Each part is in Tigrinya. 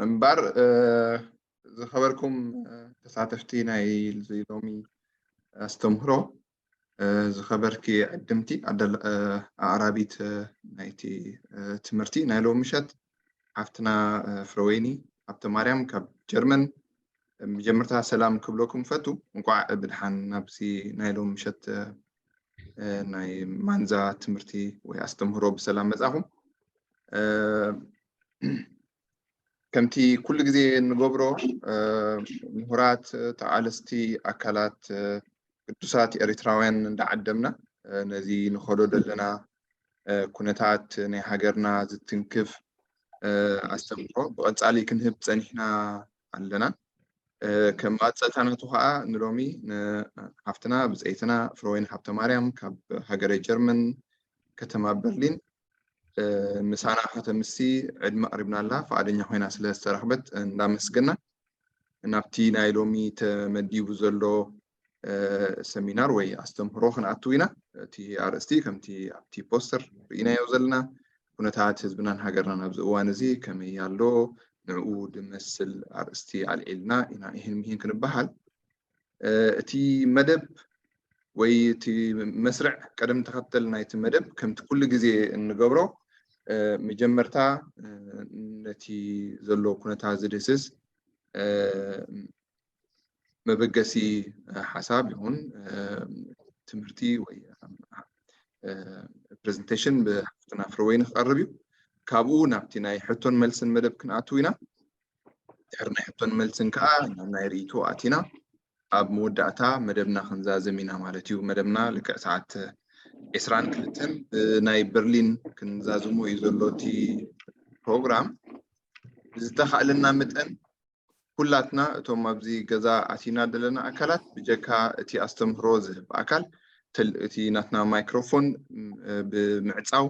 እምበር ዝኸበርኩም ተሳተፍቲ ናይ ሎሚ ኣስተምህሮ፣ ዝኸበርኪ ዕድምቲ ኣዕራቢት ናይቲ ትምህርቲ ናይ ሎሚ ምሸት ሓፍትና ፍረወይኒ ሃብተማርያም ካብ ጀርመን፣ መጀመርታ ሰላም ክብለኩም ፈቱ። እንኳዕ ብድሓን ናብዚ ናይ ሎም ምሸት ናይ ማንዛ ትምህርቲ ወይ ኣስተምህሮ ብሰላም መጻኹም። ከምቲ ኩሉ ግዜ እንገብሮ፣ ምሁራት፣ ተቓለስቲ ኣካላት፣ ቅዱሳት ኤርትራውያን እንዳዓደምና፣ ነዚ ንኸዶ ዘለና ኩነታት ናይ ሃገርና ዝትንክፍ ኣስተምህሮ ብቐጻሊ ክንህብ ጸኒሕና ኣለና። ከም መቐጸልታ ናቱ ከኣ ንሎሚ ንሓፍትና ብጸይትና ፍረወይኒ ሃብተማርያም ካብ ሃገረ ጀርመን ከተማ በርሊን ምሳና ከተምሲ ዕድመ ኣቕሪብናላ፣ ፍቓደኛ ኮይና ስለ ዝተረኽበት እንዳመስገና፣ ናብቲ ናይ ሎሚ ተመዲቡ ዘሎ ሰሚናር ወይ ኣስተምህሮ ክንኣትው ኢና። እቲ ኣርእስቲ ከምቲ ኣብቲ ፖስተር ርኢናዮ ዘለና፣ ኩነታት ህዝብናን ሃገርናን ኣብዚ እዋን እዚ ከመይ ኣሎ፣ ንዕኡ ድመስል ኣርእስቲ ኣልዒልና ኢና ይህን ምሂን ክንበሃል። እቲ መደብ ወይ እቲ መስርዕ ቀደም ተኸተል ናይቲ መደብ ከምቲ ኩሉ ግዜ እንገብሮ፣ መጀመርታ ነቲ ዘሎ ኩነታት ዝድህስስ መበገሲ ሓሳብ ይኹን ትምህርቲ ወይ ፕሬዘንቴሽን ብሓፍትና ፍረወይኒ ክቐርብ እዩ። ካብኡ ናብቲ ናይ ሕቶን መልስን መደብ ክንኣትው ኢና። ድሕሪ ናይ ሕቶን መልስን ከዓ ናብ ናይ ርእይቶ ኣቲና ኣብ መወዳእታ መደብና ክንዛዝም ኢና ማለት እዩ። መደብና ልክዕ ሰዓት ዕስራን ክልተን ብናይ በርሊን ክንዛዝሞ እዩ ዘሎ እቲ ፕሮግራም። ብዝተኻእለና መጠን ኩላትና እቶም ኣብዚ ገዛ ኣቲና ዘለና ኣካላት ብጀካ እቲ ኣስተምህሮ ዝህብ ኣካል እቲ ናትና ማይክሮፎን ብምዕፃው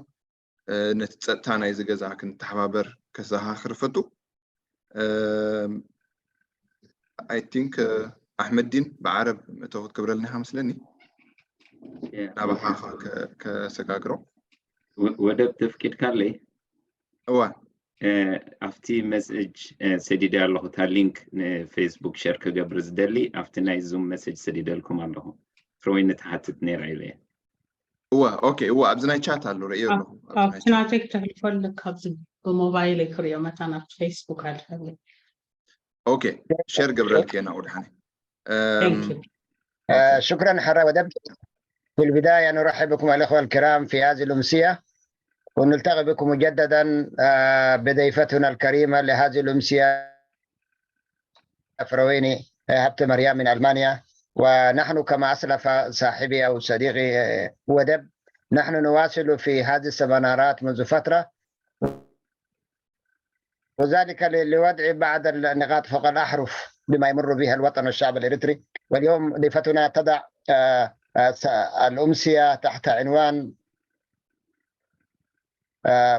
ነቲ ፀጥታ ናይዚ ገዛ ክንተሓባበር ከዘኻኽር ፈቱ። I think ኣሕመዲን ብዓረብ እተው ክትገብረልና ኢኻ መስለኒ። ናባኻ ከሰጋግሮ። ወደብ ተፍቂድካለይ? እዋ ኣብቲ መሰጅ ሰዲደ ኣለኹ። እታ ሊንክ ንፌስቡክ ሸር ክገብር ዝደሊ ኣብቲ ናይ ዙም መሰጅ ሰዲደልኩም ኣለኹ። ፍረወይኒ ትሓትት ነይራ ኢለ። እዋ ኦኬ፣ እዋ ኣብዚ ናይ ቻት ኣሎ ርእዮ ኣለኹ። ኣብቲ ናተይ ክተሕልፎ ኣለካ። ኣብዚ ብሞባይል ክርእዮ መታ ናብቲ ፌስቡክ ኣልፈለይ። ኦኬ፣ ሸር ገብረልክ ናብኡ ድሓነ። شكرا حرا ودب. في البداية نرحب بكم الأخوة الكرام في هذه الأمسية، ونلتقي بكم مجددا بضيفتنا الكريمة لهذه الأمسية فرويني هبت مريم من ألمانيا. ونحن كما أسلف صاحبي أو صديقي ودب، نحن نواصل في هذه السمينارات منذ فترة، وذلك لوضع بعض النقاط فوق الأحرف بما يمر بها الوطن والشعب الإريتري. واليوم ضيفتنا تضع الأمسية تحت عنوان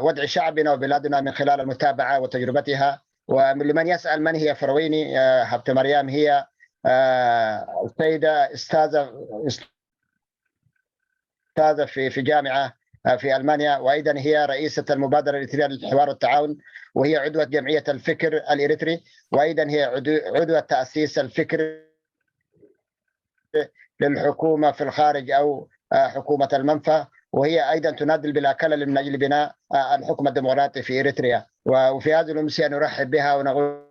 وضع شعبنا وبلادنا من خلال المتابعة وتجربتها. ولمن يسأل من هي فرويني، هبت مريم هي السيدة أستاذة أستاذة في في جامعة في ألمانيا، وأيضا هي رئيسة المبادرة الإريترية للحوار والتعاون، وهي عضوة جمعية الفكر الإريتري، وأيضا هي عضوة تأسيس الفكر للحكومة في الخارج أو حكومة المنفى، وهي أيضا تناضل بلا كلل من أجل بناء الحكم الديمقراطي في إريتريا. وفي هذه الأمسية نرحب بها ونقول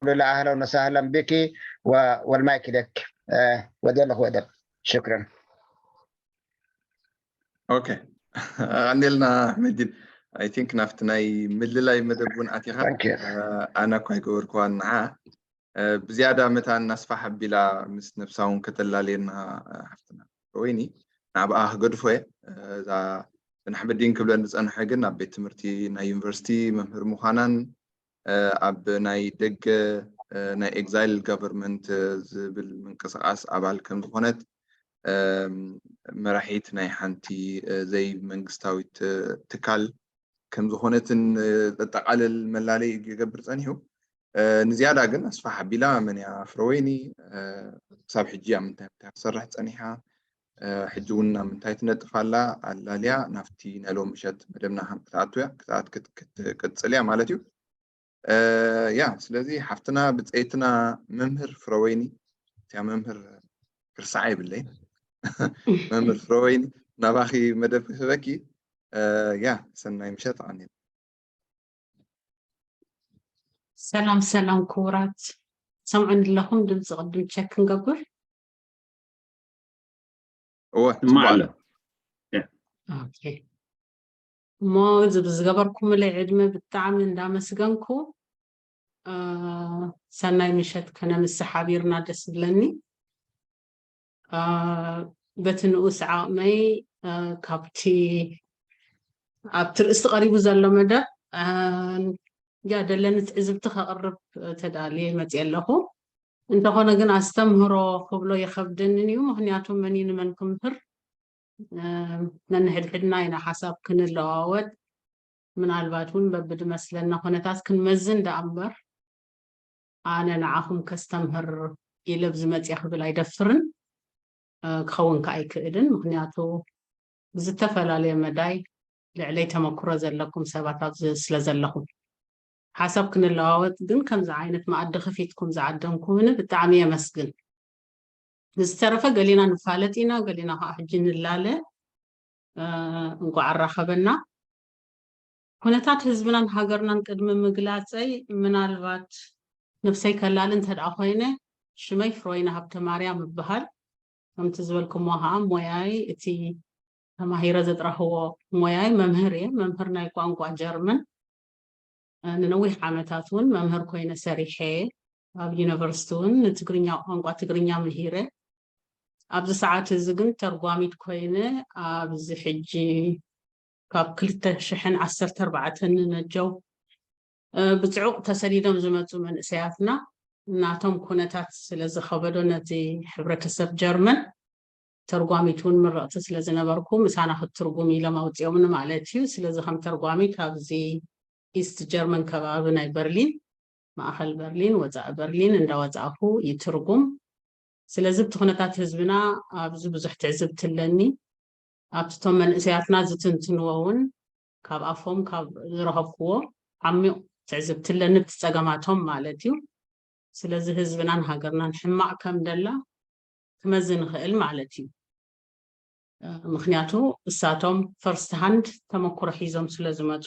لها أهلا وسهلا بك، والمايك لك. ودي الله ودك. شكرا. ኦኬ፣ ኣቐኒልና ኣሕመዲን። I think ናብቲ ናይ ምልላይ መደብ እውን ኣቲኻ። ኣነ እኳ ኣይገበርክዋን ንዓ። ብዝያዳ መታን ኣስፋሕ ኣቢላ ምስ ነብሳ እውን ከተላልየና ሓፍትና ወይኒ፣ ናብኣ ክገድፎ እየ። እዛ ንኣሕመዲን ክብለን ዝጸንሐ ግን ኣብ ቤት ትምህርቲ ናይ ዩኒቨርሲቲ መምህር ምዃናን ኣብ ናይ ደገ ናይ ኤግዛይል ጋቨርንመንት ዝብል ምንቅስቃስ ኣባል ከም ዝኾነት፣ መራሒት ናይ ሓንቲ ዘይመንግስታዊት ትካል ከም ዝኾነትን ዘጠቓልል መላለይ ይገብር ጸኒሑ። ንዝያዳ ግን ኣስፋሕ ኣቢላ መን እያ ፍረወይኒ፣ ክሳብ ሕጂ ኣብ ምንታይ ምንታይ ክትሰርሕ ጸኒሓ፣ ሕጂ እውን ኣብ ምንታይ ትነጥፍ ኣላ ኣላልያ ናብቲ ናይ ሎም ምሸት መደብና ከም ክትኣቱ እያ ክትቅጽል እያ ማለት እዩ። እ፣ ያ ስለዚ ሓፍትና ብፀይትና መምህር ፍረወይኒ፣ እቲያ መምህር ክርሳዓ ይብለይ። መምህር ፍረወይኒ፣ ናባኺ መደብ ክህበኪ። እ፣ ያ ሰናይ ምሸት። ኣነ ሰላም ሰላም ክቡራት፣ ሰምዑን ኣለኹም? ድምፂ ቅድም ቸክ ክንገብር። እወ እማ ኣሎ። ኦኬ። እሞ እዚ ብዝገበርኩምለይ ዕድመ ብጣዕሚ እንዳመስገንኩ፣ እ፣ ሰናይ ምሸት ከነምስሕ ሓቢርና ደስ ዝብለኒ። እ፣ በቲ ንኡስ ዓቕመይ፣ እ፣ ካብቲ ኣብቲ ርእስቲ ቀሪቡ ዘሎ መደብ፣ እ፣ ያ ደለኒ ትዕዝብቲ ከቕርብ ተዳልየ መፅየ ኣለኹ። እንተኾነ ግን ኣስተምህሮ ክብሎ ይኸብደንን እዩ። ምኽንያቱ መን እዩ ንመን ክምህር፣ እ፣ ነንሕድሕድና ኢና ሓሳብ ክንለዋወጥ፣ ምናልባት እውን በብድመስለና ኩነታት ክንመዝን ደኣ እምበር፣ ኣነ ንዓኹም ከስተምህር ኢለ ኣብዚ መፅየ ክብል ኣይደፍርን፣ እ፣ ክኸውን ከኣ ኣይክእልን። ምኽንያቱ ብዝተፈላለየ መዳይ ልዕለይ ተመክሮ ዘለኩም ሰባት ኣብዚ ስለ ዘለኹም፣ ሓሳብ ክንለዋወጥ ግን ከምዚ ዓይነት መኣዲ ከፊትኩም ዝዓደምኩምኒ ብጣዕሚ የመስግን። ብዝተረፈ ገሊና ንፋለጥ ኢና፣ ገሊና ከዓ ሕጂ ንላለ። እ፣ እንቋዕ ኣራኸበና። ኩነታት ህዝብናን ሃገርናን ቅድሚ ምግላፀይ፣ ምናልባት ነብሰይ ከላሊ እንተ ደኣ ኮይነ፣ ሽመይ ፍሮይና ሃብተ ማርያም እበሃል። ከምቲ ዝበልኩሞ ከዓ ሞያይ፣ እቲ ተማሂረ ዘጥራኽዎ ሞያይ መምህር እየ፣ መምህር ናይ ቋንቋ ጀርመን። እ፣ ንነዊሕ ዓመታት እውን መምህር ኮይነ ሰሪሐ፣ ኣብ ዩኒቨርሲቲ እውን ንትግርኛ፣ ቋንቋ ትግርኛ ምሂረ። ኣብዚ ሰዓት እዚ ግን ተርጓሚት ኮይነ፣ ኣብዚ ሕጂ ካብ ክልተ ሽሕን ዓሰርተ ኣርባዕተን ንነጀው፣ እ፣ ብፅዑቕ ተሰዲዶም ዝመፁ መንእሰያትና ናቶም ኩነታት ስለ ዝኸበዶ፣ ነቲ ሕብረተሰብ ጀርመን፣ ተርጓሚት እውን ምርቕቲ ስለ ዝነበርኩ፣ ምሳና ክትትርጉም ኢሎም ኣውፂኦምኒ ማለት እዩ። ስለዚ ከም ተርጓሚት ኣብዚ ኢስት ጀርመን ከባቢ ናይ በርሊን፣ ማእኸል በርሊን፣ ወፃኢ በርሊን እንዳወፃእኩ ይትርጉም። ስለዚ ኣብቲ ኩነታት ህዝብና ኣብዚ ብዙሕ ትዕዝብቲ ኣለኒ። ኣብቲ እቶም መንእሰያትና ዝትንትንዎ እውን ካብ ኣፎም ካብ ዝረኸብክዎ ዓሚቕ ትዕዝብቲ ኣለኒ፣ ኣብቲ ፀገማቶም ማለት እዩ። ስለዚ ህዝብናን ሃገርናን ሕማቕ ከም ደላ ክመዝን ይኽእል ማለት እዩ። እ፣ ምኽንያቱ እሳቶም ፈርስት ሃንድ ተመክሮ ሒዞም ስለ ዝመፁ፣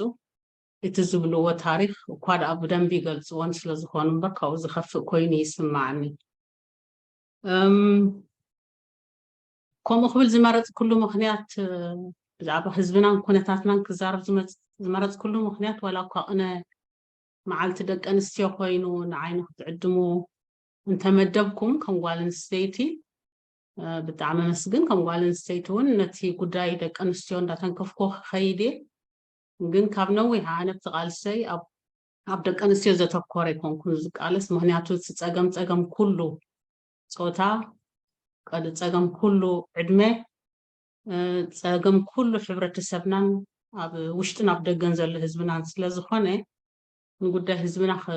እቲ ዝብልዎ ታሪክ እኳ ደኣ ብደንቢ ይገልፅዎን ስለ ዝኾኑ እምበር፣ ካብኡ ዝኸፍእ ኮይኑ ይስማዓኒ። እም፣ ከምኡ ክብል ዝመረፅኩሉ ምኽንያት፣ እ፣ ብዛዕባ ህዝብናን ኩነታትናን ክዛረብ ዝመፅ-፣ ዝመረፅኩሉ ምኽንያት፣ ዋላ እኳ ቅነ መዓልቲ ደቂ ኣንስትዮ ኮይኑ ንዓይ ንክትዕድሙ እንተመደብኩም፣ ከም ጓል ኣንስተይቲ፣ እ፣ ብጣዕሚ ኣመስግን። ከም ጓል ኣንስተይቲ እውን ነቲ ጉዳይ ደቂ ኣንስትዮ እንዳተንከፍኮ ክኸይድ እየ። ግን ካብ ነዊሕ ኣነ ኣብቲ ቃልሰይ ኣብ፣ ኣብ ደቂ ኣንስትዮ ዘተኮረ ኣይኮንኩን ዝቃለስ። ምኽንያቱ እቲ ፀገም፣ ፀገም ኩሉ ፆታ፣ ቀ-፣ ፀገም ኩሉ ዕድመ፣ እ፣ ፀገም ኩሉ ሕብረተሰብናን ኣብ ውሽጥን ኣብ ደገን ዘሎ ህዝብናን ስለ ዝኾነ፣ ንጉዳይ ህዝብና ክ-፣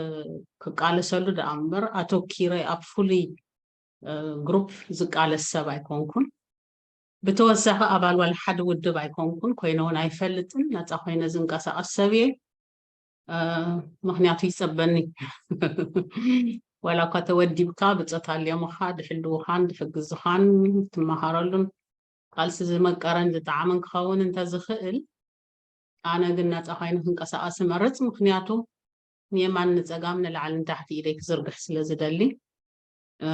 ክቃለሰሉ ደኣ እምበር፣ ኣተኪረ ኣብ ፍሉይ፣ እ፣ ግሩፕ ዝቃለስ ሰብ ኣይኮንኩን። ብተወሳኺ ኣባል ዋላ ሓደ ውድብ ኣይኮንኩን፣ ኮይነ እውን ኣይፈልጥን። ነፃ ኮይነ ዝንቀሳቐስ ሰብ እየ። እ፣ ምኽንያቱ ይፀበኒ። ዋላ እኳ ተወዲብካ፣ ብፆታ ኣልዮምኻ፣ ድሕልውኻን፣ ድሕግዙኻን፣ ትመሃረሉን ቃልሲ ዝመቀረን ዝጠዓመን ክኸውን እንተዝኽእል፣ ኣነ ግን ነፃ ኮይነ ክንቀሳቐስ እመርፅ። ምኽንያቱ ንየማን ንፀጋም፣ ንላዕሊ ንታሕቲ ኢደይ ክዝርግሕ ስለ ዝደሊ፣ እ፣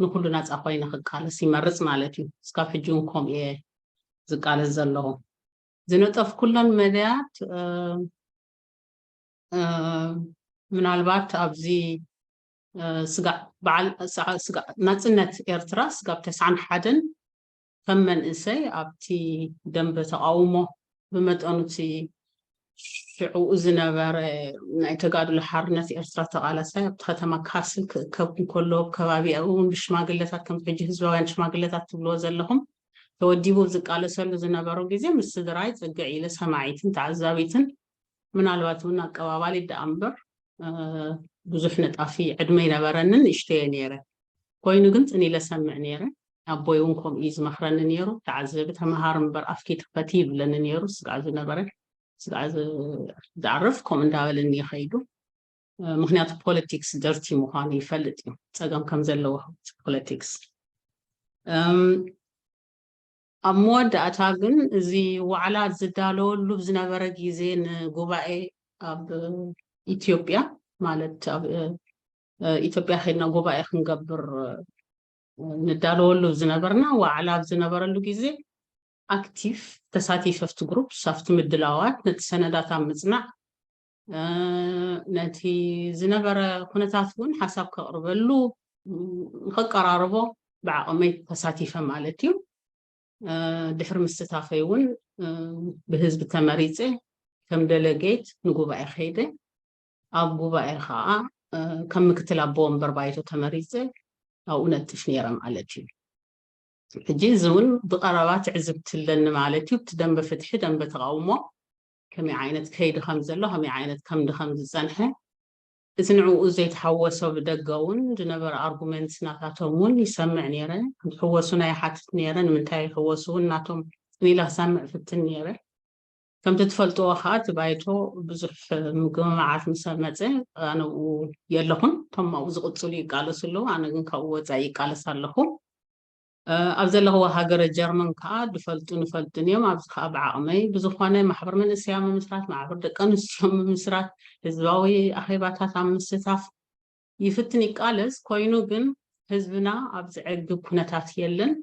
ንኩሉ ነፃ ኮይነ ክቃለስ ይመርፅ ማለት እዩ። እስካብ ሕጂ እውን ከምኡ እየ ዝቃለስ ዘለኹ። ዝነጠፍኩለን መዳያት፣ እ፣ እ፣ ምናልባት ኣብዚ፣ እ፣ ስጋዕ በዓል፣ ስዓ-፣ ስጋዕ ናፅነት ኤርትራ ስጋብ ተስዓን ሓደን ከም መንእሰይ ኣብቲ ደንበ ተቓውሞ፣ ብመጠኑ እቲ ሽዑኡ ዝነበረ ናይ ተጋድሎ ሓርነት ኤርትራ ተቓላሳይ ኣብቲ ከተማ ካስል ክእከብ እንከሎ፣ ኣብ ከባቢኡ እውን ብሽማግለታት፣ ከምቲ ሕጂ ህዝባውያን ሽማግለታት ትብልዎ ዘለኹም፣ ተወዲቡ ዝቃለሰሉ ዝነበሩ ግዜ፣ ምስ ስድራይ ጽግዕ ኢለ ሰማዒትን ተዓዛቢትን፣ ምናልባት እውን ኣቀባባሊት ደኣ እምበር፣ እ፣ ብዙሕ ነጣፊ ዕድመ ኣይነበረንን፣ ንእሽተይ እየ ነይረ። ኮይኑ ግን ጽን ኢለ ሰምዕ ነይረ። ኣቦይ እውን ከምኡ እዩ ዝመኽረኒ ነይሩ። ተዓዘቢ፣ ተመሃር እምበር ኣፍኪ ትኽፈቲ ይብለኒ ነይሩ። ስጋዕ ዝነበረ፣ ስጋዕ ዝ-፣ ዝዓርፍ ከምኡ እንዳበለኒ እዩ ከይዱ። ምክንያቱ ፖለቲክስ ደርቲ ምዃኑ ይፈልጥ እዩ፣ ፀገም ከም ዘለዎ ፖለቲክስ። ኣብ መወዳእታ ግን እዚ ዋዕላ ዝዳለወሉ ዝነበረ ግዜ ንጉባኤ ኣብ ኢትዮጵያ ማለት ኣብ ኢትዮጵያ ከይድና ጉባኤ ክንገብር ንዳለወሉ ዝነበርና ዋዕላ ኣብ ዝነበረሉ ግዜ ኣክቲቭ ተሳቲፈ ኣብቲ ግሩፕ ኣብቲ ምድላዋት ነቲ ሰነዳት ኣብ ምፅናዕ ነቲ ዝነበረ ኩነታት እውን ሓሳብ ከቕርበሉ ንኸቀራርቦ ብዓቕመይ ተሳቲፈ ማለት እዩ። ድሕሪ ምስታፈይ እውን ብህዝቢ ተመሪፀ ከም ደለጌት ንጉባኤ ከይደ ኣብ ጉባኤ ከዓ ከም ምክትል ኣቦ ወንበር ባይቶ ተመሪፀ ኣብኡ ነጥፍ ነይረ ማለት እዩ። ሕጂ እዚ እውን ብቐረባ ትዕዝብቲ ኣለኒ ማለት እዩ። እቲ ደንበ ፍትሒ ደንበ ተቃውሞ ከመይ ዓይነት ከይዲ ከም ዘሎ ከመይ ዓይነት ከምዲ ከም ዝፀንሐ እቲ ንዕኡ ዘይተሓወሶ ብደገ እውን ዝነበረ ኣርጉመንት ናታቶም እውን ይሰምዕ ነይረ። ዝሕወሱና ይሓትት ነይረ። ንምንታይ ይሕወሱ እውን ናቶም ኢላ ክሰምዕ ፍትን ነይረ። ከምቲ ትፈልጥዎ ከዓ እቲ ባይቶ ብዙሕ ምግምማዓት ምስ መፀ ኣነ ብኡ የለኹን። እቶም ኣብኡ ዝቕፅሉ ይቃለሱ ኣለዉ። ኣነ ግን ካብኡ ወፃኢ ይቃለስ ኣለኹ። ኣብ ዘለኽዎ ሃገረ ጀርመን ከዓ ዝፈልጡ ንፈልጥን እዮም። ኣብዚ ከዓ ብዓቕመይ ብዝኾነ ማሕበር መንእሰያ ምምስራት፣ ማሕበር ደቂ ኣንስትዮ ምምስራት፣ ህዝባዊ ኣኼባታት ኣብ ምስታፍ ይፍትን ይቃለስ። ኮይኑ ግን ህዝብና ኣብ ዘዕግብ ኩነታት የለን።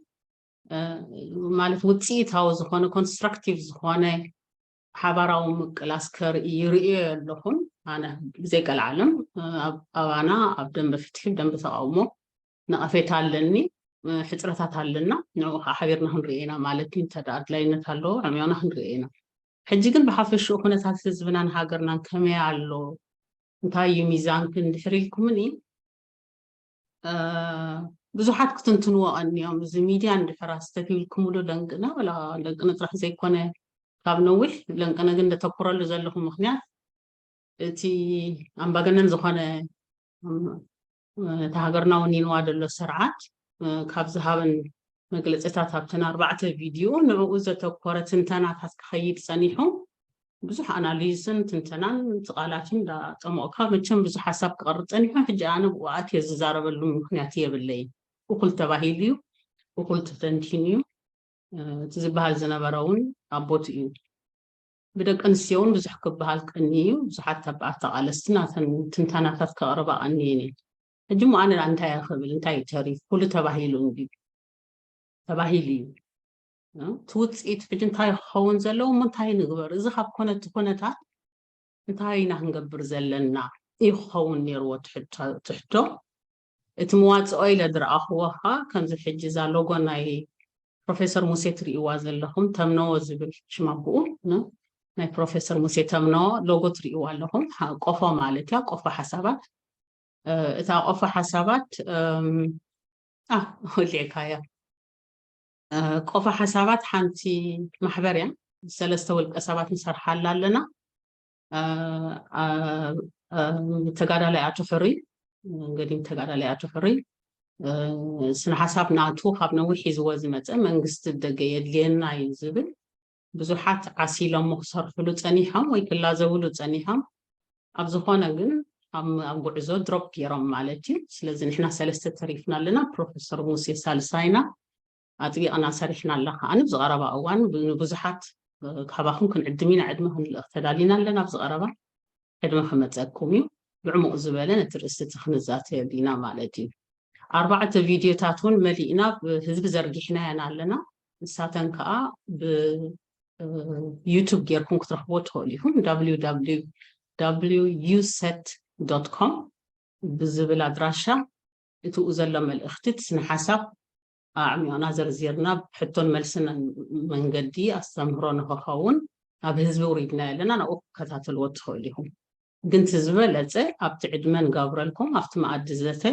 ማለት ውፅኢታዊ ዝኾነ ኮንስትራክቲቭ ዝኾነ ሓባራዊ ምቅላስ ከርኢ ይርእዮ ኣለኹን። ኣነ ብዘይቀልዓለም ኣባና ኣብ ደንበ ፍትሒ ደንበ ተቃውሞ ነቐፌታ ኣለኒ። ሕፅረታት ኣለና። ንኡ ከዓ ሓቢርና ክንርኢ ኢና ማለት እዩ። እንተ ኣድላይነት ኣለዎ ዕሚዮና ክንርኢ ኢና። ሕጂ ግን ብሓፈሽኡ ኩነታት ህዝብናን ሃገርናን ከመይ ኣሎ፣ እንታይ እዩ ሚዛንክ እንድሕር ኢልኩምኒ ብዙሓት ክትንትንዎ ቀኒዮም። እዚ ሚድያ እንድሕር ኣስተት ይብልኩምሉ ደንቅነ ወላ ደንቅነ ጥራሕ ዘይኮነ ካብ ነዊሕ ለንቅነ ግን እንደተኩረሉ ዘለኹ ምክንያት እቲ ኣምባገነን ዝኾነ እቲ ሃገርና ወኒንዋ ዘሎ ስርዓት ካብ ዝሃበን መግለፅታት ኣብተን ኣርባዕተ ቪድዮ ንዕኡ ዘተኮረ ትንተናታት ክኸይድ ፀኒሑ ብዙሕ ኣናሊዝን ትንተናን ትቃላትን እንዳጠመቕካ መቸም ብዙሕ ሓሳብ ክቐርብ ፀኒሑ። ሕጂ ኣነ ብኣት እየ ዝዛረበሉ ምክንያት የብለይ። እኩል ተባሂሉ እዩ፣ እኩል ተተንቲኑ እዩ። እቲ ዝበሃል ዝነበረ እውን ኣብ ቦትኡ እዩ። ብደቂ ኣንስትዮ እውን ብዙሕ ክበሃል ቀኒ እዩ። ብዙሓት ተባኣት ተቃለስቲ ናተን ትንተናታት ከቕርባ ቀኒየን እየን። ሕጂ እሞ ኣነ እንታይ እየ ክብል እንታይ እዩ ተሪፍ ኩሉ ተባሂሉ እንዲ ተባሂሉ እዩ። እቲ ውፅኢት ሕጂ እንታይ ክኸውን ዘለዎ እሞ እንታይ ንግበር? እዚ ካብ ኮነ እቲ ኩነታት እንታይ ኢና ክንገብር ዘለና እዩ ክኸውን ነይርዎ ትሕቶ። እቲ መዋፅኦ ኢለ ዝረኣኽዎ ከዓ ከምዚ ሕጂ እዛ ሎጎ ናይ ፕሮፌሰር ሙሴ ትርእይዋ ዘለኹም ተምነዎ ዝብል ሽም ኣቦኡ ናይ ፕሮፌሰር ሙሴ ተምነዎ ሎጎ ትርእይዋ ኣለኹም። ቆፎ ማለት እያ፣ ቆፎ ሓሳባት። እታ ቆፎ ሓሳባት ወሊዕካያ። ቆፎ ሓሳባት ሓንቲ ማሕበር እያ። ሰለስተ ውልቀ ሰባት ንሰርሓላ ኣለና። ተጋዳላይ ኣቶ ሕሩይ ገዲም ተጋዳላይ ኣቶ ሕሩይ ስነ ሓሳብ ናቱ ካብ ነዊሕ ሒዝዎ ዝመፀ መንግስቲ ደገ የድልየና እዩ ዝብል ብዙሓት ዓሲሎሞ ክሰርሕሉ ፀኒሖም ወይ ክላዘብሉ ፀኒሖም። ኣብ ዝኾነ ግን ኣብ ጉዕዞ ድሮፕ ገይሮም ማለት እዩ። ስለዚ ንሕና ሰለስተ ተሪፍና ኣለና። ፕሮፌሰር ሙሴ ሳልሳይና ኣጥቢቕና ሰሪሕና ኣላ። ከዓኒ ብዝቐረባ እዋን ንብዙሓት ካባኹም ክንዕድም ኢና። ዕድመ ክንልእኽ ተዳሊና ኣለና። ብዝቐረባ ዕድመ ክመፀኩም እዩ። ብዕሙቕ ዝበለ ነቲ ርእስቲ እቲ ክንዛተየሉ ኢና ማለት እዩ። ኣርባዕተ ቪድዮታት እውን መሊእና ብህዝቢ ዘርጊሕናየን ኣለና። ንሳተን ከዓ ብዩቱብ ጌርኩም ክትረኽቦ ትኽእሉ ኢኹም። www uset com ብዝብል ኣድራሻ እቲኡ ዘሎ መልእኽቲ እቲ ስነ ሓሳብ ኣዕሚቕና ዘርዚርና ብሕቶን መልስን መንገዲ ኣስተምህሮ ንክኸውን ኣብ ህዝቢ ውሪድና ኣለና። ናብኡ ክከታተልዎ ትኽእሉ ኢኹም። ግን እቲ ዝበለፀ ኣብቲ ዕድመ ንጋብረልኩም ኣብቲ መኣዲ ዘተ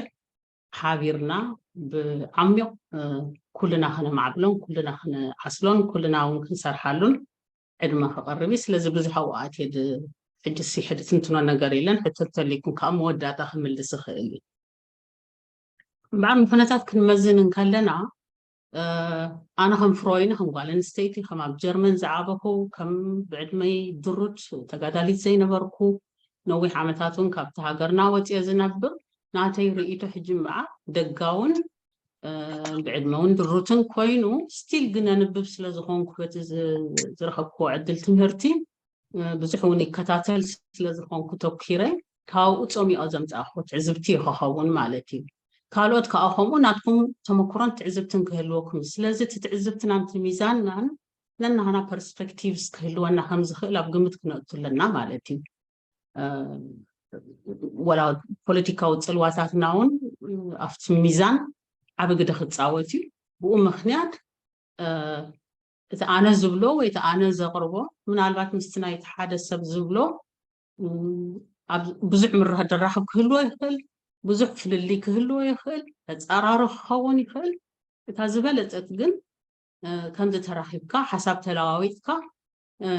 ሓቢርና ብዓሚቕ ኩልና ከነማዕብሎን ኩልና ከነዓስሎን ኩልና እውን ክንሰርሓሉን ዕድመ ክቐርብ እዩ። ስለዚ ብዙሕ ኣብኡ ኣትየ ሕጂ ሕጂ ትንትኖ ነገር የለን። ሕቶ እንተልይኩም ከዓ መወዳእታ ክምልስ ይኽእል እዩ። እምበኣር ንኩነታት ክንመዝን እንከለና ኣነ ከም ፍሮይን ከም ጓል ኣንስተይቲ ከም ኣብ ጀርመን ዝዓበኹ ከም ብዕድመይ ድሩት ተጋዳሊት ዘይነበርኩ ነዊሕ ዓመታት እውን ካብቲ ሃገርና ወፅየ ዝነብር፣ ናተይ ርእይቶ ሕጂ እምበኣር ደጋውን ብዕድመ እውን ድሩትን ኮይኑ፣ ስቲል ግን ኣንብብ ስለ ዝኾንኩ በቲ ዝረኸብክዎ ዕድል ትምህርቲ ብዙሕ እውን ይከታተል ስለ ዝኾንኩ ተኪረ ካብኡ ፆሚኦ ዘምፃእክዎ ትዕዝብቲ ክኸውን ማለት እዩ። ካልኦት ከዓ ከምኡ ናትኩም ተመክሮን ትዕዝብትን ክህልወኩም እዩ። ስለዚ እቲ ትዕዝብትናን እቲ ሚዛንናን ነናህና ፐርስፔክቲቭስ ክህልወና ከም ዝኽእል ኣብ ግምት ክነእቱ ኣለና ማለት እዩ። ወላ ፖለቲካዊ ፅልዋታትና እውን ኣብቲ ሚዛን ዓብ ግደ ክፃወት እዩ። ብኡ ምክንያት እቲ ኣነ ዝብሎ ወይ እቲ ኣነ ዘቕርቦ ምናልባት ምስቲ ናይቲ ሓደ ሰብ ዝብሎ ብዙሕ ምርዳራኽብ ክህልዎ ይኽእል፣ ብዙሕ ፍልልይ ክህልዎ ይኽእል፣ ተፃራሪ ክኸውን ይኽእል። እታ ዝበለፀት ግን ከምዚ ተራኺብካ ሓሳብ ተለዋዊጥካ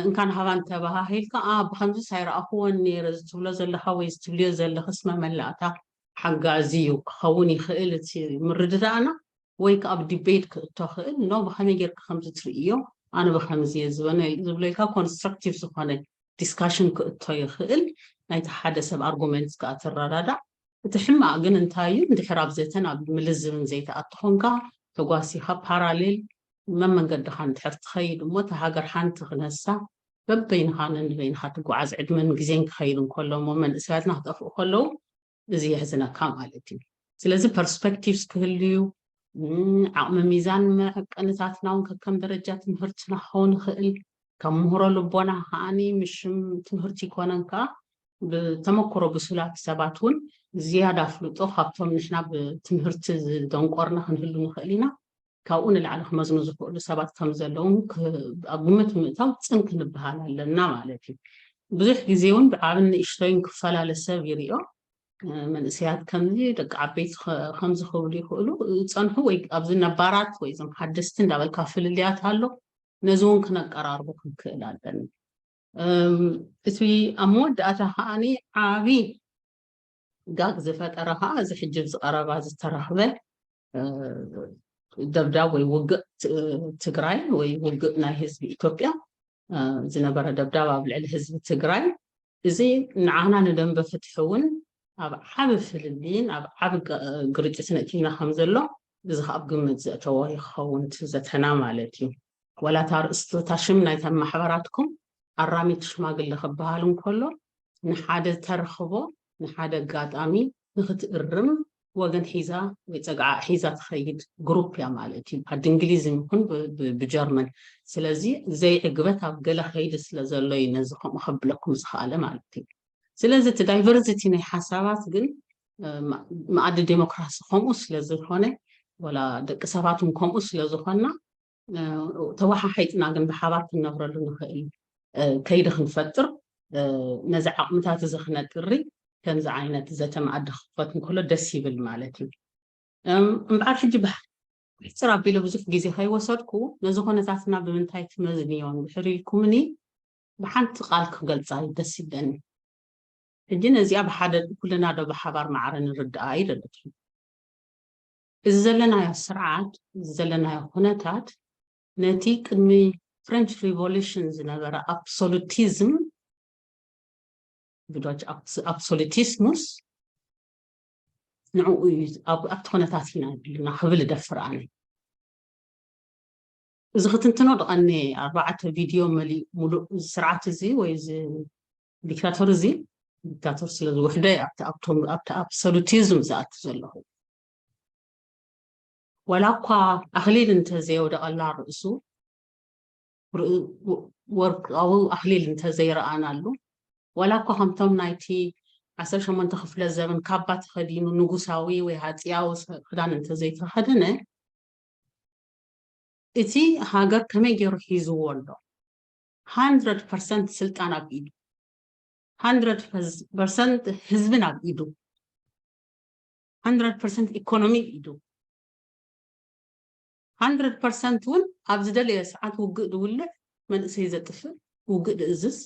እንካን ሃባን ተባሃሂልካ ብከምዚ ሳይረኣኽዎን ነይረ ዝትብሎ ዘለኻ ወይ ዝትብልዮ ዘለኽስ መመላእታ ሓጋዚ እዩ ክኸውን ይኽእል እቲ ምርድዳእና። ወይ ከዓ ኣብ ዲቤት ክእቶ ክእል ኖ ብከመይ ጌርካ ከምዚ ትርእዮ ኣነ ብከምዚ እየ ዝበነ ዝብሎ ኢልካ ኮንስትራክቲቭ ዝኾነ ዲስካሽን ክእቶ ይኽእል። ናይቲ ሓደ ሰብ ኣርጉመንት ከዓ ትረዳዳእ። እቲ ሕማቕ ግን እንታይ እዩ? እንድሕር ኣብ ዘተን ኣብ ምልዝብን ዘይተኣትኾንካ ተጓሲኻ ፓራሌል መመንገድኻ እንድሕር ትኸይድ እሞ እታ ሃገር ሓንቲ ክነሳ በበይንኻ ነንበይንኻ ትጓዓዝ ዕድመን ግዜን ክኸይድ እንከሎ እሞ መንእሰያትና ክጠፍኡ ከለዉ እዚ የሕዝነካ ማለት እዩ። ስለዚ ፐርስፔክቲቭስ ክህልዩ ዓቕሚ ሚዛን መዕቀንታትና እውን ከከም ደረጃ ትምህርትና ክኸውን ይኽእል። ከም ምህሮ ልቦና ከዓኒ ምሽም ትምህርቲ ይኮነን ከዓ ብተመክሮ ብሱላት ሰባት እውን ዝያዳ ኣፍልጦ ካብቶም ንሕና ብትምህርቲ ዝደንቆርና ክንህሉ ንኽእል ኢና። ካብኡ ንላዕሊ ክመዝኑ ዝኽእሉ ሰባት ከም ዘለዉ ኣብ ግምት ምእታው ፅን ክንበሃል ኣለና ማለት እዩ። ብዙሕ ግዜ እውን ብዓብን ንእሽቶይን ክፈላለ ሰብ ይሪኦ። መንእሰያት ከምዚ ደቂ ዓበይቲ ከምዚ ክብሉ ይኽእሉ ይፀንሑ ወይ ኣብዚ ነባራት ወይ እዞም ሓደስቲ እንዳበልካ ፍልልያት ኣሎ። ነዚ እውን ክነቀራርቦ ክንክእል ኣለና። እቲ ኣብ መወዳእታ ከዓኒ ዓብዪ ጋግ ዝፈጠረ ከዓ እዚ ሕጂ ኣብዚ ቀረባ ዝተረኽበ ደብዳብ ወይ ውግእ ትግራይ ወይ ውግእ ናይ ህዝቢ ኢትዮጵያ ዝነበረ ደብዳብ ኣብ ልዕሊ ህዝቢ ትግራይ እዚ ንዓና ንደንበ ፍትሒ እውን ኣብ ዓቢ ፍልልይን ኣብ ዓቢ ግርጭትን እቲና ከም ዘሎ እዚ ከዓ ኣብ ግምት ዘእተዎ ይኸውን እቲ ዘተና ማለት እዩ። ወላ እታ ኣርእስቲ እታ ሽም ናይታ ማሕበራትኩም ኣራሚት ሽማግለ ክበሃል እንከሎ ንሓደ ተረኽቦ ንሓደ ኣጋጣሚ ንክትእርም ወገን ሒዛ ወይ ፀግዓ ሒዛ ትኸይድ ግሩፕ እያ ማለት እዩ። ዓዲ እንግሊዝ ይኹን ብጀርመን። ስለዚ ዘይዕግበት ኣብ ገለ ከይዲ ስለ ዘሎ እዩ ነዚ ከምኡ ከብለኩም ዝኸኣለ ማለት እዩ። ስለዚ እቲ ዳይቨርሲቲ ናይ ሓሳባት ግን መኣዲ ዴሞክራሲ ከምኡ ስለ ዝኾነ ወላ ደቂ ሰባት እውን ከምኡ ስለ ዝኾንና ተወሓሓይጥና ግን ብሓባር ክንነብረሉ ንኽእል ከይዲ ክንፈጥር ነዚ ዓቕምታት እዚ ክነጥሪ ከምዚ ዓይነት ዘተ መኣዲ ክኽፈት እንከሎ ደስ ይብል ማለት እዩ። እምበኣር ሕጂ ብሕፅር ኣቢለ ብዙሕ ግዜ ከይወሰድኩ ነዚ ኩነታትና ብምንታይ ትመዝንዮ እንድሕር ኢልኩምኒ ብሓንቲ ቃል ክገልፃ እዩ ደስ ይብለኒ። ሕጂ ነዚኣ ብሓደ ኩልና ዶ ብሓባር ማዕረ ንርድኣ እዩ ደለትኩም። እዚ ዘለናዮ ስርዓት እዚ ዘለናዮ ኩነታት ነቲ ቅድሚ ፍሬንች ሪቮሉሽን ዝነበረ ኣብሶሉቲዝም ብዶች ኣብሶሉቲስሙስ ንዕኡ እዩ ኣብቲ ኩነታት ኢና ዘለና ክብል እደፍር ኣነ። እዚ ክትንትኖ ድቐኒ ኣርባዕተ ቪድዮ መሊእ ሙሉእ እዚ ስርዓት እዚ ወይ እዚ ዲክታቶር እዚ ዲክታቶር ስለ ዝውሕዶ ኣብቲ ኣብሶሉቲዝም ዝኣቱ ዘለኹ። ወላ እኳ ኣኽሊል እንተዘየውደቐላ ርእሱ ወርቃዊ ኣኽሊል እንተዘይረኣናሉ ወላ እኳ ከምቶም ናይቲ ዓሰርተ ሸሞንተ ክፍለ ዘበን ካባ ተኸዲኑ ንጉሳዊ ወይ ሃፅያዊ ክዳን እንተዘይተኸደነ እቲ ሃገር ከመይ ገይሩ ሒዝዎ ኣሎ? ሃንድረድ ፐርሰንት ስልጣን ኣብ ኢዱ፣ ሃንድረድ ፐርሰንት ህዝብን ኣብ ኢዱ፣ ሃንድረድ ፐርሰንት ኢኮኖሚ ኣብ ኢዱ፣ ሃንድረድ ፐርሰንት እውን ኣብ ዝደለየ ሰዓት ውግእ ዝውልዕ መንእሰይ ዘጥፍእ ውግእ ዝእዝዝ።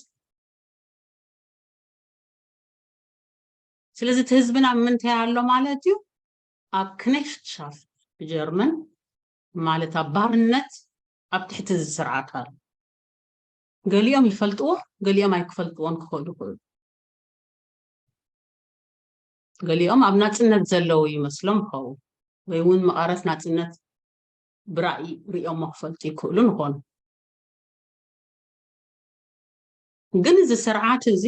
ስለዚ እቲ ህዝብና ምንታይ ኣሎ ማለት እዩ? ኣብ ክኔሽትሻፍት ብጀርመን ማለት ኣብ ባርነት ኣብ ትሕቲ እዚ ስርዓት ኣሎ። ገሊኦም ይፈልጥዎ፣ ገሊኦም ኣይክፈልጥዎን ክኽእሉ ይኽእሉ። ገሊኦም ኣብ ናጽነት ዘለዉ ይመስሎም ይኸውን፣ ወይ እውን መቐረት ናጽነት ብራእይ ሪኦሞ ክፈልጡ ይክእሉ ንኾኑ። ግን እዚ ስርዓት እዚ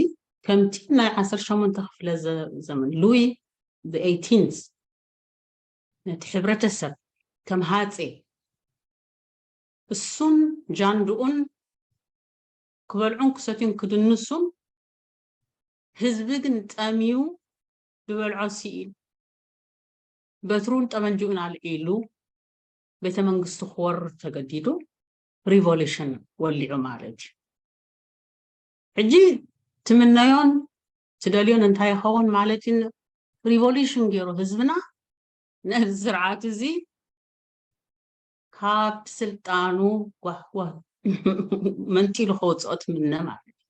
ከምቲ ናይ ዓሰርተ ሸሞንተ ክፍለ ዘ- ዘመን ሉዊ ኤይቲንዝ ነቲ ሕብረተሰብ ከም ሃጼ እሱን ጃንድኡን ክበልዑን ክሰትዩን ክድንሱን፣ ህዝቢ ግን ጠምዩ ዝበልዖ ስኢሉ፣ በትሩን ጠመንጅኡን ኣልዒሉ ቤተ መንግስቱ ክወርር ተገዲዱ፣ ሪቮሉሽን ወሊዑ ማለት እዩ። ሕጂ ትምነዮን ትደልዮን እንታይ ይኸውን ማለት እዩ? ሪቮሉሽን ገይሩ ህዝብና ነዚ ስርዓት እዚ ካብ ስልጣኑ ጓህጓህ መንጢሉ ከውፅኦ ትምነ ማለት እዩ።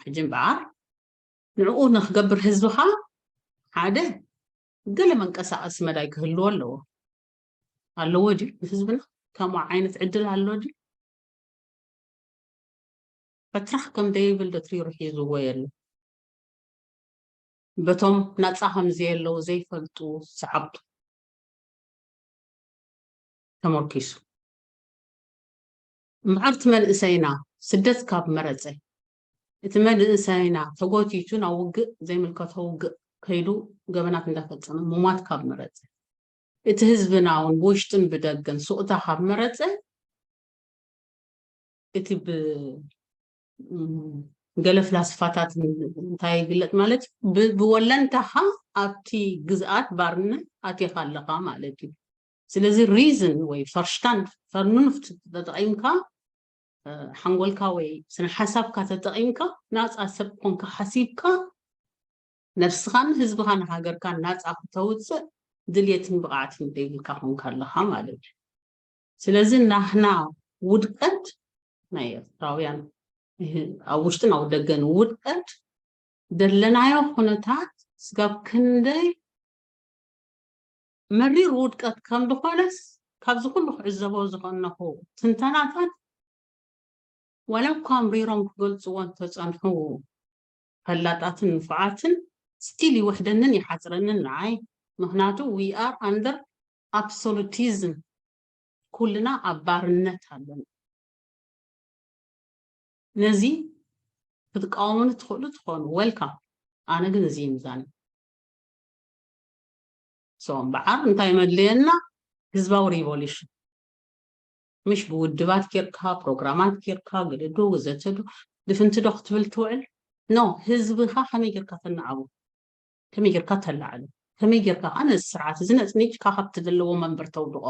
ሕጂ እምበኣር ንዕኡ ንክገብር ህዝብኻ ሓደ ገለ መንቀሳቐሲ መዳይ ክህልዎ ኣለዎ። ኣለዎ ድዩ ንህዝብና? ከምኡ ዓይነት ዕድል ኣሎ ድዩ? ፈትራኽ ከም ደይብል ዶ ትሪሩ ሒዝዎ የለ? በቶም ናጻ ከም ዘየለዉ ዘይፈልጡ ሰዓብቱ ተመርኪሱ። እምበኣር እቲ መንእሰይና ስደት ካብ መረጸ፣ እቲ መንእሰይና ተጎቲቱ ናብ ውግእ ዘይምልከቶ ውግእ ከይዱ ገበናት እንዳፈጸመ ምሟት ካብ መረጸ፣ እቲ ህዝብና እውን ብውሽጥን ብደገን ስቕታ ካብ መረጸ፣ እቲ ብ እም፣ ገለ ፍላስፋታት እንታይ ይግለጥ ማለት ብ- ብወለንታኻ ኣብቲ ግዝኣት ባርነት ኣቲኻ ኣለኻ ማለት እዩ። ስለዚ ሪዝን ወይ ፈርሽታንድ ፈርኑንፍት ተጠቒምካ እ፣ ሓንጎልካ ወይ ስነ ሓሳብካ ተጠቒምካ ናፃ ሰብ ኮንካ ሓሲብካ ነብስኻን ህዝብኻን ሃገርካን ናፃ ክተውፅእ ድልየትን ብቕዓትን ዘይብልካ ኮንካ ኣለኻ ማለት እዩ። ስለዚ ናህና ውድቀት ናይ ኤርትራውያን እ፣ ኣብ ውሽጥን ኣብ ደገን ውድቀት ደለናዮ ኩነታት ስጋብ ክንደይ መሪር ውድቀት ከም ዝኾነስ ካብዚ ኩሉ ክዕዘቦ ዝኸነኹ ትንተናታት ዋላ እኳ ኣምሪሮም ክገልጽዎ እንተጸንሑ ፈላጣትን ንፉዓትን ስቲል ይውሕደንን ይሓጽረንን ንዓይ። ምኽንያቱ we are under absolutism፣ ኩልና ኣብ ባርነት ኣለና። ነዚ ክትቃወሙኒ ትኽእሉ ትኾኑ፣ ዌልካም። ኣነ ግን እዚ ምዛን ሶ እምበዓር እንታይ መድለየና? ህዝባዊ ሪቮሉሽን፣ ምሽ ብውድባት ጌርካ ፕሮግራማት ጌርካ ግድዶ ወዘተዶ ድፍንቲ ዶ ክትብል ትውዕል? ኖ፣ ህዝብኻ ከመይ ጌርካ ተናዓቡ፣ ከመይ ጌርካ ተላዕሉ፣ ከመይ ጌርካ ከዓ ነዚ ስርዓት እዚ ነፅኒጭካ ካብቲ ዘለዎ መንበር ተውድቆ።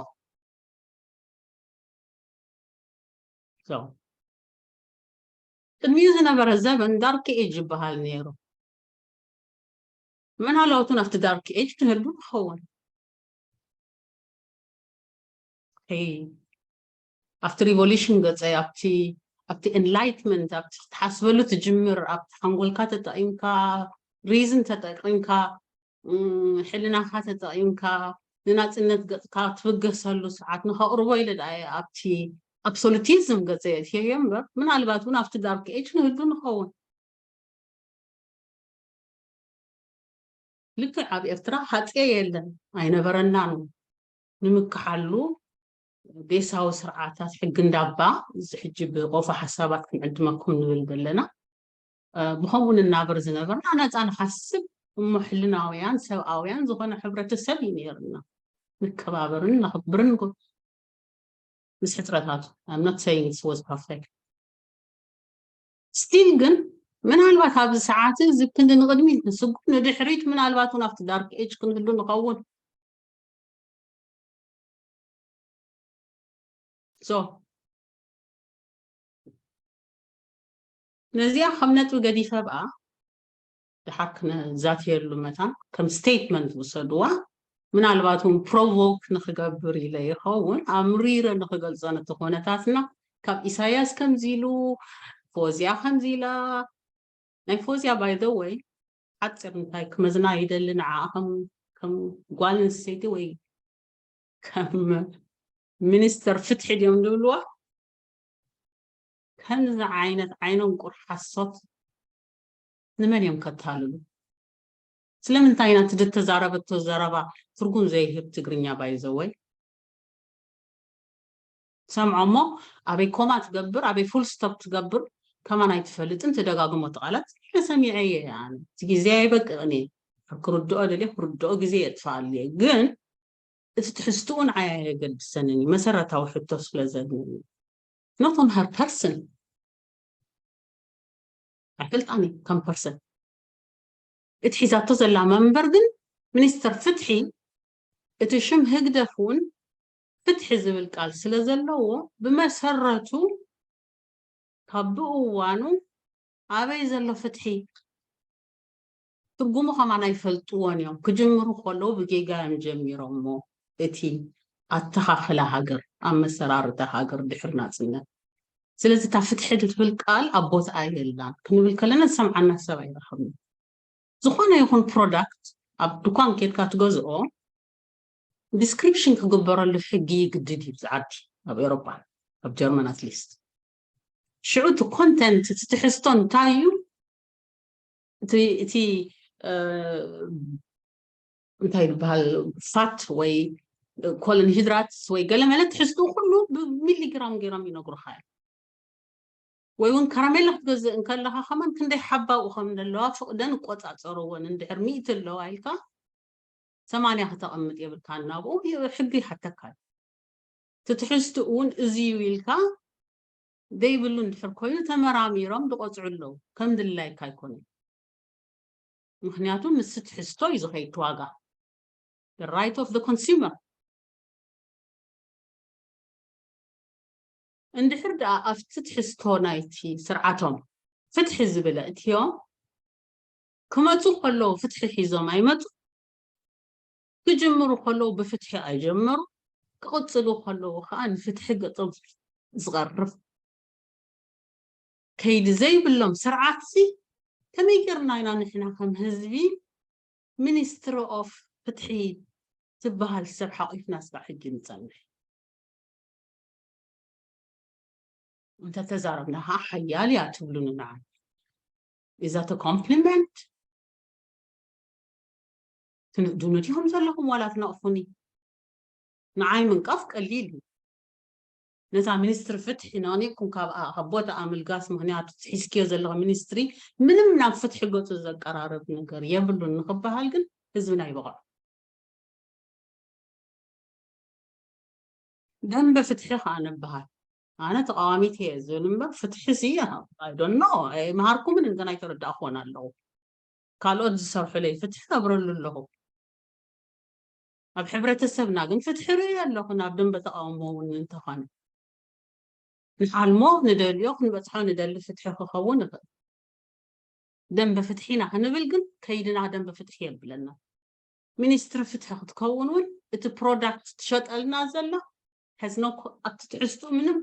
So ቅድሚኡ ዝነበረ ዘበን ዳርክ ኤጅ ይበሃል ነይሩ። ምናልባት እውን ኣብቲ ዳርክ ኤጅ ክንህሉ ንኸውን። ይ ኣብቲ ሪቮሉሽን ገፀ ኣብቲ ኣብቲ ኤንላይትመንት ኣብቲ ክትሓስበሉ ትጅምር ኣብቲ ሓንጎልካ ተጠቒምካ ሪዝን ተጠቒምካ ሕልናኻ ተጠቒምካ ንናፅነት ገፅካ ትብገሰሉ ሰዓት ንኸቕርቦ ኢለ ደኣ ኣብቲ ኣብሶሉቲዝም ገፀ እየ እምበር ምናልባት እውን ኣብቲ ዳርክ ኤጅ ንህሉ ንኸውን። ልክዕ ኣብ ኤርትራ ሃፀ የለን ኣይነበረናን። ንምክሓሉ ቤሳዊ ስርዓታት ሕጊ እንዳባ እዚ ሕጂ ብቆፎ ሓሳባት ክንዕድመኩም ንብል ዘለና ብኸምኡ ንናበር ዝነበርና ነፃ ንሓስብ እሞ ሕልናውያን ሰብኣውያን ዝኾነ ሕብረተሰብ እዩ ነይርና። ንከባበርን ነኽብርን ምስ ሕፅረታቱ I'm not saying it was perfect still ግን ምናልባት ኣብዚ ሰዓት እዚ ክንዲ ንቕድሚት ንስጉም ንድሕሪት ምናልባት እውን ኣብቲ ዳርክ ኤጅ ክንህሉ ንኸውን so ነዚኣ ከም ነጥቢ ገዲፈ ብኣ ድሓር ክነዛትየሉ መታን ከም ስቴትመንት ውሰድዋ ምናልባት እውን ፕሮቮክ ንክገብር ኢለ ይኸውን ኣምሪረ ንክገልፆ ነቲ ኩነታትና ካብ ኢሳያስ ከምዚ ኢሉ ፎዚያ ከምዚ ኢላ ናይ ፎዚያ by the way ሓፂር እንታይ ክመዝና ይደሊ ንዓ ከም ጓል ኣንስተይቲ ወይ ከም ሚኒስተር ፍትሒ ድዮም ዝብልዋ ከምዚ ዓይነት ዓይኖም ቁር ሓሶት ንመን እዮም ከታልሉ? ስለምንታይ ኢና እቲ ዝተዛረበቶ ዘረባ ትርጉም ዘይህብ ትግርኛ ባይዘወይ ሰምዖ እሞ ኣበይ ኮማ ትገብር ኣበይ ፉል ስቶፕ ትገብር ከማን ኣይትፈልጥን ትደጋግሞ ቃላት ሰሚዐ እየ ኣነ እቲ ግዜ ኣይበቅቕን እየ ክርድኦ ደልየ ክርድኦ ግዜ የጥፋኣሉ እየ ግን እቲ ትሕዝትኡ ንዓይ ኣየገድሰንን እዩ መሰረታዊ ሕቶ ስለ ዘድንኒ not on her person ኣይፈልጣን ከም ፐርሰን እቲ ሒዛቶ ዘላ መንበር ግን ሚኒስተር ፍትሒ እቲ ሽም ህግደፍ እውን ፍትሒ ዝብል ቃል ስለ ዘለዎ ብመሰረቱ ካብ ብእዋኑ ኣበይ ዘሎ ፍትሒ ትርጉሙ ከማን ኣይፈልጥዎን እዮም ክጅምሩ ከለዉ ብጌጋ እዮም ጀሚሮሞ እቲ ኣተኻኽላ ሃገር ኣመሰራርታ ሃገር ድሕሪ ናፅነት ስለዚ እታ ፍትሒ ትብል ቃል ኣብ ቦትኣ የላን ክንብል ከለና ዝሰምዓና ሰብ ኣይረኸብና ዝኾነ ይኹን ፕሮዳክት ኣብ ድኳን ኬድካ ትገዝኦ ዲስክሪፕሽን ክግበረሉ ሕጊ ግድድ እዩ ዝዓዲ ኣብ ኤሮፓ ኣብ ጀርመን ኣትሊስት ሽዑ እቲ ኮንተንት እቲ ትሕዝቶ እንታይ እዩ እቲ እንታይ ዝበሃል ፋት ወይ ኮለን ሂድራት ወይ ገለ መለ ትሕዝትኡ ኩሉ ብሚሊግራም ገይሮም ይነግሩካ እዮም ወይ እውን ከረሜላ ክትገዝእ እንከለካ ከማን ክንደይ ሓባኡ ከም ዘለዋ ፍቅደን እቆፃፀርዎን እንድሕር ሚእቲ ኣለዋ ኢልካ ሰማንያ ከተቐምጥ የብልካ ናብኡ ሕጊ ይሓተካ እዩ ትትሕዝትኡ እውን እዚ እዩ ኢልካ ዘይብሉ እንድሕር ኮይኑ ተመራሚሮም ዝቆፅዑ ኣለዉ ከም ድላይካ ኣይኮነን ምክንያቱ ምስ ትሕዝቶ እዩ ዝኸይድ ዋጋ right of the consumer እንድሕር ደኣ ኣብቲ ትሕዝቶ ናይቲ ስርዓቶም ፍትሒ ዝብል እትዮ ክመፁ ከለዉ ፍትሒ ሒዞም ኣይመፁ ክጅምሩ ከለዉ ብፍትሒ ኣይጀመሩ ክቕፅሉ ከለዉ ከዓ ንፍትሒ ገፆም ዝቐርብ ከይዲ ዘይብሎም ስርዓትሲ ከመይ ጌርና ኢና ንሕና ከም ህዝቢ ሚኒስትሪ ኦፍ ፍትሒ ትበሃል ሰብ ሓቂፍና ስጋዕ ሕጂ ንፀንሕ እንተተዛረብና ከዓ ሓያል እያ ትብሉኒ ንዓ is that a compliment ትንእዱኒ ዲኹም ዘለኹም ዋላ ትነቕፉኒ ንዓይ ምንቃፍ ቀሊል እዩ ነታ ሚኒስትሪ ፍትሒ ነቕኒቕኩም ካብ ቦታኣ ምልጋስ ምክንያቱ ሒዝክዮ ዘለኹ ሚኒስትሪ ምንም ናብ ፍትሒ ገፁ ዘቀራርብ ነገር የብሉን ንክበሃል ግን ህዝብና ይበቕዖ ደንበ ፍትሒ ከዓ ንበሃል ኣነ ተቃዋሚት እየ ዝብል እምበር ፍትሒ ሲ ኣይዶኖ ኣይመሃርኩምን ግን ኣይተረዳእኩዎን ኣለኹ ካልኦት ዝሰርሑለይ ፍትሒ ገብረሉ ኣለኹ ኣብ ሕብረተሰብና ግን ፍትሒ ርኢ ኣለኹ ናብ ደንበ ተቃውሞ እውን እንተኾነ ንሓልሞ ንደልዮ ክንበፅሖ ንደሊ ፍትሒ ክኸውን ይኽእል ደንበ ፍትሒ ኢና ክንብል ግን ከይድና ደንበ ፍትሒ የብለና ሚኒስትሪ ፍትሒ ክትከውን እውን እቲ ፕሮዳክት ትሸጠልና ዘላ has no ኣብቲ ትሕዝትኡ ምንም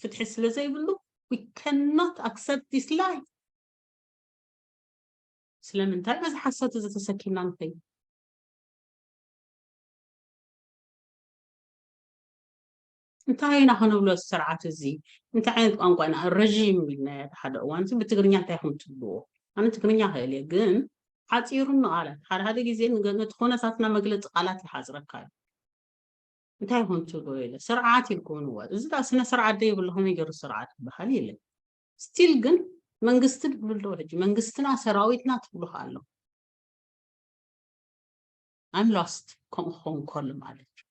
ፍትሒ ስለ ዘይብሉ we cannot accept this lie ስለምንታይ በዚ ሓሶት እዚ ተሰኪምና ንኸይድ እንታይ ኢና ክንብሎ ስርዓት እዚ እንታይ ዓይነት ቋንቋ ኢና ረዥም ኢልና ሓደ እዋን ብትግርኛ እንታይ ከም ትብልዎ ኣነ ትግርኛ ክእል እየ ግን ሓፂሩ ንቃላት ሓደ ሓደ ግዜ ነቲ ኩነታትና መግለፂ ቃላት ይሓፅረካ እዩ እንታይ ይኹን ትብልዎ የለ ስርዓት ኢልኩም ንወ እዚ ዳ ስነ ስርዓት ዶ ይብሉ ከመይ ገይሩ ስርዓት ይበሃል የለ ስቲል ግን መንግስቲ ትብሉ ኣለዉ ሕጂ መንግስትና ሰራዊትና ትብሉ ከ ኣለዉ I'm lost ከምኡ ክኸውን ከሎ ማለት እዩ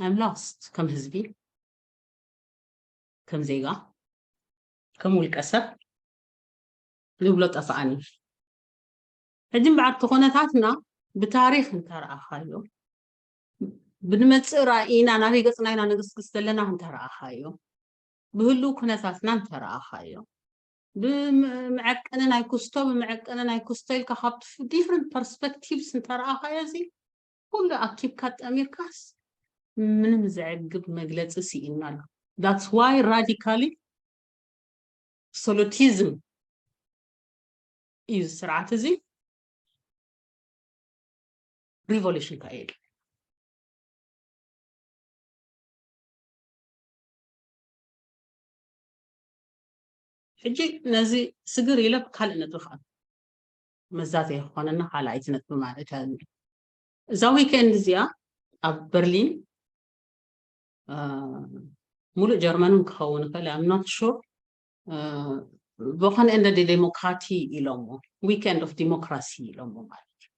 I'm lost ከም ህዝቢ ከም ዜጋ ከም ውልቀ ሰብ ዝብሎ ጠፍኣኒ ሕጂ እምበዓር እቲ ኩነታትና ብታሪክ እንተረኣኻዮ ብንመፅእ ራእይና ናበይ ገፅና ኢና ንግስግስ ዘለና እንተረኣኻዮ ብህልው ኩነታትና እንተረኣኻዮ ብመዐቀንን ኣይኩስቶ ብመዐቀንን ኣይኩስቶ ኢልካ ካብ different perspectives እንተረኣኻዮ እዚ ኩሉ ኣኪብካ ጠሚርካስ ምንም ዘዕግብ መግለፂ ስኢንና ኣሎ that's why radically absolutism እዩ ስርዓት እዚ revolution ካየድ ሕጂ ነዚ ስግር ኢለ ካልእ ነጥቢ ከዓ መዛተ ይኾነና ካልኣይቲ ነጥቢ ማለት እያ። እዛ ዊኬንድ እዚኣ ኣብ በርሊን ሙሉእ ጀርመንን ክኸውን ይኽእል እያ not sure። Wochenende der Demokratie ኢሎሞ weekend of democracy ኢሎሞ ማለት እዩ።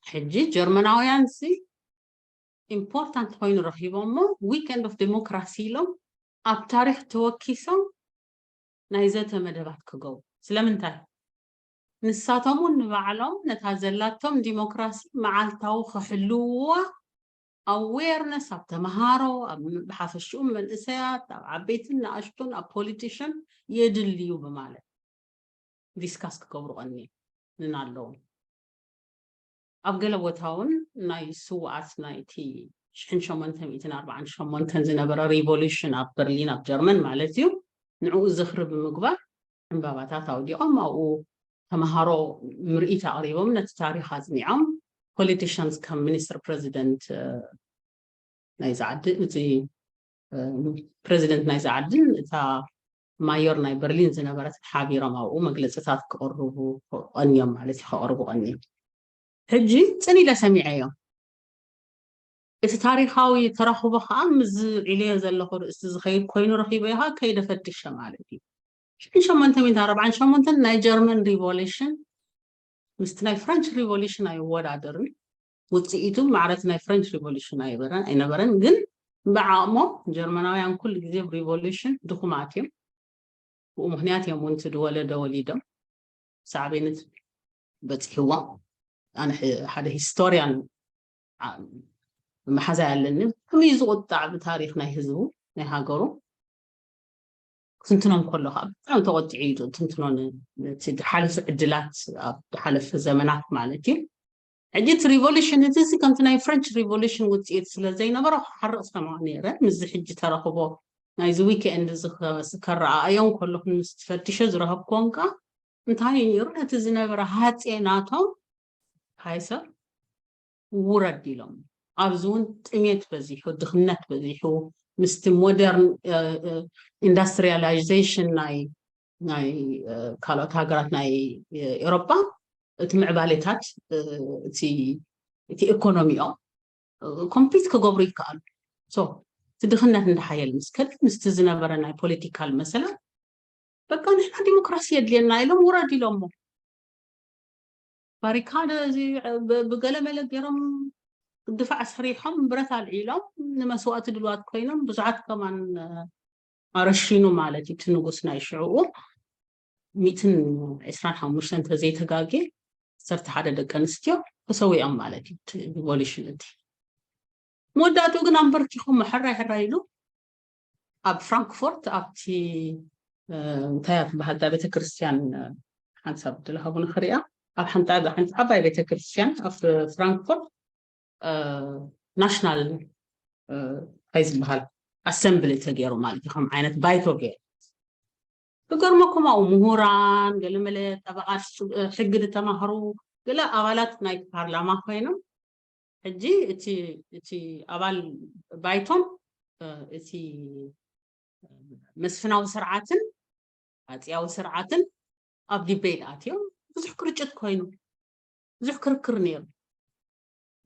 ሕጂ ጀርመናውያን ሲ ኢምፖርታንት ኮይኑ ረኺቦሞ weekend of democracy ኢሎም ኣብ ታሪክ ተወኪሶም ናይ ዘተ መደባት ክገብሩ። ስለምንታይ? ንሳቶም እውን ንባዕሎም ነታ ዘላቶም ዲሞክራሲ መዓልታዊ ክሕልውዋ ኣዌርነስ ኣብ ተምሃሮ፣ ብሓፈሽኡ መንእሰያት፣ ኣብ ዓበይትን ንኣሽቱን፣ ኣብ ፖሊቲሽን የድልዩ ብማለት ዲስካስ ክገብሩ ቀኒና ኣለዎም። ኣብ ገለ ቦታ እውን ናይ ስውኣት ናይቲ ሽሕን ሸሞንተ ሚእትን ኣርባዓን ሸሞንተን ዝነበረ ሪቮሉሽን ኣብ በርሊን ኣብ ጀርመን ማለት እዩ፣ ንዕኡ ዝኽሪ ብምግባር ዕምባባታት ኣውዲቖም ኣብኡ ተምሃሮ ምርኢት ኣቕሪቦም ነቲ ታሪኽ ኣጽኒዖም። ፖሊቲሽንስ ከም ሚኒስትር ፕረዚደንት ናይዚ ዓዲ እቲ ፕረዚደንት ናይዚ ዓድን እታ ማዮር ናይ በርሊን ዝነበረት ሓቢሮም ኣብኡ መግለፅታት ክቕርቡ ቀንዮም ማለት እዩ ከቕርቡ ቀንዮም። ሕጂ ፅን ኢለ ሰሚዐዮም። እቲ ታሪኻዊ ተራኽቦ ከዓ ምስ ዝዒልዮ ዘለኹ ርእስቲ ዝኸይድ ኮይኑ ረኺበዮ ከዓ ከይደ ፈትሸ ማለት እዩ። ሽሕን ሸሞንተ ሚእትን ኣርባዓን ሸሞንተን ናይ ጀርመን ሪቮሉሽን ምስቲ ናይ ፍረንች ሪቮሉሽን ኣይወዳደርን። ውፅኢቱ ማዕረት ናይ ፍረንች ሪቮሉሽን ኣይበረን ኣይነበረን፣ ግን ብዓቕሞም ጀርመናውያን ኩሉ ግዜ ሪቮሉሽን ድኹማት እዮም። ብኡ ምክንያት እዮም እውን እቲ ድወለደ ወሊዶም ሳዕቤንት በፂሕዎም። ኣነ ሓደ ሂስቶሪያን መሓዛይ ኣለኒ። ከመይ ዝቁጣዕ ብታሪክ ናይ ህዝቡ ናይ ሃገሩ ክትንትኖም ከሎ ከዓ ብጣዕሚ ተቆጢዑ እዩ ትንትኖ። እቲ ዝሓለፈ ዕድላት ኣብ ዝሓለፈ ዘመናት ማለት እዩ። ሕጂ እቲ ሪቮሉሽን እዚ ከምቲ ናይ ፍረንች ሪቮሉሽን ውፅኢት ስለ ዘይነበረ ክሓርቕ ሰማዕ ነይረ። ምስዚ ሕጂ ተረኽቦ ናይዚ ዊክኤንድ እዚ ከረኣእዮም ከለኹ ምስ ትፈትሾ ዝረኸብክዎም ከዓ እንታይ እዩ ነይሩ? ነቲ ዝነበረ ሃጼ ናቶም ሃይሰ ውረድ ኢሎም። ኣብዚ እውን ጥሜት በዚሑ፣ ድኽነት በዚሑ፣ ምስቲ ሞደርን ኢንዳስትሪያላይዜሽን ናይ ናይ ካልኦት ሃገራት ናይ ኤሮፓ እቲ ምዕባሌታት እቲ ኢኮኖሚኦም ኮምፒት ክገብሩ ይከኣሉ። እቲ ድኽነት እንዳሓየል ምስ ከደ ምስቲ ዝነበረ ናይ ፖለቲካል መሰላት በቃ ንሕና ዲሞክራሲ የድልየና ኢሎም ውረድ ኢሎሞ። ባሪካደ እዚ ብገለ መለ ገይሮም ድፋዕ ሰሪሖም ብረት ኣልዒሎም ንመስዋእቲ ድልዋት ኮይኖም ብዙሓት ከማን ኣረሺኑ ማለት እዩ። እቲ ንጉስ ናይ ሽዕኡ ሚእትን ዕስራን ሓሙሽተን እንተዘይተጋጌ ዓሰርተ ሓደ ደቂ ኣንስትዮ ተሰዊኦም ማለት እዩ። ሪቮሉሽን እቲ መወዳእትኡ ግን ኣንበርኪኹም ሕራይ ሕራይ ኢሉ ኣብ ፍራንክፎርት ኣብቲ እንታይ እያ ትበሃል እዛ ቤተክርስትያን ሓንሳብ ድልሃቡ ንክሪኣ ኣብ ሓንቲ ዓባይ ቤተክርስትያን ኣብ ፍራንክፎርት ናሽናል እንታይ ዝበሃል ኣሰምብሊ ተገይሩ ማለት እዩ። ከም ዓይነት ባይቶ ገይሩ ክገርመኩም ኣብኡ ምሁራን ገለመለ ጠበቓት ሕጊ ዝተማህሩ ገለ ኣባላት ናይ ፓርላማ ኮይኖም ሕጂ እቲ ኣባል ባይቶን እቲ መስፍናዊ ስርዓትን ኣፅያዊ ስርዓትን ኣብ ዲቤት ኣትዮም ብዙሕ ቅርጭት ኮይኑ ብዙሕ ክርክር ነይሩ።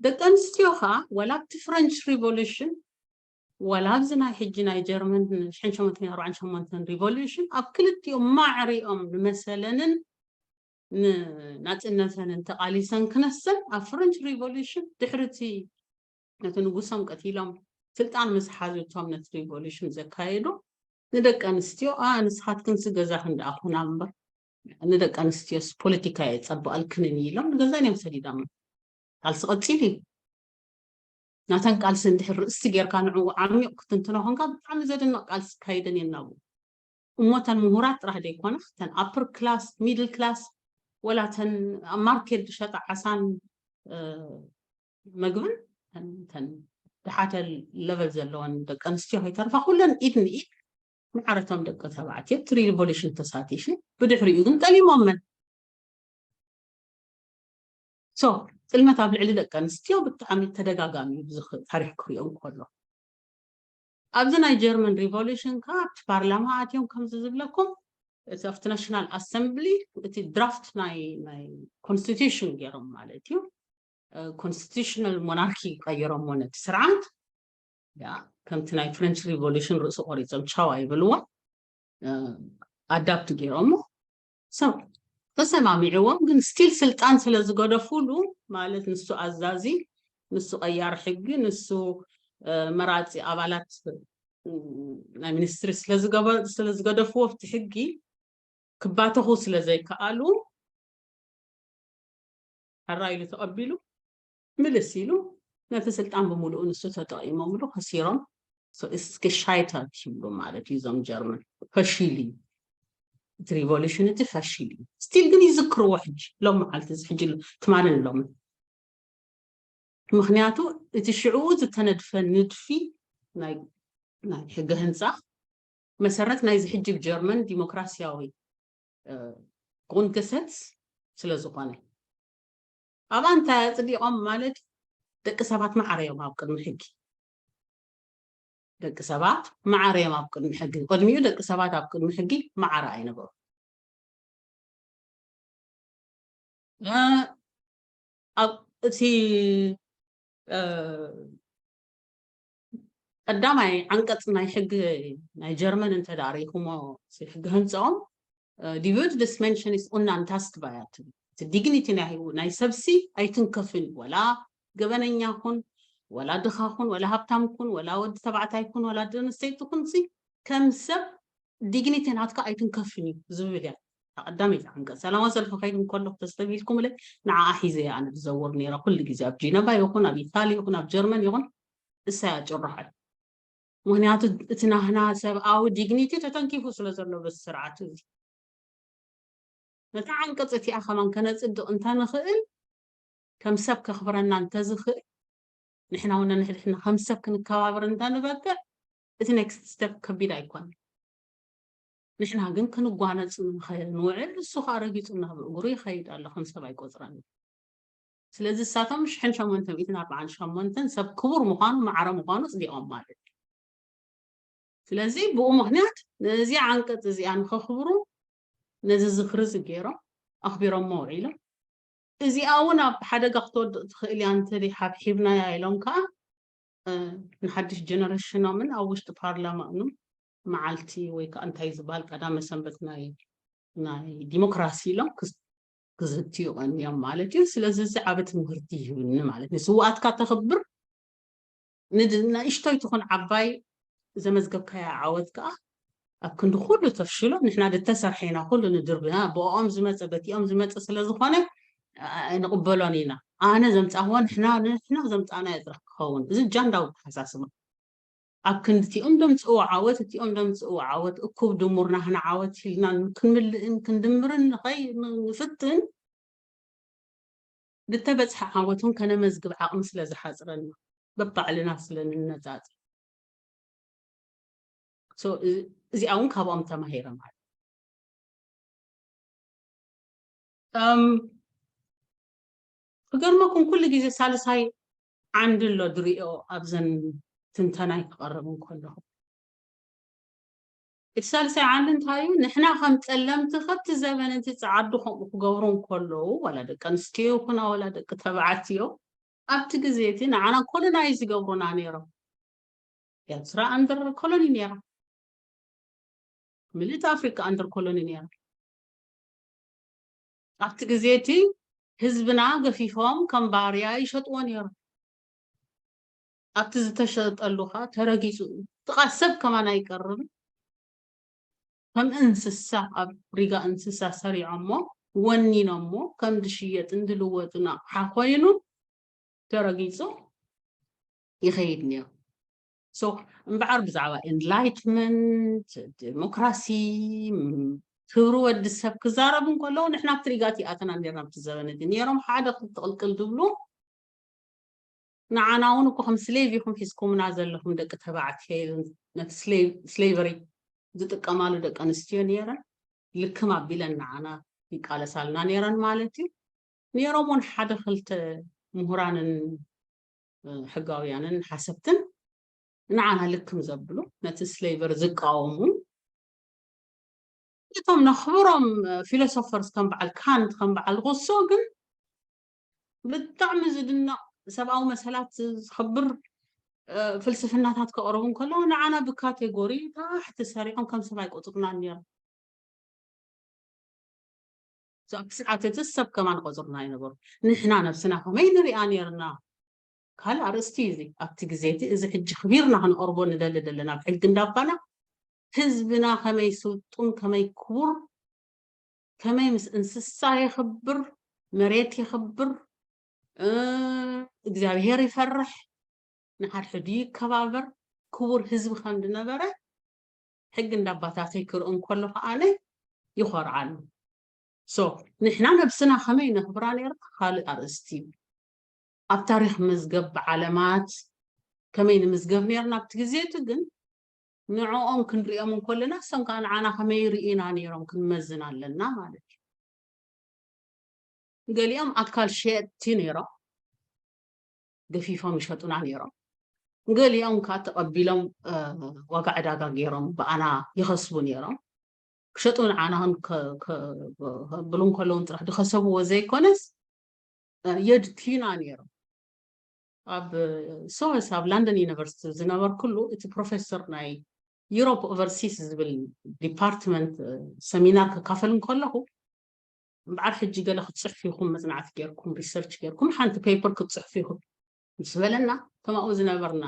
ደቂ ኣንስትዮ ከዓ ወላ ኣብቲ ፍረንች ሪቮሉሽን ወላ ኣብዚ ናይ ሕጂ ናይ ጀርመን ሽሕን ሸሞንተ ሚእትን ኣርባዓን ሸሞንተን ሪቮሉሽን ኣብ ክልቲኦም ማዕሪኦም ንመሰለንን ንናፅነተንን ተቓሊሰን ክነሰን ኣብ ፍረንች ሪቮሉሽን ድሕርቲ ነቲ ንጉሶም ቀቲሎም ስልጣን ምስ ሓዙ እቶም ነቲ ሪቮሉሽን ዘካየዱ ንደቂ ኣንስትዮ ኣ ንስኻትክንሲ ገዛኽን ደኣ ኩና እምበር ንደቂ ኣንስትዮስ ፖለቲካ የፀብቐልክንን ኢሎም ንገዛን እዮም ሰዲዶም። ቃልሲ ቀፂሉ እዩ። ናተን ቃልሲ እንድሕር ርእሲ ጌርካ ንዕኡ ዓሚቕ ክትንትኖ ኮንካ ብጣዕሚ ዘደንቕ ቃልሲ ካይደን እየን ናብኡ። እሞ ተን ምሁራት ጥራሕ ዘይኮና ተን ኣፕር ክላስ ሚድል ክላስ ወላ ተን ኣብ ማርኬት ዝሸጣ ዓሳን መግብን ተን ድሓተ ለቨል ዘለወን ደቂ ኣንስትዮ ከይተርፋ ኩለን ኢድ ንኢድ ማዕረቶም ደቂ ተባዕትዮ እቲ ሪቮሉሽን ተሳቲፉ ብድሕሪኡ ግን ጠሊሞመን። ሶ ጥልመት ኣብ ልዕሊ ደቂ ኣንስትዮ ብጣዕሚ ተደጋጋሚ እዩ ታሪክ ክሪኦ እንከሎ ኣብዚ ናይ ጀርመን ሪቮሉሽን ከ ኣብቲ ፓርላማ ኣትዮም ከምዚ ዝብለኩም እቲ ኣብቲ ናሽናል ኣሰምብሊ እቲ ድራፍት ናይ ናይ ኮንስቲቱሽን ገይሮም ማለት እዩ። ኮንስቲቱሽናል ሞናርኪ ቀይሮሞ ነቲ ስርዓት። ያ ከምቲ ናይ ፍሬንች ሪቮሉሽን ርእሲ ቆሪጾም ቻው ኣይበልዎ፣ ኣዳፕት ገይሮሞ። ሰብ ተሰማሚዕዎም፣ ግን ስቲል ስልጣን ስለ ዝገደፉሉ ማለት ንሱ ኣዛዚ፣ ንሱ ቀያር ሕጊ፣ ንሱ መራፂ ኣባላት ናይ ሚኒስትሪ ስለ ዝገደፍዎ ኣብቲ ሕጊ ክባተኹ ስለ ዘይከኣሉ ሕራ ኢሉ ተቐቢሉ ምልስ ኢሉ ነቲ ስልጣን ብምሉኡ ንሱ ተጠቒሞምሉ ከሲሮም። እስኪ ሻይታ ይብሉ ማለት እዩ እዞም ጀርመን። ፈሺል እዩ እቲ ሪቮሉሽን፣ እቲ ፈሺል እዩ። ስቲል ግን ይዝክርዎ ሕጂ ሎም መዓልቲ እዚ ሕጂ ትማልን ሎምን። ምክንያቱ እቲ ሽዕኡ ዝተነድፈ ንድፊ ናይ ናይ ሕገ ህንፃ መሰረት ናይዚ ሕጂ ጀርመን ዲሞክራሲያዊ ጉንገሰት ስለ ዝኾነ ኣብኣ እንታይ ኣፅዲቖም ማለት ደቂ ሰባት ማዕረ እዮም ኣብ ቅድሚ ሕጊ። ደቂ ሰባት ማዕረ እዮም ኣብ ቅድሚ ሕጊ። ቅድሚኡ ደቂ ሰባት ኣብ ቅድሚ ሕጊ ማዕረ ኣይነበሩ። እቲ ቀዳማይ ዓንቀፅ ናይ ሕጊ ናይ ጀርመን እንተዳሪኹሞ ሕጊ ህንፅኦም ዲቪድ ድስመንሽን ስ ኡናንታስት ባያት እቲ ዲግኒቲ ናይ ሰብሲ ኣይትንከፍን፣ ወላ ገበነኛ ኩን፣ ወላ ድኻ ኩን፣ ወላ ሃብታም ኩን፣ ወላ ወዲ ተባዕታይ ኩን፣ ወላ ደንስተይቲ ኩን፣ ከም ሰብ ዲግኒቲ ናትካ ኣይትንከፍን እዩ ዝብል እያ። ቀዳመይቲ ዓንቀፅ ሰላማዊ ሰልፊ ከይድ እንከሎ ተስተቢልኩምለ ንዓኣ ሒዘ እያ ኣነ ዝዘውር ነይረ ኩሉ ግዜ ኣብ ጂነቫ ይኹን ኣብ ኢታሊ ይኹን ኣብ ጀርመን ይኹን እሳ እያ ጭራሓይ። ምክንያቱ እቲ ናህና ሰብኣዊ ዲግኒቲ ተተንኪፉ ስለ ዘሎ በዚ ስርዓት እዚ ነታ ዓንቀፅ እቲኣ ከማን ከነፅድቕ እንተንኽእል ከም ሰብ ከኽብረና እንተዝኽእል ንሕና እውን ንሕድሕና ከም ሰብ ክንከባበር እንተንበቅዕ እቲ ኔክስት ስቴፕ ከቢድ ኣይኮነን። ንሕና ግን ክንጓነፅ ንውዕል እሱ ከዓ ረጊፁና ብእግሩ ይኸይድ ኣሎ ከም ሰብ ኣይቆፅረን። ስለዚ እሳቶም ሽሕን ሸሞንተ ሚእትን ኣርባዓን ሸሞንተን ሰብ ክቡር ምዃኑ ማዕረ ምዃኑ ፅዲቖም ማለት እዩ። ስለዚ ብኡ ምክንያት ነዚ ዓንቀፅ እዚኣ ንኸኽብሩ ነዚ ዝኽሪ እዚ ገይሮም ኣኽቢሮሞ ውዒሎም። እዚኣ እውን ኣብ ሓደጋ ክትወድቕ ትኽእል እያ እንተ ሓብሒብናያ ኢሎም ከዓ ንሓድሽ ጀነሬሽኖምን ኣብ ውሽጢ ፓርላማኡንም መዓልቲ ወይ ከዓ እንታይ ዝበሃል ቀዳመ ሰንበት ናይ ናይ ዲሞክራሲ ኢሎም ክዝትዩ ቀንዮም ማለት እዩ። ስለዚ እዚ ዓበ ትምህርቲ ይህብኒ ማለት እዩ። ስውኣትካ ተኽብር ንእሽቶይ ትኹን ዓባይ ዘመዝገብካያ ዓወት ከዓ ኣብ ክንዲ ኩሉ ተፍሽሎ ንሕና ድተሰርሐ ኢና ኩሉ ንድርብና ብኦም ዝመፀ በቲኦም ዝመፀ ስለዝኾነ ንቕበሎን ኢና። ኣነ ዘምፃእዎ ንሕና ንሕና ዘምፃእና የጥራሕ ክኸውን እዚ ጃንዳዊ ተሓሳስባ ኣብ ክንዲ እቲኦም ደምፅእዎ ዓወት እቲኦም ደምፅእዎ ዓወት እኩብ ድሙር ናህና ዓወት ኢልና ክንምልእን ክንድምርን ንኸይ ንፍትን ዝተበፅሐ ዓወት እውን ከነመዝግብ ዓቕሚ ስለ ዝሓፅረና በባዕልና ስለ ንነፃፀ እዚኣ እውን ካብኦም ተማሂረ ማለት ክገርመኩም ኩሉ ግዜ ሳልሳይ ዓንዲ ኣሎ ድሪኦ ኣብዘን ትንተናይ ክቐርብ እንከለኹ እቲ ሳልሳይ ዓንዲ እንታይ እዩ ንሕና ከም ፀለምቲ ከብቲ ዘበን እቲ ፀዓዱ ከምኡ ክገብሩ እንከለዉ ዋላ ደቂ ኣንስትዮ ይኹና ዋላ ደቂ ተባዕትዮ ኣብቲ ግዜ እቲ ንዓና ኮሎናይዝ ይገብሩና ነይሮም ኤርትራ ኣንደር ኮሎኒ ነይራ ምልእቲ ኣፍሪካ ኣንደር ኮሎኒ ነይራ ኣብቲ ግዜ እቲ ህዝብና ገፊፎም ከም ባርያ ይሸጥዎ ነይሮም ኣብቲ ዝተሸጠሉ ከዓ ተረጊፁ ጥቓ ሰብ ከማን ኣይቀርብን ከም እንስሳ ኣብ ሪጋ እንስሳ ሰሪዖሞ ወኒኖሞ ከም ድሽየጥን ድልወጥን ኣቕሓ ኮይኑ ተረጊፁ ይኸይድ ነይሩ so እምበዓር ብዛዕባ enlightenment democracy ክብሪ ወዲ ሰብ ክዛረቡ እንከለዉ ንሕና ኣብቲ ሪጋ እቲኣተና ነርና ኣብቲ ዘበን እቲ ነይሮም ሓደ ክልተ ቅልቅል ዝብሉ ንዓና እውን እኮ ከም ስሌቭ ኢኹም ሒዝኩምና ዘለኹም ደቂ ተባዕትዮ ኢሉ ነቲ ስሌቨሪ ዝጥቀማሉ ደቂ ኣንስትዮ ነይረን ልክም ኣቢለን ንዓና ይቃለሳልና ነይረን ማለት እዩ ነይሮም እውን ሓደ ክልተ ምሁራንን ሕጋውያንን ሓሰብትን ንዓና ልክም ዘብሉ፣ ነቲ ስሌቨር ዝቃወሙ፣ እቶም ነኽብሮም ፊሎሶፈርስ ከም በዓል ካንት፣ ከም በዓል ሩሶ ግን ብጣዕሚ ዝድነቕ ሰብኣዊ መሰላት ዝኽብር ፍልስፍናታት ከቕርቡ እንከለዉ ንዓና ብካቴጎሪ ታሕቲ ሰሪዖም ከም ሰብ ኣይቆፅሩናን ነይሮም። ኣብቲ ሰዓት እቲ ሰብ ከማን ቆፅሩና ኣይነበሩ። ንሕና ነብስና ከመይ ንሪኣ ነርና? ካልእ ኣርእስቲ እዩ እዚ። ኣብቲ ግዜ እቲ እዚ ሕጂ ክቢርና ክንቐርቦ ንደሊ ዘለና ኣብ ሕጊ እንዳባና ህዝብና ከመይ ስልጡን፣ ከመይ ክቡር፣ ከመይ ምስ እንስሳ የኽብር፣ መሬት የኽብር፣ እግዚኣብሔር ይፈርሕ፣ ንሓድሕዱ ይከባበር፣ ክቡር ህዝቢ ከም ዝነበረ ሕጊ እንዳባታተይ ክርኢ እንከሎ ከዓነ ይኾርዓሉ። ሶ ንሕና ነብስና ከመይ ነኽብራ ነርና ካልእ ኣርእስቲ እዩ። ኣብ ታሪኽ መዝገብ ብዓለማት ከመይ ንምዝገብ ነርና ኣብቲ ግዜ እቲ ግን ንዕኦም ክንሪኦም እንከለና እሶም ከዓ ንዓና ከመይ ርኢና ነይሮም ክንመዝን ኣለና ማለት እዩ። ገሊኦም ኣካል ሸየጥቲ ነይሮም፣ ገፊፎም ይሸጡና ነይሮም። ገሊኦም ከዓ ተቐቢሎም ዋጋ ዕዳጋ ገይሮም ብኣና ይኸስቡ ነይሮም። ክሸጡ ንዓና ከብሉ እንከለውን ጥራሕ ዝኸሰብዎ ዘይኮነስ የድትዩና ነይሮም። ኣብ ሶስ ኣብ ላንደን ዩኒቨርሲቲ ዝነበርኩሉ እቲ ፕሮፌሰር ናይ ዩሮፕ ኦቨርሲስ ዝብል ዲፓርትመንት ሰሚናር ክካፈል እንከለኹ እምበዓር ሕጂ ገለ ክትፅሕፉ ኢኹም መፅናዕቲ ጌርኩም ሪሰርች ጌርኩም ሓንቲ ፔፐር ክትፅሕፉ ኢኹም ምስ በለና እቶም ኣብኡ ዝነበርና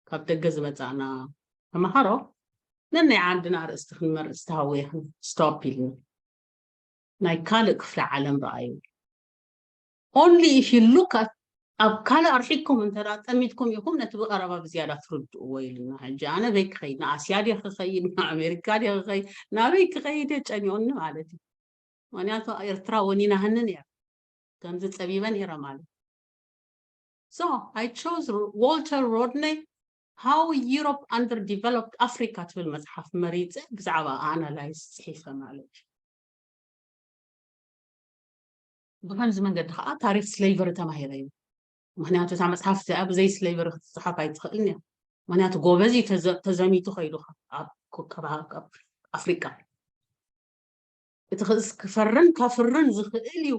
ካብ ደገ ዝመፃእና ተምሃሮ ነናይ ዓድና ኣርእስቲ ክንመርፅ ተሃወየኽን ስቶፕ ኢልና ናይ ካልእ ክፍለ ዓለም ረኣዩ only if you look at ኣብ ካልእ ኣርሒቅኩም እንተ ጠሚትኩም ኢኹም ነቲ ብቐረባ ብዝያዳ ትርድእዎ ኢልና ሕጂ ኣነ በይ ክኸይድ ንኣስያ ድየ ክኸይድ ንኣሜሪካ ድየ ክኸይድ ናበይ ክኸይድ እየ ጨኒቑኒ ማለት እዩ ምክንያቱ ኤርትራ ወኒናህኒ ነይራ ከምዚ ፀቢበ ነይረ ማለት so I chose Walter Rodney How Europe Underdeveloped Africa ትብል መፅሓፍ መሪፀ ብዛዕባ ኣናላይዝ ፅሒፈ ማለት እዩ ብከምዚ መንገዲ ከዓ ታሪክ ስሌቨሪ ተማሂረ እዩ ምክንያቱ እታ መፅሓፍ እዚኣ ብዘይ ስሌቨሪ ክትፅሓፍ ኣይትኽእልን እያ ምክንያቱ ጎበዝ እዩ ተዘሚቱ ከይዱ ኣብ ኣፍሪቃ እቲ ክፈርን ከፍርን ዝኽእል እዩ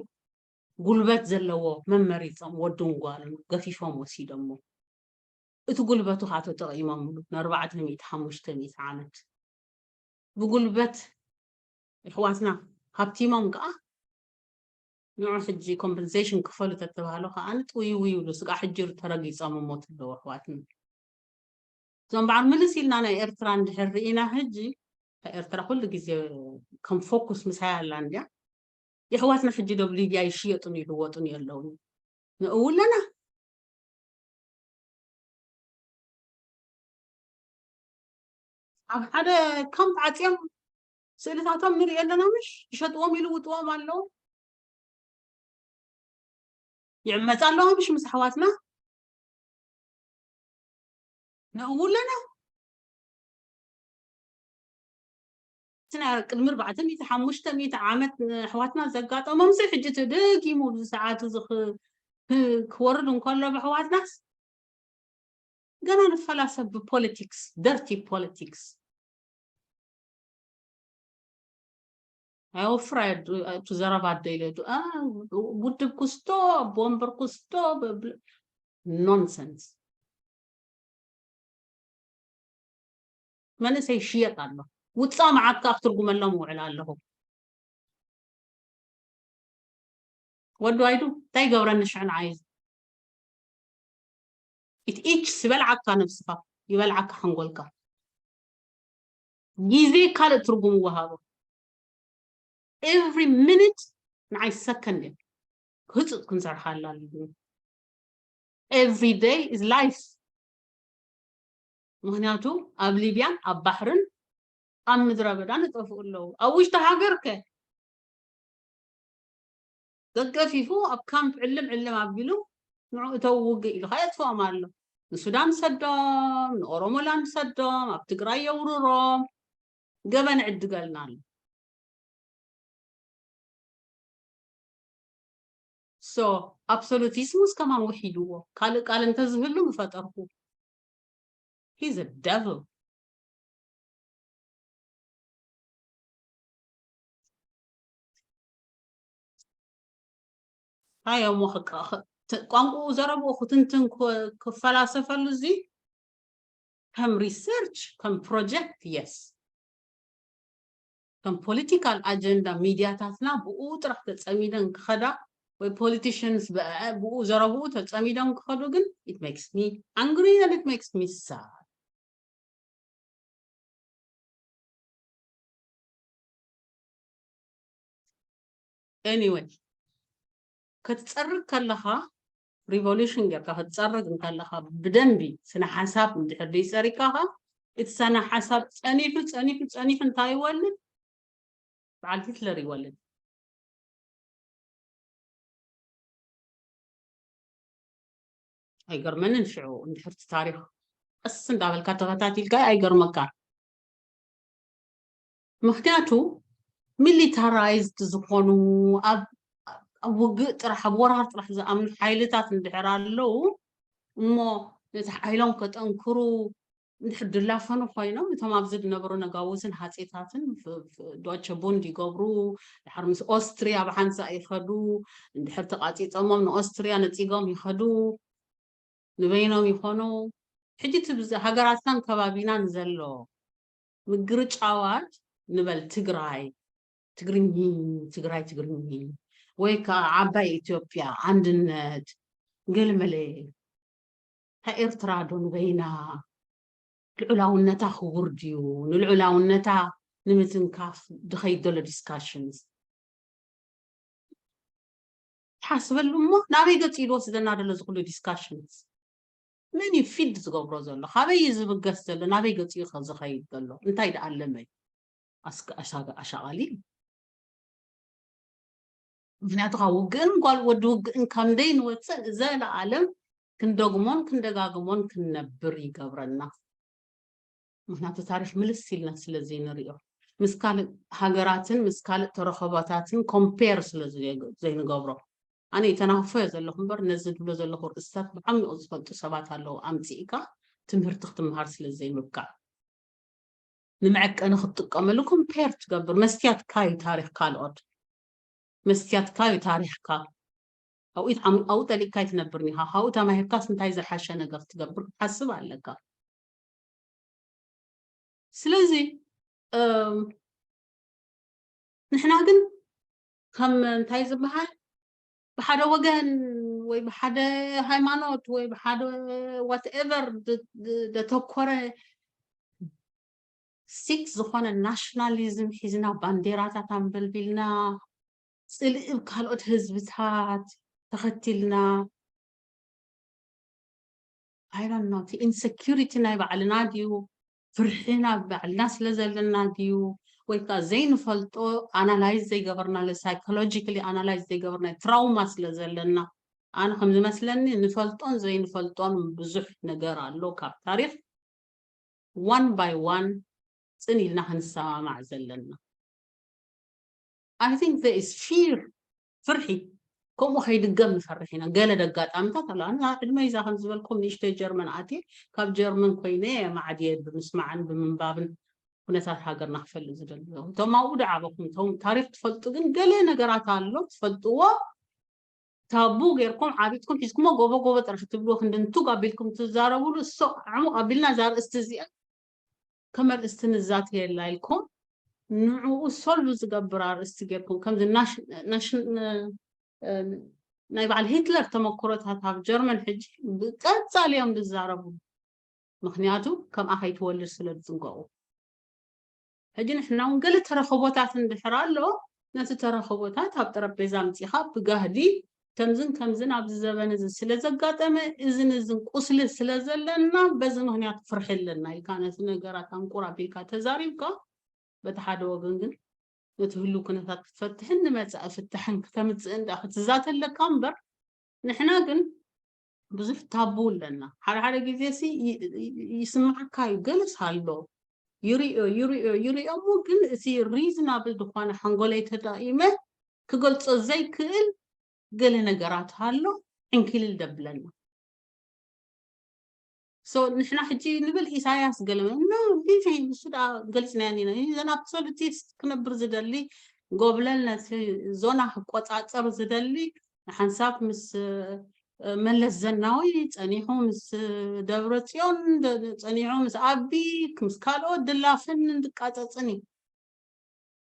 ጉልበት ዘለዎ መመሪፆም ወድን ጓልን ገፊፎም ወሲዶሞ እቲ ጉልበቱ ከዓ ተጠቂሞምሉ ንኣርባዕተ ሚእቲ ሓሙሽተ ሚእቲ ዓመት ብጉልበት ኣሕዋትና ሃብቲሞም ከዓ ንዑ ሕጂ ኮምፐንሴሽን ክፈሉ ተተባህሉ ከዓ ጥውይው ይብሉ ስጋዕ ሕጂ ተረጊፆም እሞት ኣለዉ ኣሕዋትና እዞም በዓል ምልስ ኢልና ናይ ኤርትራ እንድሕር ርኢና ሕጂ ኤርትራ ኩሉ ግዜ ከም ፎኩስ ምሳይ ኣላ እንድያ የሕዋትና ሕጂ ዶብ ሊብያ ይሽየጡን ይልወጡን የለውን ንእውለና ኣብ ሓደ ካምፕ ዓፅዮም ስእልታቶም ንሪኢ ኣለና ምሽ ይሸጥዎም ይልውጥዎም ኣለዉ ይዕመፃ ኣለዋ ምሽ ምስ ኣሕዋትና ንእውለና እቲ ናይ ቅድሚ ኣርባዕተ ሚእቲ ሓሙሽተ ሚእቲ ዓመት ንኣሕዋትና ዘጋጠሞምሲ ሕጂ እቲ ደጊሙ ኣብዚ ሰዓት እዚ ክወርድ እንከሎ ብኣሕዋትናስ ገና ንፈላሰብ ብፖለቲክስ ደርቲ ፖለቲክስ ኣይወፍር እቱ ዘረባ ኣደ ኢለ ውድብ ክስቶ ኣቦ ወንበር ክስቶ ኖንሰንስ መንእሰይ ይሽየጥ ኣሎ ውፃእ መዓት ከዓ ክትርጉመሎም ውዕል ኣለኹ ወዲ ዋይዱ እንታይ ገብረኒ ሽዕን ዓይዙ ኢት ኢች ዝበልዓካ ነብስኻ ይበልዓካ ሓንጎልካ ግዜ ካልእ ትርጉም ይወሃቦ every minute ንዓይ ሰከንድ እያ ክህፁፅ ክንሰርሓላ ኣለና every day is life ምክንያቱ ኣብ ሊብያን ኣብ ባሕርን ኣብ ምድረ በዳ ንጠፍኡ ኣለዉ ኣብ ውሽጢ ሃገር ከ ገገፊፉ ኣብ ካምፕ ዕልም ዕልም ኣቢሉ ንዑ እተው ውግእ ኢሉ ከዓ የጥፍኦም ኣሎ ንሱዳን ሰዶም ንኦሮሞላንድ ሰዶም ኣብ ትግራይ የውርሮም ገበን ዕድገልና ኣሎ so ኣብሶሉቲስሙስ ከማን ውሒድዎ ካልእ ቃል እንተዝህሉ ምፈጠርኩ He's a devil. ኣዮሞ ቋንቋኡ ዘረብኡ ክትንትን ክፈላሰፈሉ እዚ ከም research ከም project yes ከም political agenda ሚድያታትና ብኡ ጥራሕ ተፀሚደን ክኸዳ ወይ politicians ብኡ ዘረብኡ ተፀሚዶም ክኸዱ ግን it makes me angry and it makes me sad. Anyway ክትፀርግ ከለኻ revolution ጌርካ ክትፀርግ እንከለኻ ብደንቢ ስነ ሓሳብ እንድሕር ደይፀሪግካ ኸዓ እቲ ስነ ሓሳብ ፀኒሑ ፀኒሑ ፀኒሑ እንታይ ይወልድ? በዓል ሂትለር ይወልድ። ኣይገርመንን ሽዑ እንድሕርቲ ታሪኽ ቀስ እንዳበልካ ተኸታቲልካ ኣይገርመካ። ምክንያቱ militarized ዝኾኑ ኣብ ውግእ ጥራሕ ኣብ ወራር ጥራሕ ዝኣምኑ ሓይልታት እንድሕር ኣለዉ እሞ ነቲ ሓይሎም ከጠንክሩ እንድሕር ድላፈኑ ኮይኖም እቶም ኣብዚ ዝነበሩ ነጋውስን ሃጼታትን ዶቸ ቡንድ ይገብሩ። ድሓር ምስ ኦስትሪያ ብሓንሳእ ይኸዱ። እንድሕር ተቃፂፀሞም ንኦስትሪያ ነፂጎም ይኸዱ። ንበይኖም ይኾኑ። ሕጂ እቲ ሃገራትናን ከባቢናን ዘሎ ምግርጫዋት ንበል ትግራይ ትግርኚ ትግራይ ትግርኚ ወይ ከዓ ዓባይ ኢትዮጵያ ኣንድነት ገለመለ እታ ኤርትራ ዶ ንበይና ልዑላውነታ ክቡር ድዩ ንልዑላውነታ ንምትንካፍ ድኸይድ ዘሎ discussions ሓስበሉ እሞ ናበይ ገፂ ዝወስደና ደሎ ዝኩሉ discussions መን እዩ feed ዝገብሮ ዘሎ ካበይ እዩ ዝብገስ ዘሎ ናበይ ገፂ እዩ ዝኸይድ ዘሎ እንታይ ደኣለመ ኣሻቃሊ ምክንያቱ ካብ ውግእን ጓል ወዲ ውግእን ከምደይ ንወፅእ ዘለኣለም ክንደግሞን ክንደጋግሞን ክንነብር ይገብረና ምክንያቱ ታሪክ ምልስ ኢልና ስለ ዘይንሪኦ ምስ ካልእ ሃገራትን ምስ ካልእ ተረኸቦታትን compare ስለ ዘይንገብሮ ኣነ ይተናኽፎ እየ ዘለኹ እምበር ነዚ ዝብሎ ዘለኹ ርእስታት ብዓሚቑ ዝፈልጡ ሰባት ኣለዉ ኣምፂእካ ትምህርቲ ክትምሃር ስለ ዘይምብቃዕ ንመዐቀኒ ክትጥቀመሉ compare ትገብር መስትያትካ እዩ ታሪክ ካልኦት መስትያትካ እዩ ታሪክካ ኣብኡ ጠሊቅካ ይትነብር ኒኻ ካብኡ ተማሂርካስ እንታይ ዝሓሸ ነገር ትገብር ክትሓስብ ኣለካ ስለዚ ንሕና ግን ከም እንታይ ዝበሃል ብሓደ ወገን ወይ ብሓደ ሃይማኖት ወይ ብሓደ whatever ደተኮረ sick ዝኾነ nationalism ሒዝና ባንዴራታት ኣንበልቢልና ፅልኢ ካልኦት ህዝብታት ተኸቲልና I don't know እቲ insecurity ናይ ባዕልና ድዩ ፍርሒ ናብ ባዕልና ስለ ዘለና ድዩ ወይ ከዓ ዘይንፈልጦ analyze ዘይገበርናሉ psychologically analyze ዘይገበርና trauma ስለ ዘለና ኣነ ከም ዝመስለኒ ንፈልጦን ዘይንፈልጦን ብዙሕ ነገር ኣሎ ካብ ታሪክ one by one ፅን ኢልና ክንሰማማዕ ዘለና I think there is fear ፍርሒ ከምኡ ከይድገም ንፈርሕ ኢና ገለ ደጋጣምታት ኣሎ ኣነ ዕድመይ እዛ ከም ዝበልኩም ንእሽተይ ጀርመን ኣትየ ካብ ጀርመን ኮይነ ማዕድየ ብምስማዕን ብምንባብን ኩነታት ሃገርና ክፈልጥ ዝደሊ ዘለኹ እቶም ኣብኡ ደዓበኹም እቶም ታሪክ ትፈልጡ ግን ገለ ነገራት ኣሎ ትፈልጥዎ ታቡ ጌርኩም ዓቢጥኩም ሒዝኩሞ ጎቦ ጎቦ ጥራሕ ትብልዎ ክንዲ ንቱግ ኣቢልኩም ትዛረብሉ እሶ ዕሙቕ ኣቢልና እዛ ኣርእስቲ እዚኣ ከም ኣርእስቲ ንዛተየላ ኢልኩም ንዕኡ solve ዝገብር ኣርእስቲ ጌርኩም ከምዚ ናይ በዓል ሂትለር ተመክሮታት ኣብ ጀርመን ሕጂ ብቀፃሊ እዮም ዝዛረቡ ምክንያቱ ከምኣ ከይትወልድ ስለ ዝፅንቀቑ ሕጂ ንሕና እውን ገለ ተረኸቦታት እንድሕር ኣሎ ነቲ ተረኸቦታት ኣብ ጠረጴዛ ኣምፂኻ ብጋህዲ ከምዝን ከምዝን ኣብዚ ዘበን እዚ ስለ ዘጋጠመ እዝን እዝን ቁስሊ ስለ ዘለና በዚ ምክንያት ፍርሒ ኣለና ኢልካ ነቲ ነገራት ኣንቁር ኣቢልካ ተዛሪብካ በቲ ሓደ ወገን ግን ነቲ ህልው ኩነታት ክትፈትሕን ንመፃኢ ፍታሕን ክተምፅእን ዳ ክትዛተ ኣለካ እምበር ንሕና ግን ብዙሕ ታቡ ኣለና ሓደ ሓደ ግዜ ሲ ይስማዓካ እዩ ገለስ ኣሎ ይሪኦ ይሪኦ ይሪኦ እሞ ግን እቲ reasonable ዝኾነ ሓንጎለይ ተጠቂመ ክገልፆ ዘይክእል ገለ ነገራት ኣሎ ዕንኪልል ደብለና So ንሕና ሕጂ ንብል ኢሳያስ ገለ no ቢፊ ንሱ ደኣ ገሊጽናዮ ኢና። He's an absolutist ክነብር ዝደሊ ጎብለል ነቲ ዞና ክቆጻጸር ዝደሊ ንሓንሳብ ምስ መለስ ዘናዊ ጸኒሑ ምስ ደብረ ጽዮን ጸኒሑ ምስ ኣቢ ምስ ካልኦት ድላፍን እንድቃጸጽን እዩ።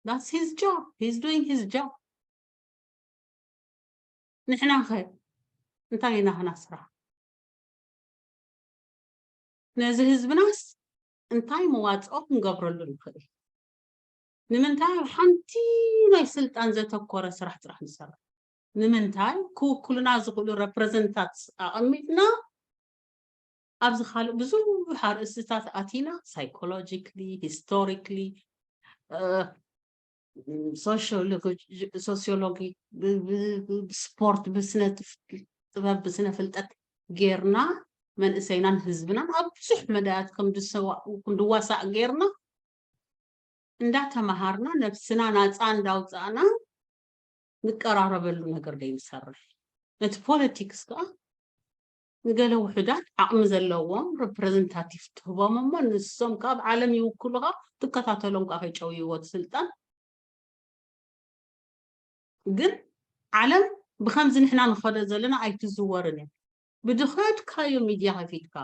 That's his job. He's doing his job. ንሕና ኸ እንታይ ኢና ኸና ስራሕ ነዚ ህዝብናስ እንታይ መዋፅኦ ክንገብረሉ ንኽእል? ንምንታይ ኣብ ሓንቲ ናይ ስልጣን ዘተኮረ ስራሕ ጥራሕ ንሰርሕ? ንምንታይ ክውክሉና ዝኽእሉ ረፕረዘንታት ኣቐሚጥና ኣብዚ ካልእ ብዙሕ ኣርእስትታት ኣቲና ሳይኮሎጂክሊ፣ ሂስቶሪክሊ፣ ሶሲዮሎጂ፣ ብስፖርት፣ ብስነ ጥበብ፣ ብስነ ፍልጠት ጌርና መንእሰይናን ህዝብናን ኣብ ብዙሕ መዳያት ከም ድዋሳእ ጌርና እንዳተማሃርና ነብስና ናፃ እንዳውፃእና ንቀራረበሉ ነገር ደይንሰርሕ። ነቲ ፖለቲክስ ከዓ ንገለ ውሑዳት ዓቕሚ ዘለዎም ሪፕረዘንታቲቭ ትህቦም እሞ ንሶም ከዓ ኣብ ዓለም ይውክሉኻ ትከታተሎም ከዓ ከይጨውይዎ እቲ ስልጣን። ግን ዓለም ብከምዚ ንሕና ንኸዶ ዘለና ኣይትዝወርን እያ። ብድኸድካዮ ሚድያ ከፊትካ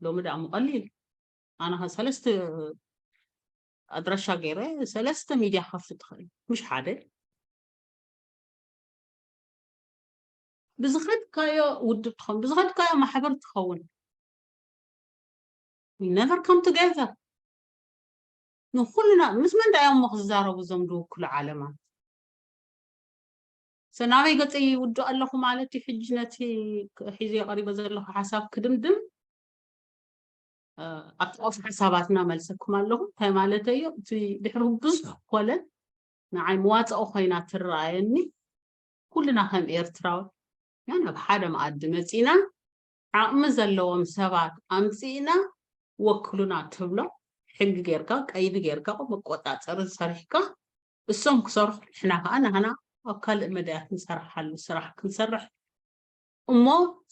ሎሚ ደኣ ምቐሊል ኣነ ከ ሰለስተ ኣድራሻ ገይረ ሰለስተ ሚድያ ከፍት ትኽእል ምሽ ሓደ ብዝኸድካዮ ውድብ ትኸውን ብዝኸድካዮ ማሕበር ትኸውን never come together ንኩልና ምስ መን ዳዮም ክዛረቡ እዞም ዝውክሉ ዓለማት ሰናበይ ገፀ ይውድእ ኣለኹ ማለት እዩ ሕጂ ነቲ ሒዘ ቀሪበ ዘለኹ ሓሳብ ክድምድም ኣብቲ ቀውሲ ሓሳባትና መልሰኩም ኣለኹ እንታይ ማለት እዮ እቲ ድሕሪ ብዙሕ ኮለ ንዓይ መዋፅኦ ኮይና ትረኣየኒ ኩልና ከም ኤርትራዊ ናብ ሓደ መኣዲ መፂና ዓቕሚ ዘለዎም ሰባት ኣምፂእና ወክሉና ትብሎ ሕጊ ጌርካ ቀይዲ ጌርካ መቆፃፀሪ ሰሪሕካ እሶም ክሰርሑ ንሕና ከዓ ናህና ኣብ ካልእ መዳያት ንሰርሓሉ ስራሕ ክንሰርሕ እሞ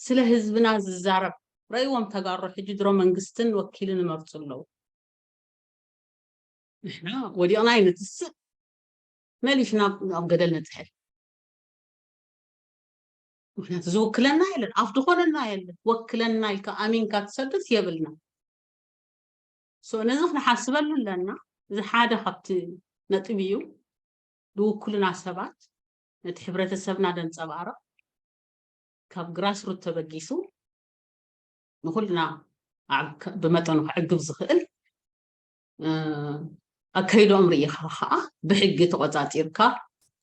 ስለ ህዝብና ዝዛረብ ረእይዎም ተጋሩ ሕጂ ድሮ መንግስትን ወኪልን ይመርፁ ኣለዉ ንሕና ወዲቕና ይንትስእ መሊስና ኣብ ገደል ንፅሕል ምክንያቱ ዝውክለና የለን ኣፍ ዝኾነና የለን ወክለና ኢልካ ኣሚንካ ትሰድስ የብልና so ነዚ ክንሓስበሉ ኣለና እዚ ሓደ ካብቲ ነጥቢ እዩ ዝውክሉና ሰባት ነቲ ሕብረተሰብና ደንፀባረቕ ካብ ግራስሩት ተበጊሱ ንኩልና ብመጠኑ ክዕግብ ዝኽእል ኣካይዶኦም ርኢኻ ከዓ ብሕጊ ተቆፃፂርካ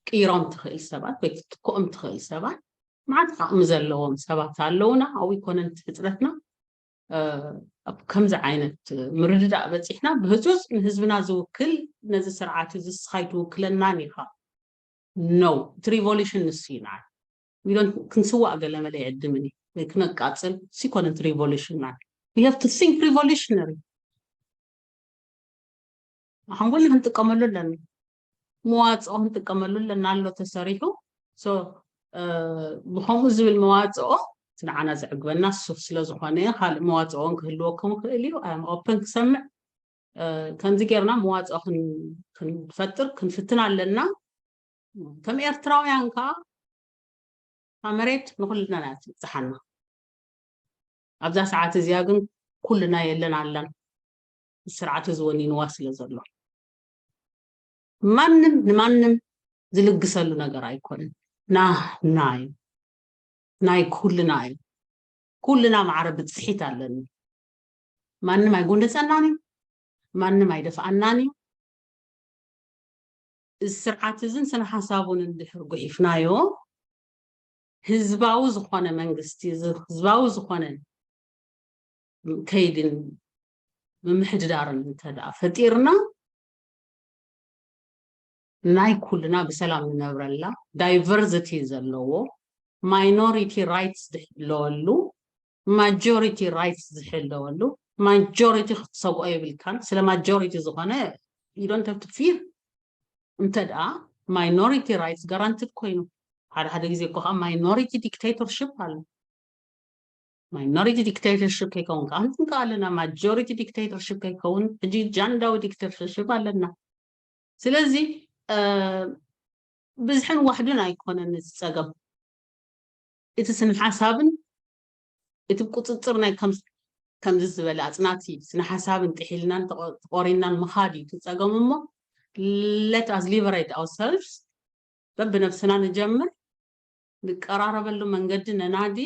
ቅይሮም ትኽእል ሰባት ወይ ክትትክኦም ትኽእል ሰባት መዓት ዓቕሚ ዘለዎም ሰባት ኣለውና ኣብኡ ይኮነን እቲ ሕፅረትና ኣብ ከምዚ ዓይነት ምርድዳእ በፂሕና ብህፁፅ ንህዝብና ዝውክል ነዚ ስርዓት እዚ ስኻይ ትውክለናን ኢኻ no እቲ ሪቮሉሽን ንሱ እዩ ንዓይ ዊዶን ክንስዋእ ገለ መለ ይዕድምን እዩ ወይ ክነቃፅል ሲኮነንት ሪቮሉሽን ማለት we have to think revolutionary ሓንጎልና ክንጥቀመሉ ኣለና መዋፅኦ ክንጥቀመሉ ኣለና ኣሎ ተሰሪሑ ብከምኡ ዝብል መዋፅኦ እቲ ንዓና ዘዕግበና ሱፍ ስለዝኮነ ካልእ መዋፅኦን ክህልወኩም ይኽእል እዩ ኣም ኦፕን ክሰምዕ ከምዚ ጌርና መዋፅኦ ክንፈጥር ክንፍትን ኣለና ከም ኤርትራውያን ከዓ እታ መሬት ንኩልና እያ ትብፅሓና ኣብዛ ሰዓት እዚኣ ግን ኩልና የለን ኣላን ስርዓት እዚ ወኒንዋ ስለ ዘሎ ማንም ንማንም ዝልግሰሉ ነገር ኣይኮነን ናህና እዩ ናይ ኩልና እዩ ኩልና ማዕረ ብፅሒት ኣለና ማንም ኣይጎንደፀናን እዩ ማንም ኣይደፍኣናን እዩ እዚ ስርዓት እዝን ስነ ሓሳቡን እንድሕር ጉሒፍናዮ ህዝባዊ ዝኾነ መንግስቲ ህዝባዊ ዝኾነ ከይድን ምምሕድዳርን እንተ ደኣ ፈጢርና ናይ ኩልና ብሰላም ንነብረላ ዳይቨርሲቲ ዘለዎ ማይኖሪቲ ራይትስ ዝሕለወሉ ማጆሪቲ ራይትስ ዝሕለወሉ ማጆሪቲ ክትሰግኦ የብልካን ስለ ማጆሪቲ ዝኾነ you don't have to fear እንተ ደኣ ማይኖሪቲ ራይትስ ጋራንትድ ኮይኑ ሓደ ሓደ ግዜ እኮ ከዓ ማይኖሪቲ ዲክቴተርሽፕ ኣሎ ማይኖሪቲ ዲክቴተርሽፕ ከይከውን ከዓ ክንከ ኣለና፣ ማጆሪቲ ዲክቴተርሽፕ ከይከውን ሕጂ ጃንዳዊ ዲክቴተርሽፕ ኣለና። ስለዚ ብዝሕን ዋሕዱን ኣይኮነን እዚ ፀገም፣ እቲ ስነ ሓሳብን እቲ ቁፅፅር ናይ ከምዚ ዝበለ ኣፅናቲ ስነ ሓሳብን ጥሒልናን ተቆሪናን ምኻድ እዩ እቲ ፀገም። እሞ let us liberate ourselves፣ በብነብስና ንጀምር፣ ንቀራረበሉ መንገዲ ነናዲ።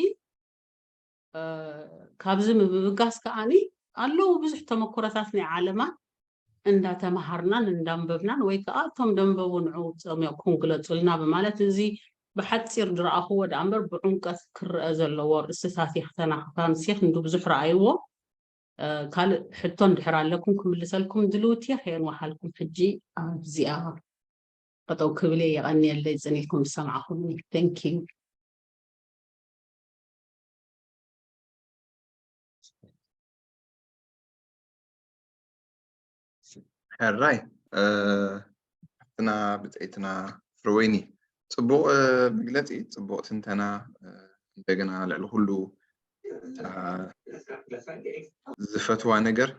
ካብዚ ምብጋስ ከዓኒ ኣለዉ ብዙሕ ተመክሮታት ናይ ዓለማት እንዳተምሃርናን እንዳንበብናን ወይ ከዓ እቶም ደንበቡ ንዑ ፀሚቕኩም ግለፁልና ብማለት እዚ ብሓፂር ዝረኣኽዎ ደኣ እምበር ብዕምቀት ክረአ ዘለዎ ርእስታት እየ ክተናኽፋ ምሴ ክንዲ ብዙሕ ረኣይዎ። ካልእ ሕቶ እንድሕር ኣለኩም ክምልሰልኩም ድልውቲ እየ። ከየንዋሓልኩም ሕጂ ኣብዚኣ ጠጠው ክብል እየ። የቐንየለይ ፅን ኢልኩም ዝሰማዕኹምኒ። Thank you። ሕራይ ሓፍትና ብፀይትና ፍርወይኒ፣ ፅቡቕ መግለፂ፣ ፅቡቕ ትንተና። እንደገና ልዕሊ ኩሉ ዝፈትዋ ነገር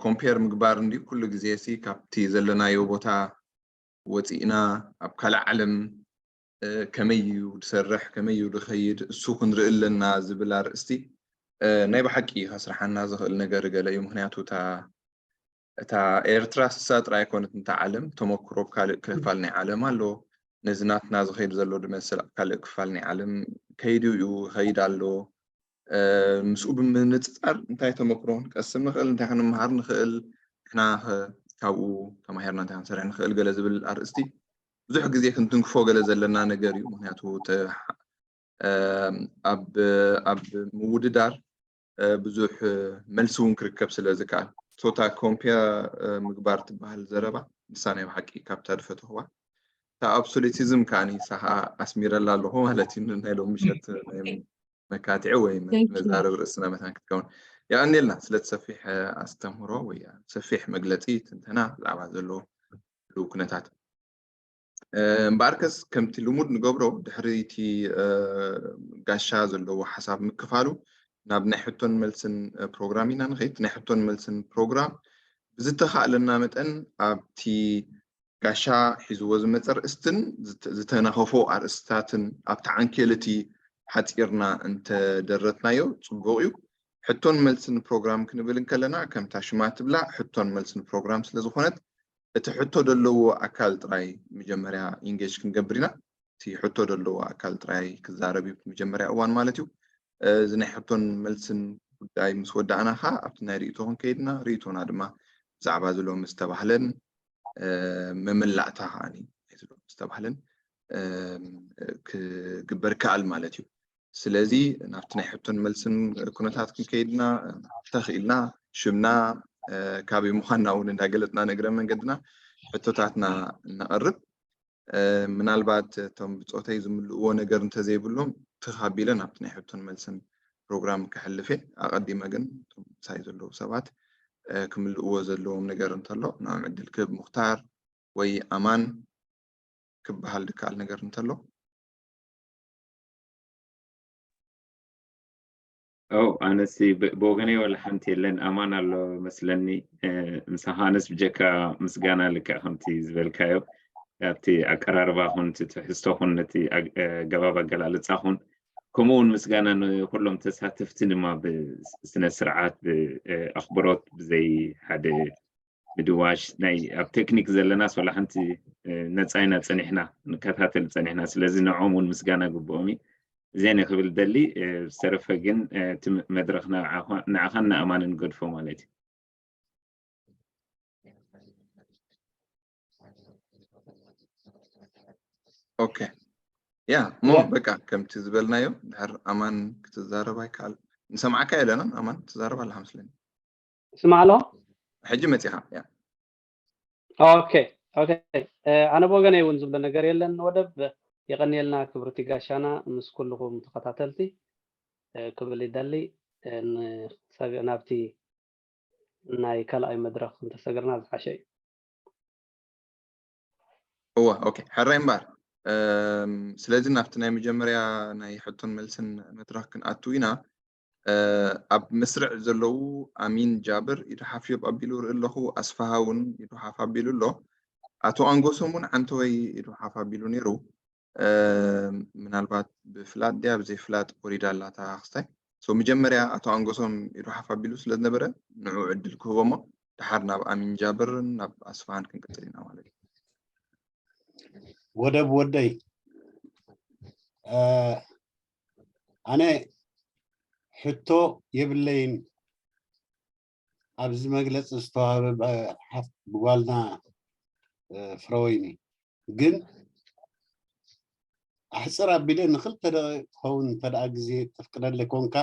ኮምፔር ምግባር እንዲ ኩሉ ግዜ ሲ ካብቲ ዘለናዮ ቦታ ወፂእና ኣብ ካልእ ዓለም ከመይ እዩ ዝሰርሕ፣ ከመይ እዩ ዝኸይድ፣ እሱ ክንርኢ ኣለና ዝብል ኣርእስቲ ናይ ብሓቂ ከስርሓና ዝኽእል ነገር ገለ እዩ። ምክንያቱ እታ ኤርትራ ስሳ ጥራይ ኣይኮነትን እታ ዓለም፣ ተመክሮ ኣብ ካልእ ክፋል ናይ ዓለም ኣሎ። ነዚ ናትና ዝኸይድ ዘሎ ዝመስል ኣብ ካልእ ክፋል ናይ ዓለም ከይዱ እዩ፣ ይኸይድ ኣሎ። ምስኡ ብምንፅፃር እንታይ ተመክሮ ክንቀስም ንኽእል፣ እንታይ ክንምሃር ንኽእል፣ ንሕና ኸ ካብኡ ተማሂርና እንታይ ክንሰርሕ ንኽእል ገለ ዝብል ኣርእስቲ ብዙሕ ግዜ ክንትንክፎ ገለ ዘለና ነገር እዩ። ምክንያቱ ኣብ ምውድዳር ብዙሕ መልሲ እውን ክርከብ ስለ ዝከኣል፣ ሶታ ኮምፒያ ምግባር ትበሃል ዘረባ ንሳ ናይ ብሓቂ ካብታ ዝፈተኽዋ እታ ኣብሶሉቲዝም ከዓኒ ንሳ ከዓ ኣስሚረላ ኣለኹ ማለት እዩ። ናይ ሎም ምሸት ናይ መካትዒ ወይ መዛረብ ርእስና መታን ክትከውን የቐንየልና ስለቲ ሰፊሕ ኣስተምህሮ ወይ ሰፊሕ መግለፂ ትንተና ብዛዕባ ዘሎ ኩነታት። እምበኣርከስ ከምቲ ልሙድ ንገብሮ ድሕሪ እቲ ጋሻ ዘለዎ ሓሳብ ምክፋሉ ናብ ናይ ሕቶን መልስን ፕሮግራም ኢና ንኸይድ። ናይ ሕቶን መልስን ፕሮግራም ብዝተኻእለና መጠን ኣብቲ ጋሻ ሒዝዎ ዝመፀ ርእስትን ዝተነኸፎ ኣርእስታትን ኣብቲ ዓንኬል እቲ ሓፂርና እንተደረትናዮ ፅቡቕ እዩ። ሕቶን መልስን ፕሮግራም ክንብል እንከለና ከምታ ሽማ ትብላ ሕቶን መልስን ፕሮግራም ስለዝኾነት እቲ ሕቶ ዘለዎ ኣካል ጥራይ መጀመርያ ኢንጌጅ ክንገብር ኢና። እቲ ሕቶ ዘለዎ ኣካል ጥራይ ክዛረብ እዩ መጀመርያ እዋን ማለት እዩ። እዚ ናይ ሕቶን መልስን ጉዳይ ምስ ወዳእና ኸዓ ኣብቲ ናይ ርእይቶ ክንከይድ ኢና። ርእይቶና ድማ ብዛዕባ እዚ ሎሚ ዝተባህለን መመላእታ ከዓኒ ናይዚ ሎሚ ዝተባህለን ክግበር ይከኣል ማለት እዩ። ስለዚ ናብቲ ናይ ሕቶን መልስን ኩነታት ክንከይድ ኢና። ተኽኢልና ሽምና ካበይ ምዃንና እውን እንዳገለፅና ንእግረ መንገድና ሕቶታትና ነቕርብ። ምናልባት እቶም ብፆተይ ዝምልእዎ ነገር እንተዘይብሎም ትኽ ኣቢለ ናብቲ ናይ ሕቶን መልስን ፕሮግራም ክሕልፍ እየ። ኣቐዲመ ግን እቶም ምሳይ ዘለዉ ሰባት ክምልእዎ ዘለዎም ነገር እንተሎ ንዕኦም ዕድል ክህብ። ሙኽታር ወይ ኣማን ክበሃል ዝከኣል ነገር እንተሎ። ኦ ኣነሲ ብወገነይ ወላ ሓንቲ የለን። ኣማን ኣሎ መስለኒ። ምሳኻ ኣነስ ብጀካ ምስጋና ልክዕ ከምቲ ዝበልካዮ ኣብቲ ኣቀራርባ ኹን እቲ ትሕዝቶ ኹን ነቲ ኣገባብ ኣገላልፃ ኹን ከምኡ እውን ምስጋና ንኩሎም ተሳተፍቲ ድማ ብስነ ስርዓት ብኣኽብሮት ብዘይ ሓደ ምድዋሽ ናይ ኣብ ቴክኒክ ዘለናስ ወላ ሓንቲ ነፃ ኢና ፀኒሕና ንከታተል ፀኒሕና። ስለዚ ንዕኦም እውን ምስጋና ግብኦም እዩ። እዚአን ክብል ደሊ ዝተረፈ ግን እቲ መድረክ ንዓኻን ንኣማንን ንገድፎ ማለት እዩ። ኦኬ ያ እሞ በቃ ከምቲ ዝበልናዮ ድሕር ኣማን ክትዛረብ ኣይከኣል ንሰምዓካ የለናን ኣማን ትዛረብ ኣለካ መስለኒ ስማዕ ኣሎ ሕጂ መፂኻ ያ ኦኬ ኦኬ ኣነ ብወገነይ እውን ዝብሎ ነገር የለን ወደብ የቐንየልና ክብርቲ ጋሻና ምስ ኩልኹም ተኸታተልቲ ክብል ይደሊ ናብቲ ናይ ካልኣይ መድረኽ እንተሰገርና ዝሓሸ እዩ እወ ኦኬ ሕራይ እምበር ስለዚ ናብቲ ናይ መጀመርያ ናይ ሕቶን መልስን መድረኽ ክንኣቱ ኢና ኣብ መስርዕ ዘለዉ ኣሚን ጃብር ኢዱ ሓፍ ኣቢሉ ርኢ ኣለኹ። ኣስፋሃ እውን ኢዱ ሓፍ ኣቢሉ ኣሎ። ኣቶ ኣንጎሶም እውን ዓንተወይ ኢዱ ሓፍ ኣቢሉ ነይሩ። ምናልባት ብፍላጥ ድያ ብዘይፍላጥ ወሪዳ ኣላ እታ ክስታይ። መጀመርያ ኣቶ ኣንጎሶም ኢዱ ሓፍ ኣቢሉ ስለ ዝነበረ ንዑ ዕድል ክህቦ እሞ ድሓር ናብ ኣሚን ጃብርን ናብ ኣስፋሃን ክንቅፅል ኢና ማለት እዩ። ወደብ ወደይ ኣነ ሕቶ የብለይን። ኣብዚ መግለፂ ዝተዋህበ ብጓልና ፍረወይኒ ግን ኣሕፅር ኣቢለ ንክልተ ደቂቕ ክኸውን እንተደኣ ግዜ ተፍቅደለይ ኮንካ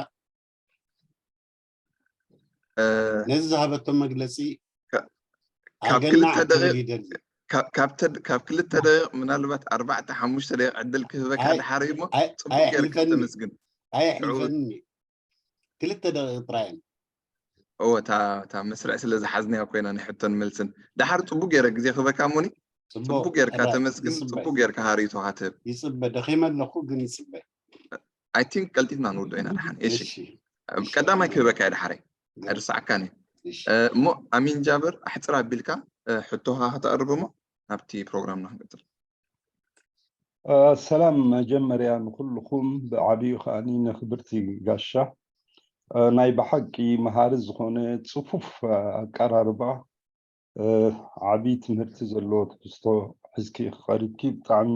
ነዚ ዝሃበቶ መግለፂ ኣገናዕ ክብል ይደሊ። ካብ ክልተ ደቂቕ ምናልባት ኣርባዕተ ሓሙሽተ ደቂቕ ዕድል ክህበካ ድሓር እሞ ፅቡቅ ጌርካ ተመስግን። ኣየሕልፈኒ ክልተ ደቂቕ ጥራይ እወ እታ መስርዕ ስለ ዝሓዝናያ ኮይና ናይ ሕቶን መልስን። ድሓር ፅቡቅ ገይረ ግዜ ክህበካ እሞኒ ፅቡቅ ጌርካ ተመስግን። ፅቡቅ ጌርካ ሃሪቶካ ትህብ። ይፅበ ደኺመ ኣለኹ ግን ይፅበ። I think ቀልጢፍና ንውድኦ ኢና ድሓን። እሺ ቀዳማይ ክህበካ እየ ድሓረይ ኣይርስዓካን እየ። እሞ ኣሚን ጃብር ኣሕፅር ኣቢልካ ሕቶኻ ከተቕርብ እሞ ናብቲ ፕሮግራምና ክንቅፅል። ሰላም መጀመርያ ንኩልኩም ብዓብዩ ከዓኒ ንክብርቲ ጋሻ ናይ ብሓቂ መሃሪ ዝኮነ ፅፉፍ ኣቀራርባ ዓብይ ትምህርቲ ዘለዎ ትሕዝቶ ሒዝኪ ቀሪብኪ ብጣዕሚ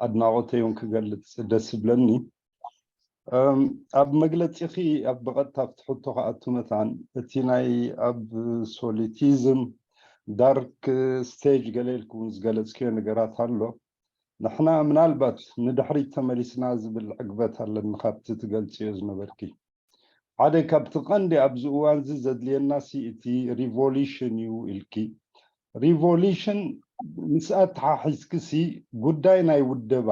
ኣድናቆተይ እውን ክገልፅ ደስ ይብለኒ። ኣብ መግለፂኺ ኣብ ብቐጥታ ኣብቲ ሕቶ ክኣቱ መታን እቲ ናይ ኣብሶሊቲዝም ዳርክ ስቴጅ ገለ ኢልኪ እውን ዝገለፅክዮ ነገራት ኣሎ። ንሕና ምናልባት ንድሕሪት ተመሊስና ዝብል ዕግበት ኣለኒ ካብቲ ትገልፅዮ ዝነበርኪ። ሓደ ካብቲ ቀንዲ ኣብዚ እዋንዚ ዘድልየናሲ እቲ ሪቮሉሽን እዩ ኢልኪ። ሪቮሉሽን ምስ ኣተሓሒዝክሲ ጉዳይ ናይ ውደባ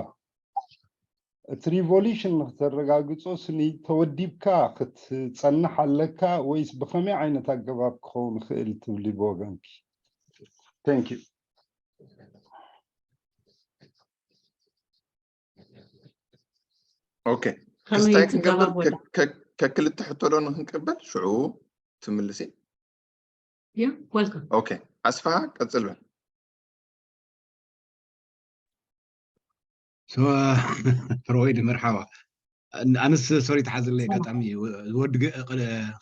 እቲ ሪቮሉሽን ንክተረጋግፆ ስኒ ተወዲብካ ክትፀንሕ ኣለካ ወይስ ብከመይ ዓይነት ኣገባብ ክኸውን ይኽእል ትብሊ ብወገንኪ? Thank you። ኦኬ ክስታይ ክንገብር ከክልተ ሕቶ ዶ ንክንቅበል ሽዑ ትምልሲ። Yeah, welcome. ኦኬ ኣስፋሃ ቀፅል በል። ፍረወይኒ መርሓባ። ኣነስ ሶሪ ተሓዝለይ ኣጋጣሚ ወዲ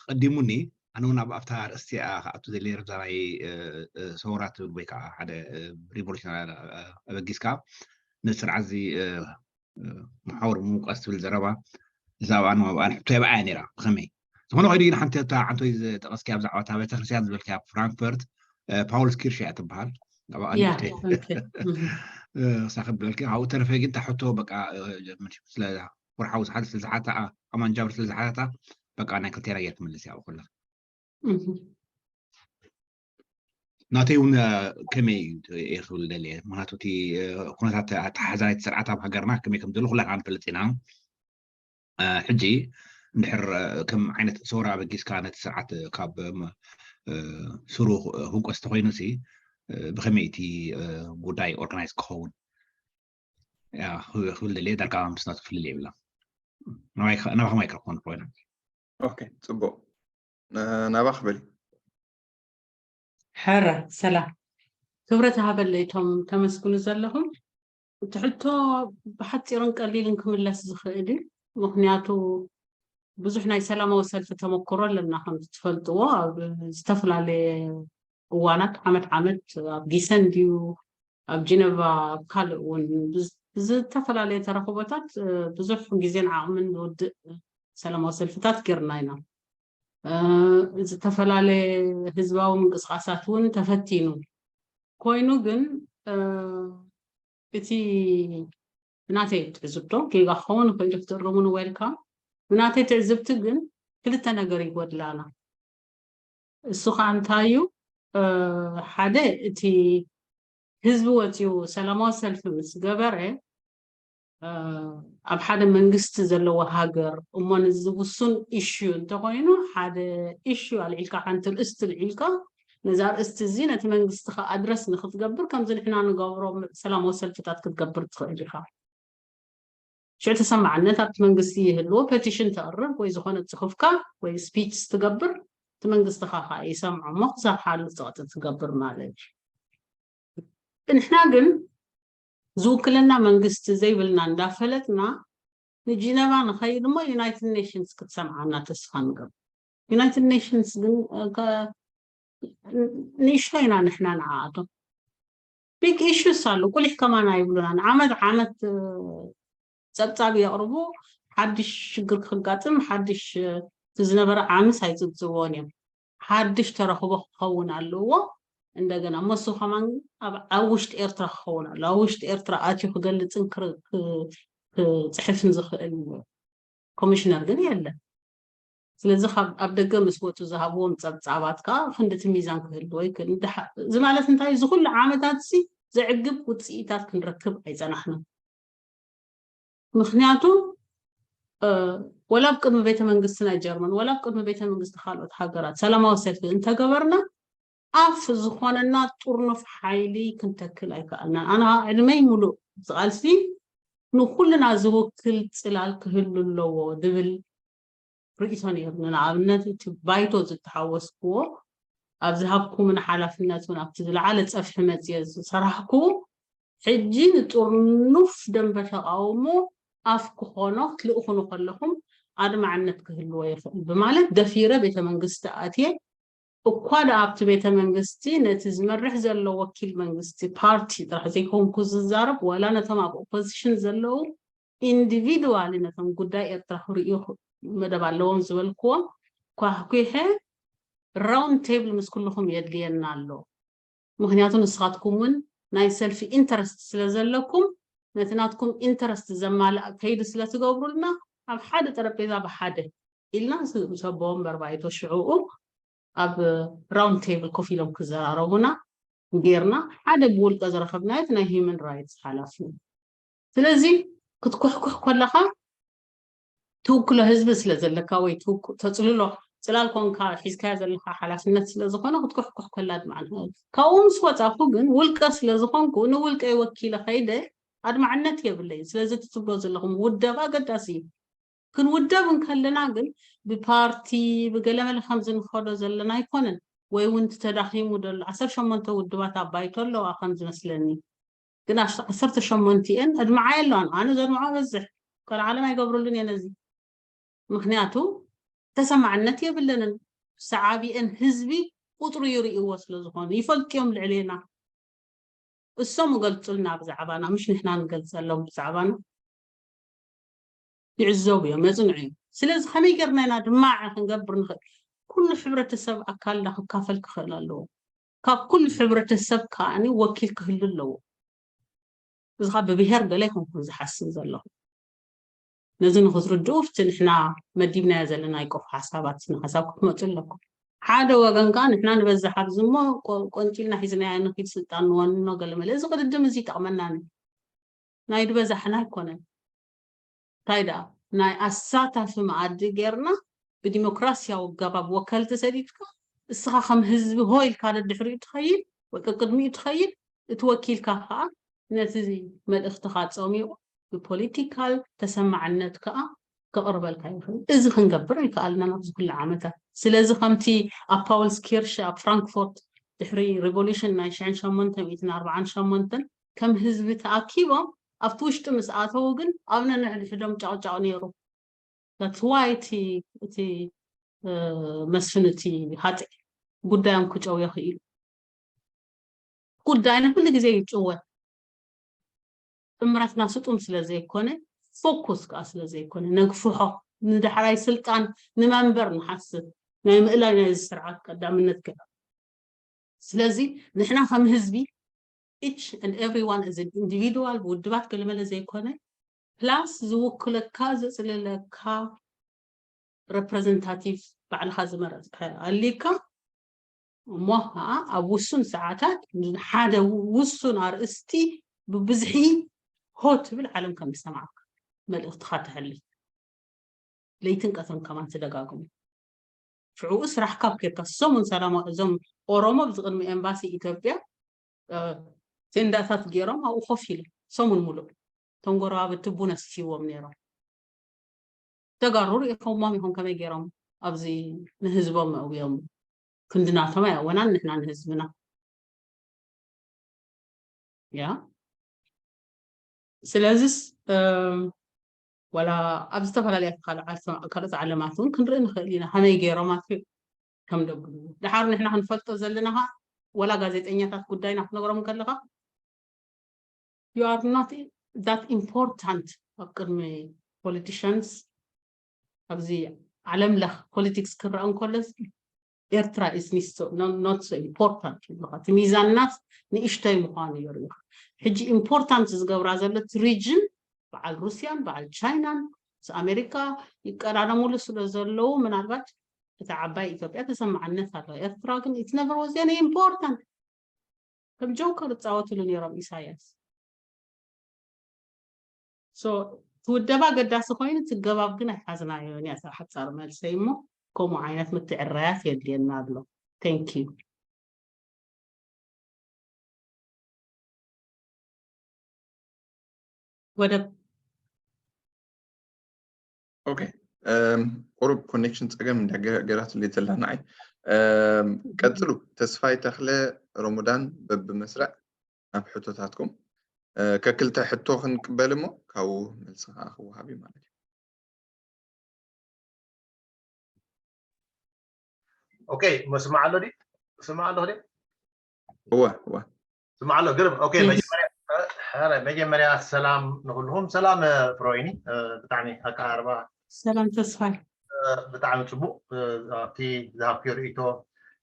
ቀዲሙኒ ኣነ እውን ኣብ ኣብታ ርእስቲ ክኣቱ ዘለ ርዛራይ ሰውራ ትብል ወይ ከዓ ሓደ ሪቮሉሽን ኣበጊስካ ነቲ ስርዓት እዚ መሓውር ምውቃስ ትብል ዘረባ እዛ ኣብኣ ንኣብኣን ሕቶ የብኣያ ነይራ ብከመይ ዝኾነ ኮይኑ ግን ሓንቲ እታ ዓንቶይ ዝጠቐስኪያ ብዛዕባ እታ ቤተክርስትያን ዝበልኪያ ኣብ ፍራንክፈርት ፓውልስ ኪርሽ እያ ትበሃል። ክሳብ ክብለልኪ ካብኡ ተረፈ ግን እታ ሕቶ በቃ ስለ ወርሓዊ ዝሓል ስለ ዝሓታ ኣማን ጃብር ስለ ዝሓታ በቃ ናይ ክልቴና ጌር ክምልስ እያ ኩላ ናተይ እውን ከመይ እዩ ክብል ደልየ ምክንያቱ እቲ ኩነታት ኣተሓሕዛ ናይቲ ስርዓት ኣብ ሃገርና ከመይ ከም ዘሎ ኩላትና ንፈልጥ ኢና። ሕጂ እንድሕር ከም ዓይነት ሰውራ ኣበጊስካ ነቲ ስርዓት ካብ ስሩ ህውቀስ ተኮይኑ ሲ ብከመይ እቲ ጉዳይ ኦርጋናይዝ ክኸውን ክብል ደልየ ዳርጋ ምስናቱ ፍልል የብላ ናባኻ ማይክሮፎን ኮይና ኦኬ ጽቡቅ ናባኽ በሊ ሕረ ሰላም ክብረት ሃበለይ እቶም ተመስግኑ ዘለኹም እቲ ሕቶ ብሓፂርን ቀሊልን ክምለስ ዝኽእል እዩ ምክንያቱ ብዙሕ ናይ ሰላማዊ ሰልፊ ተመክሮ ኣለና ከም ትፈልጥዎ ኣብ ዝተፈላለየ እዋናት ዓመት ዓመት ኣብ ጊሰን ድዩ ኣብ ጂነቫ ኣብ ካልእ እውን ብዝተፈላለየ ተረኽቦታት ብዙሕ ግዜን ዓቕምን ዝውድእ ሰላማዊ ሰልፍታት ጌርና ኢና ዝተፈላለየ ህዝባዊ ምንቅስቃሳት እውን ተፈቲኑ ኮይኑ ግን እቲ ብናተይ ትዕዝብቶ ጌጋ ክኸውን ይኽእል ክትእርሙን ዌልካም ብናተይ ትዕዝብቲ ግን ክልተ ነገር ይጎድላና እሱ ከዓ እንታይ እዩ ሓደ እቲ ህዝቢ ወፂኡ ሰላማዊ ሰልፊ ምስ ገበረ ኣብ ሓደ መንግስቲ ዘለዎ ሃገር እሞ ንዚ ውሱን ኢሹ እንተኮይኑ ሓደ ኢሹ ኣልዒልካ ሓንቲ ርእስቲ ልዒልካ ነዛ ርእስቲ እዚ ነቲ መንግስቲ ከ ኣድረስ ንክትገብር ከምዚ ንሕና ንገብሮ ሰላማዊ ሰልፍታት ክትገብር ትኽእል ኢኻ ሽዑ ተሰማዕነት ኣብቲ መንግስቲ ይህልዎ፣ ፔቲሽን ተቕርብ ወይ ዝኾነ ጽሑፍካ ወይ ስፒች ትገብር፣ እቲ መንግስቲ ኸዓ ይሰምዖ እሞ ክሰርሓሉ ጸቕጢ ትገብር ማለት እዩ። ንሕና ግን ዝውክለና መንግስቲ ዘይብልና እንዳፈለጥና ንጂነቫ ንኸይድ እሞ ዩናይትድ ኔሽንስ ክትሰምዓና ተስፋ ንገብር። ዩናይትድ ኔሽንስ ግን ንእሽቶ ኢና ንሕና ንዓኣቶም። ቢግ ኢሹስ ኣሎ፣ ቁሊሕ ከማን ኣይብሉናን። ዓመት ዓመት ጸብጻብ የቕርቡ። ሓድሽ ሽግር ክጋጥም ሓድሽ ዝነበረ ዓምስ ኣይጽብጽብዎን እዮም። ሓድሽ ተረኽቦ ክኸውን ኣለዎ። እንደገና መሱ ከማን ኣብ ውሽጢ ኤርትራ ክኸውን ኣሎ። ኣብ ውሽጢ ኤርትራ ኣትዩ ክገልጽን ክጽሕፍን ዝኽእል ኮሚሽነር ግን የለን። ስለዚ ኣብ ደገ ምስ ወፁ ዝሃብዎም ፀብፃባት ከዓ ክንድቲ ሚዛን ክህልዎ ይክእል። እዚ ማለት እንታይ? እዚ ኩሉ ዓመታት ሲ ዘዕግብ ውፅኢታት ክንረክብ ኣይፀናሕና። ምክንያቱ ወላ ኣብ ቅድሚ ቤተ መንግስቲ ናይ ጀርመን ወላ ኣብ ቅድሚ ቤተ መንግስቲ ካልኦት ሃገራት ሰላማዊ ሰልፊ እንተገበርና ኣፍ ዝኾነና ጥርኑፍ ሓይሊ ክንተክል ኣይከኣልናን። ኣነ ዕድመይ ሙሉእ ዝቃልሲ ንኩልና ዝውክል ፅላል ክህሉ ኣለዎ ዝብል ርእይቶ ነይሩ። ንኣብነት እቲ ባይቶ ዝተሓወስክዎ ኣብ ዝሃብኩምን ሓላፍነት እውን ኣብቲ ዝለዓለ ፀፍሒ መፅየ ዝሰራሕኩ ሕጂ ንጥርኑፍ ደንበ ተቃውሞ ኣፍ ክኾኖ ክትልእኹኑ ከለኹም ኣድማዕነት ክህልዎ ይኽእል ብማለት ደፊረ ቤተ መንግስቲ ኣትየ እኳ ደኣ ኣብቲ ቤተ መንግስቲ ነቲ ዝመርሕ ዘሎ ወኪል መንግስቲ ፓርቲ ጥራሕ ዘይኮንኩ ዝዛረብ ዋላ ነቶም ኣብ ኦፖዚሽን ዘለዉ ኢንዲቪድዋሊ ነቶም ጉዳይ ኤርትራ ክርእዩ መደብ ኣለዎም ዝበልክዎም ኳሕኲሐ ራውንድ ቴብል ምስ ኩልኹም የድልየና ኣሎ። ምክንያቱ ንስኻትኩም እውን ናይ ሰልፊ ኢንተረስት ስለ ዘለኩም ነቲ ናትኩም ኢንተረስት ዘማልእ ከይዲ ስለ ትገብሩልና ኣብ ሓደ ጠረጴዛ ብሓደ ኢልና ምስ ኣቦ ወንበር ባይቶ ሽዕኡ ኣብ ራውንድ ቴብል ኮፍ ኢሎም ክዘራረቡና ጌርና ሓደ ብውልቀ ዝረኸብናዮ እቲ ናይ ሂውማን ራይትስ ሓላፊ እዩ። ስለዚ ክትኩሕኩሕ ከለኻ ትውክሎ ህዝቢ ስለ ዘለካ ወይ ተፅልሎ ፅላል ኮንካ ሒዝካዮ ዘለካ ሓላፍነት ስለ ዝኾነ ክትኩሕኩሕ ከላ ኣድማዕነት ካብኡ ምስ ወፃኹ ግን ውልቀ ስለ ዝኾንኩ ንውልቀይ ወኪለ ከይደ ኣድማዕነት የብለይ። ስለዚ እቲ ትብሎ ዘለኹም ውደብ ኣገዳሲ እዩ። ክንውደብ እንከለና ግን ብፓርቲ ብገለመለ ከምዚ ንኸዶ ዘለና ኣይኮነን። ወይ እውን እቲ ተዳኺሙ ዘሎ ዓሰርተ ሸሞንተ ውድባት ኣብ ባይቶ ኣለዋ ከም ዝመስለኒ ግን ዓሰርተ ሸሞንቲኤን ኣድማዓ የለዋን። ኣነ ዘድምዖ በዝሕ ካልእ ዓለም ኣይገብረሉን እየ ነዚ። ምክንያቱ ተሰማዕነት የብለንን። ሰዓቢኤን ህዝቢ ቁፅሩ ይርእይዎ ስለ ዝኾኑ ይፈልጥዮም ልዕሌና። እሶም እገልፁልና ብዛዕባና ምሽ ንሕና ንገልፀሎም ብዛዕባና ይዕዘቡ እዮም፣ የፅንዑ እዮም። ስለዚ ከመይ ገርና ኢና ድማ ክንገብር ንኽእል? ኩሉ ሕብረተሰብ ኣካልና ክካፈል ክኽእል ኣለዎ። ካብ ኩሉ ሕብረተሰብ ከዓኒ ወኪል ክህሉ ኣለዎ። እዚ ካብ ብብሄር ገለ ይኮንኩን ዝሓስብ ዘለኹ ነዚ ንክትርድኡ እቲ ንሕና መዲብናዮ ዘለና ይቆፍ ሓሳባት ንሓሳብ ክትመፁ ኣለኩም። ሓደ ወገን ከዓ ንሕና ንበዝሕ ኣብዚ እሞ ቆንጪልና ሒዝናዮ ንኪድ ስልጣን ንወንኖ ገለመለ እዚ ቅድድም እዚ ይጠቕመናን ናይ ድበዛሕና ኣይኮነን። እንታይ ደኣ ናይ ኣሳታፊ መኣዲ ጌርና ብዲሞክራሲያዊ ኣገባብ ወከልቲ ሰዲድካ እስኻ ከም ህዝቢ ሆ ኢልካ ደድሕሪኡ ትኸይድ ወይ ቅድሚኡ ትኸይድ እቲ ወኪልካ ከዓ ነቲ መልእኽትኻ ፀሚቑ ብፖለቲካል ተሰማዕነት ከዓ ከቕርበልካ ይኽእል። እዚ ክንገብር ኣይከኣልናን ኣብዚ ኩሉ ዓመታት። ስለዚ ከምቲ ኣብ ፓውልስ ኪርሽ ኣብ ፍራንክፎርት ድሕሪ ሪቮሉሽን ናይ ሽሕን ሸሞንተ ሚእትን ኣርባዓን ሸሞንተን ከም ህዝቢ ተኣኪቦም ኣብቲ ውሽጢ ምስ ኣተዉ ግን ኣብ ነንሕድሕዶም ጫቕጫቕ ነይሩ። That's why እቲ እቲ መስፍን እቲ ሃፀይ ጉዳዮም ክጨውዮ ክኢሉ። ጉዳይና ኩሉ ግዜ ይጭወ። ጥምረትና ስጡም ስለ ዘይኮነ ፎኩስ ከዓ ስለ ዘይኮነ ነግፍሖ ንዳሕራይ ስልጣን ንመንበር ንሓስብ ናይ ምእላይ ናይዚ ስርዓት ቀዳምነት ገይራ። ስለዚ ንሕና ከም ህዝቢ each and everyone as an individual ብውድባት ገለመለ ዘይኮነ ፕላስ ዝውክለካ ዘፅልለካ ሬፕሬዘንታቲቭ ባዕልኻ ዝመረፅካ ኣሊካ እሞ ከዓ ኣብ ውሱን ሰዓታት ሓደ ውሱን ኣርእስቲ ብብዝሒ ሆ ትብል ዓለም ከም ዝሰማዕካ መልእኽትኻ ተሕልፍ ለይትን ቀትርን ከማን ትደጋግሙ። ሽዕኡ ስራሕካ ኣብ ኬድካ ሰሙን ሰላማ እዞም ኦሮሞ ብዚ ቅድሚ ኤምባሲ ኢትዮጵያ ቴንዳታት ገይሮም ኣብኡ ኮፍ ኢሎም ሰሙን ሙሉእ እቶም ጎረባብቲ ቡን ኣስቲዎም ነይሮም። ተጋሩ ርኢኹሞም ኢኹም ከመይ ገይሮም ኣብዚ ንህዝቦም መእውዮም? ክንድናቶም ኣይኣወናን ንሕና ንህዝብና። ያ ስለዚስ ዋላ ኣብ ዝተፈላለያ ካልኦት ዓለማት እውን ክንርኢ ንኽእል ኢና ከመይ ገይሮም ኣትሪም ከም ደብሉ። ደሓር ንሕና ክንፈልጦ ዘለና ከዓ ወላ ጋዜጠኛታት ጉዳይና ክትነግሮም ከለካ you are not that important ኣብ ቅድሚ politicians ኣብዚ ዓለም ለኽ politics ክረአ እንከሎ ኤርትራ is not so important ይብሉካ። እቲ ሚዛንናት ንእሽተይ ምዃኑ የርእዩካ። ሕጂ important ዝገብራ ዘሎ እቲ region በዓል ሩስያን በዓል ቻይናን ምስ ኣሜሪካ ይቀዳደሙሉ ስለ ዘለዉ ምናልባት እታ ዓባይ ኢትዮጵያ ተሰማዕነት ኣለዋ። ኤርትራ ግን it never was any important ከም ጆከር ይፃወትሉ ነይሮም ኢሳያስ። So እቲ ውደባ ኣገዳሲ ኮይኑ እቲ ገባብ ግን ኣይሓዝናዮን እያ እታ ሓፃር መልሰይ እሞ ከምኡ ዓይነት ምትዕራያት የድልየና ኣሎ። Thank you። ወደብ okay ቁሩብ connection ፀገም እንዳገራትለይ ዘላ ንዓይ። ቀፅሉ። ተስፋይ ተኽለ፣ ሮሞዳን፣ በብመስርዕ ናብ ሕቶታትኩም። ከክልተ ሕቶ ክንቅበል እሞ ካብኡ መልሲ ከዓ ክወሃብ እዩ ማለት እዩ። okay፣ መስማዕ ኣሎ ድዩ? ስማዕ ኣሎ ድዩ? እወ እወ። ስማዕ ኣሎ። ግርም። okay፣ መጀመርያ ሰላም ንኩልኩም። ሰላም ፍሮይኒ፣ ብጣዕሚ ኣቀራርባ ሰላም ተስፋይ። ብጣዕሚ ፅቡቅ። ኣብቲ ዝሃብክዮ ርእይቶ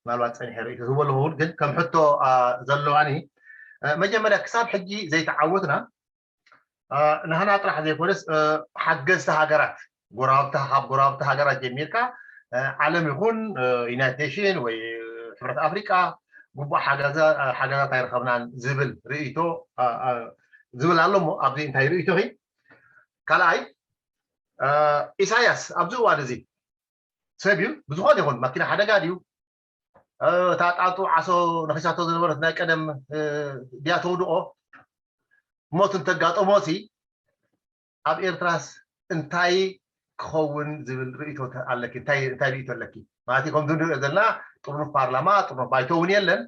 ምናልባት ፀኒሐ ርእይቶ ዝህቦ ኣለኹ፣ ግን ከም ሕቶ ዘለዋኒ መጀመርያ ክሳብ ሕጂ ዘይተዓወትና ንህና ጥራሕ ዘይኮነስ ሓገዝቲ ሃገራት ጎረባብቲ ካብ ጎረባብቲ ሃገራት ጀሚርካ ዓለም ይኹን ዩናይትድ ኔሽን ወይ ሕብረት ኣፍሪቃ ግቡእ ሓገዛት ኣይረኸብናን ዝብል ርእይቶ ዝብል ኣሎ። እሞ ኣብዚ እንታይ ርእይቶ ካልኣይ ኢሳያስ ኣብዚ እዋን እዚ ሰብ እዩ ብዝኾነ ይኹን ማኪና ሓደጋ ድዩ እታ ጣንጡ ዓሶ ነኺሳቶ ዝነበረት ናይ ቀደም ድያ ተውድቆ ሞት እንተጋጠሞ ሲ ኣብ ኤርትራስ እንታይ ክኸውን ዝብል ርእይቶ ኣለኪ? እንታይ እንታይ ርእይቶ ኣለኪ? ማለት ከም ንሪኦ ዘለና ጥርኑፍ ፓርላማ ጥርኑፍ ባይቶ እውን የለን።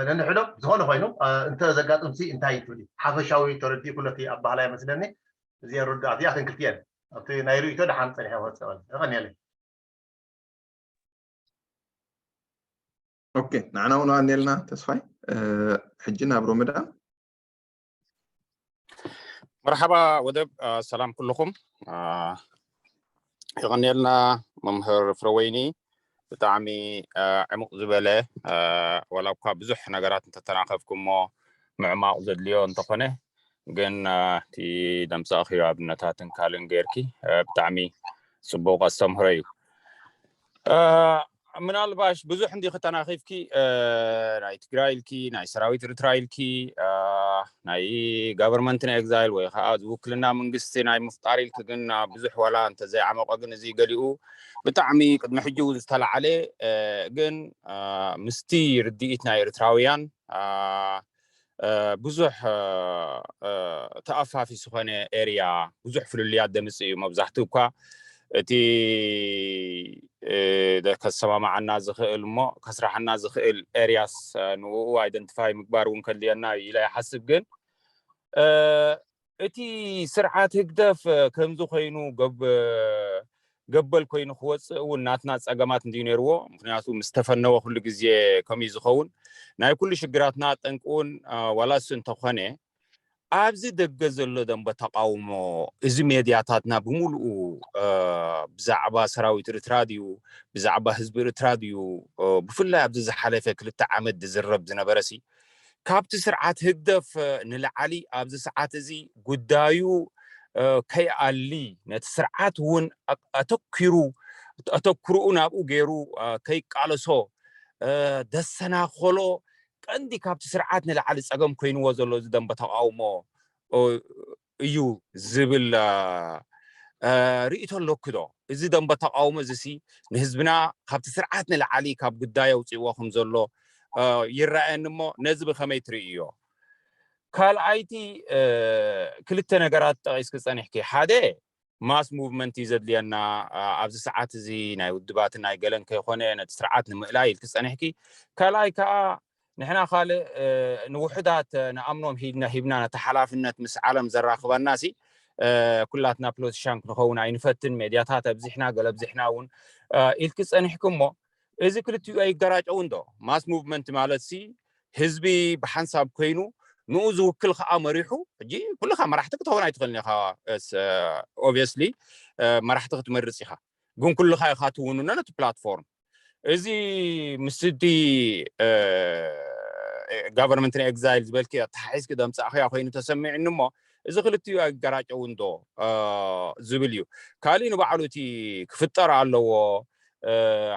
ነንሕዶ ዝኾነ ኮይኑ እንተ ዘጋጥም ሲ እንታይ ትብሊ? ሓፈሻዊ ተረዲእኩ ኣለኪ ኣባህላ ይመስለኒ። እዚኣ ርዱኣት እያ። ክልቲኤን ኣብቲ ናይ ርእይቶ ደሓን ፀኒሐ ክወፅእ ይኽእል። የቐንየለይ። okay ንዓና እውን ኣኔልና ተስፋይ። ሕጂ ናብ ሮመዳን። መርሓባ ወደብ፣ ሰላም ኩልኹም። የቐንየልና መምህር ፍረወይኒ፣ ብጣዕሚ ዕሙቕ ዝበለ ዋላ እኳ ብዙሕ ነገራት እንተተናኸፍኩ እሞ ምዕማቕ ዘድልዮ እንተኾነ ግን እቲ ደምፃእኽዮ ኣብነታትን ካልእን ገይርኪ ብጣዕሚ ፅቡቕ ኣስተምህሮ እዩ። ምናልባሽ ብዙሕ እንዲ ከተናኺፍኪ ናይ ትግራይ ኢልኪ ናይ ሰራዊት ኤርትራ ኢልኪ ናይ government ናይ exile ወይ ከዓ ዝውክልና መንግስቲ ናይ ምፍጣር ኢልኪ ግን ብዙሕ ዋላ እንተዘይዓመቆ ግን እዚ ገሊኡ ብጣዕሚ ቅድሚ ሕጂ እውን ዝተላዓለ ግን ምስቲ ርድኢት ናይ ኤርትራውያን ብዙሕ ተኣፋፊ ዝኾነ area ብዙሕ ፍልልያት ደምፅእ እዩ። መብዛሕትኡ እኳ እቲ ከሰማማዓና ዝኽእል እሞ ከስራሓና ዝኽእል areas ንኡ identify ምግባር እውን ከድልየና እዩ ኢለ ይሓስብ። ግን እቲ ስርዓት ህግደፍ ከምዚ ኮይኑ ገበል ኮይኑ ክወፅእ እውን ናትና ፀገማት እንድዩ ነይርዎ። ምክንያቱ ምስ ተፈነወ ኩሉ ግዜ ከምኡ ዝኸውን ናይ ኩሉ ሽግራትና ጠንቂ እውን ዋላ እሱ እንተኾነ ኣብዚ ደገ ዘሎ ደንበ ተቃውሞ እዚ ሜድያታትና ብምሉኡ ብዛዕባ ሰራዊት ኤርትራ ድዩ ብዛዕባ ህዝቢ ኤርትራ ድዩ ብፍላይ ኣብዚ ዝሓለፈ ክልተ ዓመት ዝዝረብ ዝነበረ ሲ ካብቲ ስርዓት ህግደፍ ንላዕሊ ኣብዚ ሰዓት እዚ ጉዳዩ ከይኣሊ ነቲ ስርዓት እውን ኣተኪሩ ኣተክርኡ ናብኡ ገይሩ ከይቃለሶ ደሰናኸሎ ቀንዲ ካብቲ ስርዓት ንላዕሊ ፀገም ኮይንዎ ዘሎ እዚ ደንበ ተቃውሞ እዩ ዝብል ርእይቶ ኣለኩ ዶ? እዚ ደንበ ተቃውሞ እዚሲ ንህዝብና ካብቲ ስርዓት ንላዕሊ ካብ ጉዳይ ኣውፅእዎ ከም ዘሎ ይረኣየኒ እሞ ነዚ ብከመይ ትርእዮ? ካልኣይቲ ክልተ ነገራት ጠቒስኪ ጸኒሕኪ። ሓደ ማስ ሙቭመንት እዩ ዘድልየና ኣብዚ ሰዓት እዚ፣ ናይ ውድባትን ናይ ገለን ከይኮነ ነቲ ስርዓት ንምእላይ ኢልኪ ጸኒሕኪ። ካልኣይ ከዓ ንሕና ካልእ ንውሑዳት ንኣምኖም ሂድና ሂብና ነቲ ሓላፍነት ምስ ዓለም ዘራኽበና ሲ ኩላትና ፖለቲሻን ክንኸውን ኣይንፈትን፣ ሜድያታት ኣብዚሕና ገለ ኣብዚሕና እውን ኢልኪ ጸኒሕኪ። እሞ እዚ ክልቲኡ ኣይገራጨውን ዶ? ማስ ሙቭመንት ማለት ሲ ህዝቢ ብሓንሳብ ኮይኑ ንኡ ዝውክል ከዓ መሪሑ። ሕጂ ኩልኻ መራሕቲ ክትኸውን ኣይትኽእልን ኢኻ። ኦብቪየስሊ መራሕቲ ክትመርፅ ኢኻ፣ ግን ኩልኻ ኢኻ ትውንኖ ነቲ ፕላትፎርም። እዚ ምስቲ ጋቨርንመንት ኤግዛይል ዝበልኪ ኣተሓሒዝኪ ደምፃእኽያ ኮይኑ ተሰሚዕኒ። እሞ እዚ ክልቲኡ ኣይገራጨውን ዶ ዝብል እዩ። ካሊእ ንባዕሉ እቲ ክፍጠር ኣለዎ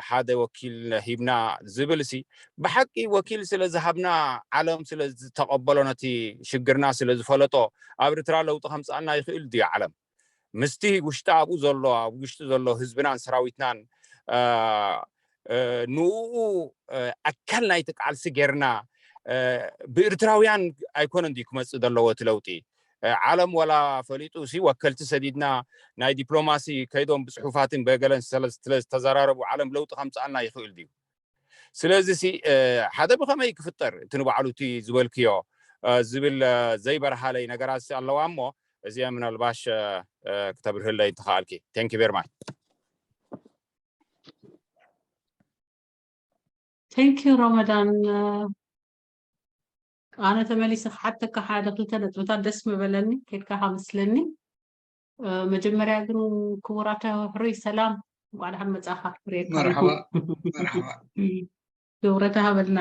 ሓደ ወኪል ሂብና ዝብል ሲ ብሓቂ ወኪል ስለ ዝሃብና ዓለም ስለ ዝተቐበሎ ነቲ ሽግርና ስለ ዝፈለጦ ኣብ ኤርትራ ለውጢ ከምፅኣና ይኽእል ድዩ ዓለም? ምስቲ ውሽጢ ኣብኡ ዘሎ ኣብ ውሽጢ ዘሎ ህዝብናን ሰራዊትናን ንኡ ኣካል ናይቲ ቃልሲ ጌርና ብኤርትራውያን ኣይኮነን ድዩ ክመፅእ ዘለዎ እቲ ለውጢ? ዓለም ወላ ፈሊጡ ሲ ወከልቲ ሰዲድና ናይ ዲፕሎማሲ ከይዶም ብፅሑፋትን በገለን ስለ ዝተዘራረቡ ዓለም ለውጢ ከምፅኣልና ይኽእል ድዩ? ስለዚ ሲ ሓደ ብኸመይ ክፍጠር እቲ ንባዕሉ እቲ ዝበልክዮ ዝብል ዘይበርሃለይ ነገራት ኣለዋ። እሞ እዚኣ ምናልባሽ ክተብርህለይ እንተኸኣልኪ። Thank you very much። Thank you ረመዳን። ኣነ ተመሊሰ ክሓተካ ሓደ ክልተ ነጥብታት ደስ ምበለኒ ከድካ ከመስለኒ። መጀመርያ ግን ክቡራተ ሕሩይ ሰላም፣ እንኳዕ ደሓን መጻኻ። ክብረታ ሃበልና።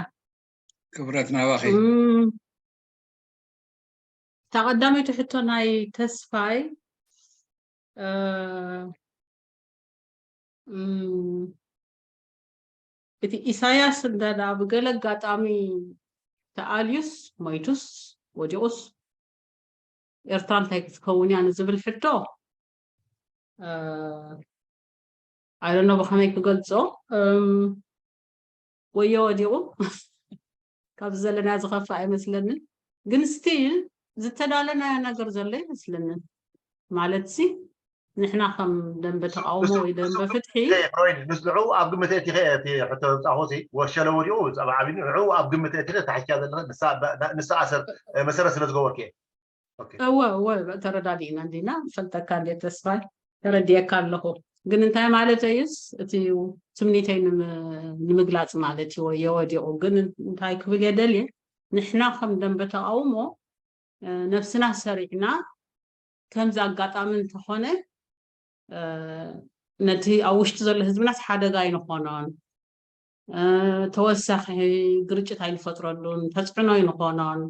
ክብረት ናባኺ። እታ ቀዳመይቲ ሕቶ ናይ ተስፋይ እቲ ኢሳያስ እንተ ብገለ ኣጋጣሚ ተኣልዩስ ሞይቱስ ወዲቑስ ኤርትራ እንታይ ክትከውን እያ ንዝብል ሕቶ ኣይደኖ ብኸመይ ክገልጾ። ወዮ ወዲቑ ካብ ዘለና ዝኸፍእ ኣይመስለንን። ግን ስቲል ዝተዳለናዮ ነገር ዘሎ ይመስለንን። ማለት ሲ ንሕና ከም ደንበ ተቃውሞ ወይ ደንበ ፍትሒ ምስልዑ ኣብ ግምት እቲ ሕቶ ዘምፃኹ ወሸለ ወዲቑ ፀብዓ ቢኒ ንዑ ኣብ ግምት እቲ ታሕቻ ዘለኸ ንሳ ኣሰር መሰረት ስለ ዝገበርክ እየ። እወ እወ ተረዳዲእና እንዲና ፈልጠካ እንዴ ተስፋይ ተረዲኤካ ኣለኹ። ግን እንታይ ማለት እዩስ እቲ ትምኒተይ ንምግላፅ ማለት እዩ። ወዮ ወዲቑ ግን እንታይ ክብል የደልየ ንሕና ከም ደንበ ተቃውሞ ነብስና ሰሪዕና ከምዚ ኣጋጣሚ እንተኾነ ነቲ ኣብ ውሽጢ ዘሎ ህዝብናስ ሓደጋ ኣይንኾኖን፣ ተወሳኺ ግርጭት ኣይንፈጥረሉን፣ ተፅዕኖ ኣይንኾኖን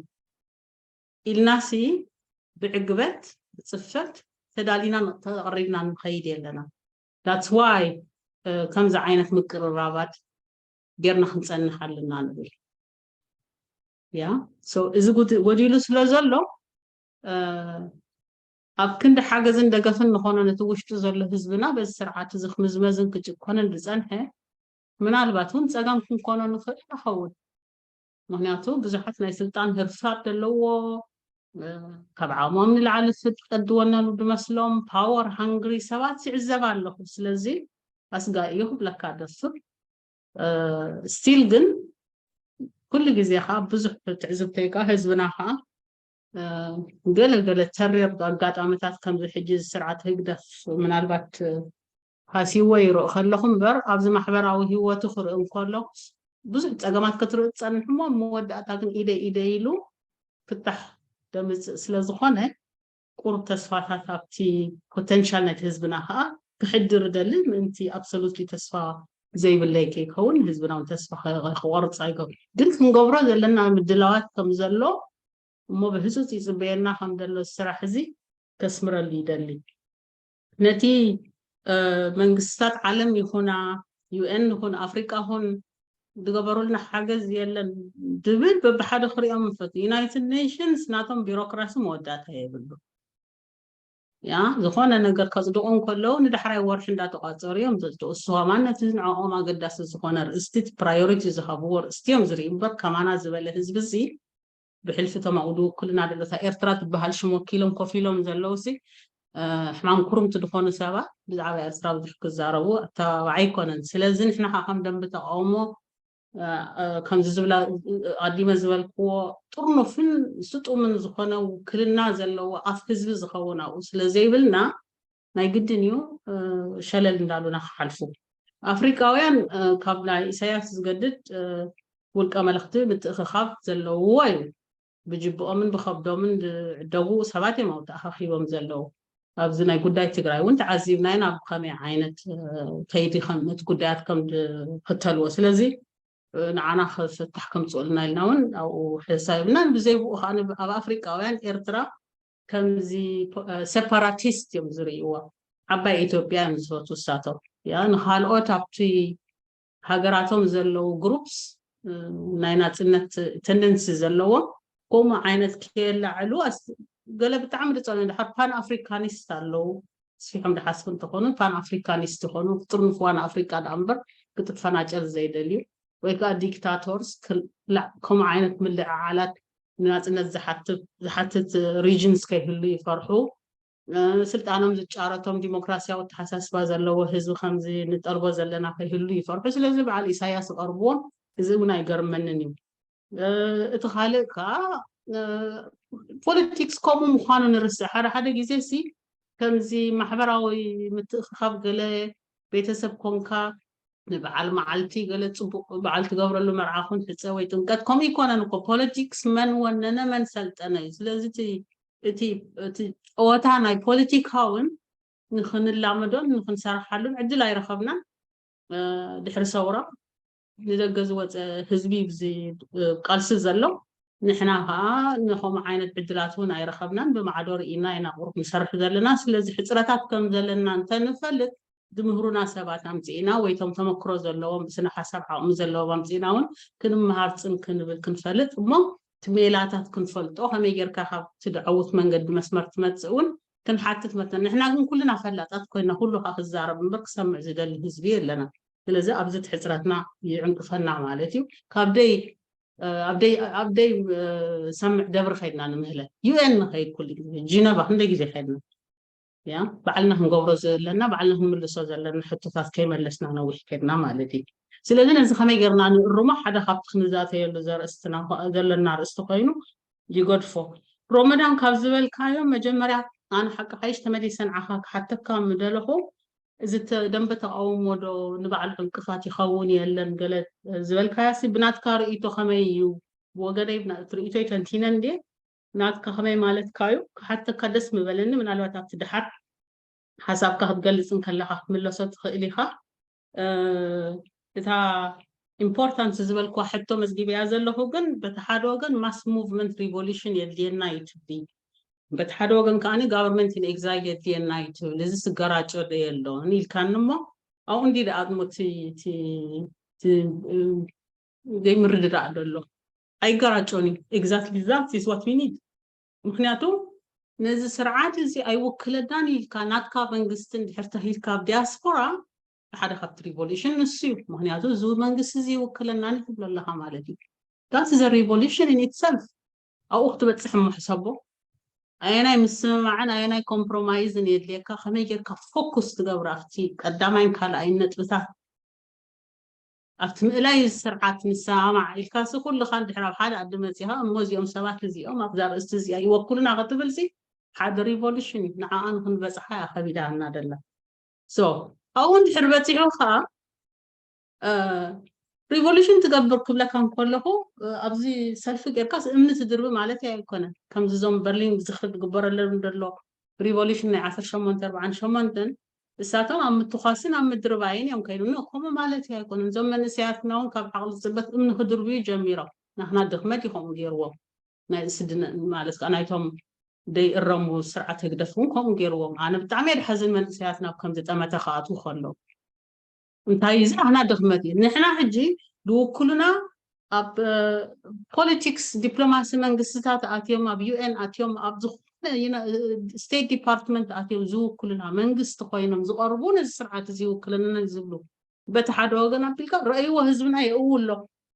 ኢልናሲ ብዕግበት ብፅፈት ተዳሊና ተቐሪብና ንኸይድ የለና። That's why ከምዚ ዓይነት ምቅርራባት ጌርና ክንፀንሕ ኣለና ንብል። ያ እዚ ጎዲሉ ስለ ዘሎ ኣብ ክንዲ ሓገዝን ደገፍን ንኾኖ ነቲ ውሽጡ ዘሎ ህዝብና በዚ ስርዓት እዚ ክምዝመዝን ክጭኮንን ዝፀንሐ ምናልባት እውን ፀገም ክንኮኖ ንኽእል ንኸውን። ምክንያቱ ብዙሓት ናይ ስልጣን ህርፋት ዘለዎ ካብ ዓቕሞም ንላዕሊ ፍልጠት ዝወነኑ ዝመስሎም ፓወር ሃንግሪ ሰባት ይዕዘብ ኣለኹ። ስለዚ ኣስጋኢ እዩ ክብለካ ደፍር። ስቲል ግን ኩሉ ግዜ ከዓ ብዙሕ ትዕዝብተይ ከዓ ህዝብና ከዓ ገለ ገለ ተሪር ኣጋጣሚታት ከምዚ ሕጂ ስርዓት ህግደፍ ምናልባት ሃሲዎ ይርኢ ከለኹ እምበር ኣብዚ ማሕበራዊ ህይወቱ ክርኢ እንከሎ ብዙሕ ፀገማት ክትርኢ ትፀንሕ እሞ መወዳእታ ግን ኢደ ኢደ ኢሉ ፍታሕ ደምፅእ ስለ ዝኾነ ቁሩብ ተስፋታት ኣብቲ ፖተንሻል ናይቲ ህዝብና ከዓ ክሕድር እደሊ ምእንቲ ኣብሶሉትሊ ተስፋ ዘይብለይ ከይከውን ህዝብና እውን ተስፋ ክቆርፅ ኣይገብር ግን ክንገብሮ ዘለና ምድላዋት ከም ዘሎ እሞ ብህፁፅ ይፅበየና ከም ዘሎ ስራሕ እዚ ከስምረሉ ይደሊ። ነቲ መንግስታት ዓለም ይኹና ዩኤን ይኹን ኣፍሪቃ ኹን ዝገበሩልና ሓገዝ የለን ድብል በብሓደ ክሪኦም ንፈቱ። ዩናይትድ ኔሽንስ ናቶም ቢሮክራሲ መወዳእታ የብሉ። ያ ዝኾነ ነገር ከፅድቑ እንከለዉ ንዳሕራይ ወርሒ እንዳተቋፀሩ እዮም ዘፅድቑ። እሱ ከማን ነቲ ንዕኦም ኣገዳሲ ዝኾነ ርእስቲ ፕራዮሪቲ ዝሃብዎ ርእስቲ እዮም ዝርኢ እምበር ከማና ዝበለ ህዝቢ እዚ ብሕልፊ እቶም ኣብኡ ዝውክሉና ዘለዉ፣ እታ ኤርትራ ትበሃል ሽም ወኪሎም ኮፍ ኢሎም ዘለዉ ሲ ሕማም ኩርምቲ ዝኾኑ ሰባት ብዛዕባ ኤርትራ ብዙሕ ክዛረቡ ኣተባባዒ ኣይኮነን። ስለዚ ንሕና ከዓ ከም ደንቢ ተቃውሞ ከምዚ ዝብላ ኣዲመ ዝበልክዎ ጥርኑፍን ስጡምን ዝኾነ ውክልና ዘለዎ ኣፍ ህዝቢ ዝኸውን ኣብኡ ስለ ዘይብልና ናይ ግድን እዩ ሸለል እንዳሉና ክሓልፉ። ኣፍሪቃውያን ካብ ናይ ኢሳያስ ዝገድድ ውልቀ መለኽቲ ምትእኽኻብ ዘለውዎ እዩ። ብጅብኦምን ብኸብዶምን ዝዕደጉ ሰባት እዮም ኣብኡ ተኣኻኺቦም ዘለዉ። ኣብዚ ናይ ጉዳይ ትግራይ እውን ተዓዚብና ኢና፣ ብኸመይ ዓይነት ከይዲ እቲ ጉዳያት ከም ዝኽተልዎ። ስለዚ ንዓና ክፍታሕ ከምፅኡልና ኢልና እውን ኣብኡ ሕሳብ የብልናን። ብዘይ ብኡ ከዓ ኣብ ኣፍሪቃውያን ኤርትራ ከምዚ ሴፓራቲስት እዮም ዝርእይዎ። ዓባይ ኢትዮጵያ እዮም ዝፈትዉ እሳቶም። ያ ንካልኦት ኣብቲ ሃገራቶም ዘለዉ ግሩፕስ ናይ ናፅነት ተንደንሲ ዘለዎም ከምኡ ዓይነት ከየላዕሉ ገለ ብጣዕሚ ዝፀልኡ ድሓር ፓን ኣፍሪካኒስት ኣለዉ። ስፊሖም ድሓስቡ እንተኾኑ ፓን ኣፍሪካኒስት ይኾኑ፣ ክጥርንፍዋ ንኣፍሪካ ደኣ እምበር ክትፈናጨል ዘይደልዩ ወይ ከዓ ዲክታቶርስ ከምኡ ዓይነት ምልዕዓላት ንናፅነት ዝሓትት ሪጅንስ ከይህሉ ይፈርሑ። ስልጣኖም ዝጫረቶም ዲሞክራሲያዊ ኣተሓሳስባ ዘለዎ ህዝቢ ከምዚ ንጠልቦ ዘለና ከይህሉ ይፈርሑ። ስለዚ በዓል ኢሳያስ ይቐርብዎም፣ እዚ እውን ኣይገርመንን እዩ። እቲ ካልእ ከዓ ፖለቲክስ ከምኡ ምዃኑ ንርስዕ። ሓደ ሓደ ግዜ ሲ ከምዚ ማሕበራዊ ምትእኽኻብ ገለ ቤተሰብ ኮንካ ንበዓል መዓልቲ ገለ ፅቡቅ በዓል ትገብረሉ መርዓ ኹን ሕፀ ወይ ጥምቀት ከምኡ ይኮነን እኮ። ፖለቲክስ መን ወነነ መን ሰልጠነ እዩ። ስለዚ እቲ እቲ ጨወታ ናይ ፖለቲካ እውን ንክንላመዶን ንክንሰርሓሉን ዕድል ኣይረኸብናን። ድሕሪ ሰውራ ንደገ ዝወፀ ህዝቢ እዩ ቃልሲ ዘሎ። ንሕና ከዓ ንከምኡ ዓይነት ዕድላት እውን ኣይረኸብናን። ብማዕዶ ርኢና ኢና ቁሩብ ንሰርሕ ዘለና። ስለዚ ሕፅረታት ከም ዘለና እንተንፈልጥ ዝምህሩና ሰባት ኣምፂእና ወይ ቶም ተመክሮ ዘለዎም ብስነ ሓሳብ ዓቕሚ ዘለዎም ኣምፂእና እውን ክንምሃር ፅን ክንብል ክንፈልጥ እሞ እቲ ሜላታት ክንፈልጦ ከመይ ጌርካ ካብ ትድዐውት መንገዲ መስመር ትመፅእ እውን ክንሓትት መተን። ንሕና ግን ኩልና ፈላጣት ኮይና ኩሉ ከዓ ክዛረብ እምበር ክሰምዕ ዝደሊ ህዝቢ የለና። ስለዚ ኣብዚ እቲ ሕፅረትና ይዕንቅፈና ማለት እዩ። ካብ ደይ ኣብ ደይ ኣብ ደይ ሰምዕ ደብሪ ከይድና ንምህለ ዩኤን ንኸይድ ኩሉ ግዜ ጂነቫ ክንደይ ግዜ ከይድና ያ ባዕልና ክንገብሮ ዘለና ባዕልና ክንምልሶ ዘለና ሕቶታት ከይመለስና ነዊሕ ከድና ማለት እዩ። ስለዚ ነዚ ከመይ ጌርና ንእርሞ ሓደ ካብቲ ክንዛተየሉ ዘርእስትና ዘለና ርእስቲ ኮይኑ ይገድፎ። ሮመዳን ካብ ዝበልካዮ መጀመርያ ኣነ ሓቂ ሓይሽ ተመሊሰን ዓኻ ክሓተካ ምደለኹ እዚ ደንበ ተቃውሞ ዶ ንባዕሉ ዕንቅፋት ይኸውን የለን ገለ ዝበልካያ ሲ ብናትካ ርእይቶ ከመይ እዩ? ብወገነይ ርእይቶይ ተንቲነ እንድየ ናትካ ከመይ ማለትካ እዩ ክሓተካ ደስ ምበለኒ ምናልባት ኣብቲ ድሓር ሓሳብካ ክትገልጽ እንከለኻ ክትምለሶ ትኽእል ኢኻ። እታ ኢምፖርታንት ዝበልክዋ ሕቶ መዝጊበያ ዘለኹ ግን በቲ ሓደ ወገን ማስ ሙቭመንት ሪቮሉሽን የድልየና እዩ ትብሊ፣ በቲ ሓደ ወገን ከዓኒ ጋቨርንመንት ኢን ኤግዛይል የድልየና እዩ ትብል፣ እዚ ስገራጮ ዶ የሎን ኢልካኒ እሞ ኣብኡ እንዲ ደኣ እሞ እቲ ዘይምርድዳእ ዘሎ ኣይገራጮን እዩ። Exactly that is what we need። ምክንያቱ ነዚ ስርዓት እዚ ኣይውክለናን ኢልካ ናትካ መንግስቲ እንድሕር ተሂልካ ኣብ ዲያስፖራ ሓደ ካብቲ ሪቮሉሽን ንሱ እዩ። ምክንያቱ እዚ መንግስቲ እዚ ይውክለናን ትብሎ ኣለካ ማለት እዩ። That is a revolution in itself። ኣብኡ ክትበፅሕ እሞ ሕሰቦ። ኣየናይ ምስምማዕን ኣየናይ ኮምፕሮማይዝን የድልየካ፣ ከመይ ጌርካ ፎኩስ ትገብር ኣብቲ ቀዳማይን ካልኣይን ነጥብታት ኣብቲ ምእላይ ስርዓት ንሰማማዕ ኢልካ ሲ ኩልኻ ድሕር ኣብ ሓደ ኣዲ መፂኻ እሞ እዚኦም ሰባት እዚኦም ኣብዛ ርእስቲ እዚኣ ይወክሉና ክትብል ሲ ሓደ ሪቮሉሽን እዩ። ንዓኣ ንክንበፅሓ እያ ከቢዳ ኣና ደላ። So ኣብኡ እንድሕር በፂሑ ከዓ ሪቮሉሽን ትገብር ክብለካ እንከለኹ ኣብዚ ሰልፊ ጌርካስ እምኒ ትድርቢ ማለት ኣይኮነን። ከምዚ እዞም በርሊን ዝኽሪ ዝግበረሎም ዘሎ ሪቮሉሽን ናይ ዓሰርተ ሸሞንተ ኣርባዓን ሸሞንተን እሳቶም ኣብ ምትኳስን ኣብ ምድርባይን እዮም ከይዱ። ኖ ከምኡ ማለት ኣይኮነን። እዞም መንእሰያትና እውን ካብ ዓቕሊ ዝፅበት እምኒ ክድርብዩ ጀሚሮም። ናትና ድኽመት እዩ ከምኡ ገይርዎም። ናይ ስድነ ማለት ከዓ ናይቶም ደይእረሙ ስርዓት ህግደፍ እውን ከምኡ ገይርዎም። ኣነ ብጣዕሚ እየ ድሓዝን መንእሰያትና ኣብ ከምዚ ጠመተ ክኣትዉ ከለዉ። እንታይ እዚ ኣህና ድኽመት እዩ ንሕና ሕጂ ዝውክሉና ኣብ ፖለቲክስ ዲፕሎማሲ መንግስትታት ኣትዮም ኣብ ዩኤን ኣትዮም ኣብ ዝኾነ ስቴት ዲፓርትመንት ኣትዮም ዝውክሉና መንግስቲ ኮይኖም ዝቐርቡ ነዚ ስርዓት እዚ ይውክለና ዝብሉ በቲ ሓደ ወገን ኣቢልካ ረእይዎ ህዝብና የእው ኣሎ።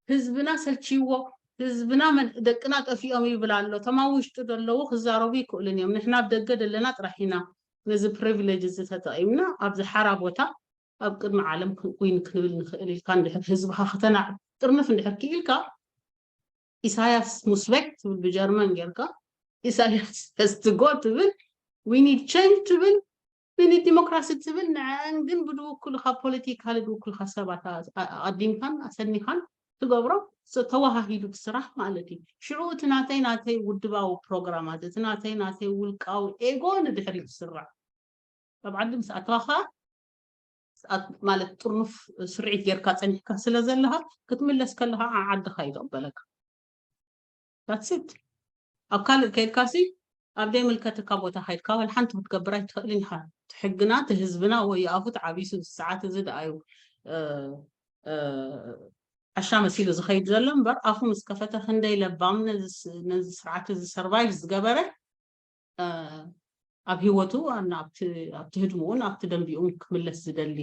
ህዝብና ሰልችይዎ ህዝብና መን ደቅና ጠፊኦም ይብል ኣሎ። እቶም ኣብ ውሽጡ ዘለዉ ክዛረቡ ይክእሉን እዮም። ንሕና ኣብ ደገ ዘለና ጥራሕ ኢና ነዚ ፕሪቪሌጅ እዚ ተጠቒምና ኣብዚ ሓራ ቦታ ኣብ ቅድሚ ዓለም ኮይኑ ክንብል ንኽእል ኢልካ እንድሕር ህዝብኻ ከተናዕ ጥርንፍ እንድሕር ክኢልካ ኢሳያስ ሙስበክ ትብል ብጀርመን ጌርካ ኢሳያስ has to go ትብል we need change ትብል we need democracy ትብል ንዐን ግን ብድውኩልካ ፖለቲካሊ ድውኩልካ ሰባት ኣቐዲምካን ኣሰኒኻን ትገብሮ ተወሃሂዱ ትስራሕ ማለት እዩ። ሽዑ እቲ ናተይ ናተይ ውድባዊ ፕሮግራማት እቲ ናተይ ናተይ ውልቃዊ ኤጎ ንድሕሪት ትስራዕ ኣብ ዓዲ ምስ ኣተኻ ማለት ጥርኑፍ ስርዒት ጌርካ ጸኒሕካ ስለ ዘለኻ ክትምለስ ከለኻ ዓዓድኻ ይቕበለካ። That's it። ኣብ ካልእ ከይድካሲ ኣብ ዘይምልከተካ ቦታ ካይድካ ወላ ሓንቲ ክትገብር ኣይትኽእልን ኢኻ። እቲ ሕግና እቲ ህዝብና ወይ ኣፉ ተዓቢሱ እዚ ሰዓት እዚ ደኣዩ ዓሻ መሲሉ ዝኸይድ ዘሎ እምበር ኣፉ ምስ ከፈተ ክንደይ ለባም ነዚ ስርዓት እዚ ሰርቫይቭ ዝገበረ ኣብ ህይወቱ ኣብቲ ህድምኡን ኣብቲ ደንቢኡን ክምለስ ዝደሊ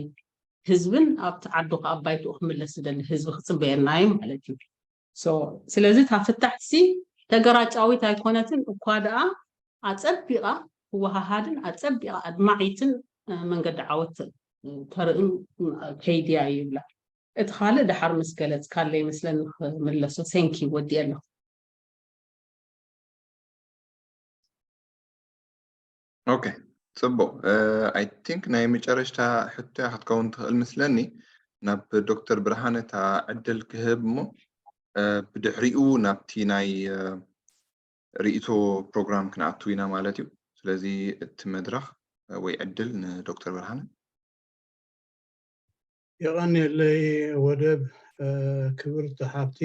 ህዝብን ኣብቲ ዓዱ ኣብ ባይትኡ ክምለስ ዝደሊ ህዝቢ ክፅበየና እዩ ማለት እዩ። ስለዚ እታ ፍታሕሲ ተገራጫዊት ኣይኮነትን እኳ ደኣ ኣፀቢቓ ክወሃሃድን ኣፀቢቓ ኣድማዒትን መንገዲ ዓወት ተርእን ከይድያ ይብላ። እቲ ካልእ ደሓር ምስ ገለፅካለይ መስለኒ ክምለሶ። ሴንኪ ወዲኤ ኣለኹ። ኦኬ፣ ፅቡቕ። ኣይ ቲንክ ናይ መጨረሽታ ሕቶ ክትከውን ትኽእል ምስለኒ። ናብ ዶክተር ብርሃነ እታ ዕድል ክህብ እሞ ብድሕሪኡ ናብቲ ናይ ርእይቶ ፕሮግራም ክንኣቱ ኢና ማለት እዩ። ስለዚ እቲ መድረኽ ወይ ዕድል ንዶክተር ብርሃነ። የቐንየለይ ወደብ። ክብርቲ ሓብቲ፣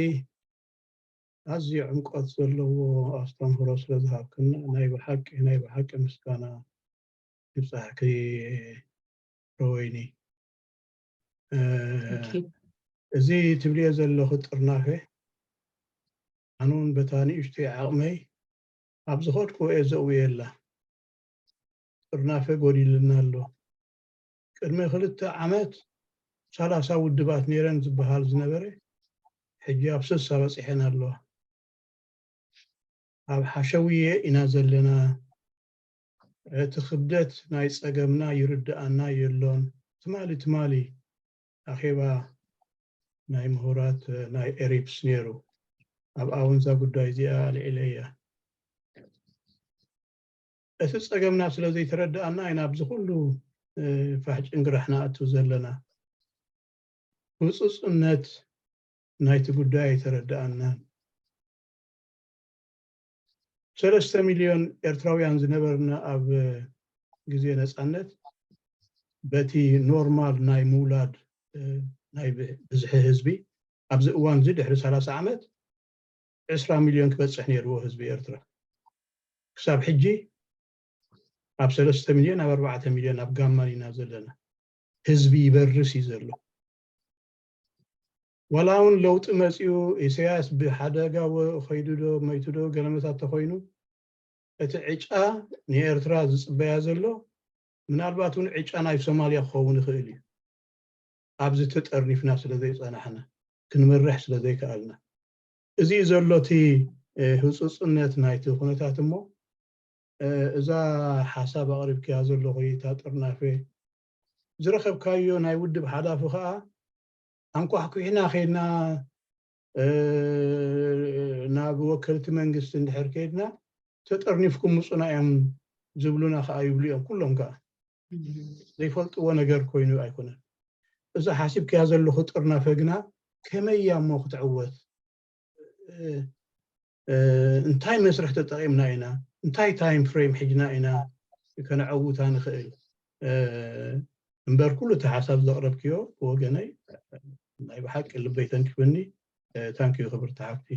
ኣዝዩ ዕምቆት ዘለዎ ኣስተምህሮ ስለ ዝሃብክና ናይ ብሓቂ ናይ ብሓቂ ምስጋና ይብጻሕኪ ረወይኒ። እዚ ትብልዮ ዘለኺ ጥርናፈ ኣነ እውን በታ ንእሽተይ ዓቕመይ ኣብ ዝኸድክዎ እየ ዘእውየላ። ጥርናፈ ጎዲሉና ኣሎ። ቅድሚ ክልተ ዓመት ሰላሳ ውድባት ነይረን ዝበሃል ዝነበረ ሕጂ ኣብ ስሳ በፂሐን ኣለዋ። ኣብ ሓሸውየ ኢና ዘለና። እቲ ክብደት ናይ ፀገምና ይርድኣና የሎን። ትማሊ ትማሊ ኣኼባ ናይ ምሁራት ናይ ኤሪፕስ ነይሩ። ኣብኣ እውን እዛ ጉዳይ እዚኣ ኣልዒለ እያ። እቲ ፀገምና ስለ ዘይተረድኣና ኢና ኣብዚ ኩሉ ፋሕ ጭንግራሕ ንኣቱ ዘለና። ህፁፅነት ናይቲ ጉዳይ ኣይተረድኣናን። ሰለስተ ሚልዮን ኤርትራውያን ዝነበርና ኣብ ግዜ ነፃነት በቲ ኖርማል ናይ ምውላድ ናይ ብዝሒ ህዝቢ ኣብዚ እዋን እዚ ድሕሪ ሰላሳ ዓመት ዕስራ ሚልዮን ክበፅሕ ነይርዎ ህዝቢ ኤርትራ። ክሳብ ሕጂ ኣብ ሰለስተ ሚልዮን ኣብ ኣርባዕተ ሚልዮን ኣብ ጋማን ኢና ዘለና። ህዝቢ ይበርስ እዩ ዘሎ። ዋላ እውን ለውጢ መፂኡ ኢሳያስ ብሓደጋ ከይዱ ዶ መይቱ ዶ ገለመታት ተኮይኑ እቲ ዕጫ ንኤርትራ ዝፅበያ ዘሎ ምናልባት እውን ዕጫ ናይ ሶማልያ ክኸውን ይኽእል እዩ። ኣብዚ ተጠርኒፍና ስለ ዘይፀናሕና ክንመርሕ ስለ ዘይከኣልና እዚ ዘሎ እቲ ህፁፅነት ናይቲ ኩነታት እሞ እዛ ሓሳብ ኣቕሪብክያ ዘለኹ እታ ጥርናፈ ዝረኸብካዮ ናይ ውድብ ሓላፊ ከዓ ኣንኳሕኩሕና ከይድና ናብ ወከልቲ መንግስቲ እንድሕር ከይድና ተጠርኒፍኩም ምፁና እዮም ዝብሉና ከዓ ይብሉ እዮም ኩሎም ከዓ ዘይፈልጥዎ ነገር ኮይኑ ኣይኮነን። እዛ ሓሲብክያ ዘለኹ ጥርናፈ ግና ከመይ እያ እሞ ክትዕወት? እንታይ መስርሕ ተጠቒምና ኢና? እንታይ ታይም ፍሬም ሒዝና ኢና ከነዐውታ ንኽእል? እምበር ኩሉ እቲ ሓሳብ ዘቕረብክዮ ብወገነይ ናይ ብሓቂ ልበይ ተንኪፍኒ። ታንኪዩ ክብርቲ ሓፍቲ።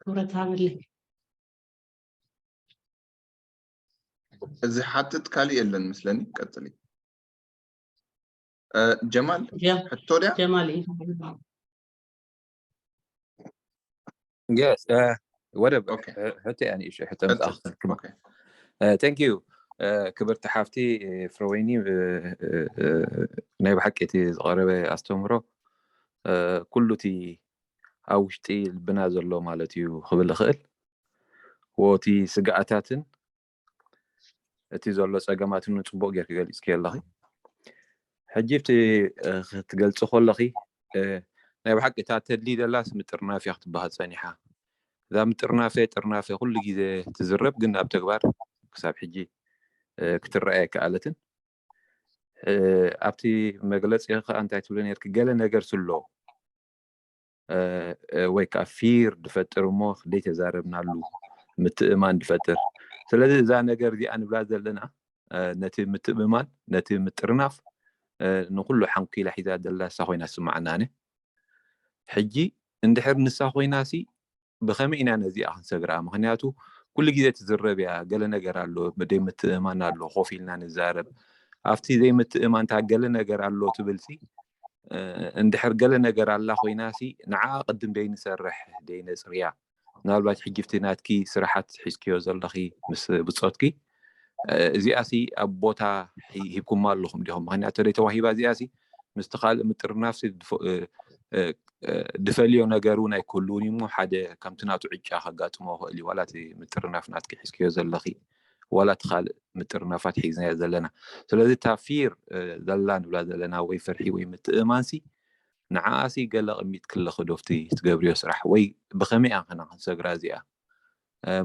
ክብረት ሃብለይ። እዚ ሓትት ካልእ የለን ምስለኒ። ቀጽሊ ጀማል። ሕቶ ድያ? ጀማል እዩ። Yes, ወደብ ሕቶ እያ ንእሽቶ ሕቶ ምጽኣኽልኩም። Thank you ክብርቲ ሓፍቲ ፍረወይኒ፣ ናይ ብሓቂ እቲ ዝቐረበ ኣስተምህሮ ኩሉ እቲ ኣብ ውሽጢ ልብና ዘሎ ማለት እዩ ክብል እኽእል። ወቲ ስግኣታትን እቲ ዘሎ ጸገማትን ጽቡቕ ጌርኪ ገሊጽኪ ኣለኺ። ሕጂ እቲ ክትገልጽ ከለኺ ናይ ብሓቂ እታ ተድሊ ደላስ ምጥርናፍ እያ ክትበሃል ጸኒሓ። እዛ ምጥርናፈ ጥርናፈ ኩሉ ግዜ ትዝረብ ግን ኣብ ተግባር ክሳብ ሕጂ ክትረኣ ኣይከኣለትን። ኣብቲ መግለጺ ከዓ እንታይ ትብለ ነርኪ? ገለ ነገር ስሎ ወይ ከዓ ፊር ድፈጥር እሞ ደይተዛረብናሉ ምትእማን ድፈጥር። ስለዚ እዛ ነገር እዚኣ ንብላ ዘለና ነቲ ምትእምማን ነቲ ምጥርናፍ ንኩሉ ሓንኩ ኢላ ሒዛ ደላ እሳ ኮይና ስማዓና ኣነ። ሕጂ እንድሕር ንሳ ኮይና ሲ ብኸመይ ኢና ነዚኣ ክንሰግራ? ምክንያቱ ኩሉ ግዜ ትዝረብ እያ፣ ገለ ነገር ኣሎ፣ ደይ ምትእማን ኣሎ፣ ኮፍ ኢልና ንዛረብ። ኣብቲ ዘይምትእማንታ ገለ ነገር ኣሎ ትብል ሲ እንድሕር ገለ ነገር ኣላ ኮይና ሲ ንዓ ቅድም ደይ ንሰርሕ ደይ ነፅርያ። ምናልባት ሕጂ ብቲ ናትኪ ስራሓት ሒዝክዮ ዘለኺ ምስ ብፆትኪ እዚኣ ሲ ኣብ ቦታ ሂብኩማ ኣለኹም ዲኹም? ምክንያቱ ተደይ ተዋሂባ እዚኣ ሲ ምስቲ ካልእ ምጥርናፍ ሲ ድፈልዮ ነገር እውን ኣይክህልውን እዩ እሞ ሓደ ከምቲ ናቱ ዕጫ ከጋጥሞ ክእል እዩ። ዋላ እቲ ምጥርናፍ ናትኪ ሒዝክዮ ዘለኺ ዋላ እቲ ካልእ ምጥርናፋት ሒዝናዮ ዘለና። ስለዚ እታ ፊር ዘላ ንብላ ዘለና ወይ ፍርሒ ወይ ምትእማን ሲ ንዓኣ ሲ ገለ ቅሚት ክለኺ ዶ ኣብቲ ትገብርዮ ስራሕ ወይ ብኸመይ ኢና ከና ክንሰግራ እዚኣ?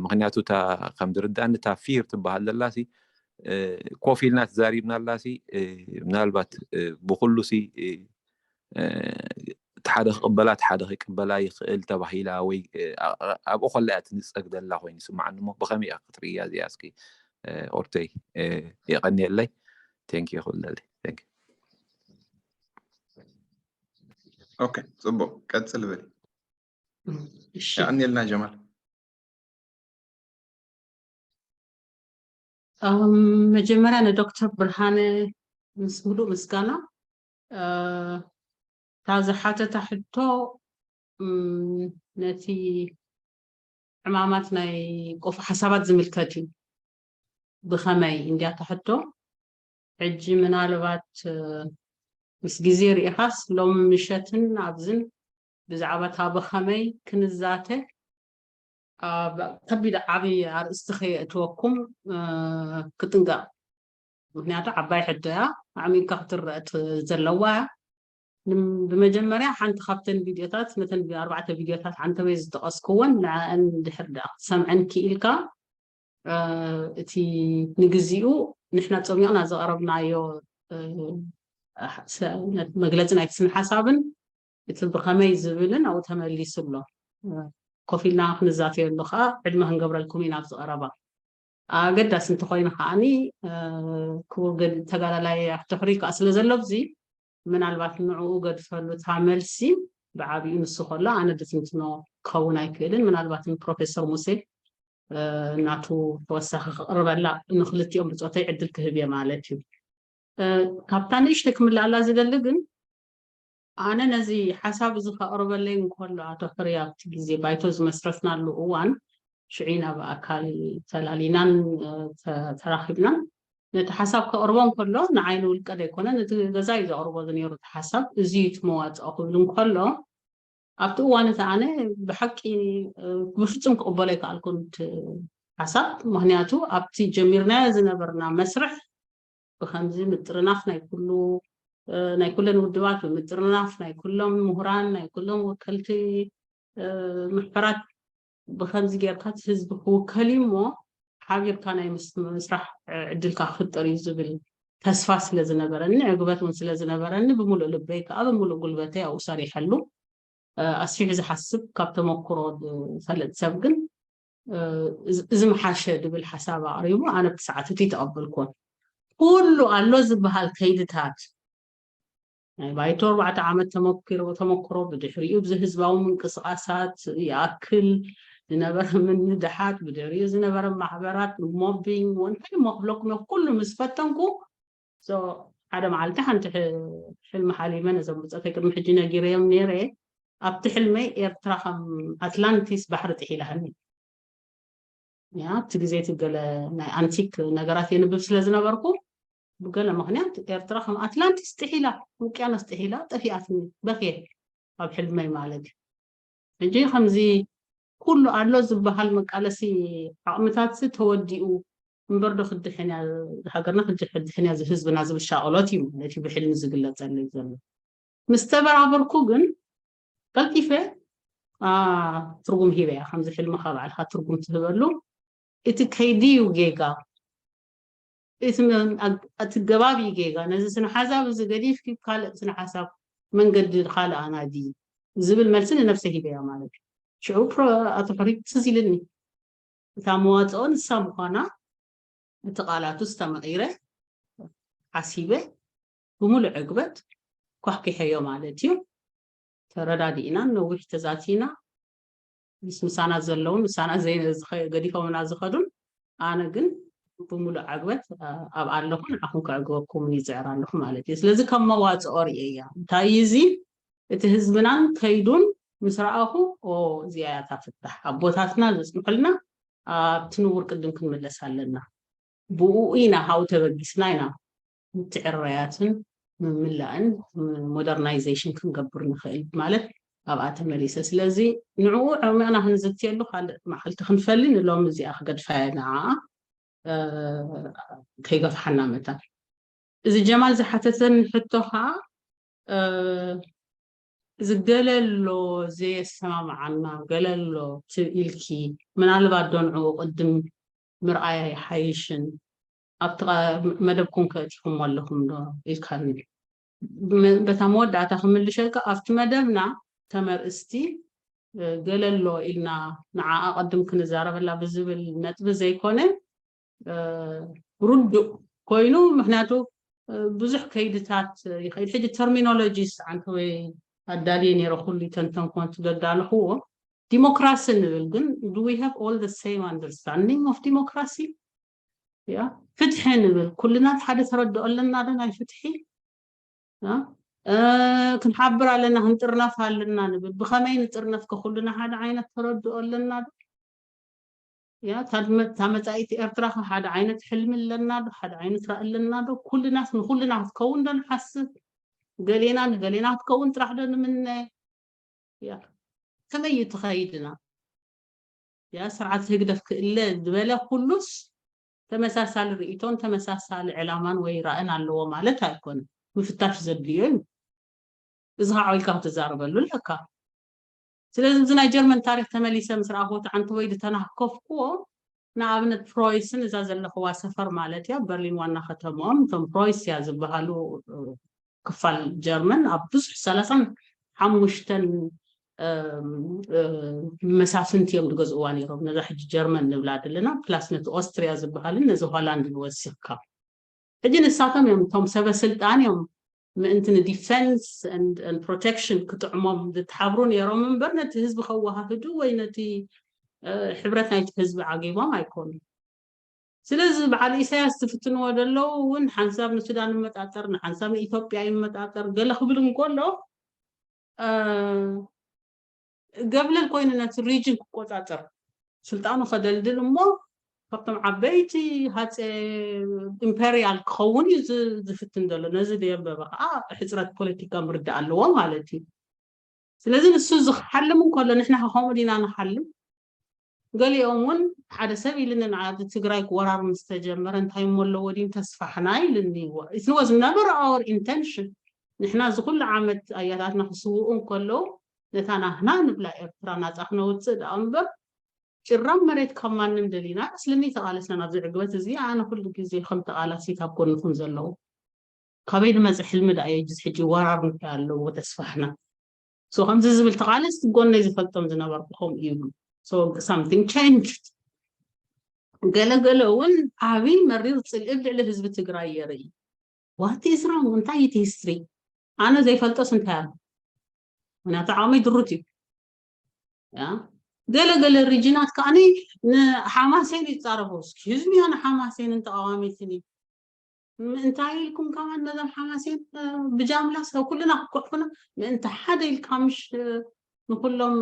ምክንያቱ እታ ከም ዝርዳእኒ እታ ፊር ትበሃል ዘላ ሲ ኮፍ ኢልና ተዛሪብና ኣላ ሲ ምናልባት ብኩሉ ሲ እቲ ሓደ ክቕበላ እቲ ሓደ ክቅበላ ይኽእል ተባሂላ ወይ ኣብኡ ከላ እያ ትንፀግ ዘላ ኮይኑ ይስማዓኒ እሞ ብኸመይ እያ ክትርእያ እዚኣ እስኪ ኦርተይ የቐንየለይ። Thank you ክብለለይ። Thank you። ኦኬ፣ ፅቡቅ ቀፅል በል። እሺ የቐንየልና ጀማል። መጀመርያ ንዶክተር ብርሃነ ምስ ሙሉእ ምስጋና እታ ዝሓተታ ሕቶ ነቲ ዕማማት ናይ ቆፎ ሓሳባት ዝምልከት እዩ። ብኸመይ እንድያ እታ ሕቶ? ሕጂ ምናልባት ምስ ግዜ ርኢኻስ ሎም ምሸትን ኣብዝን ብዛዕባ እታ ብኸመይ ክንዛተ ኣብ ከቢድ ዓብዪ ኣርእስቲ ከየእትወኩም ክጥንቀቕ። ምክንያቱ ዓባይ ሕቶ እያ፣ ኣዕሚቕካ ክትረአ ዘለዋ እያ። ብመጀመርያ ሓንቲ ካብተን ቪድዮታት ነተን ኣርባዕተ ቪድዮታት ዓንተበይ ዝጠቐስክወን ንዕአን ድሕር ደኣ ክትሰምዐን ክኢልካ እቲ ንግዚኡ ንሕና ጸሚቕና ዘቕረብናዮ መግለጺ ናይቲ ስነ ሓሳብን እቲ ብኸመይ ዝብልን ኣብኡ ተመሊሱ ኣሎ። ኮፍ ኢልና ክንዛተየሉ ከዓ ዕድመ ክንገብረልኩም ኢና ኣብዚ ቀረባ። ኣገዳሲ እንተኮይኑ ከዓኒ ክቡር ተጋዳላይ ኣፍትሕሪ ከዓ ስለ ዘሎ ኣብዚ ምናልባት ንዕኡ ገድፈሉ እታ መልሲ ብዓብኡ ንሱ ከሎ ኣነ ድትንትኖ ክኸውን ኣይክእልን። ምናልባት ንፕሮፌሰር ሙሴ ናቱ ተወሳኺ ክቕርበላ ንክልቲኦም ብፆተይ ዕድል ክህብ እየ ማለት እዩ። ካብታ ንእሽተይ ክምልኣላ ዝደሊ ግን ኣነ ነዚ ሓሳብ እዚ ከቕርበለይ እንከሎ ኣቶ ሕርያ ኣብቲ ግዜ ባይቶ ዝመስረትናሉ እዋን ሽዑ ኢና ብኣካል ተላሊናን ተራኺብናን ነቲ ሓሳብ ከቕርቦ እንከሎ ንዓይ ንውልቀ ዘይኮነ ነቲ ገዛ እዩ ዘቕርቦ ዝነይሩ እቲ ሓሳብ እዚ እዩ እቲ መዋፅኦ ክብል እንከሎ ኣብቲ እዋን እቲ ኣነ ብሓቂ ብፍፁም ክቕበሎ ኣይከኣልኩን ሓሳብ ምክንያቱ ኣብቲ ጀሚርናዮ ዝነበርና መስርሕ ብከምዚ ምጥርናፍ ናይ ኩሉ ናይ ኩለን ውድባት ብምጥርናፍ ናይ ኩሎም ምሁራን ናይ ኩሎም ወከልቲ ምሕፈራት ብከምዚ ጌርካ ህዝቢ ክውከል እዩ እሞ ሓቢርካ ናይ ምስራሕ ዕድልካ ክፍጠር እዩ ዝብል ተስፋ ስለ ዝነበረኒ ዕግበት እውን ስለ ዝነበረኒ ብምሉእ ልበይ ከዓ ብምሉእ ጉልበተይ ኣብኡ ሰሪሐሉ ኣስፊሑ ዝሓስብ ካብ ተመክሮ ዝፈልጥ ሰብ ግን እዚ ምሓሸ ድብል ሓሳብ ኣቕሪቡ ኣነ ብቲ ሰዓት እቲ ተቐበልኩዎን ኩሉ ኣሎ ዝበሃል ከይድታት ናይ ባይቶ ኣርባዕተ ዓመት ተመክሮ ተመክሮ ብድሕሪኡ ብዚ ህዝባዊ ምንቅስቃሳት ይኣክል ዝነበረ ምንድሓት ብድሕሪኡ ዝነበረ ማሕበራት ሞቢንግ እንታይ እሞ ክብለኩም ኩሉ ምስ ፈተንኩ ሓደ መዓልቲ ሓንቲ ሕልሚ ሓሊመ ነዞም ብፀተይ ቅድሚ ሕጂ ነጊረዮም ነይረ ኣብቲ ሕልመይ ኤርትራ ከም ኣትላንቲስ ባሕሪ ጥሒላሃኒ ያ እቲ ግዜ እቲ ገለ ናይ ኣንቲክ ነገራት የንብብ ስለ ዝነበርኩ ብገለ ምክንያት ኤርትራ ከም ኣትላንቲስ ጥሒላ ውቅያኖስ ጥሒላ ጠፊኣትኒ በክየ ኣብ ሕልመይ ማለት እዩ ሕጂ ከምዚ ኩሉ ኣሎ ዝበሃል መቃለሲ ዓቕምታት ተወዲኡ እምበር ዶ ክድሕን እያ ሃገርና፣ ክድሕን እያ ህዝብና ዝብል ሻቕሎት እዩ ማለት እዩ ብሕልሚ ዝግለጸለይ ዘሎ። ምስ ተበራበርኩ ግን ቀልጢፈ ትርጉም ሂበያ። ከምዚ ሕልምኻ ባዕልካ ትርጉም ትህበሉ፣ እቲ ከይዲ እዩ ጌጋ፣ እቲ ገባብ እዩ ጌጋ። ነዚ ስነ ሓሳብ እዚ ገዲፍኪ ካልእ ስነ ሓሳብ መንገዲ ካልእ ኣናዲ ዝብል መልሲ ንነብሰ ሂበያ ማለት እዩ። ሽዑ ኣቶ ሕሪት ትዝ ኢልኒ፣ እታ መዋፅኦ ንሳ ምዃና እቲ ቃላቱ ዝተመቒረ ሓሲበ ብምሉእ ዕግበት ኳሕኪሐዮ ማለት እዩ። ተረዳዲእና ነዊሕ ተዛቲና ምስ ምሳና ዘለውን ምሳና ገዲፎምና ዝኸዱን፣ ኣነ ግን ብምሉእ ዕግበት ኣብ ኣለኹ፣ ንዓኹም ከዕግበኩምን ይፅዕር ኣለኹ ማለት እዩ። ስለዚ ከም መዋፅኦ ርእየ እያ። እንታይ እዚ እቲ ህዝብናን ከይዱን ምስ ረኣኹ፣ እዚኣ እያ እታ ፍታሕ ኣቦታትና ዘፅንሑልና፣ ኣብቲ ንቡር ቅድም ክንምለስ ኣለና። ብኡ ኢና ሃው ተበጊስና ኢና ምትዕርራያትን ምምላእን ሞደርናይዜሽን ክንገብር ንኽእል ማለት ኣብኣ ተመሊሰ። ስለዚ ንዕኡ ዕሚቕና ክንዝትየሉ ካልእ መዓልቲ ክንፈሊ ንሎም እዚኣ ክገድፋ እያ ንዓኣ ከይገፍሓና መታን። እዚ ጀማል ዝሓተተኒ ሕቶ ከዓ እዚ ገለ ኣሎ ዘየሰማምዓና ገለ ኣሎ ኢልኪ፣ ምናልባት ዶ ንዕኡ ቅድም ምርኣያ ይሓይሽን ኣብቲ መደብኩም ከእቲኹሞ ኣለኹም ዶ ኢልካኒ። በታ መወዳእታ ክምልሸልካ ኣብቲ መደብና ተመርእስቲ ገለ ኣሎ ኢልና ንዓኣ ቅድም ክንዛረበላ ብዝብል ነጥቢ ዘይኮነ ርዱእ ኮይኑ፣ ምክንያቱ ብዙሕ ከይድታት ይኸይድ። ሕጂ ተርሚኖሎጂስ ዓንተ ወይ ኣዳልየ ነይረ ኩሉ ተንተንኮን ትደዳለኽዎ ዲሞክራሲ ንብል ግን do we have all the same understanding of democracy? ያ ፍትሒ ንብል ኩልና ሓደ ተረድኦ ኣለና ዶ ናይ ፍትሒ? ክንሓብር ኣለና ክንጥርነፍ ኣለና ንብል፣ ብኸመይ ንጥርነፍ ከኩልና ሓደ ዓይነት ተረድኦ ኣለና ዶ? ያ እታ መፃኢት ኤርትራ ከ ሓደ ዓይነት ሕልሚ ኣለና ዶ? ሓደ ዓይነት ራእ ኣለና ዶ? ኩልና ንኩልና ክትከውን ዶ ንሓስብ? ገሌና ንገሌና ክትከውን ጥራሕ ዶ ንምነ? ያ ከመይ እዩ ትኸይድና? ያ ስርዓት ህግደፍ ክእለ ዝበለ ኩሉስ ተመሳሳሊ ርእይቶን ተመሳሳሊ ዕላማን ወይ ራእን ኣለዎ ማለት ኣይኮነን። ምፍታሽ ዘድልዮ እዩ። እዚ ከዓ ኢልካ ክትዛረበሉ ኣለካ። ስለዚ እዚ ናይ ጀርመን ታሪክ ተመሊሰ ምስ ረኣኽዎ ተዓንተ ወይ ዝተናከፍክዎ ንኣብነት ፕሮይስን እዛ ዘለኽዋ ሰፈር ማለት እያ በርሊን ዋና ከተምኦም እቶም ፕሮይስ እያ ዝበሃሉ ክፋል ጀርመን ኣብ ብዙሕ ሰላሳን ሓሙሽተን መሳፍንቲ እዮም ዝገዝእዋ ነይሮም ነዛ ሕጂ ጀርመን ንብላ ዘለና ፕላስ ነቲ ኦስትሪያ ዝበሃልን ነዚ ሆላንድ ንወሲኽካ ሕጂ ንሳቶም እዮም እቶም ሰበ ስልጣን እዮም ምእንቲ ንዲፈንስ ፕሮቴክሽን ክጥዕሞም ዝተሓብሩ ነይሮም እምበር ነቲ ህዝቢ ከወሃህዱ ወይ ነቲ ሕብረት ናይቲ ህዝቢ ዓጊቦም ኣይኮኑ። ስለዚ በዓል ኢሳያስ ዝፍትንዎ ዘለዉ እውን ሓንሳብ ንሱዳን ይመጣጠር ንሓንሳብ ንኢትዮጵያ ይመጣጠር ገለ ክብል እንከሎ ገብለል ኮይኑ ነቲ ሪጅን ክቆፃፀር ስልጣኑ ከደልድል እሞ ካብቶም ዓበይቲ ሃፀ ኢምፐሪያል ክኸውን እዩ ዝፍትን ዘሎ። ነዚ ዘየንበበ ከዓ ሕፅረት ፖለቲካ ምርዳእ ኣለዎ ማለት እዩ። ስለዚ ንሱ ዝሓልም እንከሎ ንሕና ከምኡ ዲና ንሓልም? ገሊኦም እውን ሓደ ሰብ ኢልኒ ንዓዲ ትግራይ ክወራር ምስ ተጀመረ እንታይ እሞ ኣለዎ ድዩ ተስፋሕና ኢልኒ። It was never our intention። ንሕና እዚ ኩሉ ዓመት ኣያታትና ክስውኡ እንከለዉ ነታ ናህና ንብላ ኤርትራ ናፃ ክነውፅእ ደኣ እምበር ጭራም መሬት ካብ ማንም ደሊና ስልኒ ተቓለስና ናብዚ ዕግበት እዚ ኣነ ኩሉ ግዜ ከም ተቓላሲት ኣብ ጎንኹም ዘለዉ ካበይ ዝመፅእ ሕልሚ ደኣ እዩ ሕጂ ወራር እንታይ ኣለዎ ተስፋሕና so ከምዚ ዝብል ተቓለስቲ ጎነይ ዝፈልጦም ዝነበርኩ ከምኡ ይብሉ so something changed ገለ ገለ እውን ዓብይ መሪር ፅልኢ ልዕሊ ህዝቢ ትግራይ የርኢ what is wrong እንታይ እቲ history ኣነ ዘይፈልጦስ እንታይ ኣሎ ምክንያቱ ዓቕመይ ድሩት እዩ ገለ ገለ ሪጅናት ከዓኒ ንሓማሴን ይፃረፉ excuse me ኣነ ሓማሴንን ተቃዋሚትን እዩ እንታይ ኢልኩም ከማን ነዞም ሓማሴን ብጃምላ ሰብ ኩልና ክኩሕፉና ምእንቲ ሓደ ኢልካ ምሽ ንኩሎም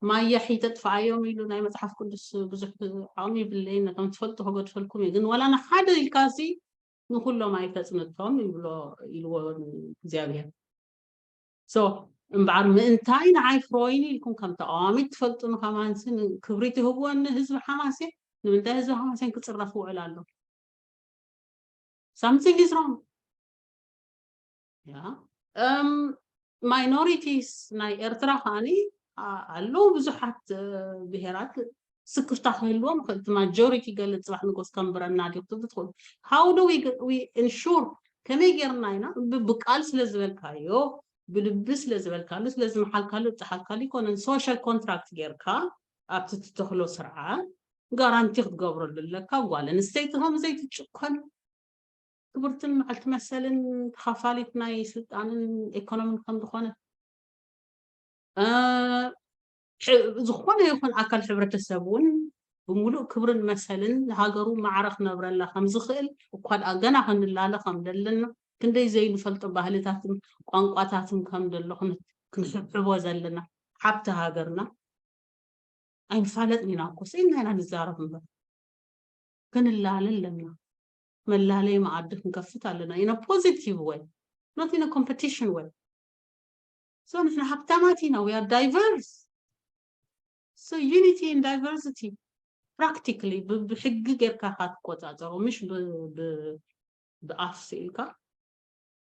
ማያሒ ተጥፍኣዮም ኢሉ ናይ መፅሓፍ ቅዱስ ብዙሕ ዓቕሚ ይብለይ ነቶም ትፈልጡ ክገድፈልኩም እዩ ግን ዋላ ንሓደ ኢልካ ሲ ንኩሎም ኣይተፅንቶም ይብሎ ኢልዎ እግዚኣብሔር so እምበኣር ምእንታይ ንዓይ ፍረወይኒ ኢልኩም ከም ተቃዋሚት ትፈልጡኒ ከማንሲ ክብሪ ትህብወኒ ህዝቢ ሓማሴን። ንምንታይ ህዝቢ ሓማሴን ክፅረፍ ውዕል ኣሎ? Something is wrong. ያ እም ማይኖሪቲስ ናይ ኤርትራ ከዓኒ ኣለዉ ብዙሓት ብሄራት ስክፍታ ክህልዎም ይኽእል። እቲ ማጆሪቲ ገለ ፅባሕ ንጎስ ከንብረና ድዩ ክትብሉ ትኽእሉ። How do we ensure? ከመይ ጌርና ኢና? ብቃል ስለ ዝበልካዮ፣ ብልቢ ስለ ዝበልካሉ፣ ስለ ዝመሓልካሉ ዝፀሓልካሉ ኣይኮነን። ሶሻል ኮንትራክት ጌርካ ኣብቲ ትተኽሎ ስርዓት ጋራንቲ ክትገብረሉ ኣለካ። ጓል ኣንስተይቲ ከም ዘይትጭኮን፣ ክብርትን መዓልቲ መሰልን ተኻፋሊት ናይ ስልጣንን ኢኮኖሚን ከም ዝኾነ፣ ዝኾነ ይኹን ኣካል ሕብረተሰብ እውን ብምሉእ ክብርን መሰልን ንሃገሩ ማዕረ ክነብረላ ከም ዝኽእል እኳ ደኣ ገና ክንላለ ከም ዘለና፣ ክንደይ ዘይንፈልጦ ባህልታትን ቋንቋታትን ከም ዘሎ ክንሕብሕቦ ዘለና፣ ሓብቲ ሃገርና ኣይንፋለጥን ኢና እኮ፣ ስኢልና ኢና ንዛረብ እምበር። ክንላለ ኣለና። መላለይ መኣዲ ክንከፍት ኣለና። In a positive way, not in a competition way. So ንሕና ሃብታማት ኢና፣ we are diverse. So unity in diversity, practically ብሕጊ ጌርካ ክትቆፃፀሮ፣ ምሽ ብኣፍ ስኢልካ።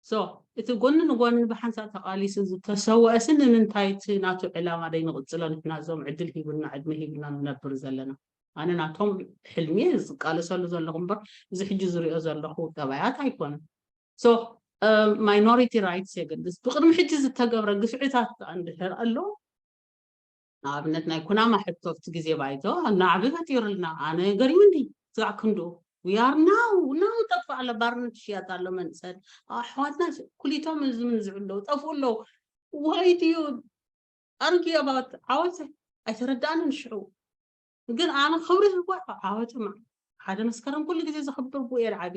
So እቲ ጎኒ ንጎኒ ብሓንሳብ ተቃሊሱ ዝተሰወአ ሲ ንምንታይ እቲ ናቱ ዕላማ ደይ ንቕፅሎ? ንሕና እዞም ዕድል ሂቡና ዕድመ ሂቡና ንነብር ዘለና። ኣነ ናቶም ሕልሚ ዝቃለሰሉ ዘለኹ እምበር እዚ ሕጂ ዝሪኦ ዘለኹ ጠባያት ኣይኮነን። So ማይኖሪቲ ራይትስ የገድስ። ብቅድሚ ሕጂ ዝተገብረ ግፍዕታት ከዓ እንድሕር ኣሎ፣ ንኣብነት ናይ ኩናማ ሕቶ ኣብቲ ግዜ ባይቶ ናዕቢ ፈጢሩልና። ኣነ ገሪሙኒ ስጋዕ ክንድኡ። We are now now ጠፍእ ኣሎ፣ ባርነት ይሽያጥ ኣሎ መንእሰያት ኣሕዋትና ኩሊቶም ዝምንዝዑ ኣለዉ፣ ጠፍኡ ኣለዉ። Why do you argue about ዓወተ? ኣይተረዳእንን ሽዑ። ግን ኣነ ክብሪ ዝህቦ ዓወተ ማ ሓደ መስከረም ኩሉ ግዜ ዘኽብር ብኡ እየ ዓቢ።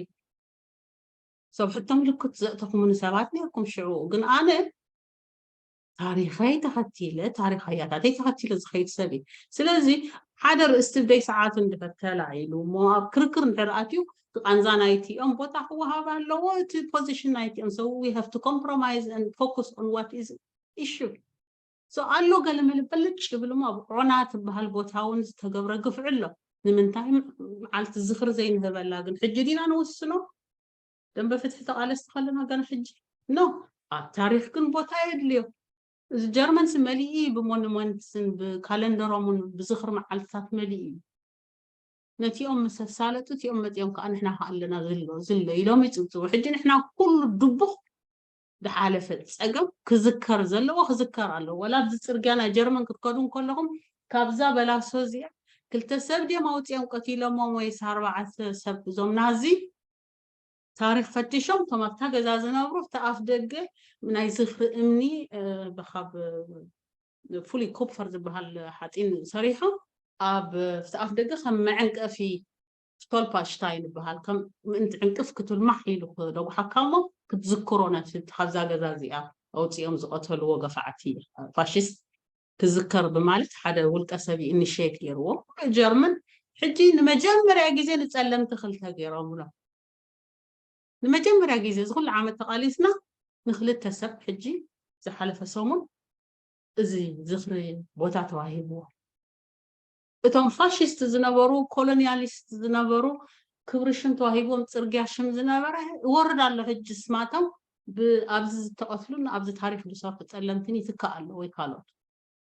ሰብ ሕቶ ምልክት ዘእተኹምኒ ሰባት ነርኩም ሽዑ። ግን ኣነ ታሪኸይ ተኸቲለ፣ ታሪኽ ኣያታተይ ተኸቲለ ዝኸይድ ሰብ እየ። ስለዚ ሓደ ርእስቲ ብደይ ሰዓቱ እንድሕር ተላዒሉ እሞ ኣብ ክርክር እንድሕር ኣትዩ፣ እቲ ቃንዛ ናይቲኦም ቦታ ክወሃብ ኣለዎ፣ እቲ ፖዚሽን ናይቲኦም። So we have to compromise and focus on what is issue. So ኣሎ ገለ መለ በልጭ ይብል እሞ ኣብ ዖና ትበሃል ቦታ እውን ዝተገብረ ግፍዒ ኣሎ። ንምንታይ መዓልቲ ዝኽሪ ዘይንህበላ ግን ሕጂ ዲና ንውስኖ? ደንበ ፍትሒ ተቓለስቲ ከለና ገና ሕጂ ኖ። ኣብ ታሪኽ ግን ቦታ የድልዮ። እዚ ጀርመንስ መሊኡ እዩ ብሞኑመንትስን ብካለንደሮምን ብዝኽሪ መዓልትታት መሊኡ እዩ። ነቲኦም ምስ ኣሳለጡ እቲኦም መፂኦም ከዓ ንሕና ከዓ ኣለና ዝሎ ዝሎ ኢሎም ይፅብፅቡ። ሕጂ ንሕና ኩሉ ድቡኽ ዝሓለፈ ፀገም ክዝከር ዘለዎ ክዝከር ኣለዎ። ወላ ኣብዚ ፅርግያ ናይ ጀርመን ክትከዱ እንከለኹም ካብዛ በላሶ እዚኣ ክልተ ሰብ ድዮም ኣውፂኦም ቀቲሎሞም ወይስ ኣርባዕተ ሰብ እዞም ናዚ ታሪኽ ፈቲሾም እቶም ኣብታ ገዛ ዝነብሩ ኣብቲ ኣፍ ደገ ናይ ዝኽሪ እምኒ ካብ ፍሉይ ኮፕፈር ዝበሃል ሓፂን ሰሪሖም ኣብ ኣብቲ ኣፍ ደገ ከም መዐንቀፊ ስቶልፓሽታይን ዝበሃል ከም ምእንቲ ዕንቅፍ ክትብል ማሕ ኢሉ ክደጉሓካ እሞ ክትዝክሮ ነቲ ካብዛ ገዛ እዚኣ ኣውፂኦም ዝቐተልዎ ገፋዕቲ ፋሽስት ክዝከር ብማለት ሓደ ውልቀ ሰብ ኢኒሽት ገይርዎ። ጀርመን ሕጂ ንመጀመርያ ግዜ ንፀለምቲ ክልተ ገይሮምሎም። ንመጀመርያ ግዜ እዚ ኩሉ ዓመት ተቓሊስና ንክልተ ሰብ ሕጂ ዝሓለፈ ሰሙን እዚ ዝኽሪ ቦታ ተዋሂብዎ። እቶም ፋሽስት ዝነበሩ ኮሎኒያሊስት ዝነበሩ ክብሪ ሽም ተዋሂብዎም ፅርግያ ሽም ዝነበረ ይወርድ ኣሎ። ሕጂ ስማቶም ኣብዚ ዝተቐትሉን ኣብዚ ታሪኽ ዝሰርሑ ፀለምትን ይትካእ ኣሎ ወይ ካልኦት።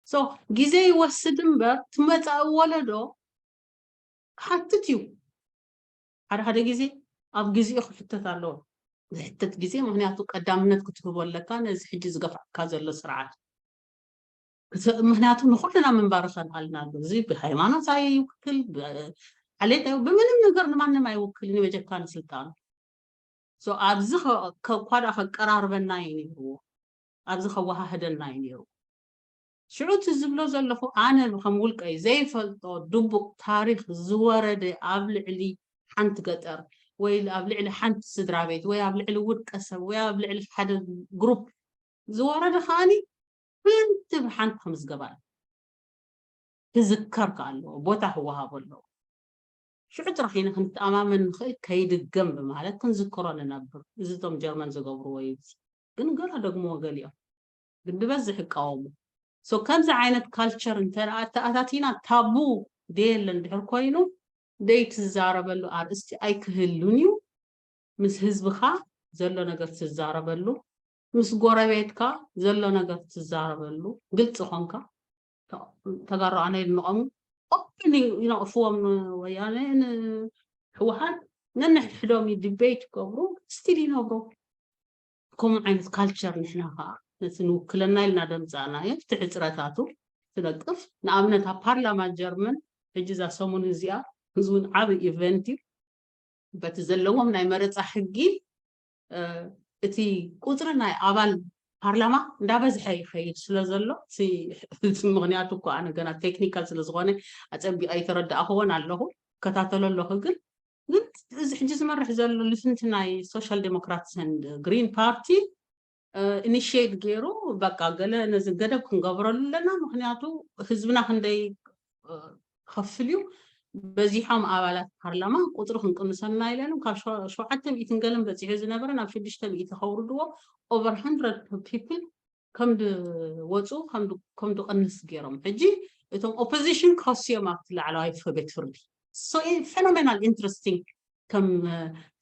So ግዜ ይወስድ እምበር ትመፃእ ወለዶ ክሓትት እዩ። ሓደ ሓደ ግዜ ኣብ ግዜኡ ክሕተት ኣለዎ። ዝሕተት ግዜ ምክንያቱ ቀዳምነት ክትህቦ ኣለካ ነዚ ሕጂ ዝገፋዕካ ዘሎ ስርዓት። ምክንያቱ ንኩልና ምንባር ከልኣልና ኣሎ። እዚ ብሃይማኖት ኣይውክል፣ ዓሌት ብምንም ነገር ንማንም ኣይውክልን እዩ በጀካ ንስልጣኑ። ኣብዚ እኳ ደኣ ከቀራርበና እዩ ነይርዎ፣ ኣብዚ ከወሃህደና እዩ ነይሩ። ሽዑ እቲ ዝብሎ ዘለኹ ኣነ ከም ውልቀይ ዘይፈልጦ ድቡቕ ታሪኽ ዝወረደ ኣብ ልዕሊ ሓንቲ ገጠር ወይ ኣብ ልዕሊ ሓንቲ ስድራ ቤት ወይ ኣብ ልዕሊ ውልቀ ሰብ ወይ ኣብ ልዕሊ ሓደ ግሩፕ ዝወረደ ከዓኒ ሓንቲ ብሓንቲ ክምዝገብ ኣለዎ። ክዝከር ከኣ ኣለዎ፣ ቦታ ክወሃቦ ኣለዎ። ሽዑ ጥራሕ ኢና ክንተኣማመን ንኽእል፣ ከይድገም ብማለት ክንዝክሮ ንነብር። እዚ እቶም ጀርመን ዝገብርዎ እዩ። ግን ገለ ደግምዎ ገሊኦም። ግን ብበዝሕ ይቃወሙ። So ከምዚ ዓይነት ካልቸር እንተ ኣተኣታቲና ታቡ ደየለ እንድሕር ኮይኑ ደይትዛረበሉ ኣርእስቲ ኣይክህሉን እዩ። ምስ ህዝብኻ ዘሎ ነገር ትዛረበሉ፣ ምስ ጎረቤትካ ዘሎ ነገር ትዛረበሉ፣ ግልፂ ኾንካ ተጋሩ ኣነ ይድንቆም ኦፕን ይነቕፍዎም ወያነ ንህወሓት ነንሕድሕዶም ዲቤት ይገብሩ ስቲል ይነብሩ። ከምኡ ዓይነት ካልቸር ንሕና ከዓ ነቲ ንውክለና ኢልና ደምፃእናዮ እቲ ሕፅረታቱ ትነቅፍ። ንኣብነት ኣብ ፓርላማ ጀርመን ሕጂ እዛ ሰሙን እዚኣ እዚ እውን ዓብ ኢቨንት እዩ። በቲ ዘለዎም ናይ መረፃ ሕጊ እቲ ቁፅሪ ናይ ኣባል ፓርላማ እንዳበዝሐ ይኸይድ ስለ ዘሎ ምክንያቱ እኮ ኣነ ገና ቴክኒካል ስለዝኾነ ኣፀቢቀ ኣይተረዳእክዎን ኣለኹ። እከታተሎ ኣለኹ ግን ግን እዚ ሕጂ ዝመርሕ ዘሎ ልፍንቲ ናይ ሶሻል ዴሞክራትስ ግሪን ፓርቲ ኢኒሽት ገይሩ በቃ ገለ ነዚ ገደብ ክንገብረሉ ኣለና። ምክንያቱ ህዝብና ክንደይ ከፍል እዩ በዚሖም ኣባላት ፓርላማ ቁፅሪ ክንቅንሰልና ኢለንም ካብ ሸውዓተ ሚእትን ገለን በፂሑ ዝነበረ ናብ ሽዱሽተ ሚእቲ ከውርድዎ ኦቨር ሃንድረድ ፒፕል ከም ድወፁ ከም ድቀንስ ገይሮም። ሕጂ እቶም ኦፖዚሽን ክኸስዮም ኣብቲ ላዕለዋይ ቤት ፍርዲ። ፌኖሜናል ኢንትረስቲንግ ከም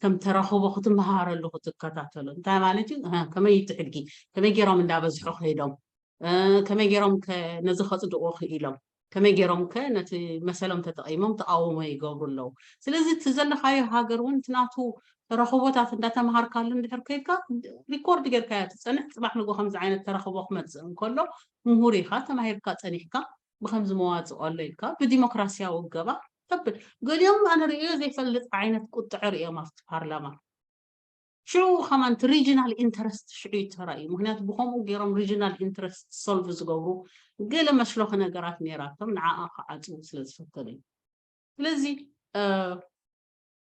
ከም ተረኽቦ ክትመሃረሉ ክትከታተሉ እንታይ ማለት እዩ? ከመይ እቲ ሕጊ ከመይ ገይሮም እንዳበዝሑ ከይዶም ከመይ ገይሮም ነዚ ከፅድቑ ክኢሎም ከመይ ገይሮም ከ ነቲ መሰሎም ተጠቒሞም ተቃውሞ ይገብሩ ኣለዉ። ስለዚ እቲ ዘለኻዮ ሃገር እውን እቲ ናቱ ተረኽቦታት እንዳተምሃርካሉ እንድሕር ከይድካ ሪኮርድ ጌርካዮ ትፀንሕ ፅባሕ ንጎ ከምዚ ዓይነት ተረኽቦ ክመፅእ እንከሎ ምሁር ኢኻ ተማሂርካ ፀኒሕካ ብከምዚ መዋፅኦ ኣሎ ኢልካ ብዲሞክራሲያዊ ገባ ተብል። ገሊኦም ኣነ ርእዮ ዘይፈልጥ ዓይነት ቁጥዐ ርእዮም ኣብቲ ፓርላማ ሽዑ ከማን እቲ ሪጂናል ኢንተረስት ሽዑ እዩ ተራእዩ። ምክንያቱ ብከምኡ ገይሮም ሪጂናል ኢንተረስት ሶልቭ ዝገብሩ ገለ መሽሎኺ ነገራት ነይራቶም ንዓኣ ክዓፅዉ ስለ ዝፈተኑ እዩ። ስለዚ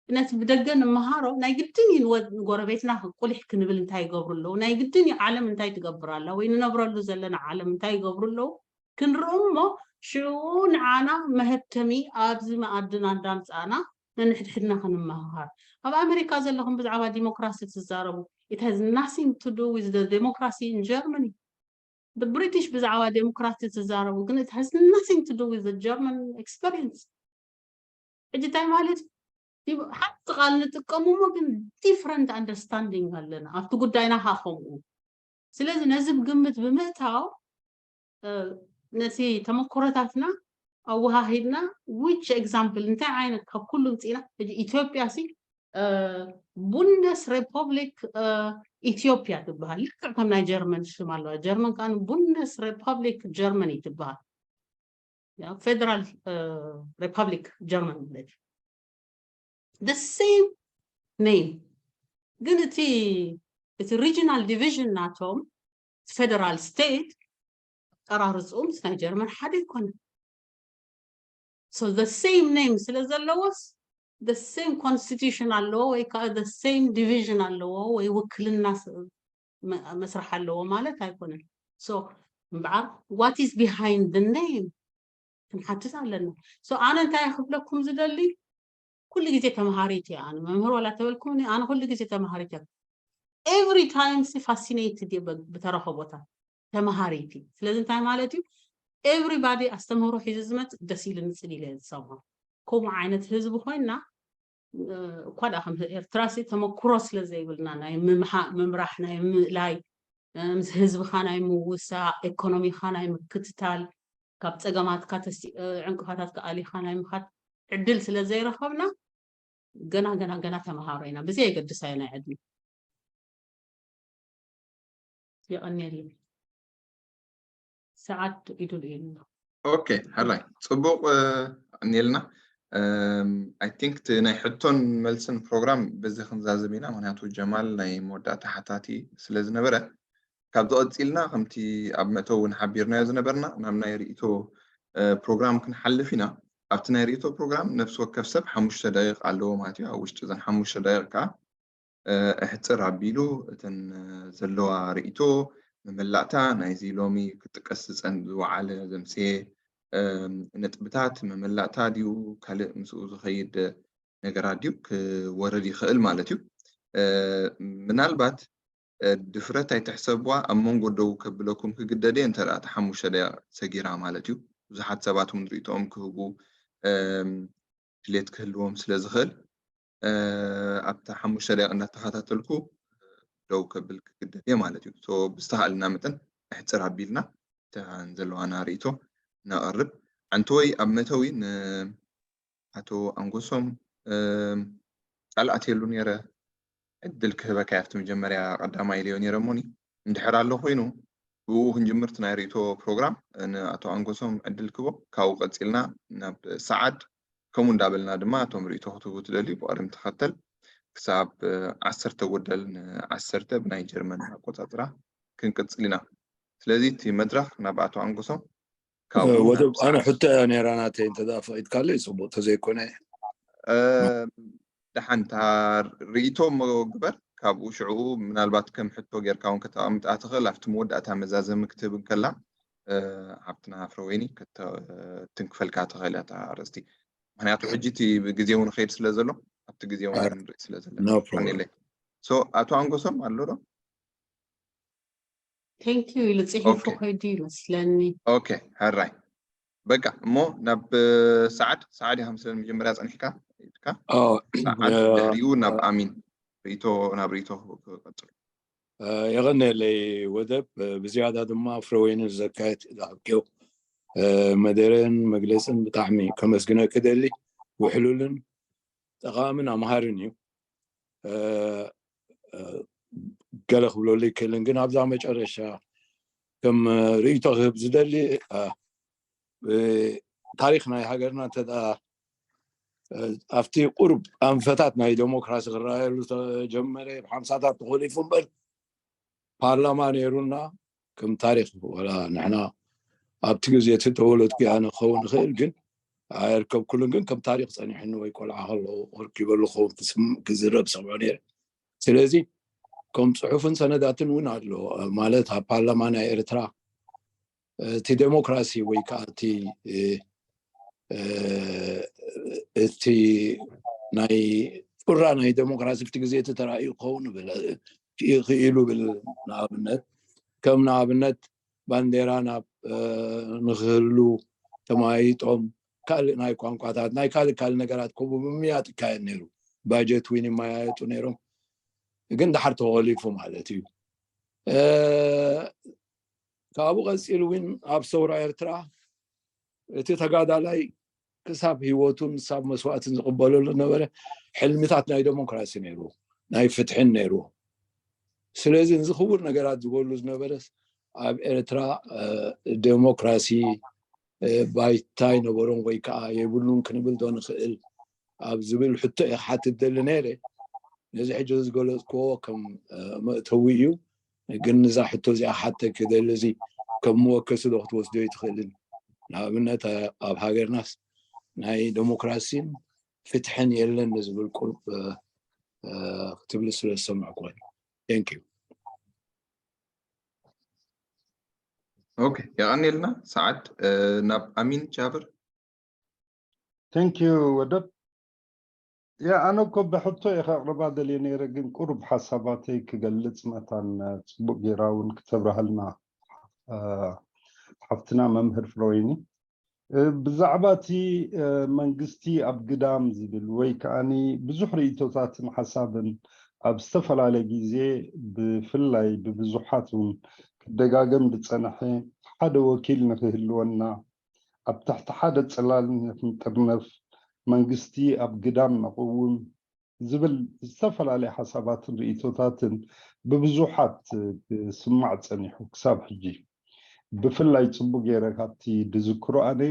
ነቲ ብደገ ንመሃሮ ናይ ግድን እዩ ንጎረቤትና ቁሊሕ ክንብል እንታይ ይገብሩ ኣለዉ ናይ ግድን እዩ ዓለም እንታይ ትገብር ኣላ ወይ ንነብረሉ ዘለና ዓለም እንታይ ይገብሩ ኣለዉ ክንርኢ እሞ ሽዑ ንዓና መሀተሚ ኣብዚ መኣድና እንዳምፃእና ነንሕድሕድና ክንመሃሃር ኣብ ኣሜሪካ ዘለኹም ብዛዕባ ዲሞክራሲ ትዛረቡ it has nothing to do with the democracy in Germany the British ብዛዕባ ዴሞክራሲ ትዛረቡ ግን it has nothing to do with the German experience ሕጂ እንታይ ማለት ሓንቲ ቃል ንጥቀሙ ሞ ግን ዲፍረንት ኣንደርስታንዲንግ ኣለና ኣብቲ ጉዳይና ካ ከምኡ ስለዚ ነዚ ግምት ብምእታው ነቲ ተመክሮታትና ኣወሃሂድና which example እንታይ ዓይነት ካብ ኩሉ ውፅኢና ኢትዮጵያ ሲ ቡንደስ ሪፐብሊክ ኢትዮጵያ ትበሃል ልክዕ ከም ናይ ጀርመን ሽም ኣለዋ ጀርመን ከዓ ቡንደስ ሪፐብሊክ ጀርመኒ ትበሃል ፌደራል ሪፐብሊክ ጀርመን ማለት እዩ the same name ግን እቲ እቲ regional division ናቶም federal state ኣቀራርፅኡ ምስ ናይ ጀርመን ሓደ ኣይኮነ so the same name ስለ ዘለዎስ the same constitution ኣለዎ ወይ ከዓ the same division ኣለዎ ወይ ውክልና መስራሕ ኣለዎ ማለት ኣይኮነን so እምበዓር what is behind the name ክንሓትት ኣለና so ኣነ እንታይ ክብለኩም ዝደሊ ኩሉ ግዜ ተምሃሪት እየ ኣነ መምህር ዋላ ተበልኩምኒ ኣነ ኩሉ ግዜ ተምሃሪት እየ every time ሲ ፋሲኔትድ እየ ብተረኸቦታት ተምሃሪት እዩ ስለዚ እንታይ ማለት እዩ everybody ኣስተምህሮ ሒዙ ዝመፅእ ደስ ኢሉ ንፅል ኢለ ዝሰምዖ ከምኡ ዓይነት ህዝቢ ኮይና እኳ ደኣ ከም ኤርትራ ሲ ተመክሮ ስለ ዘይብልና ናይ ምምሃ ምምራሕ ናይ ምእላይ ምስ ህዝብኻ ናይ ምውሳእ ኢኮኖሚኻ ናይ ምክትታል ካብ ፀገማትካ ተሲ ዕንቅፋታት ከኣሊኻ ናይ ምኻድ ዕድል ስለ ዘይረኸብና ገና ገና ገና ተምሃሮ ኢና ብዚ የገድስ ኣየ ናይ ዕድመ የቐንየለይ ሰዓት ኢዱ ልኢሉ ኦኬ ሕራይ ፅቡቅ ኣቐኒልና I think ናይ ሕቶን መልስን ፕሮግራም በዚ ክንዛዝም ኢና ምክንያቱ ጀማል ናይ መወዳእታ ሓታቲ ስለ ዝነበረ ካብ ዝቐፂልና ከምቲ ኣብ መእተው እውን ሓቢርናዮ ዝነበርና ናብ ናይ ርእቶ ፕሮግራም ክንሓልፍ ኢና ኣብቲ ናይ ርእቶ ፕሮግራም ነፍሲ ወከፍ ሰብ ሓሙሽተ ደቂቕ ኣለዎ ማለት እዩ ኣብ ውሽጢ እዘን ሓሙሽተ ደቂቕ ከዓ ኣሕፅር ኣቢሉ እተን ዘለዋ ርእይቶ መመላእታ ናይዚ ሎሚ ክጥቀስ ዝፀን ዝወዓለ ዘምፅኤ ነጥብታት መመላእታ ድዩ ካልእ ምስኡ ዝኸይድ ነገራት ድዩ ክወርድ ይኽእል ማለት እዩ ምናልባት ድፍረት ኣይትሕሰብዋ። ኣብ መንጎ ደው ከብለኩም ክግደድ እየ እንተ ደኣ እቲ ሓሙሽተ ደቂቕ ሰጊራ ማለት እዩ። ብዙሓት ሰባት እውን ርእይቶኦም ክህቡ ድሌት ክህልዎም ስለ ዝኽእል ኣብታ ሓሙሽተ ደቂቕ እንዳተኸታተልኩ ደው ከብል ክግደድ እየ ማለት እዩ። ብዝተኻእልና መጠን ኣሕፅር ኣቢልና ዘለዋና ርእይቶ ነቕርብ። ኣንተወይ ኣብ መተዊ ኣቶ ኣንጎሶም ቃል ኣትየሉ ነይረ። ዕድል ክህበካ ኣብቲ መጀመርያ ቀዳማይ ኢለዮ ነይረ እሞኒ እንድሕር ኣሎ ኮይኑ ብኡ ክንጅምር እቲ ናይ ርእይቶ ፕሮግራም ንኣቶ ኣንጎሶም ዕድል ክቦ ካብኡ ቀፂልና ናብ ሰዓድ ከምኡ እንዳበልና ድማ እቶም ርእይቶ ክትህቡ ትደልዩ ብቐደም ተኸተል ክሳብ ዓሰርተ ጎደል ንዓሰርተ ብናይ ጀርመን ኣቆፃፅራ ክንቅፅል ኢና። ስለዚ እቲ መድረኽ ናብ ኣቶ ኣንጎሶም ወደብ ኣነ ሕቶ እያ ነይራ ናተይ እንተ ፈቂድካለይ ፅቡቅ ተዘይኮነ ደሓንታ ርእይቶ ግበር ካብኡ ሽዕኡ ምናልባት ከም ሕቶ ጌርካ እውን ከተቐምጣ ትኽእል ኣብቲ መወዳእታ መዛዘሚ ክትህብ እንከላ ሓብትና ፍረወይኒ ክትንክፈልካ ትኽእል እያ ኣርእስቲ ምክንያቱ ሕጂ እቲ ግዜ እውን ከይድ ስለ ዘሎ ኣብቲ ግዜ እውን ንርኢ ስለ ዘለና ኣቶ ኣንጎሶም ኣሎ ዶ Thank you ኢሉ ፅሒፉ ከይዱ ይመስለኒ። ኦኬ ሕራይ በቃ እሞ ናብ ሰዓድ ሰዓድ ኢኻ ምስለን መጀመርያ ፀኒሕካ ኢድካ ሰዓድ ድሕሪኡ ናብ ኣሚን ርእቶ ናብ ርእቶ ክቐፅሉ የቐነለይ ወደብ ብዝያዳ ድማ ፍረወይኒ ዘካየት ዝሃብክዮ መደረን መግለፅን ብጣዕሚ ከመስግነኪ ደሊ ውሕሉልን ጠቓምን ኣምሃርን እዩ። ገለ ክብለሉ ይክእልን ግን ኣብዛ መጨረሻ ከም ርእይቶ ክህብ ዝደሊ ታሪክ ናይ ሃገርና እንተ ኣብቲ ቁርብ ኣንፈታት ናይ ዴሞክራሲ ክረኣየሉ ተጀመረ ብሓምሳታት ተኮሊፉ እምበር ፓርላማ ነይሩና ከም ታሪክ ወላ ንሕና ኣብቲ ግዜ እቲ ተወለድኩ ኣነ ክኸውን ይኽእል ግን ኣይርከብኩሉን ግን ከም ታሪክ ፀኒሕኒ ወይ ቆልዓ ከለዎ ረኪበሉ ክኸውን ክዝረብ ሰምዖ ነይረ ስለዚ ከም ፅሑፍን ሰነዳትን እውን ኣሎ ማለት ኣብ ፓርላማ ናይ ኤርትራ እቲ ዴሞክራሲ ወይ ከዓ እቲ እቲ ናይ ጩራ ናይ ዴሞክራሲ ኣብቲ ግዜ እቲ ተራእዩ ክኸውን ክኢሉ ብል ንኣብነት ከም ንኣብነት ባንዴራ ናብ ንክህሉ ተማይጦም ካልእ ናይ ቋንቋታት ናይ ካልእ ካልእ ነገራት ከምኡ ብምምያጥ ይካየድ ነይሩ ባጀት እውን ይመያየጡ ነይሮም ግን ዳሓር ተወሊፉ ማለት እዩ ካብኡ ቀፂሉ እውን ኣብ ሰውራ ኤርትራ እቲ ተጋዳላይ ክሳብ ህይወቱን ክሳብ መስዋእትን ዝቕበለሉ ነበረ ሕልምታት ናይ ዴሞክራሲ ነይሩ ናይ ፍትሕን ነይሩ ስለዚ እዚ ክቡር ነገራት ዝበሉ ዝነበረ ኣብ ኤርትራ ዴሞክራሲ ባይታ ይነበሮም ወይ ከዓ የብሉን ክንብል ዶ ንኽእል ኣብ ዝብል ሕቶ እየ ክሓትት ደሊ ነይረ ነዚ ሕጂ ዝገለፅክዎ ከም መእተዊ እዩ ግን እዛ ሕቶ እዚኣ ሓተኪ ደሊ እዚ ከም መወከሲ ዶ ክትወስዶ ይትኽእልን ንኣብነት ኣብ ሃገርናስ ናይ ዴሞክራሲን ፍትሕን የለን ዝብል ቁርብ ክትብሊ ስለ ዝሰማዕኩ thank you ኦኬ የቐንየልና ሰዓድ ናብ ኣሚን ጃብር thank you ወደብ ያ ኣነ እኮ ብሕቶ እየ ከቕርባ ደልየ ነይረ ግን ቁሩብ ሓሳባተይ ክገልፅ መታን ፅቡቅ ጌራ እውን ክተብርሃልና ሓፍትና መምህር ፍሮይኒ ብዛዕባ እቲ መንግስቲ ኣብ ግዳም ዝብል ወይ ከዓ ብዙሕ ርእቶታትን ሓሳብን ኣብ ዝተፈላለየ ግዜ ብፍላይ ብብዙሓት እውን ክደጋገም ዝፀንሐ ሓደ ወኪል ንክህልወና ኣብ ትሕቲ ሓደ ፅላል ንክንጥርነፍ መንግስቲ ኣብ ግዳም ነቕውም ዝብል ዝተፈላለየ ሓሳባትን ርእቶታትን ብብዙሓት ክስማዕ ፀኒሑ ክሳብ ሕጂ ብፍላይ ፅቡቅ ገይረ ካብቲ ድዝክሮ ኣነ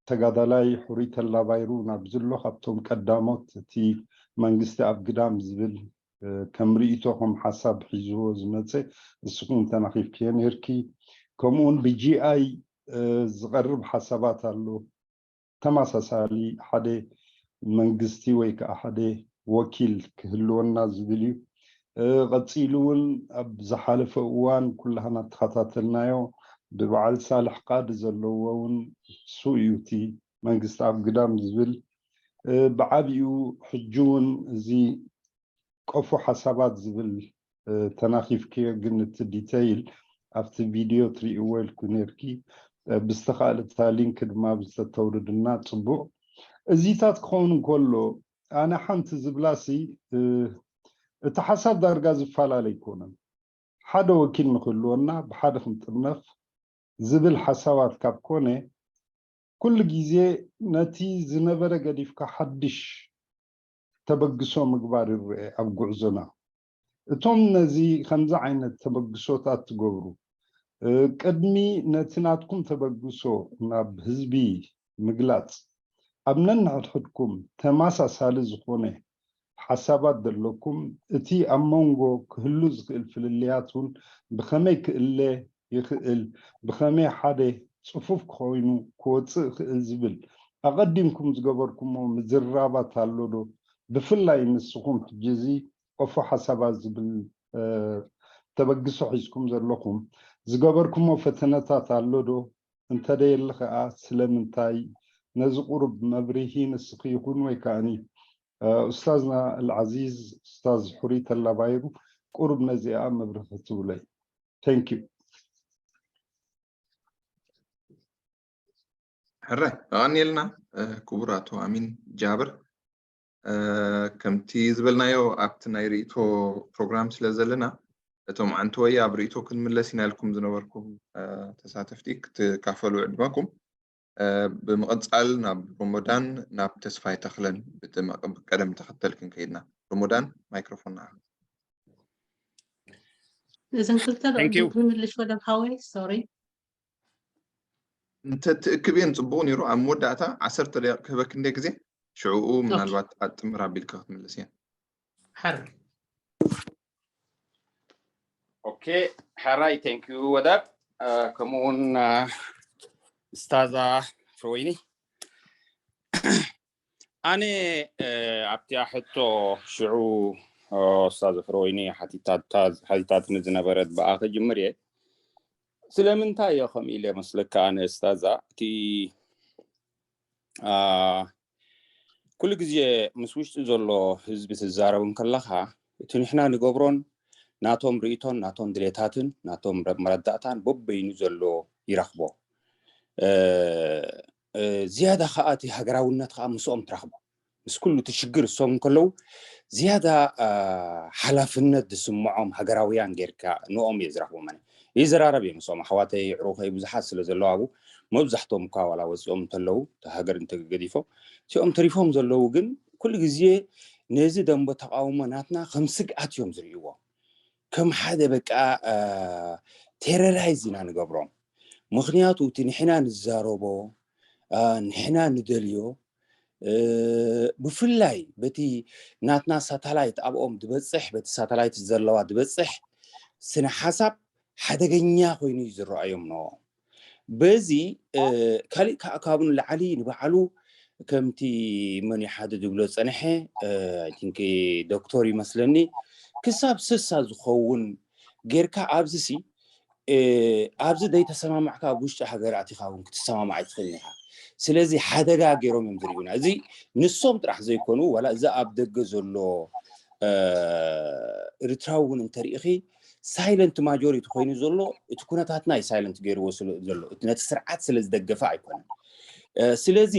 ተጋዳላይ ሕሩይ ተላባይሩ ናብ ዝሎ ካብቶም ቀዳሞት እቲ መንግስቲ ኣብ ግዳም ዝብል ከም ርእቶ ከም ሓሳብ ሒዝዎ ዝመፀ እስኹም ተናኺፍክዮ ነርኪ ከምኡውን ብጂኣይ ዝቐርብ ሓሳባት ኣሎ ተመሳሳሊ ሓደ መንግስቲ ወይ ከዓ ሓደ ወኪል ክህልወና ዝብል እዩ ቀፂሉ እውን ኣብ ዝሓለፈ እዋን ኩላህና ተኸታተልናዮ ብበዓል ሳልሕ ቃዲ ዘለዎ እውን እሱ እዩ እቲ መንግስቲ ኣብ ግዳም ዝብል ብዓብኡ ሕጂ እውን እዚ ቀፎ ሓሳባት ዝብል ተናኺፍክዮ፣ ግን እቲ ዲተይል ኣብቲ ቪድዮ ትርእይዎ ኢልኩ ነርኪ። ብዝተኻእለ እታ ሊንክ ድማ ብዝተተውርድና ጽቡቕ። እዚታት ክኸውን እንከሎ፣ ኣነ ሓንቲ ዝብላሲ፣ እቲ ሓሳብ ዳርጋ ዝፈላለ ኣይኮነን። ሓደ ወኪል ንክህልወና ብሓደ ክንጥርነፍ ዝብል ሓሳባት ካብ ኮነ፣ ኩሉ ግዜ ነቲ ዝነበረ ገዲፍካ ሓድሽ ተበግሶ ምግባር ይረአ ኣብ ጉዕዞና። እቶም ነዚ ከምዚ ዓይነት ተበግሶታት ትገብሩ፣ ቅድሚ ነቲ ናትኩም ተበግሶ ናብ ህዝቢ ምግላጽ፣ ኣብ ነንሕድሕድኩም ተመሳሳሊ ዝኾነ ሓሳባት ዘለኩም፣ እቲ ኣብ መንጎ ክህሉ ዝኽእል ፍልልያት እውን ብኸመይ ክእለ ይኽእል፣ ብኸመይ ሓደ ጽፉፍ ኮይኑ ክወጽእ ይኽእል ዝብል ኣቐዲምኩም ዝገበርኩሞ ምዝርራባት ኣሎ ዶ? ብፍላይ ንስኹም ሕጂ እዚ ቆፎ ሓሳባት ዝብል ተበግሶ ሒዝኩም ዘለኹም ዝገበርኩሞ ፈተነታት ኣሎ ዶ? እንተደየሊ ከኣ ስለምንታይ? ነዚ ቁሩብ መብርሂ ንስኺ ይኹን ወይ ከኣኒ ኡስታዝና ኣልዓዚዝ ኡስታዝ ሕሩይ ተላባይሩ ቁሩብ ነዚኣ መብርሂ ክትብለይ። Thank you። ሕራይ ኣቐንየልና ክቡር ኣቶ ኣሚን ጃብር። ከምቲ ዝበልናዮ ኣብቲ ናይ ርእይቶ ፕሮግራም ስለ ዘለና እቶም ዓንተወይ ኣብ ርእይቶ ክንምለስ ኢና ኢልኩም ዝነበርኩም ተሳተፍቲ ክትካፈሉ ዕድመኩም። ብምቕጻል ናብ ሮሞዳን ናብ ተስፋይ ተኽለን ብቀደም ተኸተል ክንከይድና። ሮሞዳን ማይክሮፎን ንዓኻ። እዘን ክልተ ንምልሽ ወደብ ሓወይ ሶሪ እንተ ትእክብየን ጽቡቕ ነይሩ። ኣብ መወዳእታ ዓሰርተ ደቂቕ ክህበክ እንደ ግዜ ሽዕኡ ምናልባት ኣጥምር ኣቢልካ ክትምልስ እየን። ሓር ኦኬ ሓራይ thank you ወደብ ከምኡውን ስታዛ ፍሮወይኒ ኣነ ኣብቲኣ ሕቶ ሽዑ ስታዛ ፍሮወይኒ ሓቲታትኒ ዝነበረት ብኣ ክጅምር እየ። ስለምንታይ እዮ ከም ኢለ መስለካ ኣነ ስታዛ እቲ ኩሉ ግዜ ምስ ውሽጢ ዘሎ ህዝቢ ትዛረብ እንከለኻ እቲ ንሕና ንገብሮን ናቶም ርእቶን ናቶም ድሌታትን ናቶም መረዳእታን በበይኑ ዘሎ ይረኽቦ። ዝያዳ ከዓ እቲ ሃገራውነት ከዓ ምስኦም ትረኽቦ። ምስ ኩሉ እቲ ሽግር እሶም እንከለዉ ዝያዳ ሓላፍነት ዝስምዖም ሃገራውያን ጌርካ ንኦም እየ ዝረኽቦም። ኣነ ይዘራረብ እየ ምስኦም ኣሕዋተይ ዕሩኸይ ብዙሓት ስለ ዘለዉ ኣብኡ መብዛሕትኦም እኳ ዋላ ወፂኦም እንተለዉ እቲ ሃገር እንተገዲፎም እቲኦም ተሪፎም ዘለዉ ግን ኩሉ ግዜ ነዚ ደንበ ተቃውሞ ናትና ከም ስግኣት እዮም ዝርእይዎ። ከም ሓደ በቃ ቴረራይዝ ኢና ንገብሮም። ምክንያቱ እቲ ንሕና ንዛረቦ ንሕና ንደልዮ ብፍላይ በቲ ናትና ሳታላይት ኣብኦም ዝበፅሕ በቲ ሳታላይት ዘለዋ ዝበፅሕ ስነ ሓሳብ ሓደገኛ ኮይኑ እዩ ዝረኣዮም ኖ በዚ ካሊእ ከዓ ካብኡ ንላዕሊ ንባዕሉ ከምቲ መን ሓደ ዝብሎ ፀንሐ ቲንክ ዶክተር ይመስለኒ ክሳብ ስሳ ዝኸውን ጌርካ ኣብዚ ሲ ኣብዚ ዘይተሰማማዕካ ኣብ ውሽጢ ሃገር ኣቲኻ እውን ክትሰማማዕ ኣይትኽእልን ኢኻ። ስለዚ ሓደጋ ገይሮም እዮም ዝርእዩና። እዚ ንሶም ጥራሕ ዘይኮኑ ዋላ እዚ ኣብ ደገ ዘሎ ኤርትራዊ እውን እንተርኢኺ ሳይለንት ማጆሪቲ ኮይኑ ዘሎ እቲ ኩነታትና እዩ ሳይለንት ገይርዎ ዘሎ እቲ ነቲ ስርዓት ስለ ዝደገፈ ኣይኮነን። ስለዚ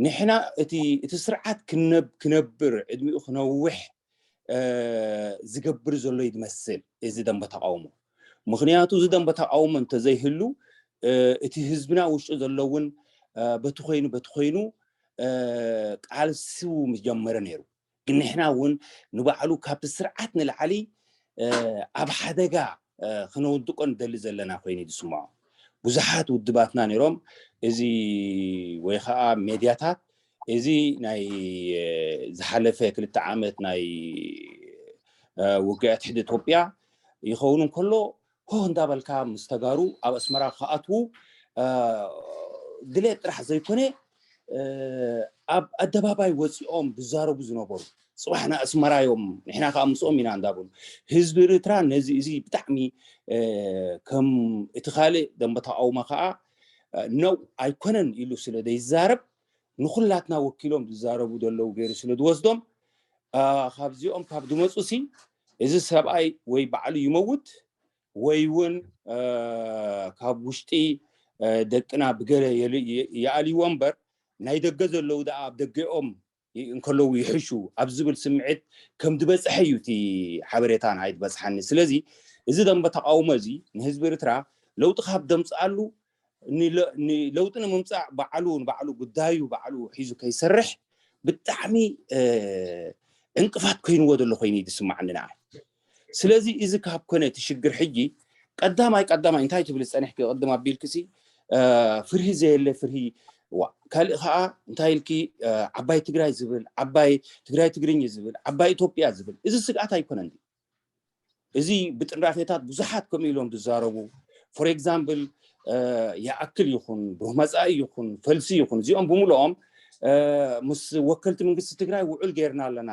ንሕና እቲ ስርዓት ክነብር ዕድሚኡ ክነውሕ ዝገብር ዘሎ እዩ ዝመስል እዚ ደንበ ተቃውሞ። ምክንያቱ እዚ ደንበ ተቃውሞ እንተዘይህሉ እቲ ህዝብና ውሽጡ ዘሎ እውን በቲ ኮይኑ በቲ ኮይኑ ቃልሲ ምጀመረ ነይሩ። ግን ንሕና እውን ንባዕሉ ካብቲ ስርዓት ንላዕሊ ኣብ ሓደጋ ክነውድቆ ንደሊ ዘለና ኮይኑ እዩ ዝስምዖ። ብዙሓት ውድባትና ነይሮም እዚ ወይ ከዓ ሜድያታት እዚ ናይ ዝሓለፈ ክልተ ዓመት ናይ ውግእ ትሕቲ ኢትዮጵያ ይኸውን እንከሎ ሆ እንዳበልካ ምስ ተጋሩ ኣብ ኣስመራ ክኣትዉ ድሌት ጥራሕ ዘይኮነ ኣብ ኣደባባይ ወፂኦም ዝዛረቡ ዝነበሩ ፅባሕ ንኣስመራ እዮም ንሕና ከዓ ምስኦም ኢና እንዳበሉ ህዝቢ ኤርትራ ነዚ እዚ ብጣዕሚ ከም እቲ ካልእ ደንበ ተቃውሞ ከዓ ነው ኣይኮነን ኢሉ ስለ ዘይዛረብ ንኩላትና ወኪሎም ዝዛረቡ ዘለዉ ገይሩ ስለ ዝወስዶም ካብዚኦም ካብ ዝመፁ ሲ እዚ ሰብኣይ ወይ ባዕሉ ይመውት ወይ እውን ካብ ውሽጢ ደቅና ብገለ ይኣልይዎ እምበር፣ ናይ ደገ ዘለዉ ደኣ ኣብ ደገኦም እንከለዉ ይሕሹ ኣብ ዝብል ስምዒት ከም ዝበፅሐ እዩ እቲ ሓበሬታ ንዓይ ዝበፅሓኒ። ስለዚ እዚ ደንበ ተቃውሞ እዚ ንህዝቢ ኤርትራ ለውጢ ካብ ደምፅኣሉ ንለውጢ ንምምፃእ ባዕሉ ንባዕሉ ጉዳዩ ባዕሉ ሒዙ ከይሰርሕ ብጣዕሚ ዕንቅፋት ኮይንዎ ዘሎ ኮይኑ እዩ ዝስማዓኒ ንዓይ። ስለዚ እዚ ካብ ኮነ እቲ ሽግር ሕጂ ቀዳማይ ቀዳማይ እንታይ ትብል ዝፀኒሕኪ ቅድም ኣቢልክሲ ፍርሂ ዘየለ ፍርሂ ዋ ካልእ ከዓ እንታይ ኢልኪ ዓባይ ትግራይ ዝብል ዓባይ ትግራይ ትግርኝ ዝብል ዓባይ ኢትዮጵያ ዝብል እዚ ስግኣት ኣይኮነን። እዚ ብጥንራፌታት ብዙሓት ከምኡ ኢሎም ዝዛረቡ for example ይኣክል ይኹን ብሩህ መፃኢ ይኹን ፈልሲ ይኹን እዚኦም ብምልኦም ምስ ወከልቲ መንግስቲ ትግራይ ውዑል ገይርና ኣለና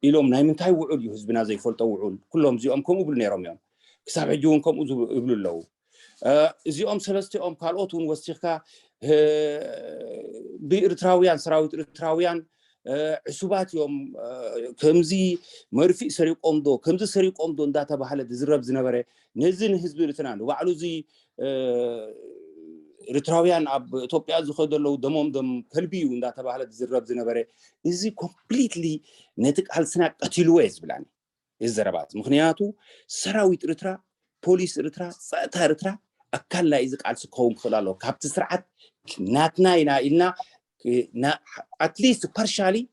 ኢሎም ናይ ምንታይ ውዑል እዩ ህዝብና ዘይፈልጦ ውዑል ኩሎም እዚኦም ከምኡ ይብሉ ነይሮም እዮም ክሳብ ሕጂ እውን ከምኡ ይብሉ ኣለዉ እዚኦም ሰለስቲኦም ካልኦት እውን ወሲኽካ ብኤርትራውያን ሰራዊት ኤርትራውያን ዕሱባት እዮም ከምዚ መርፊእ ሰሪቆም ዶ ከምዚ ሰሪቆም ዶ እንዳተባሃለ ዝዝረብ ዝነበረ ነዚ ንህዝቢ ኤርትራ ንባዕሉ እዚ ኤርትራውያን ኣብ ኢትዮጵያ ዝኸዱ ዘለዉ ደሞም ደም ከልቢ እዩ እንዳተባሃለ ዝዝረብ ዝነበረ እዚ completely ነቲ ቃልስና ቀቲልዎ እየ ዝብላኒ እዚ ዘረባ እዚ ምክንያቱ ሰራዊት ኤርትራ ፖሊስ ኤርትራ ፀጥታ ኤርትራ ኣካል ናይ እዚ ቃልሲ ክኸውን ክኽእል ኣለዎ ካብቲ ስርዓት ናትና ኢና ኢልና at least partially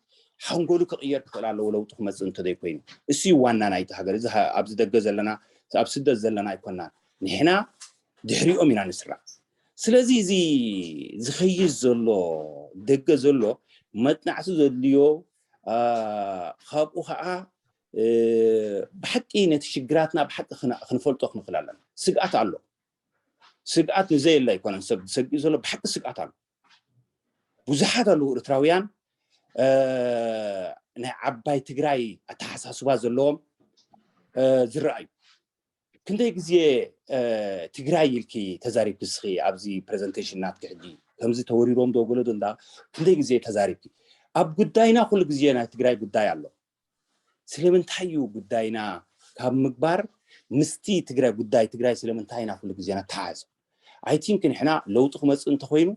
ሓንጎሉ ክቕየር ክኽእል ኣለዎ ለውጢ ክመፅእ እንተዘይኮይኑ እሱ እዩ ዋና ናይቲ ሃገር እዚ ኣብዚ ደገ ዘለና ኣብ ስደት ዘለና ኣይኮናን ንሕና ድሕሪኦም ኢና ንስራዕ ስለዚ እዚ ዝኸይድ ዘሎ ደገ ዘሎ መፅናዕቲ ዘድልዮ ካብኡ ከዓ ብሓቂ ነቲ ሽግራትና ብሓቂ ክንፈልጦ ክንኽእል ኣለና ስግኣት ኣሎ ስግኣት ንዘየለ ኣይኮነን ሰብ ዝሰግእ ዘሎ ብሓቂ ስግኣት ኣሎ ብዙሓት ኣለዉ ኤርትራውያን ናይ ዓባይ ትግራይ ኣተሓሳስባ ዘለዎም ዝረኣዩ ክንደይ ግዜ ትግራይ ኢልኪ ተዛሪብኪ እስኺ ኣብዚ presentation ናትኪ ሕጂ ከምዚ ተወሪሮም ዶ ገለ ዶ እንዳ ክንደይ ግዜ ተዛሪብኪ ኣብ ጉዳይና ኩሉ ግዜ ናይ ትግራይ ጉዳይ ኣሎ ስለምንታይ እዩ ጉዳይና ካብ ምግባር ምስቲ ትግራይ ጉዳይ ትግራይ ስለምንታይ ኢና ኩሉ ግዜ ነተሓሕዞ I think ንሕና ለውጢ ክመፅእ እንተኮይኑ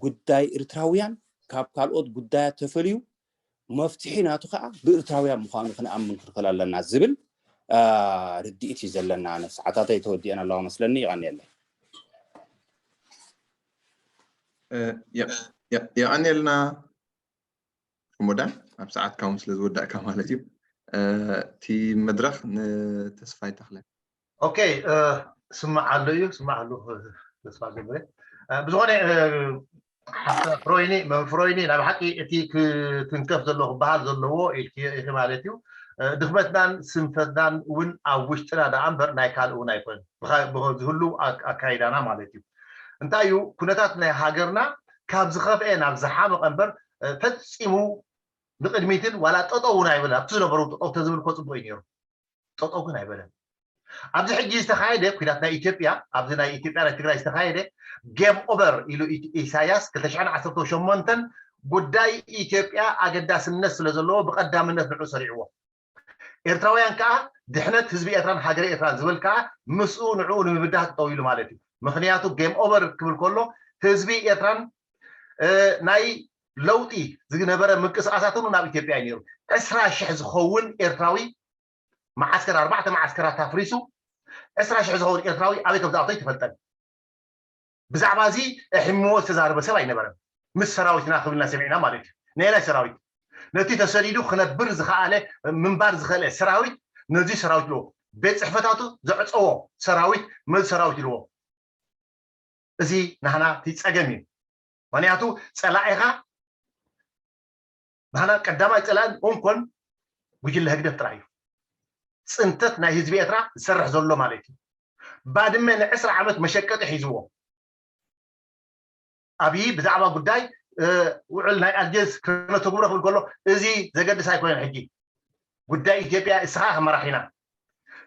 ጉዳይ ኤርትራውያን ካብ ካልኦት ጉዳያት ተፈልዩ መፍትሒ ናቱ ከዓ ብኤርትራውያን ምዃኑ ክንኣምን ክንክእል ኣለና ዝብል ርድኢት እዩ ዘለና ኣነ ሰዓታተይ ተወዲአን ኣለዋ መስለኒ ይቀኒየለይ የቀኒየልና ሕሙዳን ኣብ ሰዓትካ እውን ስለ ዝወዳእካ ማለት እዩ እቲ መድረክ ንተስፋይ ተክለ ኦኬ ስማዕ ኣሎ እዩ ስማዕ ኣሎ ተስፋ ገብረ ብዝኾነ ፍሮይኒ መፍሮይኒ ናብ ሓቂ እቲ ክትንከፍ ዘለዎ ክበሃል ዘለዎ ኢልኪ ማለት እዩ ድኽመትናን ስንፈትናን እውን ኣብ ውሽጥና ደኣ እምበር ናይ ካልእ እውን ኣይኮን ዝህሉ ኣካይዳና ማለት እዩ እንታይ እዩ ኩነታት ናይ ሃገርና ካብ ዝኸፍአ ናብ ዝሓመቐ እምበር ፈፂሙ ንቅድሚትን ዋላ ጠጠው እውን ኣይበለን ኣብቲ ዝነበሩ ጠጠው ተዝብል እኮ ፅቡቅ እዩ ነይሩ ጠጠው ግን ኣይበለን ኣብዚ ሕጂ ዝተኻየደ ኩናት ናይ ኢትዮጵያ ኣብዚ ናይ ኢትዮጵያ ናይ ትግራይ ዝተኻየደ game over ኢሉ ኢሳያስ ክልተ ሽሕን ዓሰርተ ሸሞንተን ጉዳይ ኢትዮጵያ ኣገዳስነት ስለ ዘለዎ ብቀዳምነት ንዑ ሰሪዕዎ ኤርትራውያን ከዓ ድሕነት ህዝቢ ኤርትራን ሃገረ ኤርትራን ዝብል ከዓ ምስኡ ንዕኡ ንምብዳህ ጠጠው ኢሉ ማለት እዩ ምክንያቱ game over ክብል ከሎ ህዝቢ ኤርትራን ናይ ለውጢ ዝነበረ ምንቅስቃሳት እውን ናብ ኢትዮጵያ እዩ ነይሩ ዕስራ ሽሕ ዝኸውን ኤርትራዊ መዓስከር ኣርባዕተ መዓስከራት ኣፍሪሱ ዕስራ ሽሕ ዝኸውን ኤርትራዊ ኣበይ ከም ዝኣቶ ኣይተፈልጠን ብዛዕባ እዚ ሕምዎ ዝተዛረበ ሰብ ኣይነበረን ምስ ሰራዊትና ክብልና ሰሚዕና ማለት እዩ ናይ ናይ ሰራዊት ነቲ ተሰዲዱ ክነብር ዝኸኣለ ምንባር ዝኸእለ ሰራዊት ነዚ ሰራዊት ኢልዎ ቤት ፅሕፈታቱ ዘዕፀዎ ሰራዊት መዚ ሰራዊት ኢልዎ እዚ ናህና እቲ ፀገም እዩ ምክንያቱ ፀላኢኻ ናህና ቀዳማይ ፀላእን እንኮን ጉጅለ ህግደፍ ጥራሕ እዩ ፅንተት ናይ ህዝቢ ኤርትራ ዝሰርሕ ዘሎ ማለት እዩ ባድመ ንዕስራ ዓመት መሸቀጢ ሒዝዎ ኣብይ ብዛዕባ ጉዳይ ውዕል ናይ ኣልጀርስ ከነተግብሮ ክብል ከሎ እዚ ዘገድስ ኣይኮነን ሕጂ ጉዳይ ኢትዮጵያ እስኻ ከመራሒና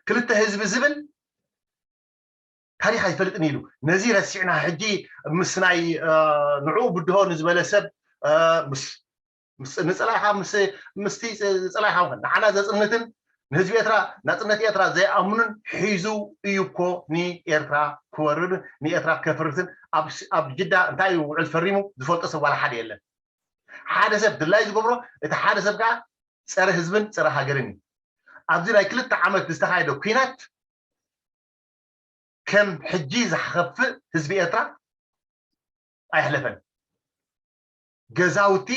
ክልተ ህዝቢ ዝብል ታሪክ ኣይፈልጥን ኢሉ ነዚ ረሲዕና ሕጂ ምስ ናይ ንዕኡ ብድሆ ንዝበለ ሰብ ንፀላኢካ ምስቲ ፀላኢካ ንዓና ዘፅንትን ንህዝቢ ኤርትራ ናጽነት ኤርትራ ዘይኣምኑን ሒዙ እዩ እኮ ንኤርትራ ክወርር ንኤርትራ ከፍርስን ኣብ ጅዳ እንታይ እዩ ውዕል ፈሪሙ ዝፈልጦ ሰብ ዋላ ሓደ የለን። ሓደ ሰብ ድላይ ዝገብሮ እቲ ሓደ ሰብ ከዓ ጸረ ህዝብን ጸረ ሃገርን እዩ። ኣብዚ ናይ ክልተ ዓመት ዝተኻየደ ኲናት ከም ሕጂ ዝኸፍእ ህዝቢ ኤርትራ ኣይሕለፈን። ገዛውቲ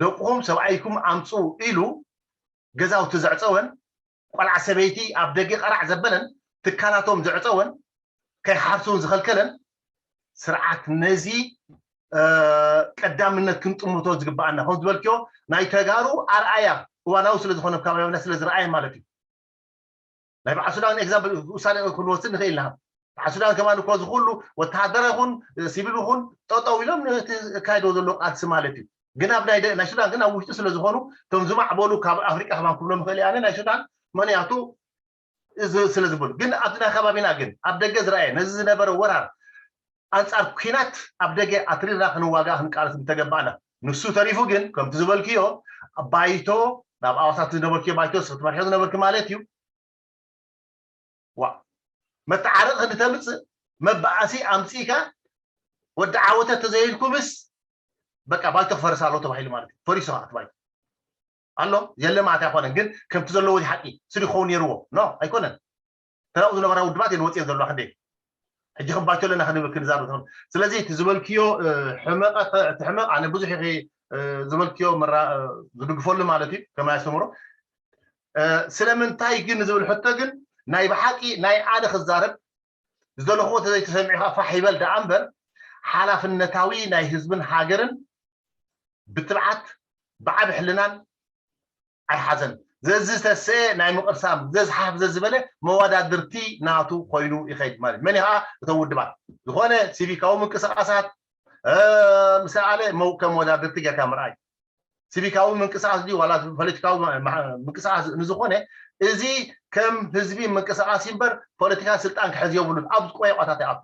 ደቅኹም ሰብኣይኩም ኣምፅኡ ኢሉ ገዛውቲ ዘዕፀወን ቆልዓ ሰበይቲ ኣብ ደገ ቀራዕ ዘበለን ትካላቶም ዘዕፀወን ከይሓርሱን ዝኸልከለን ስርዓት ነዚ ቀዳምነት ክንጥምቶ ዝግበኣና ከም ዝበልክዮ ናይ ተጋሩ ኣርኣያ እዋናዊ ስለዝኾነ ከባቢና ስለዝረኣየ ማለት እዩ። ናይ በዓል ሱዳን ኤግዛምፕል ውሳኔ ክንወስድ ንኽእል ኢና። በዓል ሱዳን ከማን እኮ ዝኩሉ ወተሃደር ይኹን ሲቪል ይኹን ጠጠው ኢሎም ነቲ ካይዶ ዘሎ ቃልሲ ማለት እዩ። ግን ኣብ ናይ ናይ ሱዳን ግን ኣብ ውሽጢ ስለ ዝኾኑ እቶም ዝማዕበሉ ካብ ኣፍሪቃ ከማን ክብሎም ይኽእል ኣነ ናይ ሱዳን ምክንያቱ እዚ ስለ ዝበሉ ግን ኣብዚ ናይ ከባቢና ግን ኣብ ደገ ዝረኣየ ነዚ ዝነበረ ወራር ኣንጻር ኩናት ኣብ ደገ ኣትሪርና ክንዋጋ ክንቃለስ ምተገባእና ንሱ ተሪፉ ግን ከምቲ ዝበልክዮ ባይቶ ናብ ኣዋሳት ዝነበርክዮ ባይቶ ትመርሖ ዝነበርክ ማለት እዩ ዋ መተዓረቂ ክንተምፅእ መበኣሲ ኣምፅእካ ወዲ ዓወተ ተዘይልኩምስ በቃ ባይቶ ክፈርስ ኣሎ ተባሂሉ ማለት እዩ ፈሪሱ እቲ ባይቶ ኣሎ የለ ማለት ኣይኮነን ግን ከምቲ ዘለዎ ሓቂ ስዲ ክኸውን ነይርዎ ኖ ኣይኮነን ተራኡ ዝነበራ ውድባት የን ወፅየን ዘለዋ ክንደይ ሕጂ ከም ባይቶ ኣለና ክንብል ክንዛረብ ስለዚ እቲ ዝበልክዮ ሕመቐ እቲ ሕመቕ ኣነ ብዙሕ ዝበልክዮ መራ ዝድግፈሉ ማለት እዩ ከመይ ኣስተምሮ ስለምንታይ ግን ዝብል ሕቶ ግን ናይ ብሓቂ ናይ ኣነ ክዛረብ ዝደለኽዎ ተዘይተሰሚዑ ፋሕ ይበል ደኣ እምበር ሓላፍነታዊ ናይ ህዝብን ሃገርን ብትብዓት ብዓቢ ሕልናን ኣይሓዘን ዘዚ ዝተሰአ ናይ ምቕርሳም ዘዝሓፍ ዘዝበለ መወዳድርቲ ናቱ ኮይኑ ይኸይድ ማለት መን ከዓ እቶም ውድባት ዝኾነ ሲቪካዊ ምንቅስቃሳት ምሳሌ ከም መወዳድርቲ ጌርካ ምርኣይ ሲቪካዊ ምንቅስቃስ ድዩ ዋላ ፖለቲካዊ ምንቅስቃስ ንዝኾነ እዚ ከም ህዝቢ ምንቅስቃስ እምበር ፖለቲካ ስልጣን ክሕዝ የብሉን ኣብ ቆየቋታት ይኣቱ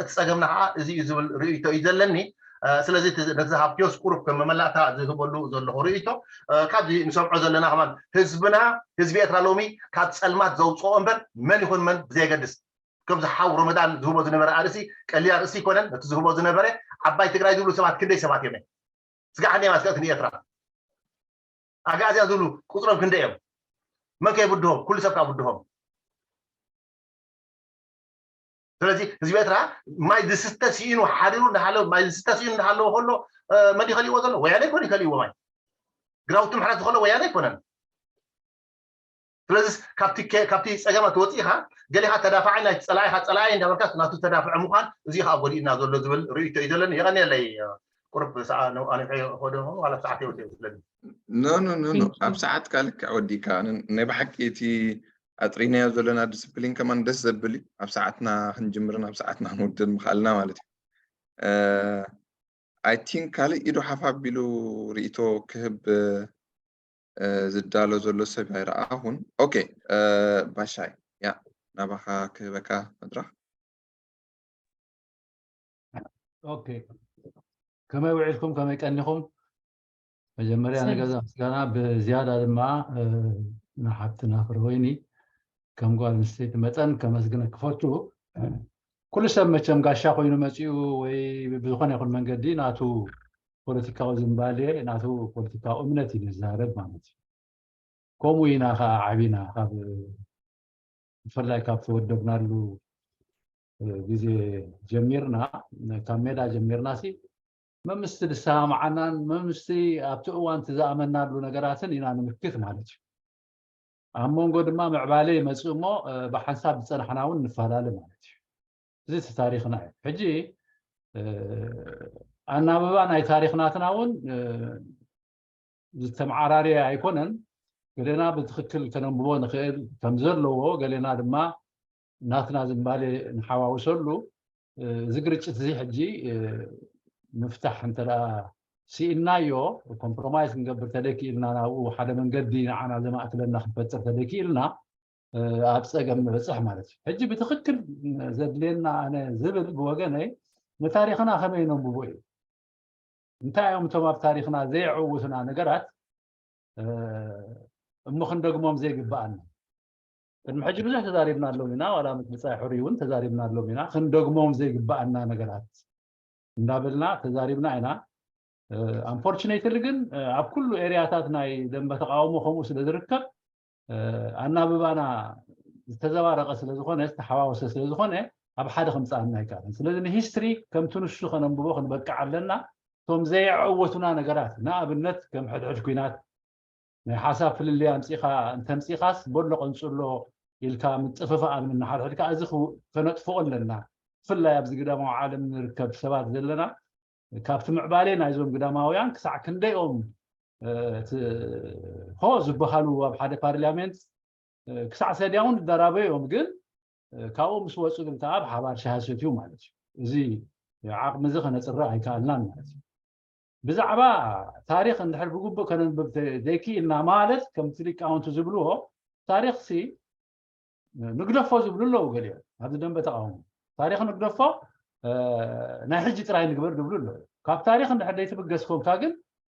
እቲ ፀገምና ከዓ እዚ እዩ ዝብል ርእይቶ እዩ ዘለኒ ስለዚ ነቲ ዝሃብክዮስ ቁሩብ ከም መመላእታ ዝህበሉ ዘለኹ ርእይቶ ካብዚ ንሰምዖ ዘለና ከማን ህዝብና ህዝቢ ኤርትራ ሎሚ ካብ ፀልማት ዘውፅኦ እምበር መን ይኹን መን ብዘየገድስ ከምዚ ሓው ረመዳን ዝህቦ ዝነበረ ኣርእሲ ቀሊል ኣርእሲ ይኮነን ነቲ ዝህቦ ዝነበረ ዓባይ ትግራይ ዝብሉ ሰባት ክንደይ ሰባት እዮም ስጋዕ ክንደይ ማስቀት ንኤርትራ ኣጋእዝያ ዝብሉ ቁፅሮም ክንደይ እዮም መን ከይብድሆም ኩሉ ሰብ ካብ ብድሆም ስለዚ ህዝቢ ኤርትራ ማይ ዝስተ ስኢኑ ሓሪሩ እንዳሃለወ ማይ ዝስተ ስኢኑ እንዳሃለወ ከሎ መን ይኸልእዎ ዘሎ ወያነ ይኮን ይኸልእዎ ማይ ግራውቲ ምሕረት ዝኸሎ ወያነ ኣይኮነን ስለዚ ካብቲ ጸገማት ወፂእኻ ገሊኻ ተዳፋዓይ ናይ ፀላኢኻ ፀላኢ እንዳበልካ ናቱ ተዳፍዐ ምዃን እዚ ከዓ ጎዲእና ዘሎ ዝብል ርእይቶ እዩ ዘለኒ የቐኒየለይ ቁርብ ሰዓ ኣንውሐ ይኸዶ ይኸውን ዋላ ሰዓት የወደ ይመስለኒ ኖ ኖ ኖ ኖ ኣብ ሰዓትካ ልክዕ ወዲእካ ናይ ብሓቂ እቲ ኣጥሪናዮ ዘለና ዲስፕሊን ከማን ደስ ዘብል እዩ ኣብ ሰዓትና ክንጅምርን ኣብ ሰዓትና ክንውድን ምኽኣልና ማለት እዩ I think ካልእ ኢዱ ሓፍ ኣቢሉ ርእይቶ ክህብ ዝዳሎ ዘሎ ሰብ ኣይረኣኹን okay ባሻይ ያ ናባኻ ክህበካ መድረኽ okay ከመይ ውዒልኩም ከመይ ቀኒኹም መጀመርያ ንገዛ ምስጋና ብዝያዳ ድማ ንሓብትና ፍረወይኒ ከም ጓል ኣንስተይቲ መጠን ከመስግነ ክፈቱ ኩሉ ሰብ መቸም ጋሻ ኮይኑ መፂኡ ወይ ብዝኾነ ይኹን መንገዲ ናቱ ፖለቲካዊ ዝንባሌ ናቱ ፖለቲካዊ እምነት እዩ ዝዛረብ ማለት እዩ ከምኡ ኢና ከዓ ዓቢና ካብ ብፍላይ ካብ ተወደብናሉ ግዜ ጀሚርና ካብ ሜዳ ጀሚርና ሲ መምስቲ ዝሰማማዓናን መምስቲ ኣብቲ እዋን ዝኣመናሉ ነገራትን ኢና ንምክት ማለት እዩ ኣብ መንጎ ድማ ምዕባለ ይመፅእ እሞ ብሓንሳብ ዝፀናሕና እውን ንፈላለ ማለት እዩ እዚ እቲ ታሪክና እዩ ሕጂ ኣናብባ ናይ ታሪክ ናትና እውን ዝተመዓራረየ ኣይኮነን ገሌና ብትክክል ከነንብቦ ንክእል ከምዘለዎ ገሌና ድማ ናትና ዝንባሌ ንሓዋውሰሉ እዚ ግርጭት እዚ ሕጂ ምፍታሕ እንተ ስኢልናዮ ኮምፕሮማይዝ ክንገብር ተደኪእልና ናብኡ ሓደ መንገዲ ንዓና ዘማእክለና ክንፈጥር ተደኪእልና ኣብ ፀገም ንበፅሕ ማለት እዩ ሕጂ ብትክክል ዘድልየና ኣነ ዝብል ብወገነይ ንታሪክና ከመይ ነንብቦ እዩ እንታይ እዮም እቶም ኣብ ታሪክና ዘየዕውትና ነገራት እሞ ክንደግሞም ዘይግብኣና፣ ቅድሚ ሕጂ ብዙሕ ተዛሪብናሎም ኢና፣ ዋላ ምጽባይ ሕሩይ እውን ተዛሪብናሎም ኢና። ክንደግሞም ዘይግብኣና ነገራት እንዳበልና ተዛሪብና ኢና። ኣንፎርቹኔትሊ ግን ኣብ ኩሉ ኤርያታት ናይ ደንበ ተቃውሞ ከምኡ ስለ ዝርከብ ኣናብባና ዝተዘባረቀ ስለ ዝኾነ፣ ዝተሓዋወሰ ስለ ዝኾነ ኣብ ሓደ ከምፅኣና ኣይከኣለን። ስለዚ ንሂስትሪ ከምቲ ንሱ ከነንብቦ ክንበቅዕ ኣለና። እቶም ዘየዐወቱና ነገራት ንኣብነት ከም ሕድሕድ ኩናት ናይ ሓሳብ ፍልልይ ኣምፂኻ እንተምፂኻስ በሎ ቀንፅሎ ኢልካ ምጥፍፋእ ኣብ ንሓድሕድካ እዚ ከነጥፍኦ ኣለና። ብፍላይ ኣብዚ ግዳማዊ ዓለም ንርከብ ሰባት ዘለና ካብቲ ምዕባሌ ናይዞም ግዳማውያን ክሳዕ ክንደይኦም እቲ ሆ ዝበሃሉ ኣብ ሓደ ፓርላሜንት ክሳዕ ሰድያውን ዝደራበዩ እዮም። ግን ካብኡ ምስ ወፁ ግን ከዓ ብሓባር ሻሂ ሰትዩ ማለት እዩ። እዚ ዓቕሚ እዚ ከነፅርእ ኣይከኣልናን ማለት እዩ። ብዛዕባ ታሪኽ እንድሕር ብግቡእ ከነንብብ ዘይክኢልና ማለት ከምቲ ሊቃውንቲ ዝብልዎ ታሪኽሲ ንግደፎ ዝብሉ ኣለዉ። ገሊኦም ኣብዚ ደንበ ተቃውሞ ታሪኽ ንግደፎ ናይ ሕጂ ጥራይ ንግበር ዝብሉ ኣለዉ። ካብ ታሪኽ እንድሕር ዘይትብገስ ኮንካ ግን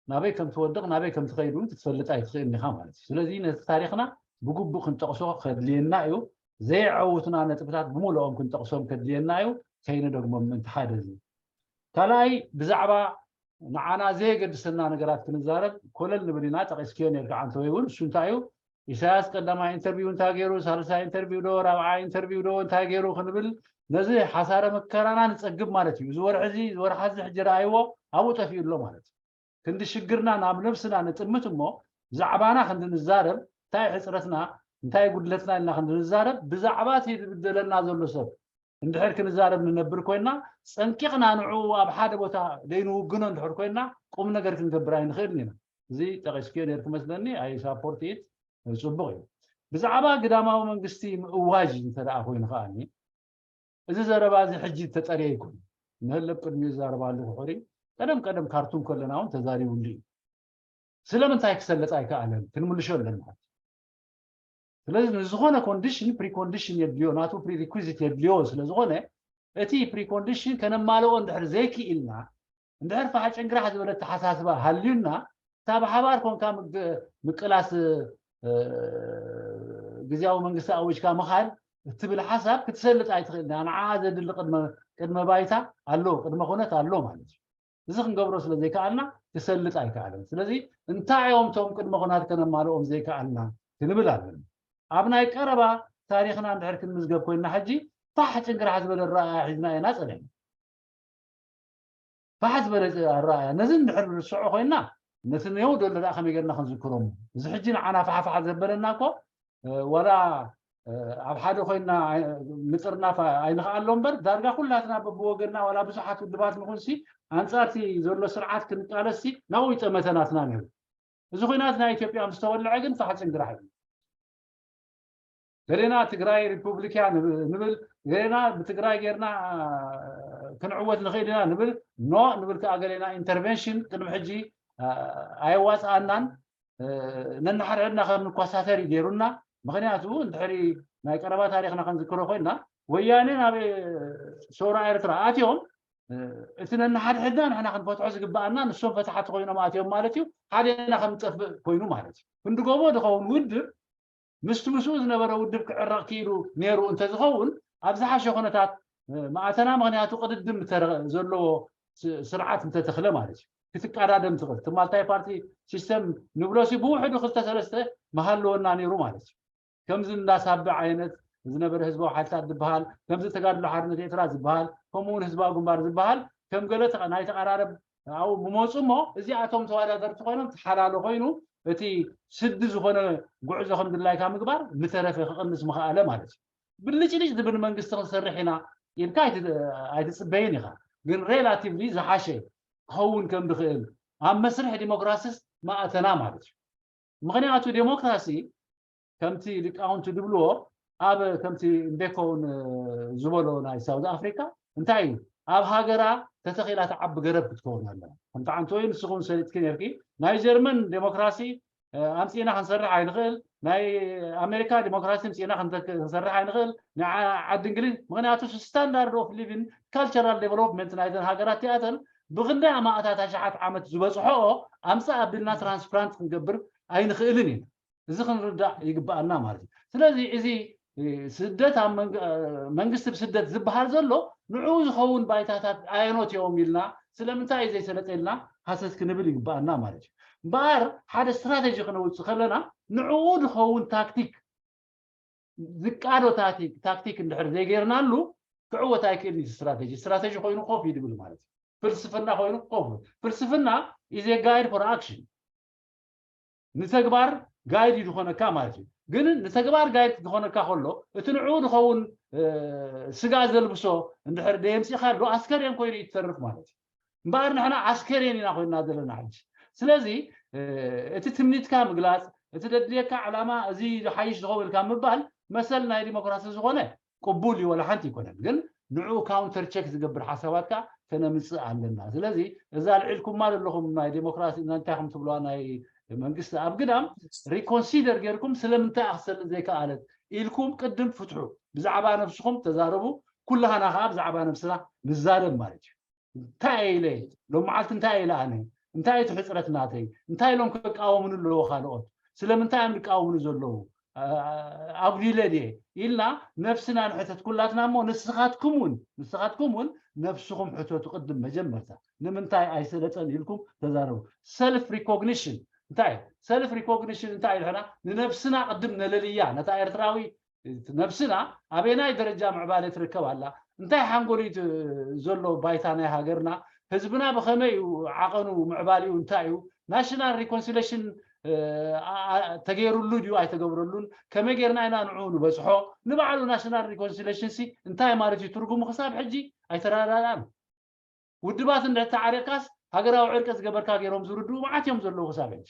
ናበይ ከም ትወድቕ ናበይ ከም ትኸይድ እውን ክትፈልጥ ኣይትኽእልን ኢኻ ማለት እዩ። ስለዚ ነቲ ታሪኽና ብግቡእ ክንጠቕሶ ከድልየና እዩ። ዘየዐውቱና ነጥብታት ብምልኦም ክንጠቕሶም ከድልየና እዩ። ከይንደግሞም ምእንቲ ሓደ እዚ ካልኣይ ብዛዕባ ንዓና ዘየገድሰና ነገራት ክንዛረብ ኮለል ንብል ኢና። ጠቒስክዮ ነርካ ዓንተወይ እውን እሱ እንታይ እዩ ኢሳያስ ቀዳማይ ኢንተርቪው እንታይ ገይሩ፣ ሳልሳይ ኢንተርቪው ዶ ራብዓይ ኢንተርቪው ዶ እንታይ ገይሩ ክንብል ነዚ ሓሳረ መከራና ንፀግብ ማለት እዩ። እዚ ወርሒ እዚ እዚ ወርሓ እዚ ሕጂ ረኣይዎ ኣብኡ ጠፊኡ ኣሎ ማለት እዩ። ክንዲ ሽግርና ናብ ነብስና ንጥምት እሞ ብዛዕባና ክንዲ ንዛረብ እንታይ ሕፅረትና እንታይ ጉድለትና ኢልና ክንዲ ንዛረብ ብዛዕባ እቲ ዝብደለና ዘሎ ሰብ እንድሕር ክንዛረብ ንነብር ኮይና ፀንቂቕና ንዕኡ ኣብ ሓደ ቦታ ደይንውግኖ እንድሕር ኮይና ቁም ነገር ክንገብር ኣይንኽእልን ኢና። እዚ ጠቂስክዮ ነርክ መስለኒ ኣይ ሳፖርት ኢት። ፅቡቅ እዩ። ብዛዕባ ግዳማዊ መንግስቲ ምእዋጅ እንተ ደኣ ኮይኑ ከኣኒ እዚ ዘረባ እዚ ሕጂ ተጠርየ ይኮን ንህለብ ቅድሚኡ ዝዛረባሉ ክሕሪ ቀደም ቀደም ካርቱም ከለና እውን ተዛሪቡሉ እዩ። ስለምንታይ ክሰልጥ ኣይከኣለን ክንምልሾ ኣለና። ስለዚ ንዝኾነ ኮንዲሽን ፕሪኮንዲሽን የድልዮ ናቱ ፕሪሪኩዚት የድልዮ ስለዝኾነ እቲ ፕሪኮንዲሽን ከነማልኦ እንድሕር ዘይክኢልና እንድሕር ፋሕጭን ግራሕ ዝበለ ኣተሓሳስባ ሃልዩና እታ ብሓባር ኮንካ ምቅላስ ግዝያዊ መንግስቲ ኣዊጅካ ምኻድ እትብል ሓሳብ ክትሰልጥ ኣይትኽእል ንዓ ዘድሊ ቅድመ ባይታ ኣሎ ቅድመ ኩነት ኣሎ ማለት እዩ። እዚ ክንገብሮ ስለ ዘይከኣልና ክሰልጥ ኣይከኣለን። ስለዚ እንታይ እዮም እቶም ቅድመ ኩናት ከነማልኦም ዘይከኣልና ክንብል ኣለና። ኣብ ናይ ቀረባ ታሪኽና እንድሕር ክንምዝገብ ኮይንና ሕጂ ፋሕ ጭንግራሕ ዝበለ ኣረኣእያ ሒዝና ኢና ጸኒሕና። ፋሕ ዝበለ ኣረኣእያ ነዚ እንድሕር ንርስዖ ኮይንና ነቲ ነየው ደሎ ደኣ ከመይ ጌርና ክንዝክሮም እዚ ሕጂ ንዓና ፋሕፋሕ ዘበለና እኮ ወላ ኣብ ሓደ ኮይና ምጥርናፍ ኣይንኽኣሎ እምበር ዳርጋ ኩላትና በብወገንና ዋላ ብዙሓት ውድባት ንኹንሲ ኣንፃርቲ ዘሎ ስርዓት ክንቃለስሲ ናብኡ ይጠመተ ናትና ነይሩ። እዚ ኩናት ናይ ኢትዮጵያ ምስ ተወልዐ ግን ፋሕፅን ግራሕ እዩ። ገሌና ትግራይ ሪፑብሊክያ ንብል ገሌና ብትግራይ ጌርና ክንዕወት ንኽእል ኢና ንብል ኖ ንብል ከዓ ገሌና ኢንተርቨንሽን ቅድሚ ሕጂ ኣየዋፅኣናን ነንሓድሕድና ከም ንኳሳተር እዩ ገይሩና። ምክንያቱ እንድሕሪ ናይ ቀረባ ታሪክና ክንዝክሮ ኮይና ወያነ ናብ ሰውራ ኤርትራ ኣትዮም እቲ ነንሓድሕድና ንሕና ክንፈትሖ ዝግበኣና ንሶም ፈታሓቲ ኮይኖም ኣትዮም ማለት እዩ። ሓደና ከም ንጠፍእ ኮይኑ ማለት እዩ። ክንዲ ጎቦ ዝኸውን ውድብ ምስቲ ምስኡ ዝነበረ ውድብ ክዕረቕ ክኢሉ ነይሩ እንተዝኸውን ኣብ ዝሓሸ ኩነታት ምኣተና። ምክንያቱ ቅድድም ዘለዎ ስርዓት እንተተኽለ ማለት እዩ ክትቀዳደም ትኽእል። እቲ ማልታይ ፓርቲ ሲስተም ንብሎ ሲ ብውሕዱ ክልተ ሰለስተ መሃለወና ነይሩ ማለት እዩ። ከምዚ እንዳሳበ ዓይነት ዝነበረ ህዝባዊ ሓይልታት ዝበሃል ከምዚ ተጋድሎ ሓርነት ኤርትራ ዝበሃል ከምኡውን ህዝባዊ ግንባር ዝበሃል ከም ገለ ናይ ተቐራረብ ኣብኡ ምመፁ እሞ እዚኣቶም ተወዳደርቲ ኮይኖም ተሓላሎ ኮይኑ እቲ ስዲ ዝኾነ ጉዕዞ ከም ድላይካ ምግባር ምተረፈ ክቕንስ ምኽኣለ ማለት እዩ። ብልጭልጭ ዝብል መንግስቲ ክንሰርሕ ኢና ኢልካ ኣይትፅበይን ኢኻ። ግን ሬላቲቭሊ ዝሓሸ ክኸውን ከም ዝኽእል ኣብ መስርሕ ዲሞክራሲስ ማእተና ማለት እዩ። ምክንያቱ ዴሞክራሲ ከምቲ ሊቃውንቲ ዝብልዎ ኣብ ከምቲ እምቤኮውን ዝበሎ ናይ ሳውዝ ኣፍሪካ እንታይ እዩ ኣብ ሃገራ ተተኺላ ተዓቢ ገረብ ክትከውን ኣለዋ። ከምቲ ዓንተወይ ንስኹም ሰሊጥኪ ነርኪ ናይ ጀርመን ዴሞክራሲ ኣምፂእና ክንሰርሕ ኣይንኽእል፣ ናይ ኣሜሪካ ዴሞክራሲ ኣምፂእና ክንሰርሕ ኣይንኽእል፣ ናይ ዓዲ እንግሊዝ ምክንያቱ ስታንዳርድ ኦፍ ሊቪን ካልቸራል ዴቨሎፕመንት ናይዘን ሃገራት እቲኣተን ብክንደይ ኣማእታት ኣሽሓት ዓመት ዝበፅሖኦ ኣምፃእ ኣቢልና ትራንስፕላንት ክንገብር ኣይንኽእልን ኢና። እዚ ክንርዳእ ይግባኣና ማለት እዩ። ስለዚ እዚ ስደት ኣብ መንግስቲ ብስደት ዝበሃል ዘሎ ንዕኡ ዝኸውን ባይታታት ኣየኖት እዮም ኢልና፣ ስለምንታይ እዩ ዘይሰለጠ ኢልና ሃሰስ ክንብል ይግባኣና ማለት እዩ። እምበኣር ሓደ ስትራተጂ ክነውፅእ ከለና ንዕኡ ዝኸውን ታክቲክ ዝቃዶ ታክቲክ እንድሕር ዘይገይርናሉ ክዕወት ኣይክእልን እዩ። ስትራተጂ ስትራተጂ ኮይኑ ኮፍ ይድብል ማለት እዩ። ፍልስፍና ኮይኑ ኮፍ ፍልስፍና is a guide for action ንተግባር ጋይድ እዩ ዝኾነካ ማለት እዩ። ግን ንተግባር ጋይድ ዝኾነካ ከሎ እቲ ንዕኡ ዝኸውን ስጋ ዘልብሶ እንድሕር ደየምፂእካ ኣሎ ኣስከሬን ኮይኑ እዩ ትተርፍ ማለት እዩ። እምበኣር ንሕና ኣስከሬን ኢና ኮይንና ዘለና ሕጂ። ስለዚ እቲ ትምኒትካ ምግላፅ፣ እቲ ደድልየካ ዕላማ እዚ ሓይሽ ዝኸውን ኢልካ ምባል መሰል ናይ ዲሞክራሲ ዝኾነ ቅቡል እዩ፣ ወላ ሓንቲ ይኮነን። ግን ንዕኡ ካውንተር ቸክ ዝገብር ሓሳባትካ ከነምፅእ ኣለና። ስለዚ እዛ ኣልዒልኩማ ዘለኹም ናይ ዴሞክራሲ እንታይ ከም ትብልዋ ናይ መንግስቲ ኣብ ግዳም ሪኮንሲደር ጌርኩም ስለምንታይ ኣክሰል ዘይከኣለት ኢልኩም ቅድም ፍትሑ። ብዛዕባ ነብስኹም ተዛረቡ፣ ኩላህና ከዓ ብዛዕባ ነብስና ንዛረብ ማለት እዩ። እንታይ ኢለ ሎም መዓልቲ እንታይ ኢለ ኣነ እንታይ እቲ ሕፅረት ናተይ እንታይ ኢሎም ክቃወሙኒ ኣለዎ ካልኦት ስለምንታይ እዮም ዝቃወሙኒ ዘለዉ ኣጉዲለ ድየ ኢልና ነብስና ንሕተት ኩላትና እሞ ንስኻትኩም እውን ንስኻትኩም እውን ነብስኹም ሕተቱ ቅድም መጀመርታ ንምንታይ ኣይሰለጠን ኢልኩም ተዛረቡ ሰልፍ ሪኮግኒሽን እንታይ ሰልፍ ሪኮግኒሽን እንታይ ኢልሕና ንነብስና ቅድም ነለልያ ነታ ኤርትራዊ ነብስና ኣበየናይ ደረጃ ምዕባለ ትርከብ ኣላ እንታይ ሓንጎል እዩ ዘሎ ባይታ ናይ ሃገርና ህዝብና ብኸመይ እዩ ዓቐኑ ምዕባሊኡ እንታይ እዩ ናሽናል ሪኮንሲሌሽን ተገይሩሉ ድዩ ኣይተገብረሉን ከመይ ጌርና ኢና ንዕኡ ንበፅሖ ንባዕሉ ናሽናል ሪኮንሲሌሽን ሲ እንታይ ማለት እዩ ትርጉሙ ክሳብ ሕጂ ኣይተረዳዳእን ውድባት እንድሕር ተዓሪቕካስ ሃገራዊ ዕርቂ ዝገበርካ ገይሮም ዝርድኡ መዓት እዮም ዘለዉ ክሳብ ሕጂ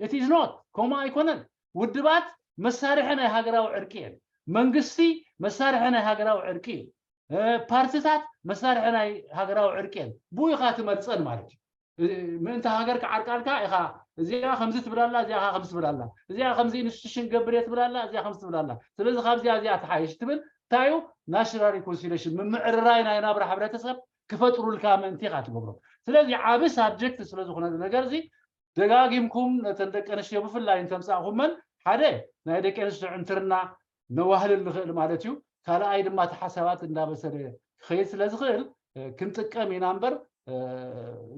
it is not ከምኡ ኣይኮነን ውድባት መሳርሒ ናይ ሃገራዊ ዕርቂ እየን መንግስቲ መሳርሒ ናይ ሃገራዊ ዕርቂ እዩ ፓርትታት መሳርሒ ናይ ሃገራዊ ዕርቂ እየን ብኡ ኢኻ ትመርፀን ማለት እዩ ምእንቲ ሃገር ክዓርቃልካ ኢኻ እዚኣ ከምዚ ትብል ኣላ እዚኣ ከምዚ ትብል ኣላ እዚኣ ከምዚ ኢንስቲቱሽን ገብር እየ ትብል ኣላ እዚኣ ከምዚ ትብል ኣላ ስለዚ ካብዚኣ እዚኣ ትሓይሽ ትብል እንታይ እዩ ናሽናል ሪኮንሲሌሽን ምምዕርራይ ናይ ናብራ ሕብረተሰብ ክፈጥሩልካ ምእንቲ ኢኻ ትገብሮም ስለዚ ዓብ ሳብጀክት ስለዝኾነ ነገር እዚ ደጋጊምኩም ነተን ደቂ ኣንስትዮ ብፍላይ እንተምፃእኹመን ሓደ ናይ ደቂ ኣንስትዮ ዕንትርና ነዋህልል ንኽእል ማለት እዩ ካልኣይ ድማ እቲ ሓሳባት እንዳበሰለ ክኸይድ ስለ ዝኽእል ክንጥቀም ኢና እምበር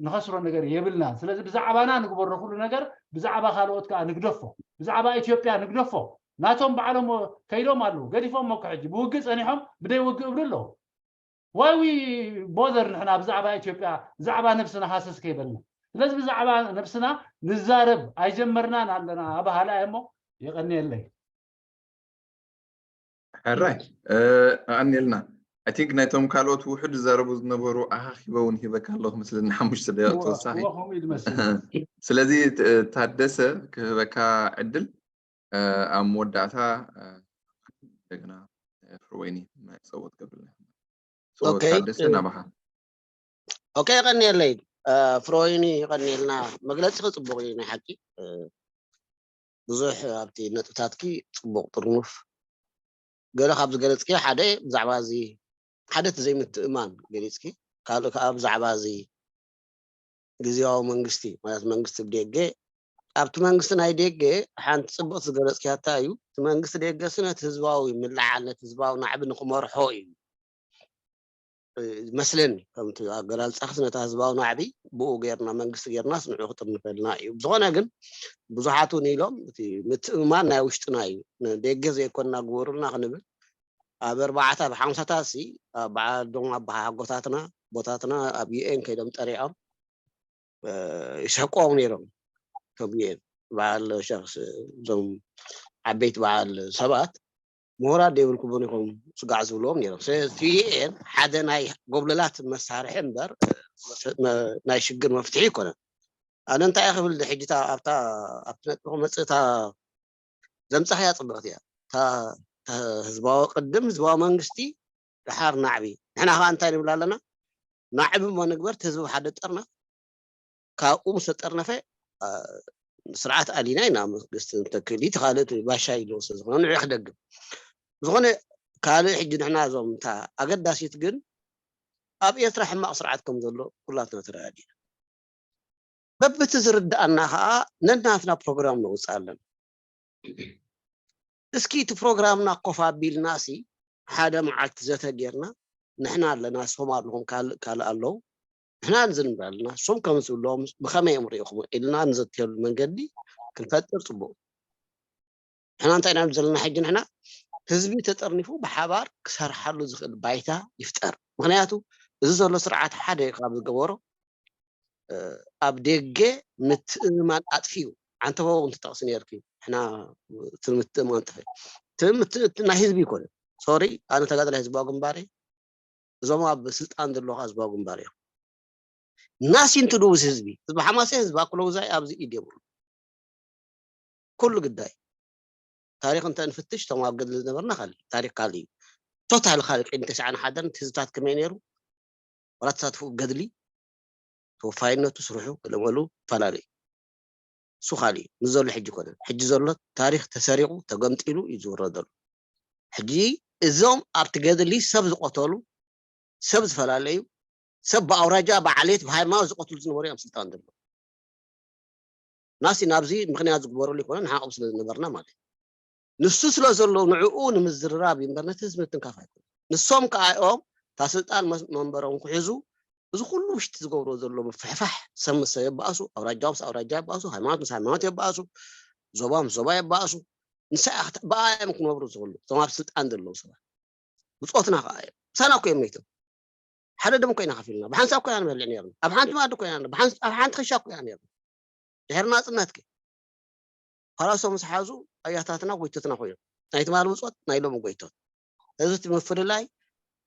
ንኸስሮ ነገር የብልና ስለዚ ብዛዕባና ንግበሮ ኩሉ ነገር ብዛዕባ ካልኦት ከዓ ንግደፎ ብዛዕባ ኢትዮጵያ ንግደፎ ናቶም ባዕሎም ከይዶም ኣለዉ ገዲፎም እኮ ሕጂ ብውግእ ፀኒሖም ብደይ ውግእ እብሉ ኣለዉ ዋይ ዊ ቦዘር ንሕና ብዛዕባ ኢትዮጵያ ብዛዕባ ነብስና ሃሰስ ከይበልና ስለዚ ብዛዕባ ነብስና ንዛረብ ኣይጀመርናን ኣለና ኣባሃላይ እሞ የቀንየለይ ሕራይ ኣቀንየልና I think ናይቶም ካልኦት ውሑድ ዝዛረቡ ዝነበሩ ኣኻኺበ እውን ሂበካ ኣለኹ ምስለኒ ሓሙሽተ ደቂቕ ተወሳኺ ስለዚ ታደሰ ክህበካ ዕድል ኣብ መወዳእታ እንደገና ፍርወይኒ ናይ ፀወት ገብርልና ታደሰ ናባኻ ኦኬ ቀኒየለይ ፍሮይኒ ቀኒልና መግለፂ ክፅቡቅ እዩ ናይ ሓቂ ብዙሕ ኣብቲ ነጥብታትኪ ፅቡቅ ጥርኑፍ ገለ ካብ ዝገለፅኪ ሓደ ብዛዕባ እዚ ሓደ እቲ ዘይምትእማን ገሊፅኪ ካልእ ከዓ ብዛዕባ እዚ ግዝያዊ መንግስቲ ማለት መንግስቲ ደገ ኣብቲ መንግስቲ ናይ ደገ ሓንቲ ፅብቅቲ ዝገለፅክያታ እዩ እቲ መንግስቲ ደገ ሲ ነቲ ህዝባዊ ምልዓል ነቲ ህዝባዊ ናዕቢ ንክመርሖ እዩ መስለኒ ከምቲ ኣገላልፃ ክስ ነታ ህዝባዊ ናዕቢ ብኡ ገርና መንግስቲ ገርናስ ንዑ ክጥርንፈልና እዩ ብዝኾነ ግን ብዙሓት እውን ኢሎም እቲ ምትእምማን ናይ ውሽጥና እዩ ደገ ዘይኮንና ግበሩልና ክንብል ኣብ ኣርባዕታ ኣብ ሓምሳታት ሲ በዓል ዶም ኣባሓጎታትና ቦታትና ኣብ ዩኤን ከይዶም ጠሪዖም ይሰቆም ነይሮም እቶም ዩኤን በዓል ሸክስ እዞም ዓበይቲ በዓል ሰባት ምሁራት ዘይብልኩምን ኢኹም ስጋዕ ዝብልዎም ነይሮም ስለዚ ዩኤን ሓደ ናይ ጎብለላት መሳርሒ እምበር ናይ ሽግር መፍትሒ ይኮነን ኣነ እንታይ ክብል ሕጂ ኣብታ ኣብቲ ነጥቢ ክመፅእ እታ ዘምፃኽያ ፅብቕቲ እያ ህዝባዊ ቅድም ህዝባዊ መንግስቲ ድሓር ናዕቢ ንሕና ከዓ እንታይ ንብል ኣለና ናዕቢ እሞ ንግበር ህዝቢ ሓደ ጠርና ካብኡ ምስ ተጠርነፈ ስርዓት ኣሊና ኢና መንግስቲ ንተክል እቲ ካልእ ባሻ ኢልዎ ስለ ዝኾነ ንዑ ክደግም ዝኾነ ካልእ ሕጂ ንሕና እዞም እታ ኣገዳሲት ግን ኣብ ኤርትራ ሕማቕ ስርዓት ከም ዘሎ ኩላትና ተረዳዲና በብቲ ዝርድኣና ከዓ ነናትና ፕሮግራም ነውፅእ ኣለና እስኪ እቲ ፕሮግራምና ኮፍ ኣቢልና ሲ ሓደ መዓልቲ ዘተ ጌርና፣ ንሕና ኣለና፣ ንስኹም ኣለኹም፣ ካልእ ካልእ ኣለዉ፣ ንሕና ንዝንበር ኣለና፣ ንሶም ከም ዝብሎም ብኸመይ እዮም ሪኢኹም ኢልና ንዘትየሉ መንገዲ ክንፈጥር ጽቡቕ። ንሕና እንታይ ኢና ዘለና ሕጂ? ንሕና ህዝቢ ተጠርኒፉ ብሓባር ክሰርሓሉ ዝኽእል ባይታ ይፍጠር። ምኽንያቱ እዚ ዘሎ ስርዓት ሓደ ካብ ዝገበሮ ኣብ ደገ ምትእምማን ኣጥፊኡ። ዓንተቦ እውን ትጠቕሲ ነርኪ፣ ንሕና እቲ ምትእምማን ጥፈ ናይ ህዝቢ ይኮነ። ሶሪ፣ ኣነ ተጋዳላይ ህዝባዊ ግንባር እየ። እዞም ኣብ ስልጣን ዘለዉ ከዓ ህዝባዊ ግንባር እዮም። ናሲን ትድውስ ህዝቢ፣ ህዝቢ ሓማሴ፣ ህዝቢ ኣኩለጉዛይ ኣብዚ ኢድ የብሉ። ኩሉ ግዳይ ታሪኽ እንተ ንፍትሽ፣ እቶም ኣብ ገድሊ ዝነበርና ካልእ ታሪኽ ካልእ እዩ። ቶታል ካልእ። ቅድሚ ተስዓን ሓደን ህዝብታት ከመይ ነይሩ? ዋላ ተሳትፎ ገድሊ፣ ተወፋይነቱ፣ ስርሑ፣ ገለመሉ ይፈላለዩ። እሱ ካልእ እዩ። ምስ ዘሎ ሕጂ ኮነ። ሕጂ ዘሎ ታሪኽ ተሰሪቑ፣ ተገምጢሉ እዩ ዝውረደሉ። ሕጂ እዞም ኣብቲ ገድሊ ሰብ ዝቐተሉ፣ ሰብ ዝፈላለዩ፣ ሰብ ብኣውራጃ፣ ብዓሌት፣ ብሃይማኖት ዝቐትሉ ዝነበሩ እዮም ስልጣን ዘለዉ። ናሲ ናብዚ ምኽንያት ዝግበረሉ ይኮነ፣ ንሓቕብ ስለ ዝነበርና ማለት እዩ። ንሱ ስለ ዘሎ ንዕኡ ንምዝርራብ እዩ እምበር ነቲ ህዝቢ ምትንካፍ ኣይኮነ። ንሶም ከኣ እዮም እታ ስልጣን መስ-፣ መንበሮም ክሕዙ እዚ ኩሉ ውሽጢ ዝገብሮ ዘሎ ምፍሕፋሕ፣ ሰብ ምስ ሰብ የባእሱ፣ ኣውራጃ ምስ ኣውራጃ የባእሱ፣ ሃይማኖት ምስ ሃይማኖት የባእሱ፣ ዞባ ምስ ዞባ የባእሱ። ንሳ እያ ክት-፣ ብኣ እዮም ክነብሩ ዝኽእሉ እቶም ኣብ ስልጣን ዘለዉ ሰባት። ብጾትና ከኣ እዮም። ምሳና እኮ እዮም መይቶም። ሓደ ደም ኮይና ከፊልና፣ ብሓንሳብ ኮይና ንበልዕ ነርና፣ ኣብ ሓንቲ ማዲ ኮይና፣ ብሓንስ-፣ ኣብ ሓንቲ ክሻ ኮይና ነርና። ድሕሪ ናጽነት ከ ፓላሶ ምስ ሓዙ ኣያታትና ጎይቶትና ኮይኖም፣ ናይ ትማሊ ብጾት፣ ናይ ሎሚ ጎይቶት። እዚ እቲ ምፍልላይ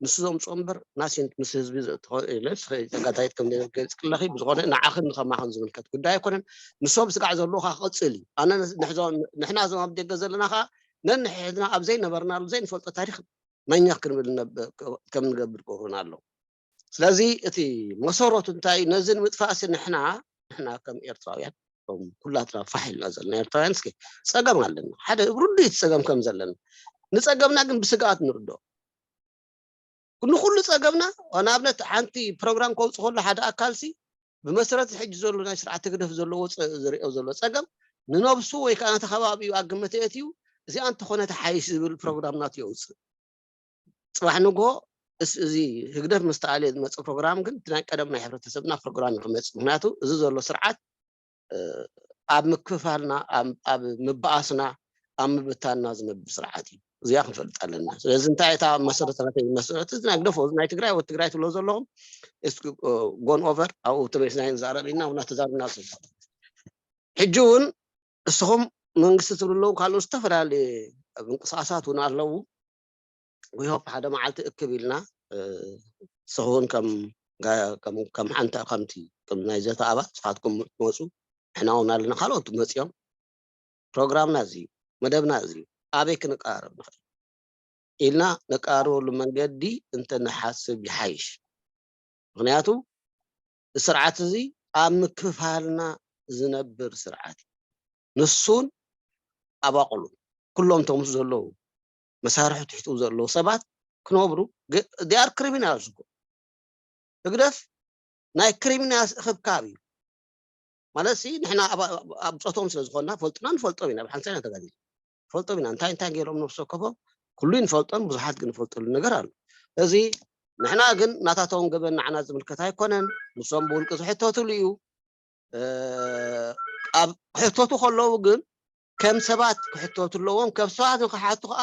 ንሱ ዘምጽኦ እምበር ናሲን ምስ ህዝቢ ዘእትኾ-፣ ኢለስ ተጋዳይት ከም ዘይገልጽ ክለኺ ብዝኾነ ንዓኽን ንኸማኽን ዝምልከት ጉዳይ ኣይኮነን። ንሶም ስጋዕ ዘለዎ ካ ክቕጽል እዩ። ኣነ ንስ-፣ ንሕዞ-፣ ንሕና እዞም ኣብ ደገ ዘለና ኸዓ ነንሕድና ኣብ ዘይነበርናሉ ዘይንፈልጦ ታሪኽ መኛ ክንብል ነብ-፣ ከም ንገብር ክገብሩና ኣለዉ። ስለዚ እቲ መሰረቱ እንታይ እዩ? ነዚ ንምጥፋእሲ ንሕና፣ ንሕና ከም ኤርትራውያን፣ ከም ኩላትና ፋሕ ኢልና ዘለና ኤርትራውያን እስኪ ጸገም ኣለና። ሓደ ርዱእ እቲ ጸገም ከም ዘለና። ንጸገምና ግን ብስግኣት ንርድኦ። ንኹሉ ጸገምና፣ ንኣብነት ሓንቲ ፕሮግራም ከውጽእ ከሎ ሓደ ኣካልሲ ብመሰረት ሕጂ ዘሎ ናይ ስርዓት ህግደፍ ዘለዎ ጸ-፣ ዝሪኦ ዘሎ ጸገም ንነብሱ ወይ ከኣ ነቲ ከባቢኡ ኣብ ግምት የእትዩ፣ እዚኣ እንተኾነ ትሓይሽ ዝብል ፕሮግራም ናቱ የውጽእ። ጽባሕ ንግሆ እስ-፣ እዚ ህግደፍ ምስ ተኣልየ ዝመጽእ ፕሮግራም ግን እቲ ናይ ቀደም ናይ ሕብረተሰብና ፕሮግራም እዩ ክመጽእ። ምኽንያቱ እዚ ዘሎ ስርዓት፣ እ፣ ኣብ ምክፍፋልና፣ ኣብ፣ ኣብ ምብኣስና፣ ኣብ ምብታንና ዝነብር ስርዓት እዩ። እዚኣ ክንፈልጥ ኣለና። ስለዚ እንታይ እታ መሰረታዊ መሰረት እዚ ናይ ግደፎ፣ እዚ ናይ ትግራይ ወዲ ትግራይ ትብሎ ዘለኹም፣ እስኪ፣ እ፣ ጎን ኦቨር ኣብኡ ተመሊስና ንዛረብ ኢልና እውን እናተዛረብና ኣለና። ሕጂ እውን እስኹም መንግስቲ ትብሉ ኣለዉ፣ ካልኦት ዝተፈላለየ ምንቅስቃሳት እውን ኣለዉ። We hope ሓደ መዓልቲ እክብ ኢልና፣ እ፣ ንስኹም ከም ጋ-፣ ከም፣ ከም ሓንቲ ከምቲ፣ ከም ናይ ዘተ ኣባል ንስኻትኩም ትመጹ፣ ንሕና እውን ኣለና፣ ካልኦት መጺኦም፣ ፕሮግራምና እዚ እዩ፣ መደብና እዚ እዩ፣ ኣበይ ክንቀራረብ ንኽእል ኢልና ነቀራርበሉ መንገዲ እንተ ንሓስብ ይሓይሽ። ምኽንያቱ፣ እዚ ስርዓት እዚ ኣብ ምክፍፋልና ዝነብር ስርዓት እዩ። ንሱን ኣባቕሉን፣ ኩሎም እቶም ምስ ዘለዉ መሳርሒ ትሕትኡ ዘለዉ ሰባት ክነብሩ፣ ግ-፣ they are criminals እኮ። ህግደፍ ናይ ክሪሚናልስ እኽብካብ እዩ። ማለት ሲ፣ ንሕና ኣብ፣ ኣብ፣ ኣብ ብጾቶም ስለ ዝኾንና፣ ፈልጥና ንፈልጦም ኢና፣ ብሓንሳብ ኢና ተጋዲልና። ንፈልጦም ኢና፣ እንታይ፣ እንታይ ገይሮም ነብሲ ወከፎም፣ ኩሉ ንፈልጦም፣ ብዙሓት ግን ንፈልጠሉ ነገር ኣሎ። እዚ ንሕና ግን ናታቶም ገበን ንዓና ዝምልከት ኣይኮነን፣ ንሶም ብውልቂ ዝሕተቱሉ እዩ። እ፣ ኣብ ክሕተቱ ከለዉ ግን ከም ሰባት ክሕተቱ ኣለዎም፣ ከም ሰባት ንክሓቱ ከኣ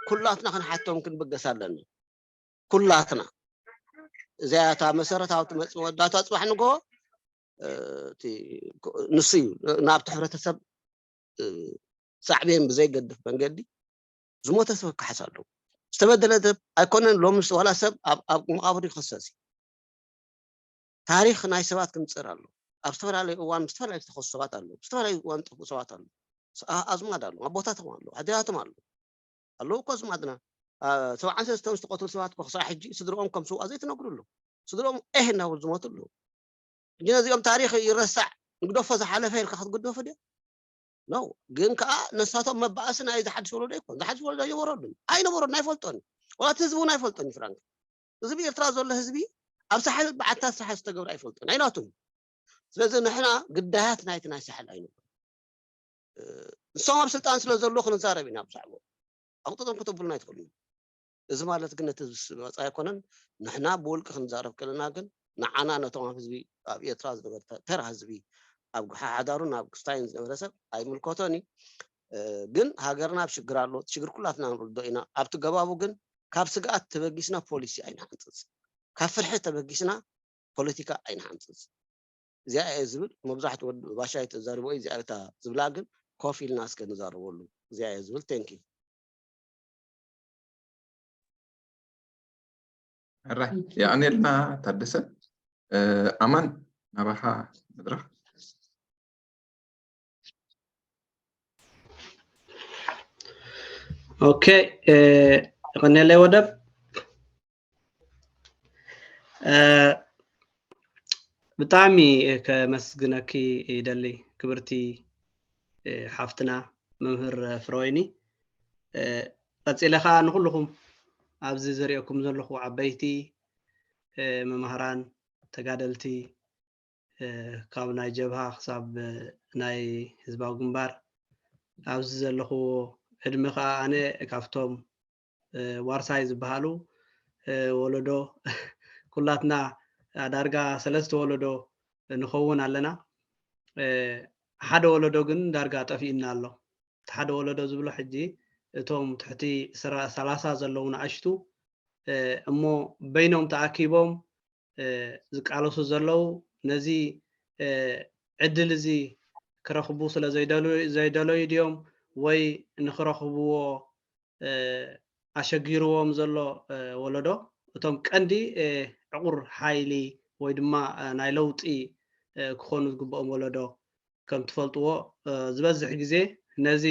ኩላትና ክንሓቶም ክንብገስ ኣለና። ኩላትና። እዚኣ እታ መሰረታዊ ትመጽእ መወዳእታ ጽባሕ ንግሆ፣ እ፣ እቲ፣ ንሱ እዩ ናብቲ ሕብረተሰብ፣ እ፣ ሳዕቤን ብዘይገድፍ መንገዲ ዝሞተ ሰብ ክከሓስ ኣለዎ። ዝተበደለ ሰብ ኣይኮነን፣ ሎሚ ዋላ ሰብ ኣብ፣ ኣብ መቓብር ይኸሰስ እዩ። ታሪኽ ናይ ሰባት ክምጽር ኣሎ። ኣብ ዝተፈላለዩ እዋን ምስ ዝተፈላለዩ ዝተኸሱ ሰባት ኣለዉ። ዝተፈላለዩ እዋን ዝጠፍኡ ሰባት ኣለዉ። ስ-፣ ኣ-፣ ኣዝማድ ኣለዉ፣ ኣቦታቶም ኣለዉ፣ ኣዴታቶም ኣለዉ። ኣለዉ እኮ ኣዝማድና። ኣ፣ ሰብዓን ሰለስተን ዝተቐትሉ ሰባት እኮ ክሳዕ ሕጂ ስድርኦም ከም ስውኣ ዘይተነግሩ ኣለዉ። ስድርኦም ኤህ እናበሉ ዝሞቱ ኣለዉ። ሕጂ ነዚኦም ታሪኽ ይረሳዕ፣ ንግደፎ ዝሓለፈ ኢልካ ክትግደፎ ድዮ? ኖ። ግን ከኣ ነሳቶም መባእሲ ናይ ዝሓድሽ ወለዶ ኣይኮን። ዝሓድሽ ወለዶ ኣይነበረሉን። ኣይነበሮን፣ ኣይፈልጦን። ዋላ እቲ ህዝቢ እውን ኣይፈልጦን እዩ ፍራንክ። እዚ ብኤርትራ ዘሎ ህዝቢ ኣብ ሳሕል በዓልታት ሳሕል ዝተገብረ ኣይፈልጦን። ኣይናቱን። ስለዚ ንሕና ግዳያት ናይቲ ናይ ሳሕል ኣይነበርን። እ፣ ንሶም ኣብ ስልጣን ስለ ዘለዉ ክንዛረብ ኢና ብዛዕባኡ። ኣቑጥጦም ከተብሉና ኣይትኽእሉን። እዚ ማለት ግን ነቲ ዝመጽእ ኣይኮነን። ንሕና ብውልቂ ክንዛረብ ከለና ግን ንዓና ነቶም ኣብ ህዝቢ ኣብ ኤርትራ ዝነበረ ተ- ተራ ህዝቢ ኣብ ሓዳሩን ኣብ ክስታይን ዝነበረ ሰብ ኣይምልከቶን እዩ። እ፣ ግን ሃገርና ኣብ ሽግር ኣሎ። እቲ ሽግር ኩላትና ንርዶ ኢና። ኣብቲ ገባቡ ግን ካብ ስግኣት ተበጊስና ፖሊሲ ኣይንሓንጽጽ። ካብ ፍርሒ ተበጊስና ፖለቲካ ኣይንሓንጽጽ። እዚኣ እየ ዝብል። መብዛሕትኡ ወዲ ባሻይ ተዛሪቦ እዩ። እዚኣ እታ ዝብላ ግን ኮፍ ኢልና እስከ ንዛረበሉ። እዚኣ እየ ዝብል። Thank you። ሕራይ የቐንየልና ታደሰ። እ፣ ኣማን ናባኻ መድረኽ። ኦኬ፣ እ፣ የቐንየለይ ወደብ። እ፣ ብጣዕሚ ከመስግነኪ ይደሊ ክብርቲ፣ እ፣ ሓፍትና መምህር ፍረወይኒ። እ፣ ቀጺለ ከዓ ንኩልኹም ኣብዚ ዝሪኦኩም ዘለኹ ዓበይቲ፣ እ፣ መማህራን፣ ተጋደልቲ፣ እ፣ ካብ ናይ ጀብሃ ክሳብ ናይ ህዝባዊ ግንባር ኣብዚ ዘለኹዎ ዕድመ ከዓ ኣነ ካብቶም፣ እ፣ ዋርሳይ ዝበሃሉ፣ እ፣ ወለዶ ኩላትና ዳርጋ ሰለስተ ወለዶ ንኸውን ኣለና። እ፣ ሓደ ወለዶ ግን ዳርጋ ጠፊእና ኣሎ። እቲ ሓደ ወለዶ ዝብሎ ሕጂ እቶም ትሕቲ ስራ- ሰላሳ ዘለዉ ንኣሽቱ፣ እ፣ እሞ በይኖም ተኣኪቦም፣ እ፣ ዝቃለሱ ዘለዉ ነዚ፣ እ፣ ዕድል እዚ ክረኽቡ ስለ ዘይደለዩ ዘይደለዩ ድዮም ወይ ንክረኽብዎ፣ እ፣ ኣሸጊርዎም ዘሎ፣ እ፣ ወለዶ እቶም ቀንዲ፣ እ፣ ዕቑር ሓይሊ ወይ ድማ፣ እ፣ ናይ ለውጢ፣ እ፣ ክኾኑ ዝግብኦም ወለዶ ከም ትፈልጥዎ፣ እ፣ ዝበዝሕ ግዜ ነዚ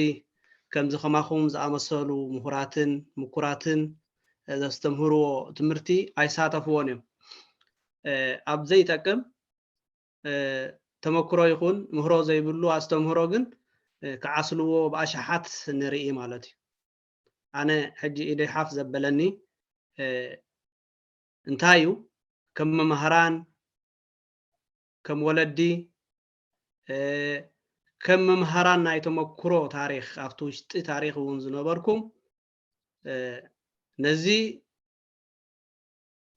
ከምዚ ከማኹም ዝኣመሰሉ ምሁራትን ምኩራትን፣ እ፣ ዘስተምህርዎ ትምህርቲ ኣይሳተፍዎን እዮም። እ፣ ኣብ ዘይጠቅም፣ እ፣ ተመክሮ ይኹን ምህሮ ዘይብሉ ኣስተምህሮ ግን፣ እ፣ ክዓስልዎ ብኣሽሓት ንርኢ ማለት እዩ። ኣነ ሕጂ ኢደይ ሓፍ ዘበለኒ፣ እ፣ እንታይ እዩ፣ ከም መማህራን፣ ከም ወለዲ፣ እ፣ ከም መምሃራን ናይ ተመክሮ ታሪኽ፣ ኣብቲ ውሽጢ ታሪኽ እውን ዝነበርኩም፣ እ፣ ነዚ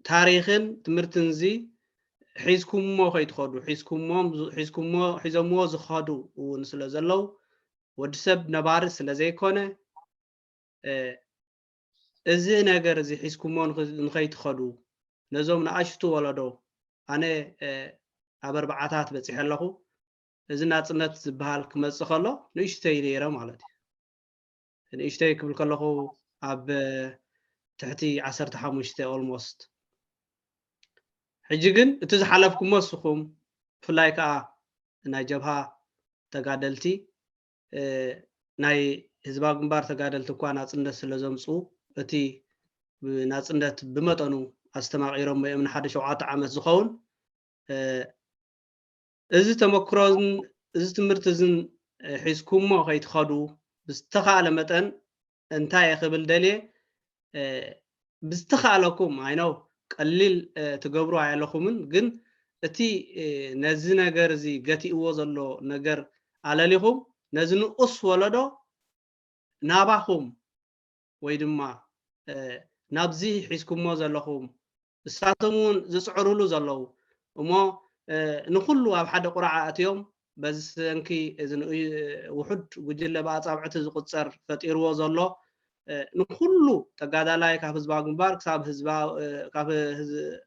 ታሪኽን ትምህርትን እዚ ሒዝኩሞ ከይትኸዱ፣ ሒዝኩሞም ዝ- ሒዝኩሞ ሒዞምዎ ዝኸዱ እውን ስለ ዘለዉ፣ ወዲ ሰብ ነባሪ ስለ ዘይኮነ፣ እ፣ እዚ ነገር እዚ ሒዝኩሞ ንኽ- ንኸይትኸዱ፣ ነዞም ንኣሽቱ ወለዶ፣ ኣነ፣ እ፣ ኣብ ኣርባዓታት በፂሐ ኣለኹ። እዚ ናፅነት ዝበሃል ክመፅእ ከሎ ንእሽተይ ነይረ ማለት እዩ። ንእሽተይ ክብል ከለኹ ኣብ ትሕቲ ዓሰርተ ሓሙሽተ ኦልሞስት። ሕጂ ግን እቲ ዝሓለፍኩሞ ንስኹም፣ ብፍላይ ከዓ ናይ ጀብሃ ተጋደልቲ፣ እ፣ ናይ ህዝባዊ ግንባር ተጋደልቲ እኳ ናፅነት ስለ ዘምፅኡ፣ እቲ ናፅነት ብመጠኑ ኣስተማቒሮሞ እዮም ንሓደ ሸውዓተ ዓመት ዝኸውን። እ፣ እዚ ተመክሮን እዚ ትምህርቲ እዝን፣ እ፣ ሒዝኩሞ ከይትኸዱ ብዝተኻእለ መጠን እንታይ እየ ክብል ደልየ፣ እ፣ ብዝተኻእለኩም፣ I know ቀሊል፣ እ፣ ትገብሩ ኣየለኹምን፣ ግን እቲ፣ እ፣ ነዚ ነገር እዚ ገቲእዎ ዘሎ ነገር ኣለሊኹም ነዚ ንኡስ ወለዶ ናባኹም ወይ ድማ፣ እ፣ ናብዚ ሒዝኩሞ ዘለኹም፣ እሳቶም እውን ዝፅዕሩሉ ዘለዉ እሞ፣ እ፣ ንኹሉ ኣብ ሓደ ቁራዕ ኣእትዮም በዚ ሰንኪ እዚ ንኡይ ውሑድ ጉጅለ ብኣፃብዕቲ ዝቁፀር ፈጢርዎ ዘሎ፣ እ፣ ንኹሉ ተጋዳላይ ካብ ህዝባዊ ግንባር ክሳብ ህዝባ- እ፣ ካብ ህዝ-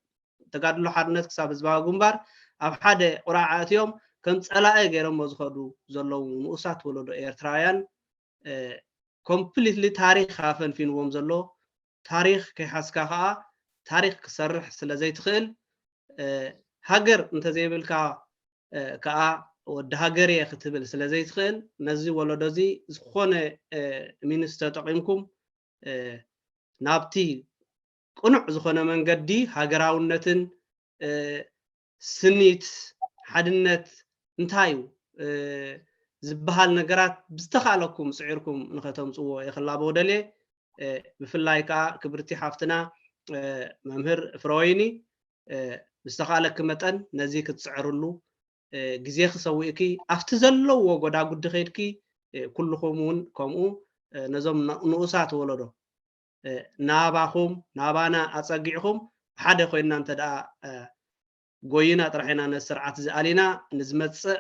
ተጋድሎ ሓርነት ክሳብ ህዝባዊ ግንባር ኣብ ሓደ ቁራዕ ኣእትዮም ከም ፀላኢ ገይሮሞ ዝኸዱ ዘለዉ ንኡሳት ወለዶ ኤርትራውያን፣ እ፣ ኮምፕሊትሊ ታሪኽ ኣፈንፊንዎም ዘሎ፣ ታሪኽ ከይሓዝካ ከዓ ታሪኽ ክሰርሕ ስለ ዘይትኽእል፣ እ፣ ሃገር እንተዘይብልካ፣ እ፣ ከዓ ወዲ ሃገር እየ ክትብል ስለ ዘይትኽእል፣ ነዚ ወለዶ እዚ ዝኾነ፣ እ፣ ሚንስ ተጠቒምኩም፣ እ፣ ናብቲ ቅኑዕ ዝኾነ መንገዲ ሃገራውነትን፣ እ፣ ስኒት፣ ሓድነት እንታይ እዩ፣ እ፣ ዝበሃል ነገራት ብዝተኻእለኩም ጽዒርኩም ንኸተምጽዎ እየ ክላቦ ደልየ። እ፣ ብፍላይ ከዓ ክብርቲ ሓፍትና፣ እ፣ መምህር ፍረወይኒ፣ እ፣ ብዝተኻእለኪ መጠን ነዚ ክትጽዕርሉ፣ እ፣ ግዜኺ ሰዊእኪ ኣብቲ ዘለዎ ጎዳጉዲ ከይድኪ ኩልኹም እውን ከምኡ ነዞም ንኡሳት ወለዶ ናባኹም ናባና ኣፀጊዕኹም ሓደ ኮይንና እንተ ደኣ ጎይና ጥራሕ ኢና ነዚ ስርዓት እዚ ኣሊና ንዝመፅእ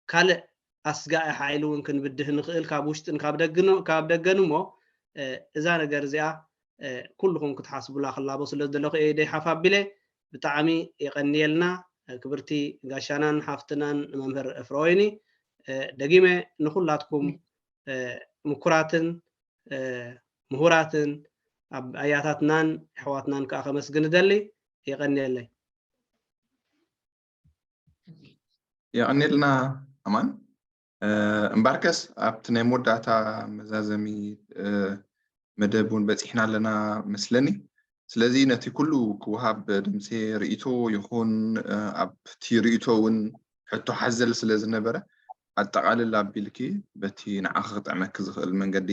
ካልእ ኣስጋኢ ሓይሊ እውን ክንብድህ ንኽእል ካብ ውሽጥን ካብ ደገን እሞ እዛ ነገር እዚኣ ኩልኹም ክትሓስቡላ ክላቦ ስለ ዝደለኹ እየ ደይ ሓፍ ኣቢለ ብጣዕሚ የቐንየልና ክብርቲ ጋሻናን ሓፍትናን መምህር እፍረወይኒ ደጊመ ንኹላትኩም ምኩራትን ምሁራትን ኣያታትናን ኣሕዋትናን ከዓ ከመስግን እደሊ የቐንየለይ የቐንየልና ኣማን እምባርከስ ኣብቲ ናይ መወዳእታ መዛዘሚ መደብ እውን በፂሕና ኣለና መስለኒ ስለዚ ነቲ ኩሉ ክወሃብ ደምሴ ርእቶ ይኹን ኣብቲ ርእቶ እውን ሕቶ ሓዘል ስለ ዝነበረ ኣጠቓልል ኣቢልኪ በቲ ንዓኺ ክጥዕመኪ ዝኽእል መንገዲ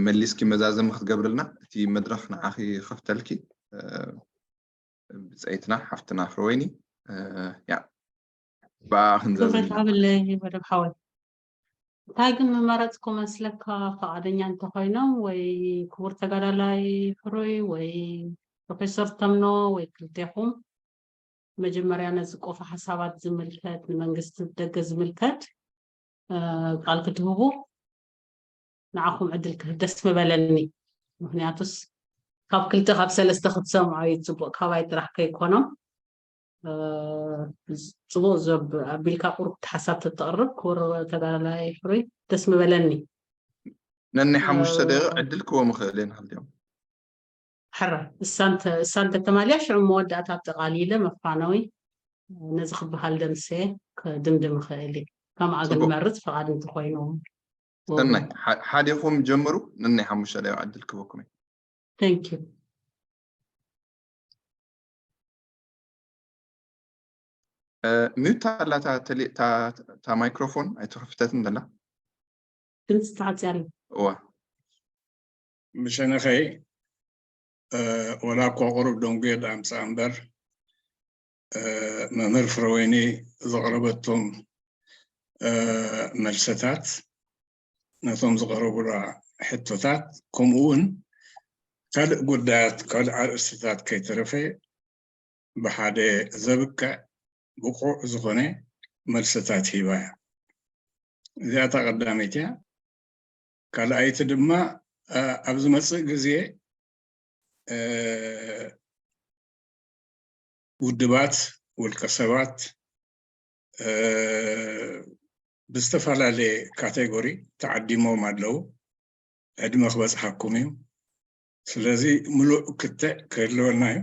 መሊስኪ መዛዘሚ ክትገብርልና እቲ መድረኽ ንዓኺ ከፍተልኪ ብፀይትና ሓፍትና ፍረወይኒ ያ ብኣ ክንዘዝብለይ መደብ ሓወይ እንታይ ግን ምመረፅኩ መስለካ ፈቓደኛ እንተኮይኖም ወይ ክቡር ተጋዳላይ ፍሩይ ወይ ፕሮፌሰር ተምኖ ወይ ክልቴኹም መጀመርያ ነዚ ቆፎ ሓሳባት ዝምልከት ንመንግስቲ ደገ ዝምልከት ቃል ክትህቡ ንዓኹም ዕድል ክህብ ደስ ምበለኒ ምክንያቱስ ካብ ክልተ ካብ ሰለስተ ክትሰምዖ እዩ ፅቡቅ ካባይ ጥራሕ ከይኮኖም ፅቡቅ ዘብ ኣቢልካ ቁሩብ ሓሳብ ተተቅርብ ክቡር ተጋዳላይ ፍሩይ ደስ ምበለኒ ነናይ ሓሙሽተ ደቂቕ ዕድል ክቦም ይኽእል እየ ንሃልዮም ሕራይ እሳ እንተተማልያ ሽዑ መወዳእታ ኣጠቓሊለ መፋነዊ ነዚ ክበሃል ደምስየ ክድምድም ይኽእል እየ። ከምኣ ግን መርጽ ፍቓድ እንተኾይኑ እውን። ሰናይ ሓዲኹም ጀምሩ። ነናይ ሓሙሽተ ደቂቕ ዕድል ክበኩም እየ። Thank you። ሚዩት ኣላ እታ ማይክሮፎን ኣይተኸፍተትን ዘላ። ድምፂ ተዓፅያ ኣሎ። እዋ ብሸነኸይ ወላ እኳ ቁሩብ ደንጉየ ደኣምፅኣ እምበር መምህር ፍረወይኒ ዘቕረበቶም መልሰታት ነቶም ዝቐረቡላ ሕቶታት ከምኡ እውን ካልእ ጉዳያት ካልእ ኣርእስትታት ከይተረፈ ብሓደ ዘብቅዕ ብቑዕ ዝኾነ መልሰታት ሂባ እያ። እዚኣታ ቀዳመይቲ እያ። ካልኣይቲ ድማ ኣብ ዝመፅእ ግዜ ውድባት ውልቀ ሰባት ብዝተፈላለየ ካቴጎሪ ተዓዲሞም ኣለዉ። ዕድመ ክበፅሓኩም እዩ። ስለዚ ምሉእ ክትዕ ክህልወና እዩ።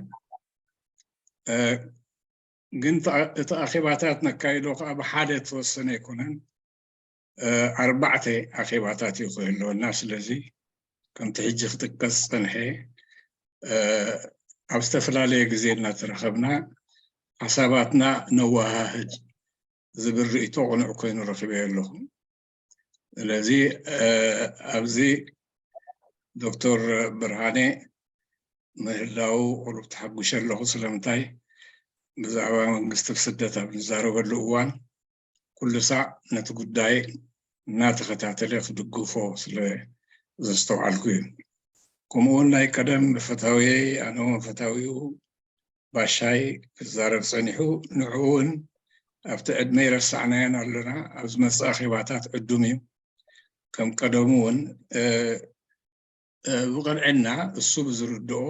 ግን እቲ ኣኼባታት ነካይዶ ከዓ ብሓደ ተወሰነ ኣይኮነን። ኣርባዕተ ኣኼባታት እዩ ክህልወና። ስለዚ ከምቲ ሕጂ ክጥቀስ ዝፀንሐ ኣብ ዝተፈላለየ ግዜ እናተረኸብና ሓሳባትና ነወሃህድ ዝብል ርእይቶ ቅኑዕ ኮይኑ ረኺበዮ ኣለኹ። ስለዚ ኣብዚ ዶክተር ብርሃነ ምህላው ቁሩብ ተሓጒሸ ኣለኹ። ስለምንታይ ብዛዕባ መንግስቲ ስደት ኣብ ንዛረበሉ እዋን ኩሉ ሳዕ ነቲ ጉዳይ እናተኸታተለ ክድግፎ ስለ ዘስተውዓልኩ እዩ። ከምኡውን ናይ ቀደም ፈታውየይ ኣነ እውን ፈታዊኡ ባሻይ ክዛረብ ጸኒሑ ንዕኡ እውን ኣብቲ ዕድመ ይረሳዕናዮን ኣሎና ኣብ ዝመጽእ ኣኼባታት ዕዱም እዩ። ከም ቀደሙ እውን ብቕንዕና እሱ ብዝርድኦ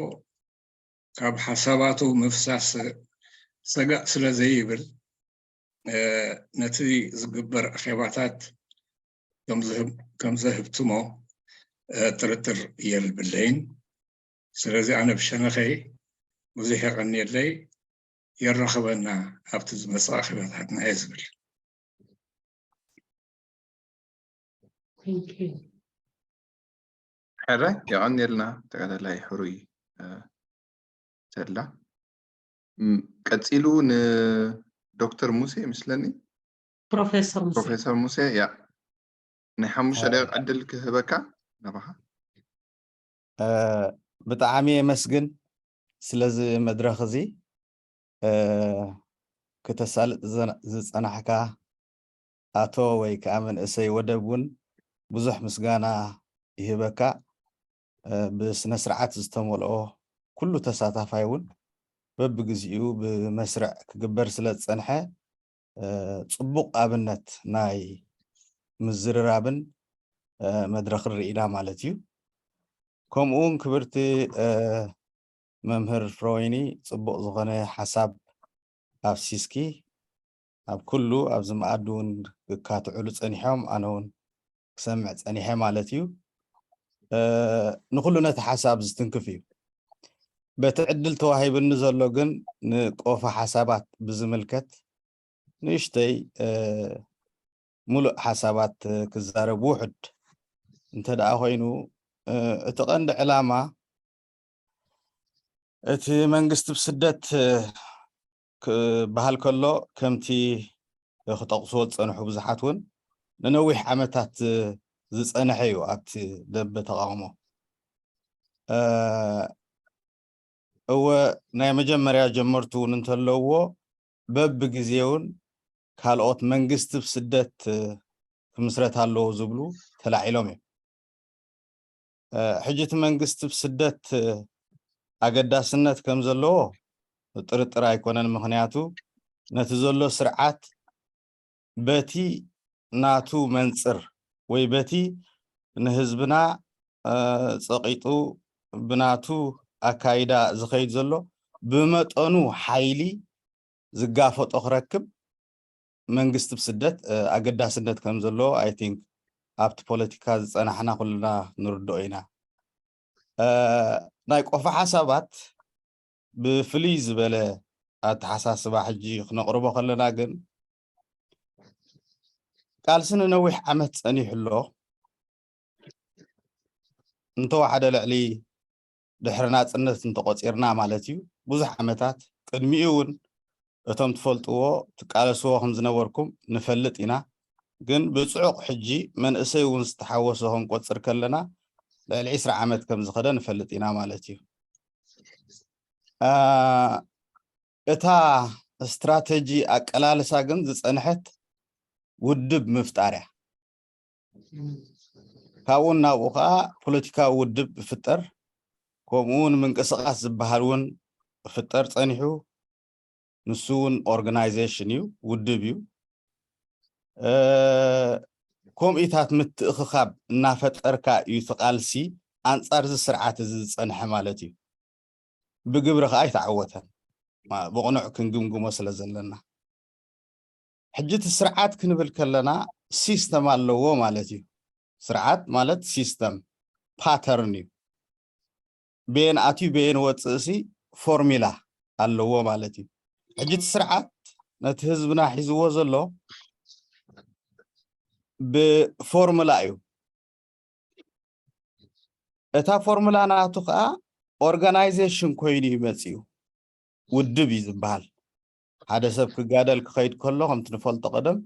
ካብ ሓሳባቱ ምፍሳስ ሰጋእ ስለ ዘይብል ነቲ ዝግበር ኣኼባታት ከም ዘህብትሞ ጥርጥር የልብለይን። ስለዚ ኣነ ብሸነኸይ ብዙሕ የቐንየለይ፣ የራኽበና ኣብቲ ዝመፅእ ኣኼባታትና እየ ዝብል። ሕራይ የቐንየልና ተጋዳላይ ሕሩይ ተድላ። ቀፂሉ ንዶክተር ሙሴ ይመስለኒ። ፕሮፌሰር ሙሴ። ፕሮፌሰር ሙሴ ያ ናይ ሓሙሽተ ደቂቕ ዕድል ክህበካ ናባኻ። ብጣዕሚ የመስግን ስለዚ መድረኽ እዚ ክተሳልጥ ዝፀናሕካ ኣቶ ወይ ከዓ መንእሰይ ወደብ እውን ብዙሕ ምስጋና ይህበካ። ብስነ ስርዓት ዝተመልኦ ኩሉ ተሳታፋይ እውን በብግዚኡ ብመስርዕ ክግበር ስለ ዝፀንሐ ፅቡቕ ኣብነት ናይ ምዝርራብን መድረኽን ርኢና ማለት እዩ። ከምኡ እውን ክብርቲ መምህር ፍሮይኒ ፅቡቕ ዝኾነ ሓሳብ ኣፍሲስኪ ኣብ ኩሉ ኣብዚ መኣዲ እውን ክካትዕሉ ፀኒሖም ኣነ እውን ክሰምዕ ፀኒሐ ማለት እዩ። ንኩሉ ነቲ ሓሳብ ዝትንክፍ እዩ። በቲ ዕድል ተዋሂብኒ ዘሎ ግን ንቆፎ ሓሳባት ብዝምልከት ንእሽተይ ሙሉእ ሓሳባት ክዛረብ ውሑድ እንተ ደኣ ኮይኑ እቲ ቀንዲ ዕላማ እቲ መንግስቲ ብስደት ክበሃል ከሎ ከምቲ ክጠቕስዎ ዝፀንሑ ብዙሓት እውን ንነዊሕ ዓመታት ዝፀንሐ እዩ ኣብቲ ደንበ ተቓውሞ። እወ ናይ መጀመርያ ጀመርቱ እውን እንተለውዎ በብግዜ እውን ካልኦት መንግስቲ ብስደት ክምስረት ኣለዎ ዝብሉ ተላዒሎም እዮም። ሕጂ እቲ መንግስቲ ብስደት ኣገዳስነት ከም ዘለዎ ጥርጥር ኣይኮነን። ምክንያቱ ነቲ ዘሎ ስርዓት በቲ ናቱ መንፅር ወይ በቲ ንህዝብና ፀቂጡ ብናቱ ኣካይዳ ዝኸይድ ዘሎ ብመጠኑ ሓይሊ ዝጋፈጦ ክረክብ መንግስቲ ብስደት ኣገዳስነት ከም ዘለዎ I think ኣብቲ ፖለቲካ ዝፀናሕና ኩልና ንርድኦ ኢና። ናይ ቆፎ ሓሳባት ብፍልይ ዝበለ ኣተሓሳስባ ሕጂ ክነቕርቦ ከለና ግን ቃልሲ ንነዊሕ ዓመት ፀኒሑ ኣሎ። እንተወሓደ ልዕሊ ድሕሪ ናፅነት እንተቆፂርና ማለት እዩ። ብዙሕ ዓመታት ቅድሚኡ እውን እቶም ትፈልጥዎ ትቃለስዎ ከም ዝነበርኩም ንፈልጥ ኢና። ግን ብፅዑቕ ሕጂ መንእሰይ እውን ዝተሓወሶ ክንቆፅር ከለና ልዕሊ ዕስራ ዓመት ከም ዝኸደ ንፈልጥ ኢና ማለት እዩ። እታ ስትራተጂ ኣቀላልሳ ግን ዝፀንሐት ውድብ ምፍጣር እያ። ካብኡ ናብኡ ከዓ ፖለቲካዊ ውድብ ይፍጠር፣ ከምኡ እውን ምንቅስቃስ ዝበሃል እውን ይፍጠር ፀኒሑ። ንሱ እውን ኦርጋናይዜሽን እዩ፣ ውድብ እዩ። ከምኢታት ምትእኽኻብ እናፈጠርካ እዩ እቲ ቃልሲ ኣንፃር እዚ ስርዓት እዚ ዝፀንሐ ማለት እዩ። ብግብሪ ከዓ ኣይተዓወተን። ብቕኑዕ ክንግምግሞ ስለ ዘለና ሕጂ እቲ ስርዓት ክንብል ከለና ሲስተም ኣለዎ ማለት እዩ። ስርዓት ማለት ሲስተም ፓተርን እዩ። ቤን ኣትዩ ቤን ወፅእ ሲ ፎርሚላ ኣለዎ ማለት እዩ። ሕጂ እቲ ስርዓት ነቲ ህዝብና ሒዝዎ ዘሎ ብፎርሙላ እዩ። እታ ፎርሙላ ናቱ ከዓ ኦርጋናይዜሽን ኮይኑ እዩ መፅኡ። ውድብ እዩ ዝበሃል። ሓደ ሰብ ክጋደል ክኸይድ ከሎ ከምቲ ንፈልጦ ቀደም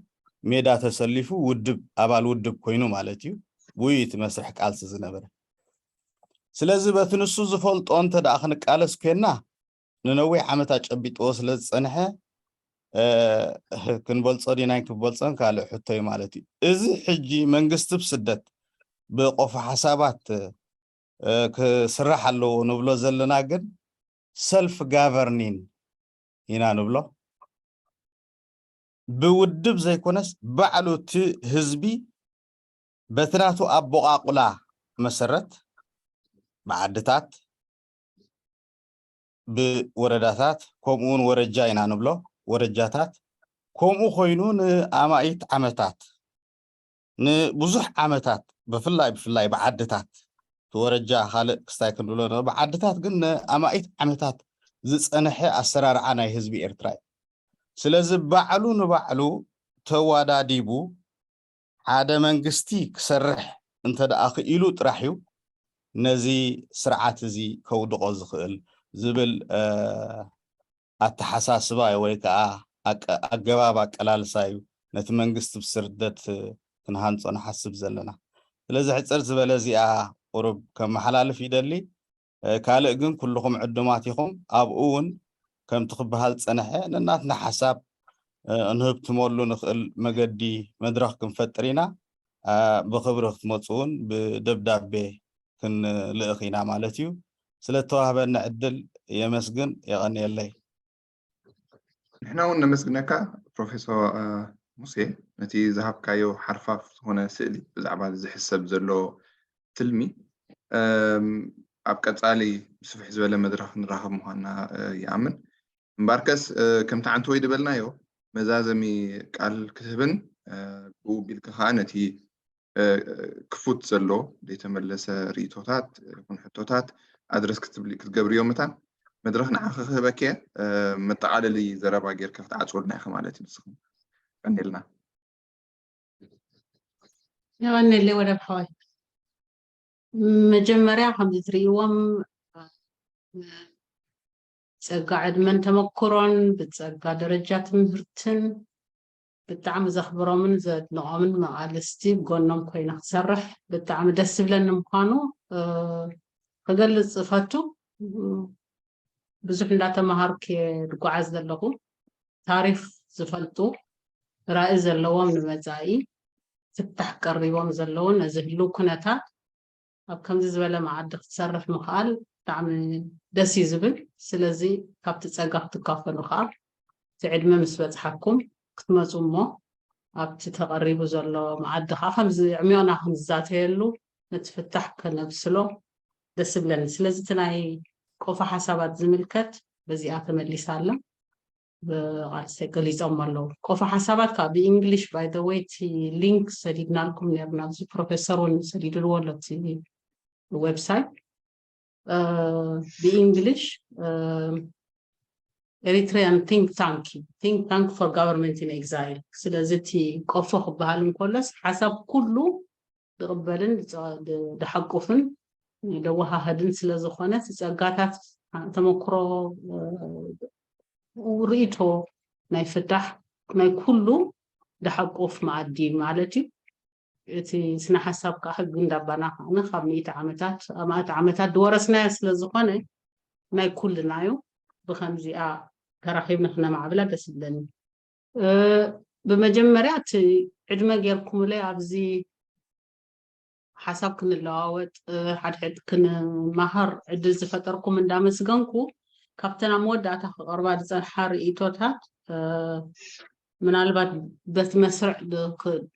ሜዳ ተሰሊፉ ውድብ ኣባል ውድብ ኮይኑ ማለት እዩ። ብኡ እቲ መስርሕ ቃልሲ ዝነበረ። ስለዚ በቲ ንሱ ዝፈልጦ እንተ ደኣ ክንቃለስ ኮይና ንነዊሕ ዓመታት ጨቢጥዎ ስለ ዝፀንሐ ክንበልፆ ዲና ኣይክበልፆን ካልእ ሕቶ እዩ ማለት እዩ። እዚ ሕጂ መንግስቲ ብስደት ብቆፎ ሓሳባት ክስራሕ ኣለዎ ንብሎ ዘለና ግን ሰልፍ ጋቨርኒን ኢና ንብሎ። ብውድብ ዘይኮነስ ባዕሉ እቲ ህዝቢ በቲ ናቱ ኣቦቓቑላ መሰረት ብዓድታት ብወረዳታት ከምኡ እውን ወረጃ ኢና ንብሎ ወረጃታት ከምኡ ኮይኑ ንኣማኢት ዓመታት ንብዙሕ ዓመታት ብፍላይ ብፍላይ ብዓድታት እቲ ወረጃ ካልእ ክስታይ ክንብሎ ንኽእል ብዓድታት ግን ንኣማኢት ዓመታት ዝፀንሐ ኣሰራርዓ ናይ ህዝቢ ኤርትራ እዩ። ስለዚ ባዕሉ ንባዕሉ ተዋዳዲቡ ሓደ መንግስቲ ክሰርሕ እንተ ደኣ ክኢሉ ጥራሕ እዩ ነዚ ስርዓት እዚ ከውድቖ ዝኽእል ዝብል ኣተሓሳስባ ወይ ከዓ ኣገባብ ኣቀላልሳ እዩ ነቲ መንግስቲ ብስርደት ክንሃንፆ ንሓስብ ዘለና። ስለዚ ሕፅር ዝበለ እዚኣ ቁሩብ ከመሓላልፍ ይደሊ። ካልእ ግን ኩልኹም ዕዱማት ኢኹም። ኣብኡ እውን ከምቲ ክበሃል ዝፀንሐ ነናትና ሓሳብ እንህብትመሉ ንኽእል መገዲ መድረኽ ክንፈጥር ኢና። ብኽብሪ ክትመፁ እውን ብደብዳቤ ክንልእኽ ኢና ማለት እዩ። ስለተዋህበኒ ዕድል የመስግን። የቐንየለይ። ንሕና እውን ነመስግነካ ፕሮፌሰር ሙሴ፣ ነቲ ዝሃብካዮ ሓርፋፍ ዝኾነ ስእሊ ብዛዕባ ዝሕሰብ ዘሎ ትልሚ። ኣብ ቀፃሊ ብስፍሕ ዝበለ መድረኽ ንራኸብ ምዃንና ይኣምን። እምበኣርከስ ከምቲ ዓንተወይ ዝበልናዮ፣ መዛዘሚ ቃል ክህብን ብኡ ቢልካ ከዓ ነቲ ክፉት ዘሎ ዘይተመለሰ ርእይቶታት ይኹን ሕቶታት ኣድረስ ክትገብርዮ መታን መድረኽ ንዓኺ ክህበኪ እየ። መጠቓለሊ ዘረባ ጌርካ ክትዓፅወልና ኢኻ ማለት እዩ። ንስኹም ቀኒልና። የቐንየለይ ወደብ ሓወይ። መጀመርያ ከምዚ ትርእይዎም ጸጋ ዕድመን ተመክሮን ብጸጋ ደረጃ ትምህርትን ብጣዕሚ ዘኽብሮምን ዘድንቖምን መቓልስቲ ጎኖም ኮይነ ክሰርሕ ብጣዕሚ ደስ ዝብለኒ ምዃኑ ክገልጽ እፈቱ። ብዙሕ እንዳተማሃርኩ እየ ዝጓዓዝ ዘለኹ። ታሪኽ ዝፈልጡ፣ ራኢ ዘለዎም፣ ንመጻኢ ፍታሕ ቀሪቦም ዘለውን ነዚ ህልው ኩነታት ኣብ ከምዚ ዝበለ መዓዲ ክትሰርሕ ምኽኣል ብጣዕሚ ደስ እዩ ዝብል። ስለዚ ካብቲ ጸጋ ክትካፈሉ ከዓ እቲ ዕድመ ምስ በጽሓኩም ክትመፁ እሞ ኣብቲ ተቐሪቡ ዘሎ መዓዲ ከዓ ከምዚ ዕሚቕና ክንዛተየሉ ነቲ ፍታሕ ከነብስሎ ደስ ዝብለኒ። ስለዚ እቲ ናይ ቆፎ ሓሳባት ዝምልከት በዚኣ ተመሊሳ ኣላ። ብቓልሰይ ገሊፆም ኣለዉ። ቆፎ ሓሳባት ከዓ ብእንግሊሽ by the way እቲ ሊንክ ሰዲድናልኩም ነርና ኣብዚ ፕሮፌሰር እውን ሰዲድልዎ ኣሎ እቲ ዌብሳይት ብእንግሊሽ Eritrean think tank think tank for government in exile። ስለዚ እቲ ቆፎ ክበሃል እንከሎስ ሓሳብ ኩሉ ዝቕበልን ዝሓቁፍን ደወሃህድን ስለዝኾነ እቲ ጸጋታት ተመክሮ ርእይቶ ናይ ፍታሕ ናይ ኩሉ ዝሓቁፍ መኣዲ ማለት እዩ። እቲ ስነ ሓሳብ ከዓ ህግ እንዳባና ከዓነ ካብ ሚእቲ ዓመታት ኣማእቲ ዓመታት ዝወረስናዮ ስለዝኾነ ናይ ኩልና እዩ። ብከምዚኣ ተራኺብና ክነማዕብላ ደስ ይብለኒ። ብመጀመርያ እቲ ዕድመ ጌርኩምለይ ኣብዚ ሓሳብ ክንለዋወጥ ሓድሕድ ክንመሃር ዕድል ዝፈጠርኩም እንዳመስገንኩ ካብተን ኣብ መወዳእታ ክቐርባ ዝፀንሓ ርእይቶታት ምናልባት በቲ መስርዕ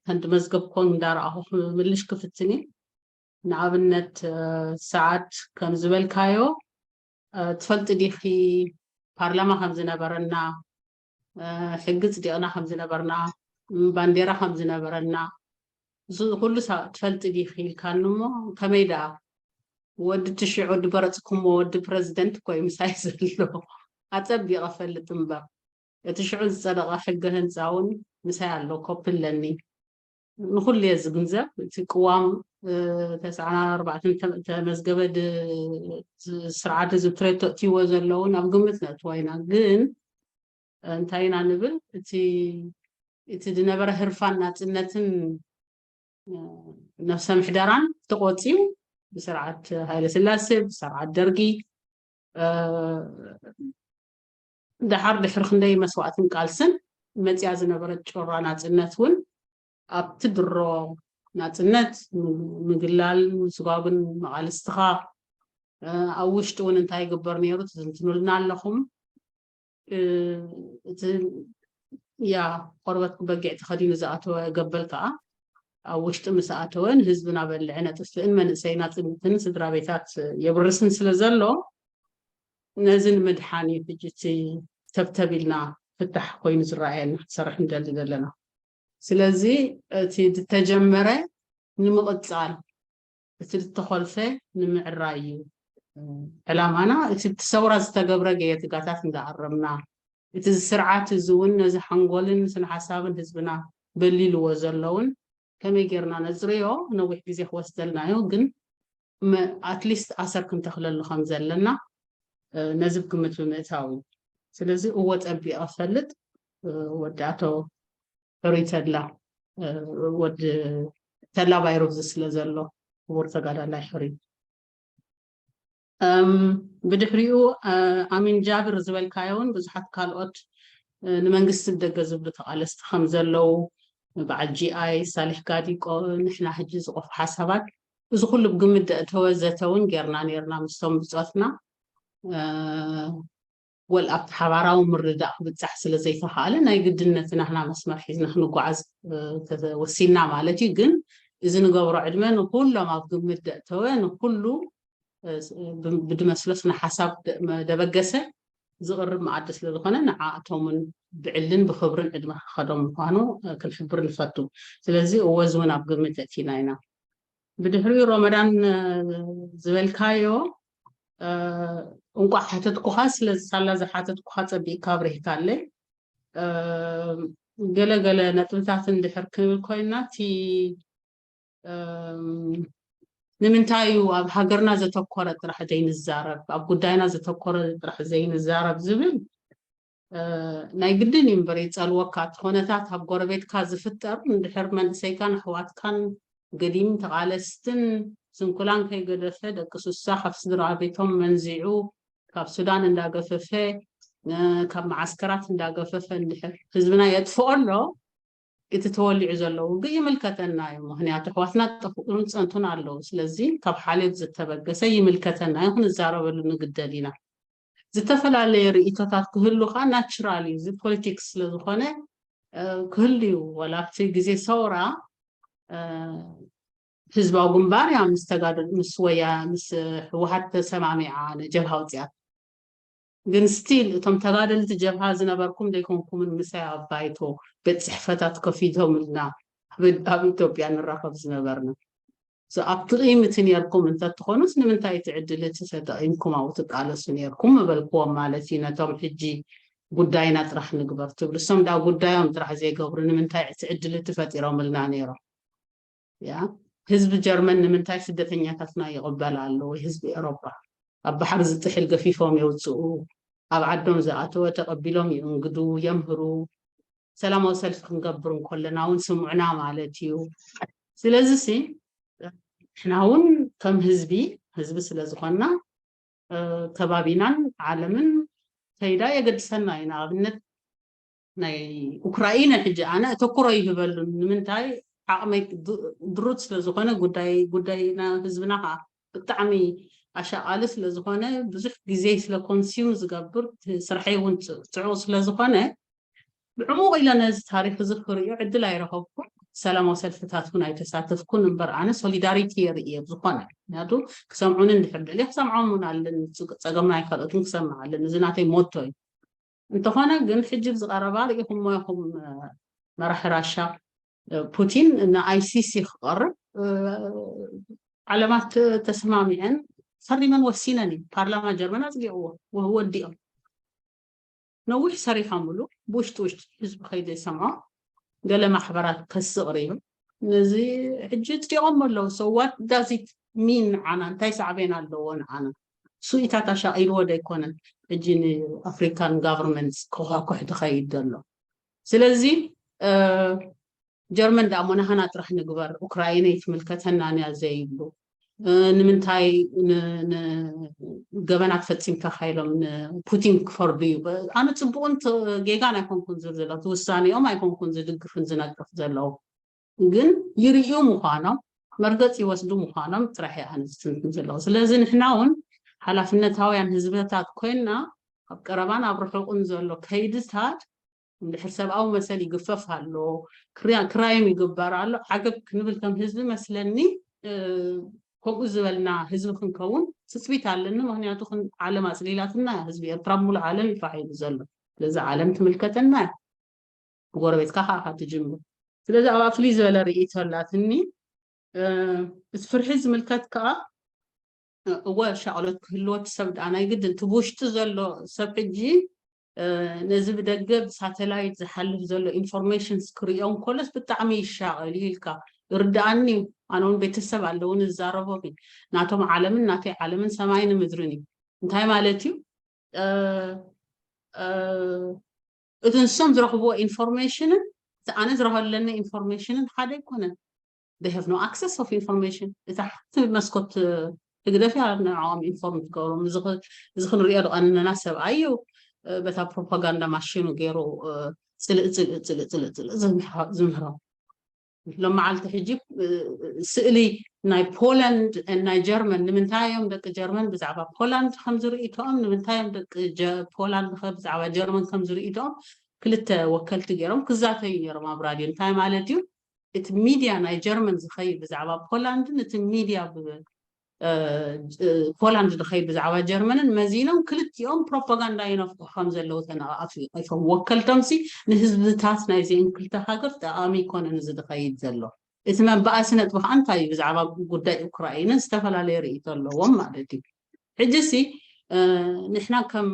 ተንድመዝገብኮን እንዳረኣኹ ክምልሽ ክፍትኒ። ንኣብነት ሰዓት ከም ዝበልካዮ ትፈልጢ ዲኺ ፓርላማ ከም ዝነበረና ሕጊ ፅዲቕና ከም ዝነበርና ባንዴራ ከም ዝነበረና እዚ ኩሉ ትፈልጢ ዲኺ ኢልካኒ እሞ ከመይ ደኣ ወዲ ትሽዑ ድበረፅኩሞ ወዲ ፕረዚደንት እኮ እዩ ምሳይ ዘሎ ኣፀቢቐ ፈልጥ እምበር እቲ ሽዑ ዝፀደቐ ሕገ ህንፃ እውን ምሳይ ኣሎ ኮፒ ኣለኒ ንኩሉ እየ ዝግንዘብ እቲ ቅዋም ተስዓን ኣርባዕተን ተመዝገበ ስርዓት ህዝቢ ትሬቶ እትይዎ ዘለውን ኣብ ግምት ነእትዎ ኢና ግን እንታይ ኢና ንብል እቲ እቲ ዝነበረ ህርፋን ናፅነትን ነብሰ ምሕደራን ተቆፂዩ ብስርዓት ሃይለ ስላሴ ብስርዓት ደርጊ ደሓር ድሕሪ ክንደይ መስዋእትን ቃልስን መፅያ ዝነበረት ጮራ ናፅነት እውን ኣብቲ ድሮ ናፅነት ምግላል ምስጓግን መቓልስትኻ ኣብ ውሽጢ እውን እንታይ ይግበር ነይሩ ትዝንትኑልና ኣለኹም እቲ ያ ቆርበት በጊዕ ተኸዲኑ ዝኣተወ ገበል ከዓ ኣብ ውሽጢ ምስ ኣተወ ንህዝብና በልዕን ኣጥፍእን መንእሰይና ፅንትን ስድራ ቤታት የብርስን ስለ ዘሎ ነዚ ንምድሓን እዩ ሕጂ እቲ ተብተብ ኢልና ፍታሕ ኮይኑ ዝረኣየና ክሰርሕ ንደሊ ዘለና ስለዚ እቲ ዝተጀመረ ንምቕፃል እቲ ዝተኾልፈ ንምዕራይ እዩ ዕላማና እቲ ሰውራ ዝተገብረ ገየትጋታት እንዳኣረምና እቲ ስርዓት እዚ እውን ነዚ ሓንጎልን ስነ ሓሳብን ህዝብና በሊልዎ ዘለውን ከመይ ጌርና ነፅርዮ ነዊሕ ግዜ ክወስደልና እዩ ግን ኣትሊስት ኣሰር ክንተኽለሉ ከም ዘለና ነዚ ግምት ብምእታው እዩ ስለዚ እወ ፀቢቐ ፈልጥ ወዲ ኣቶ ሕሩይ ተድላ ወዲ ተላ ባይሮብዚ ስለ ዘሎ ክቡር ተጋዳላይ ሕሩይ ብድሕሪኡ ኣሚን ጃብር ዝበልካዮ እውን ብዙሓት ካልኦት ንመንግስቲ ብደገ ዝብሉ ተቓለስቲ ከም ዘለዉ፣ በዓል ጂኣይ ሳሌሕ ጋዲቆ፣ ንሕና ሕጂ ዝቆፉ ሓሳባት፣ እዚ ኩሉ ብግምት ዘእተወ ዘተ እውን ጌርና ነርና ምስቶም ብፆትና። ወል ኣብቲ ሓባራዊ ምርዳእ ክብፃሕ ስለ ዘይተኻእለ፣ ናይ ግድነት ናህና መስመር ሒዝና ክንጓዓዝ ተወሲና ማለት እዩ። ግን እዚ ንገብሮ ዕድመ ንኩሎም ኣብ ግምት ዘእተወ፣ ንኩሉ ብድመስሎ ስነ ሓሳብ ደበገሰ ዝቕርብ መኣዲ ስለ ዝኾነ፣ ንዓኣቶምን ብዕልን ብክብርን ዕድመ ክኸዶም ምዃኑ ክንሕብር ንፈቱ። ስለዚ እወ እዚ እውን ኣብ ግምት እቲና ኢና። ብድሕሪኡ ሮመዳን ዝበልካዮ፣ እንቋዕ ሓተትኩኻ። ስለዚ ሳላ ዝሓተትኩኻ ጸቢቕካ ኣብሪህካለይ። ገለ ገለ ነጥብታት እንድሕር ክንብል ኮይና፣ እቲ ንምንታይ እዩ ኣብ ሃገርና ዘተኮረ ጥራሕ ዘይንዛረብ፣ ኣብ ጉዳይና ዘተኮረ ጥራሕ ዘይንዛረብ ዝብል ናይ ግድን እዩ እምበር፣ ይጸልወካ። እቲ ኩነታት ኣብ ጎረቤትካ ዝፍጠር፣ እንድሕር መንእሰይካን ኣሕዋትካን ገዲም ተቓለስትን ስንኩላን ከይገደፈ፣ ደቂ ሱሳ ካብ ስድራ ቤቶም መንዚዑ፣ ካብ ሱዳን እንዳገፈፈ፣ ካብ መዓስከራት እንዳገፈፈ እንድሕር ህዝብና የጥፍኦ ኣሎ፣ እቲ ተወሊዑ ዘሎ ውግእ ይምልከተና እዩ። ምክንያቱ ኣሕዋትና ጠፍኡን ጸንቱን ኣለዉ። ስለዚ ካብ ሓልዮት ዝተበገሰ ይምልከተና እዩ፣ ክንዛረበሉ ንግደድ ኢና። ዝተፈላለየ ርእይቶታት ክህሉ ከዓ ናቹራል እዩ። እዚ ፖለቲክስ ስለ ዝኾነ ክህሉ እዩ። ዋላ ኣብቲ ግዜ ሰውራ ህዝባዊ ግንባር እያ ምስ ተጋደል ምስ ወያ ምስ ህወሓት ተሰማሚዓ ነጀብሃ ኣውፅኣት። ግን ስቲል እቶም ተጋደልቲ ጀብሃ ዝነበርኩም ዘይኮንኩምን ምሳይ ኣብ ባይቶ ቤት ፅሕፈታት ከፊቶምልና ኣብ ኢትዮጵያ ንራኸብ ዝነበርና። ኣብ ትቕይም እቲ ነርኩም እንተትኾኑስ ንምንታይ እቲ ዕድል እቲ ተጠቒምኩም ኣብኡ ትቃለሱ ነርኩም ምበልክዎም ማለት እዩ። ነቶም ሕጂ ጉዳይና ጥራሕ ንግበር ትብሉ፣ እሶም ዳ ጉዳዮም ጥራሕ ዘይገብሩ ንምንታይ እቲ ዕድል እቲ ፈጢሮምልና ነይሮም? ያ ህዝቢ ጀርመን ንምንታይ ስደተኛታትና ይቕበል ኣሎ? ወይ ህዝቢ ኤሮፓ ኣብ ባሕሪ ዝጥሕል ገፊፎም የውፅኡ፣ ኣብ ዓዶም ዝኣተወ ተቐቢሎም ይእንግዱ፣ የምህሩ። ሰላማዊ ሰልፊ ክንገብር እንከለና እውን ስምዑና ማለት እዩ። ስለዚ ሲ ንሕና እውን ከም ህዝቢ ህዝቢ ስለ ዝኾንና ከባቢናን ዓለምን ከይዳ የገድሰና እዩ። ንኣብነት ናይ ኡክራይነ ሕጂ ኣነ እተኩሮ ይህበሉን ንምንታይ ዓቕመይ ድሩት ስለ ዝኾነ ጉዳይ ጉዳይ ህዝብና ከዓ ብጣዕሚ ኣሻቓሊ ስለ ዝኾነ ብዙሕ ግዜ ስለ ኮንሲም ዝገብር ስርሐይ እውን ፅዑቕ ስለ ዝኾነ ብዕሙቕ ኢለ ነዚ ታሪክ እዚ ክርእዮ ዕድል ኣይረኸብኩን። ሰላማዊ ሰልፍታት እውን ኣይተሳተፍኩን እምበር ኣነ ሶሊዳሪቲ የርኢ እየ ብዝኾነ ምክንያቱ ክሰምዑኒ እንድሕር ደልየ ክሰምዖም እውን ኣለኒ። ፀገምና ኣይካልኦትን ክሰምዕ ኣለኒ። እዚ ናተይ ሞቶ እዩ። እንተኾነ ግን ሕጂ ብዝቐረባ ርኢኹሞ ኢኹም መራሒ ራሻ ፑቲን ንኣይሲሲ ክቐርብ ዓለማት ተሰማሚዐን ፈሪመን ወሲነን እዩ። ፓርላማ ጀርመን ኣፅዲቕዎ ወዲኦም ነዊሕ ሰሪሖምሉ ብውሽጢ ውሽጢ ህዝቢ ከይዘይሰምዖ ገለ ማሕበራት ከስቕር እዩ። ነዚ ሕጂ ፅዲቖም ኣለዉ። So what does it mean ንዓና እንታይ ሳዕቤን ኣለዎ ንዓና? ሱኢታት ኣሻቒልዎ ዶ ኣይኮነን ሕጂ ንኣፍሪካን ጋቨርንመንትስ ክኳኩሕ ዝኸይድ ዘሎ? ስለዚ ጀርመን ደኣ እሞ ናህና ጥራሕ ንግበር፣ ኡክራይነ ይትምልከተና ንያ ዘይብሉ ንምንታይ ገበናት ፈፂምካ ኢሎም ንፑቲን ክፈርዱ እዩ? ኣነ ፅቡቕን ጌጋን ኣይኮንኩን ዝብል ዘሎ ውሳኔኦም ኣይኮንኩን ዝድግፍን ዝነቅፍ ዘለዉ ግን ይርእዩ ምዃኖም መርገፂ ይወስዱ ምዃኖም ጥራሕ ኣነ ዝትንትን ዘለዉ። ስለዚ ንሕና እውን ሓላፍነታውያን ህዝብታት ኮይንና ኣብ ቀረባን ኣብ ርሑቕን ዘሎ ከይድታት እንድሕር ሰብኣዊ መሰል ይግፈፍ ኣሎ፣ ክራይም ይግበር ኣሎ፣ ዓገብ ክንብል ከም ህዝቢ መስለኒ ከምኡ ዝበልና ህዝቢ ክንከውን ትፅቢት ኣለኒ። ምክንያቱ ዓለም ኣፅሊላትና ህዝቢ ኤርትራ ሙሉእ ዓለም ይፋሒሉ ዘሎ ስለዚ ዓለም ትምልከተና እያ። ጎረቤትካ ከዓ ካብ ትጅምር። ስለዚ ኣብኣ ፍልይ ዝበለ ርእይቶ ኣላትኒ። እቲ ፍርሒ ዝምልከት ከዓ እወ ሻቕሎት ክህልዎ እቲ ሰብ ደኣ ናይ ግድን እቲ ብውሽጢ ዘሎ ሰብ ሕጂ ነዚ ብደገ ብሳተላይት ዝሓልፍ ዘሎ ኢንፎርሜሽንስ ክርእዮ እንከሎስ ብጣዕሚ ይሻቐል እዩ ኢልካ ይርድኣኒ እዩ። ኣነ እውን ቤተሰብ ኣለውን እዛረቦም እዩ ናቶም ዓለምን ናተይ ዓለምን ሰማይን ምድርን እዩ። እንታይ ማለት እዩ? እቲ ንሶም ዝረኽብዎ ኢንፎርሜሽንን እቲ ኣነ ዝረኸለኒ ኢንፎርሜሽንን ሓደ ኣይኮነን። They have no access of information። እታ ሓንቲ መስኮት ህግደፍ እያ ንዕኦም ኢንፎርም ትገብሮም። እዚ ክንሪኦ ዝቐነና ሰብኣይ እዩ። በታ ፕሮፓጋንዳ ማሽኑ ገይሩ ጽልእ ጽልእ ጽልእ ጽልእ ጽልእ ዝምህሮም። ሎም መዓልቲ ሕጂ ስእሊ ናይ ፖላንድ ናይ ጀርመን ንምንታይ እዮም ደቂ ጀርመን ብዛዕባ ፖላንድ ከም ዝርእይቶኦም ንምንታይ እዮም ደቂ ፖላንድ ብዛዕባ ጀርመን ከም ዝርእይቶኦም ክልተ ወከልቲ ገይሮም ክዛተዩ ነይሮም ኣብ ራድዮ። እንታይ ማለት እዩ? እቲ ሚድያ ናይ ጀርመን ዝኸይድ ብዛዕባ ፖላንድን እቲ ሚድያ ፖላንድ ዝኸይድ ብዛዕባ ጀርመንን መዚኖም ክልቲኦም ፕሮፓጋንዳ ይነፍሑ ከም ዘለዉ ተነቃፊ ወከልቶምሲ ንህዝብታት ናይዚን ክልተ ሃገር ጠቃሚ ይኮነን እዚ ዝኸይድ ዘሎ። እቲ መባእሲ ነጥቢ ከዓ እንታይ እዩ? ብዛዕባ ጉዳይ ዩክራይንን ዝተፈላለየ ርእይቶ ኣለዎም ማለት እዩ። ሕጂ ሲ ንሕና ከም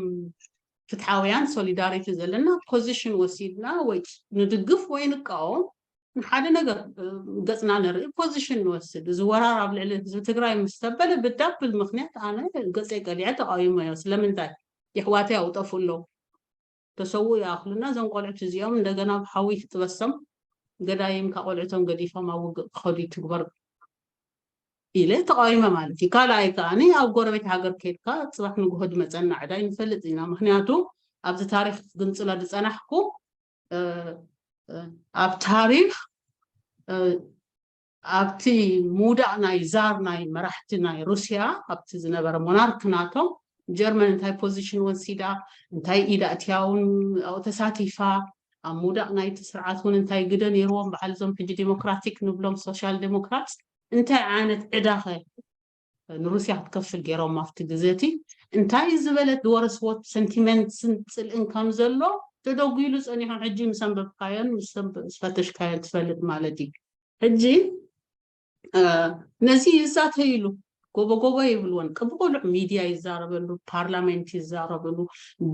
ፍትሓውያን ሶሊዳሪቲ ዘለና ፖዚሽን ወሲድና ወይ ንድግፍ ወይ ንቃወም ንሓደ ነገር ገፅና ንርኢ ፖዚሽን ንወስድ። እዚ ወራር ኣብ ልዕሊ ህዝቢ ትግራይ ምስ ተበለ ብዳብል ምክንያት ኣነ ገፀይ ቀሊዐ ተቃዊሞዮ። ስለምንታይ? የሕዋተይ ኣውጠፉ ኣለዉ ተሰዉ ይኣክሉና እዞም ቆልዑት እዚኦም እንደገና ብሓዊ ትጥበሶም ገዳይም ካብ ቆልዑቶም ገዲፎም ኣብ ውግእ ክኸዱ ይትግበር ኢለ ተቃዊመ ማለት እዩ። ካልኣይ ከዓኒ ኣብ ጎረቤት ሃገር ከይድካ ፅባሕ ንግሆ ድመፀና ዕዳ ይንፈልጥ ኢና። ምክንያቱ ኣብዚ ታሪክ ግንፅሎ ዝፀናሕኩ ኣብ ታሪክ ኣብቲ ምውዳቅ ናይ ዛር ናይ መራሕቲ ናይ ሩስያ ኣብቲ ዝነበረ ሞናርክ ናቶም ጀርመን እንታይ ፖዚሽን ወሲዳ እንታይ ኢዳ እትያውን ኣብኡ ተሳቲፋ ኣብ ምውዳቅ ናይቲ ስርዓት እውን እንታይ ግደ ነይርዎም በዓል እዞም ሕጂ ዴሞክራቲክ ንብሎም ሶሻል ዴሞክራት እንታይ ዓይነት ዕዳኸ ንሩስያ ክትከፍል ገይሮም ኣብቲ ግዜ እቲ እንታይ ዝበለት ዝወረስዎ ሰንቲመንትን ፅልእን ከም ዘሎ ተደጒሉ ፀኒሑ ሕጂ ምስ ኣንበብካዮን ምስ ፈተሽካዮን ትፈልጥ ማለት እዩ። ሕጂ ነዚ ይዛተይሉ ጎቦ ጎቦ ይብልዎን ቅብቆልዕ ሚድያ ይዛረበሉ ፓርላሜንት ይዛረብሉ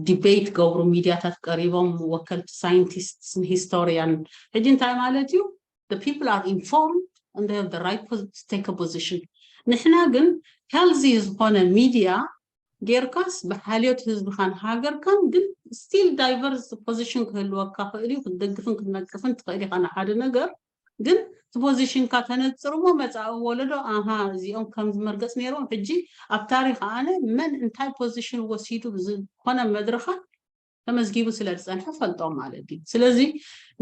ዲቤት ገብሩ ሚድያታት ቀሪቦም ወከልቲ ሳይንቲስት ሂስቶሪያን ሕጂ እንታይ ማለት እዩ people are informed and they have the right to take a position ንሕና ግን healthy ዝኾነ ሚድያ ጌርካስ ብሓልዮት ህዝብኻን ሃገርካን ግን still diverse position ክህልወካ ክእል እዩ ክትደግፍን ክትነቅፍን ትኽእል ኢኻ ንሓደ ነገር ግን እቲ ፖዚሽንካ ተነፅር እሞ መፃኢ ወለዶ ኣሃ እዚኦም ከም ዝመርገፅ ነይሮም ሕጂ ኣብ ታሪክ ኣነ መን እንታይ ፖዚሽን ወሲዱ ብዝኮነ መድረካት ተመዝጊቡ ስለ ዝፀንሐ ፈልጦም ማለት እዩ። ስለዚ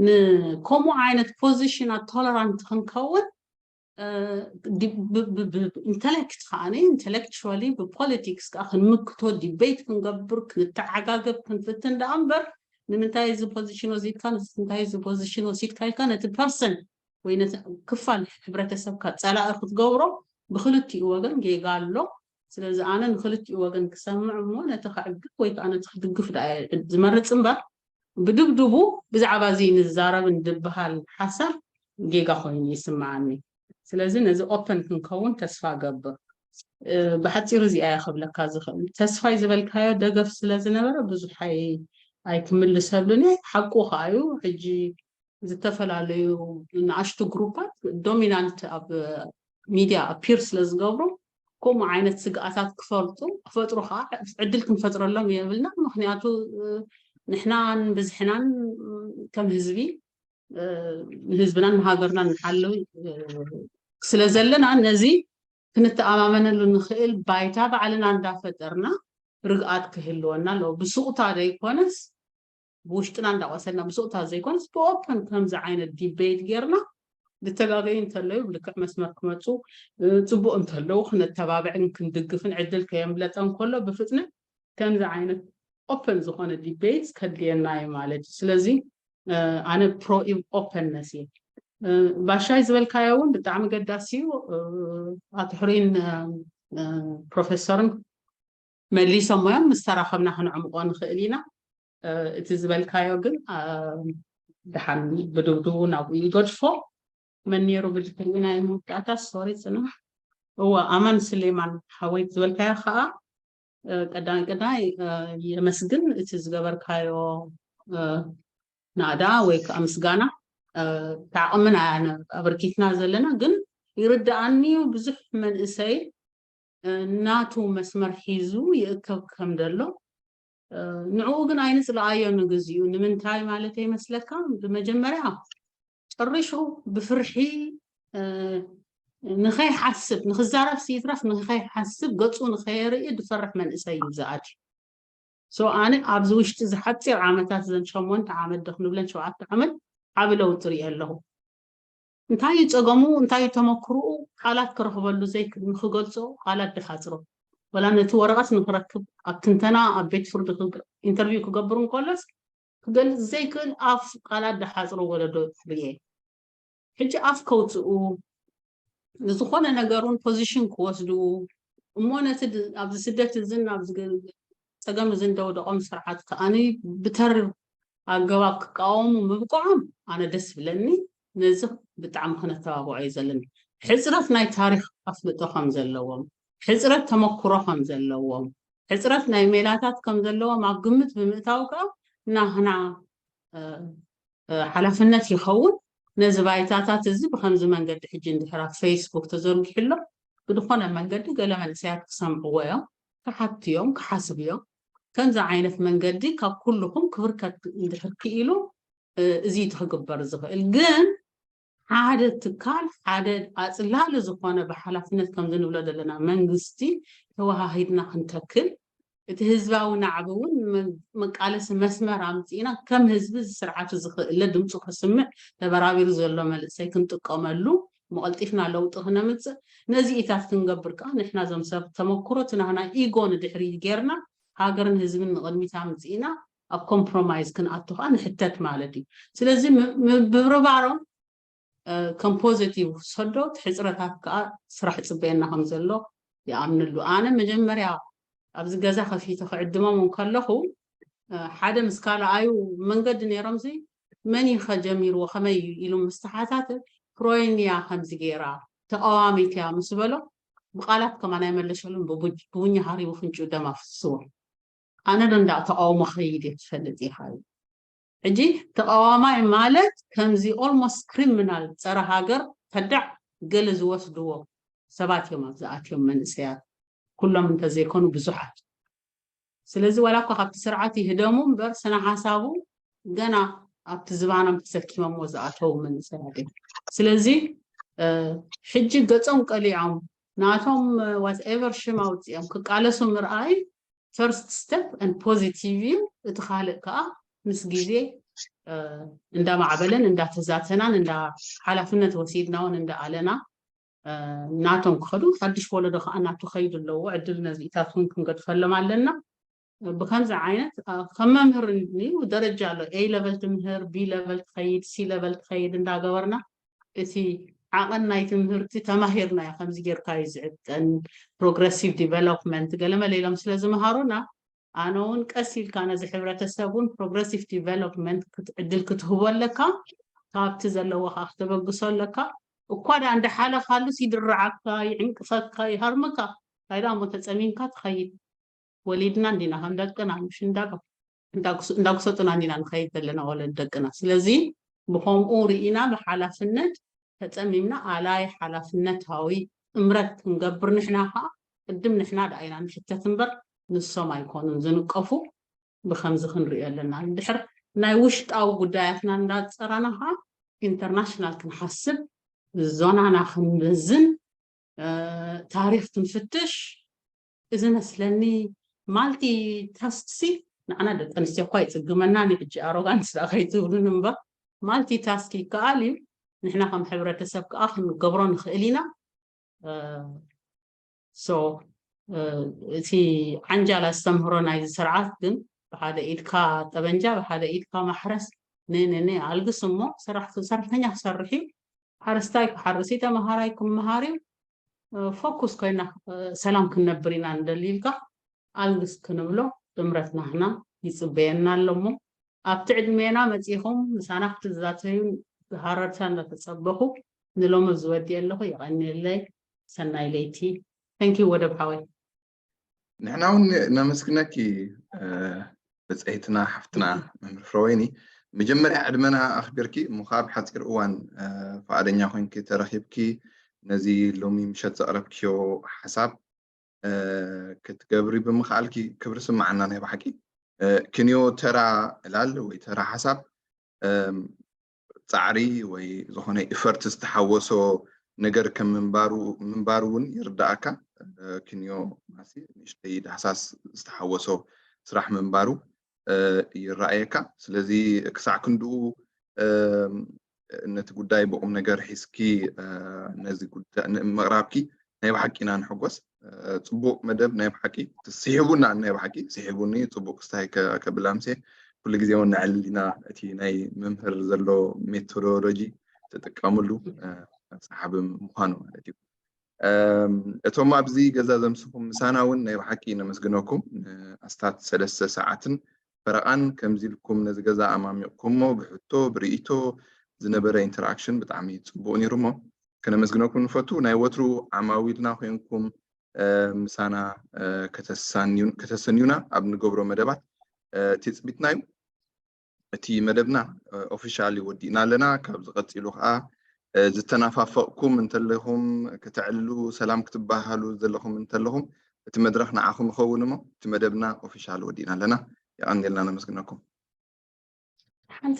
ንከምኡ ዓይነት ፖዚሽናት ቶለራንት ክንከውን ኢንተሌክት ከዓ ኢንተሌክቹዋሊ ብፖለቲክስ ከዓ ክንምክቶ ዲቤት ክንገብር ክንተዓጋገብ ክንፍትን ደኣ እምበር ንምንታይ እዚ ፖዚሽን ወሲድካ እንታይ እዚ ፖዚሽን ወሲድካ ኢልካ ነቲ ፐርሰን ወይ ነቲ ክፋል ሕብረተሰብካ ፀላኢ ክትገብሮ ብክልቲኡ ወገን ጌጋ ኣሎ። ስለዚ ኣነ ንክልቲኡ ወገን ክሰምዕ እሞ ነቲ ከዕግብ ወይ ከዓ ነቲ ክድግፍ ደኣ ዝመርፅ እምበር ብድብድቡ ብዛዕባ እዚ ንዛረብ እንድበሃል ሓሳብ ጌጋ ኮይኑ ይስምዓኒ። ስለዚ ነዚ ኦፐን ክንከውን ተስፋ ገብር። ብሓፂሩ እዚኣ እየ ክብለካ ዝኽእል። ተስፋይ ዝበልካዮ ደገፍ ስለ ዝነበረ ብዙሕ ኣይክምልሰሉን እየ። ሓቁ ከዓ እዩ። ሕጂ ዝተፈላለዩ ንኣሽቱ ግሩፓት ዶሚናንት ኣብ ሚድያ ኣፒር ስለ ዝገብሩ ከምኡ ዓይነት ስግኣታት ክፈልጡ ክፈጥሩ ከዓ ዕድል ክንፈጥረሎም የብልና። ምክንያቱ ንሕናን ብዝሕናን ከም ህዝቢ ንህዝብናን ንሃገርናን ንሓልው ስለ ዘለና ነዚ ክንተኣማመነሉ ንኽእል ባይታ ባዕልና እንዳፈጠርና ርግኣት ክህልወና ኣለዎ። ብስቕታ ዘይኮነስ ብውሽጥና እንዳቆሰልና ብስቕታ ዘይኮነስ ብኦፐን ከምዚ ዓይነት ዲቤት ጌርና ዝተጋገዩ እንተለዩ ብልክዕ መስመር ክመፁ ፅቡቅ እንተለዉ ክነተባብዕን ክንድግፍን ዕድል ከየምለጠ እንከሎ ብፍጥነት ከምዚ ዓይነት ኦፐን ዝኾነ ዲቤት ከድልየና እዩ ማለት እዩ። ስለዚ ኣነ ፕሮ ኦፐንነስ እየ። ባሻይ ዝበልካዮ እውን ብጣዕሚ ገዳሲ እዩ። ኣቶ ሕሩይን ፕሮፌሰርን መሊሶሞ እዮም። ምስ ተራኸብና ክንዕምቆ ንኽእል ኢና። እቲ ዝበልካዮ ግን ደሓን ብድብድቡ ናብኡ ይገድፎ። መን ነይሩ ብድሕሪኡ ናይ መወዳእታ ሶሪ ፅና እዋ ኣማን ስሌማን ሓወይ ዝበልካዮ ከዓ ቀዳማይ ቀዳማይ የመስግን እቲ ዝገበርካዮ ናእዳ ወይ ከዓ ምስጋና። እቲ ዓቕምና ኣበርኪትና ዘለና ግን ይርድኣኒ እዩ ብዙሕ መንእሰይ ናቱ መስመር ሒዙ ይእከብ ከም ዘሎ ንዕኡ ግን ኣይንፅልኣዮ ንግዚኡ ንምንታይ ማለት ይመስለካ ብመጀመርያ ጨሪሹ ብፍርሒ ንኸይሓስብ ንክዛረብ ይትረፍ ንኸይሓስብ ገፁ ንኸየርኢ ዝፈርሕ መንእሰይ እዩ ዝኣትዩ So ኣነ ኣብዚ ውሽጢ እዚ ሓፂር ዓመታት፣ ዘን ሸሞንተ ዓመት ዶ ክንብለን ሸውዓተ ዓመት፣ ዓብ ለውጢ ርኢ ኣለኹ። እንታይ እዩ ፀገሙ፣ እንታይ እዩ ተመክርኡ፣ ቃላት ክረኽበሉ ዘይክእል፣ ንክገልፆ ቃላት ድሓፅሮ፣ ወላ ነቲ ወረቐት ንክረክብ ኣብ ትንተና ኣብ ቤት ፍርዲ ኢንተርቪው ክገብር እንከሎስ ክገልፅ ዘይክእል ኣፍ ቃላት ድሓፅሮ ወለዶ ርየ። ሕጂ ኣፍ ከውፅኡ፣ ንዝኾነ ነገር እውን ፖዚሽን ክወስዱ፣ እሞ ነቲ ኣብዚ ስደት እዝን ኣብዚ ፀገም እዝን ደውደቆም ስርዓት ከኣኒ ብተር ኣገባብ ክቃወሙ ምብቅዖም ኣነ ደስ ብለኒ። ነዚ ብጣዕሚ ክነተባብዖ እዩ ዘለኒ። ሕፅረት ናይ ታሪክ ኣፍልጦ ከም ዘለዎም፣ ሕፅረት ተመክሮ ከም ዘለዎም፣ ሕፅረት ናይ ሜላታት ከም ዘለዎም ኣብ ግምት ብምእታው ከዓ ናህና ሓላፍነት ይኸውን። ነዚ ባይታታት እዚ ብከምዚ መንገዲ ሕጂ እንድሕር ኣብ ፌስቡክ ተዘርጊሑ ኣሎ፣ ብዝኾነ መንገዲ ገለ መንእሰያት ክሰምዕዎ እዮም፣ ክሓቱ እዮም፣ ክሓስቡ እዮም። ከምዚ ዓይነት መንገዲ ካብ ኩልኹም ክብርከት እንድሕር ክኢሉ እዚ እቲ ክግበር ዝኽእል። ግን ሓደ ትካል፣ ሓደ ኣፅላሊ ዝኾነ ብሓላፍነት ከምዚ ንብሎ ዘለና መንግስቲ ተወሃሂድና ክንተክል፣ እቲ ህዝባዊ ናዕቢ እውን መቃለሲ መስመር ኣምፂእና ከም ህዝቢ እዚ ስርዓት እዚ ክእለ ድምፁ ከስምዕ ተበራቢሩ ዘሎ መንእሰይ ክንጥቀመሉ፣ መቐልጢፍና ለውጢ ክነምፅእ፣ ነዚ ኢታት ክንገብር ከዓ ንሕና እዞም ሰብ ተመክሮ እቲ ናህና ኢጎ ንድሕሪ ጌርና ሃገርን ህዝብን ንቕድሚት ኣምፂእና ኣብ ኮምፕሮማይዝ ክንኣቱ ከዓ ንሕተት ማለት እዩ። ስለዚ ምብርባሮም ከም ፖዘቲቭ ሰዶ፣ እቲ ሕፅረታት ከዓ ስራሕ ይፅበየና ከም ዘሎ ይኣምንሉ። ኣነ መጀመርያ ኣብዚ ገዛ ከፊተ ክዕድሞም እንከለኹ ሓደ ምስ ካልኣዩ መንገዲ ነይሮምሲ መን እዩ ከጀሚርዎ ከመይ እዩ ኢሉ ምስ ተሓታተ፣ ፕሮይን እያ ከምዚ ገይራ፣ ተቃዋሚት እያ ምስ በሎ ብቃላት ከማን ኣይመለሸሉን። ብቡኝ ሃሪቡ ፍንጭ ደም ኣፍስዎ። ኣነ ዶ እንዳ ተቃውሞ ኸይድ እየ ትፈልጥ ኢኻ። ሕጂ ተቃዋማይ ማለት ከምዚ ኦልሞስት ክሪሚናል፣ ፀረ ሃገር ከዳዕ ገለ ዝወስድዎ ሰባት እዮም ኣብዚ ኣትዮም፣ መንእሰያት ኩሎም እንተዘይኮኑ ብዙሓት። ስለዚ ዋላ እኳ ካብቲ ስርዓት ይህደሙ እምበር ስነ ሓሳቡ ገና ኣብቲ ዝባኖም ተሰኪሞሞ ዝኣተዉ መንእሰያት እዮም። ስለዚ ሕጂ ገጾም ቀሊዖም ናቶም ዋትኤቨር ሽም ኣውፅኦም ክቃለሱ ምርኣይ ፈርስት ስቴፕ ን ፖዚቲቭ እዩ። እቲ ካልእ ከዓ ምስ ግዜ እንዳማዕበለን እንዳተዛተናን እንዳ ሓላፍነት ወሲድናውን እንዳኣለና ናቶም ክኸዱ፣ ሓድሽ ወለዶ ከዓ ናቱ ከይዱ ኣለዎ። ዕድል ነዚኢታት እውን ክንገድፈሎም ኣለና። ብከምዚ ዓይነት ከም መምህር እዩ ደረጃ ኣሎ። ኤ ለቨል ትምህር፣ ቢ ለቨል ትኸይድ፣ ሲ ለቨል ትኸይድ እንዳገበርና እቲ ዓቐን ናይ ትምህርቲ ተማሂርናዮ ከምዚ ጌርካ እዩ ዝዕቀን፣ ፕሮግረሲቭ ዲቨሎፕመንት ገለመለ ኢሎም ስለ ዝመሃሩና ኣነ እውን ቀስ ኢልካ ነዚ ሕብረተሰብ እውን ፕሮግረሲቭ ዲቨሎፕመንት ዕድል ክትህቦ ኣለካ። ካብቲ ዘለዎ ከዓ ክተበግሶ ኣለካ። እኳ ደኣ እንዳሓለኻሉስ ይድርዓካ፣ ይዕንቅፈካ፣ ይሃርመካ። እንታይ ደኣ እሞ ተፀሚምካ ትኸይድ። ወሊድና እንዲና ከም ደቅና ምሽ እንዳጉሰጡና እንዲና ንኸይድ ዘለና ወለድ ደቅና። ስለዚ ብኸምኡ ርኢና ብሓላፍነት ተፀሚምና ኣላይ ሓላፍነታዊ እምረት ክንገብር ንሕና ከዓ ቅድም ንሕና ደኣ ኢና ንሕተት እምበር ንሶም ኣይኮኑን ዝንቀፉ። ብኸምዚ ክንሪኦ ኣለና። እንድሕር ናይ ውሽጣዊ ጉዳያትና እንዳፀራና ከዓ ኢንተርናሽናል ክንሓስብ፣ ዞናና ክንምዝን፣ ታሪክ ክንፍትሽ፣ እዚ መስለኒ ማልቲ ታስክሲ ንዓና ደቂ ኣንስትዮ እኳ ይፅግመና። ሕጂ ኣሮጋንስ ደኣ ከይትብሉን እምበር ማልቲ ታስክ ይከኣል እዩ። ንሕና ከም ሕብረተሰብ ከዓ ክንገብሮ ንኽእል ኢና። ሶ እቲ ዓንጃል ኣስተምህሮ ናይዚ ስርዓት ግን ብሓደ ኢድካ ጠበንጃ ብሓደ ኢድካ ማሕረስ ንንኒ ኣልግስ እሞ ሰራሕተኛ ክሰርሕ እዩ፣ ሓረስታይ ክሓርስ እዩ፣ ተምሃራይ ክምሃር እዩ፣ ፎኩስ ኮይና ሰላም ክንነብር ኢና ንደሊ ኢልካ ኣልግስ ክንብሎ ጥምረት ናህና ይፅበየና ኣሎ። እሞ ኣብቲ ዕድሜና መፂኹም ምሳና ክትዛተዩ ዝሃረርታ እንዳተፀበኹ ንሎሚ ዝወዲ ኣለኹ። የቐንየለይ። ሰናይ ለይቲ። ተንኪዩ ወደብ ሓወይ። ንሕና እውን ነመስግነኪ ብፀይትና ሓፍትና መምህር ፍረወይኒ። መጀመርያ ዕድመና ኣኽቢርኪ እሞ ካብ ሓፂር እዋን ፍቓደኛ ኮይንኪ ተረኺብኪ ነዚ ሎሚ ምሸት ዘቕረብክዮ ሓሳብ ክትገብሪ ብምኽኣልኪ ክብሪ ስምዓና። ናይ ብሓቂ ክንዮ ተራ ዕላል ወይ ተራ ሓሳብ ፃዕሪ ወይ ዝኾነ ኢፈርት ዝተሓወሶ ነገር ከም ምንባሩ እውን ይርዳእካ። ክንዮ ማሲ ንእሽተይ ዳህሳስ ዝተሓወሶ ስራሕ ምንባሩ ይረኣየካ። ስለዚ ክሳዕ ክንድኡ ነቲ ጉዳይ ብቁም ነገር ሒዝኪ ነዚ ጉዳይ ምቕራብኪ ናይ ብሓቂ ኢና ንሕጎስ። ጽቡቕ መደብ ናይ ብሓቂ ስሒቡና፣ ናይ ብሓቂ ስሒቡኒ። ጽቡቕ ክስታይ ከብል ኣምሴ ኩሉ ግዜ እውን ነዕልል ኢና። እቲ ናይ መምህር ዘሎ ሜቶዶሎጂ ተጠቀምሉ ሰሓቢ ምዃኑ ማለት እዩ። እቶም ኣብዚ ገዛ ዘምስኹም ምሳና እውን ናይ ብሓቂ ነመስግነኩም። ኣስታት ሰለስተ ሰዓትን ፈረቓን ከምዚ ኢልኩም ነዚ ገዛ ኣማሚቕኩሞ ብሕቶ ብርእይቶ ዝነበረ ኢንተራክሽን ብጣዕሚ ጽቡቕ ነይሩ። እሞ ከነመስግነኩም ንፈቱ። ናይ ወትሩ ዓማዊልና ኮይንኩም ምሳና ከተሰንዩና ኣብ ንገብሮ መደባት ትጽቢትና እዩ። እቲ መደብና ኦፊሻሊ ወዲእና ኣለና። ካብ ዝቐፂሉ ከዓ ዝተናፋፈቕኩም እንተለኹም፣ ከተዕልሉ ሰላም ክትበሃሉ ዘለኹም እንተለኹም፣ እቲ መድረኽ ንዓኹም ይኸውን። እሞ እቲ መደብና ኦፊሻል ወዲእና ኣለና። የቐንየልና፣ ነመስግነኩም። ሓንቲ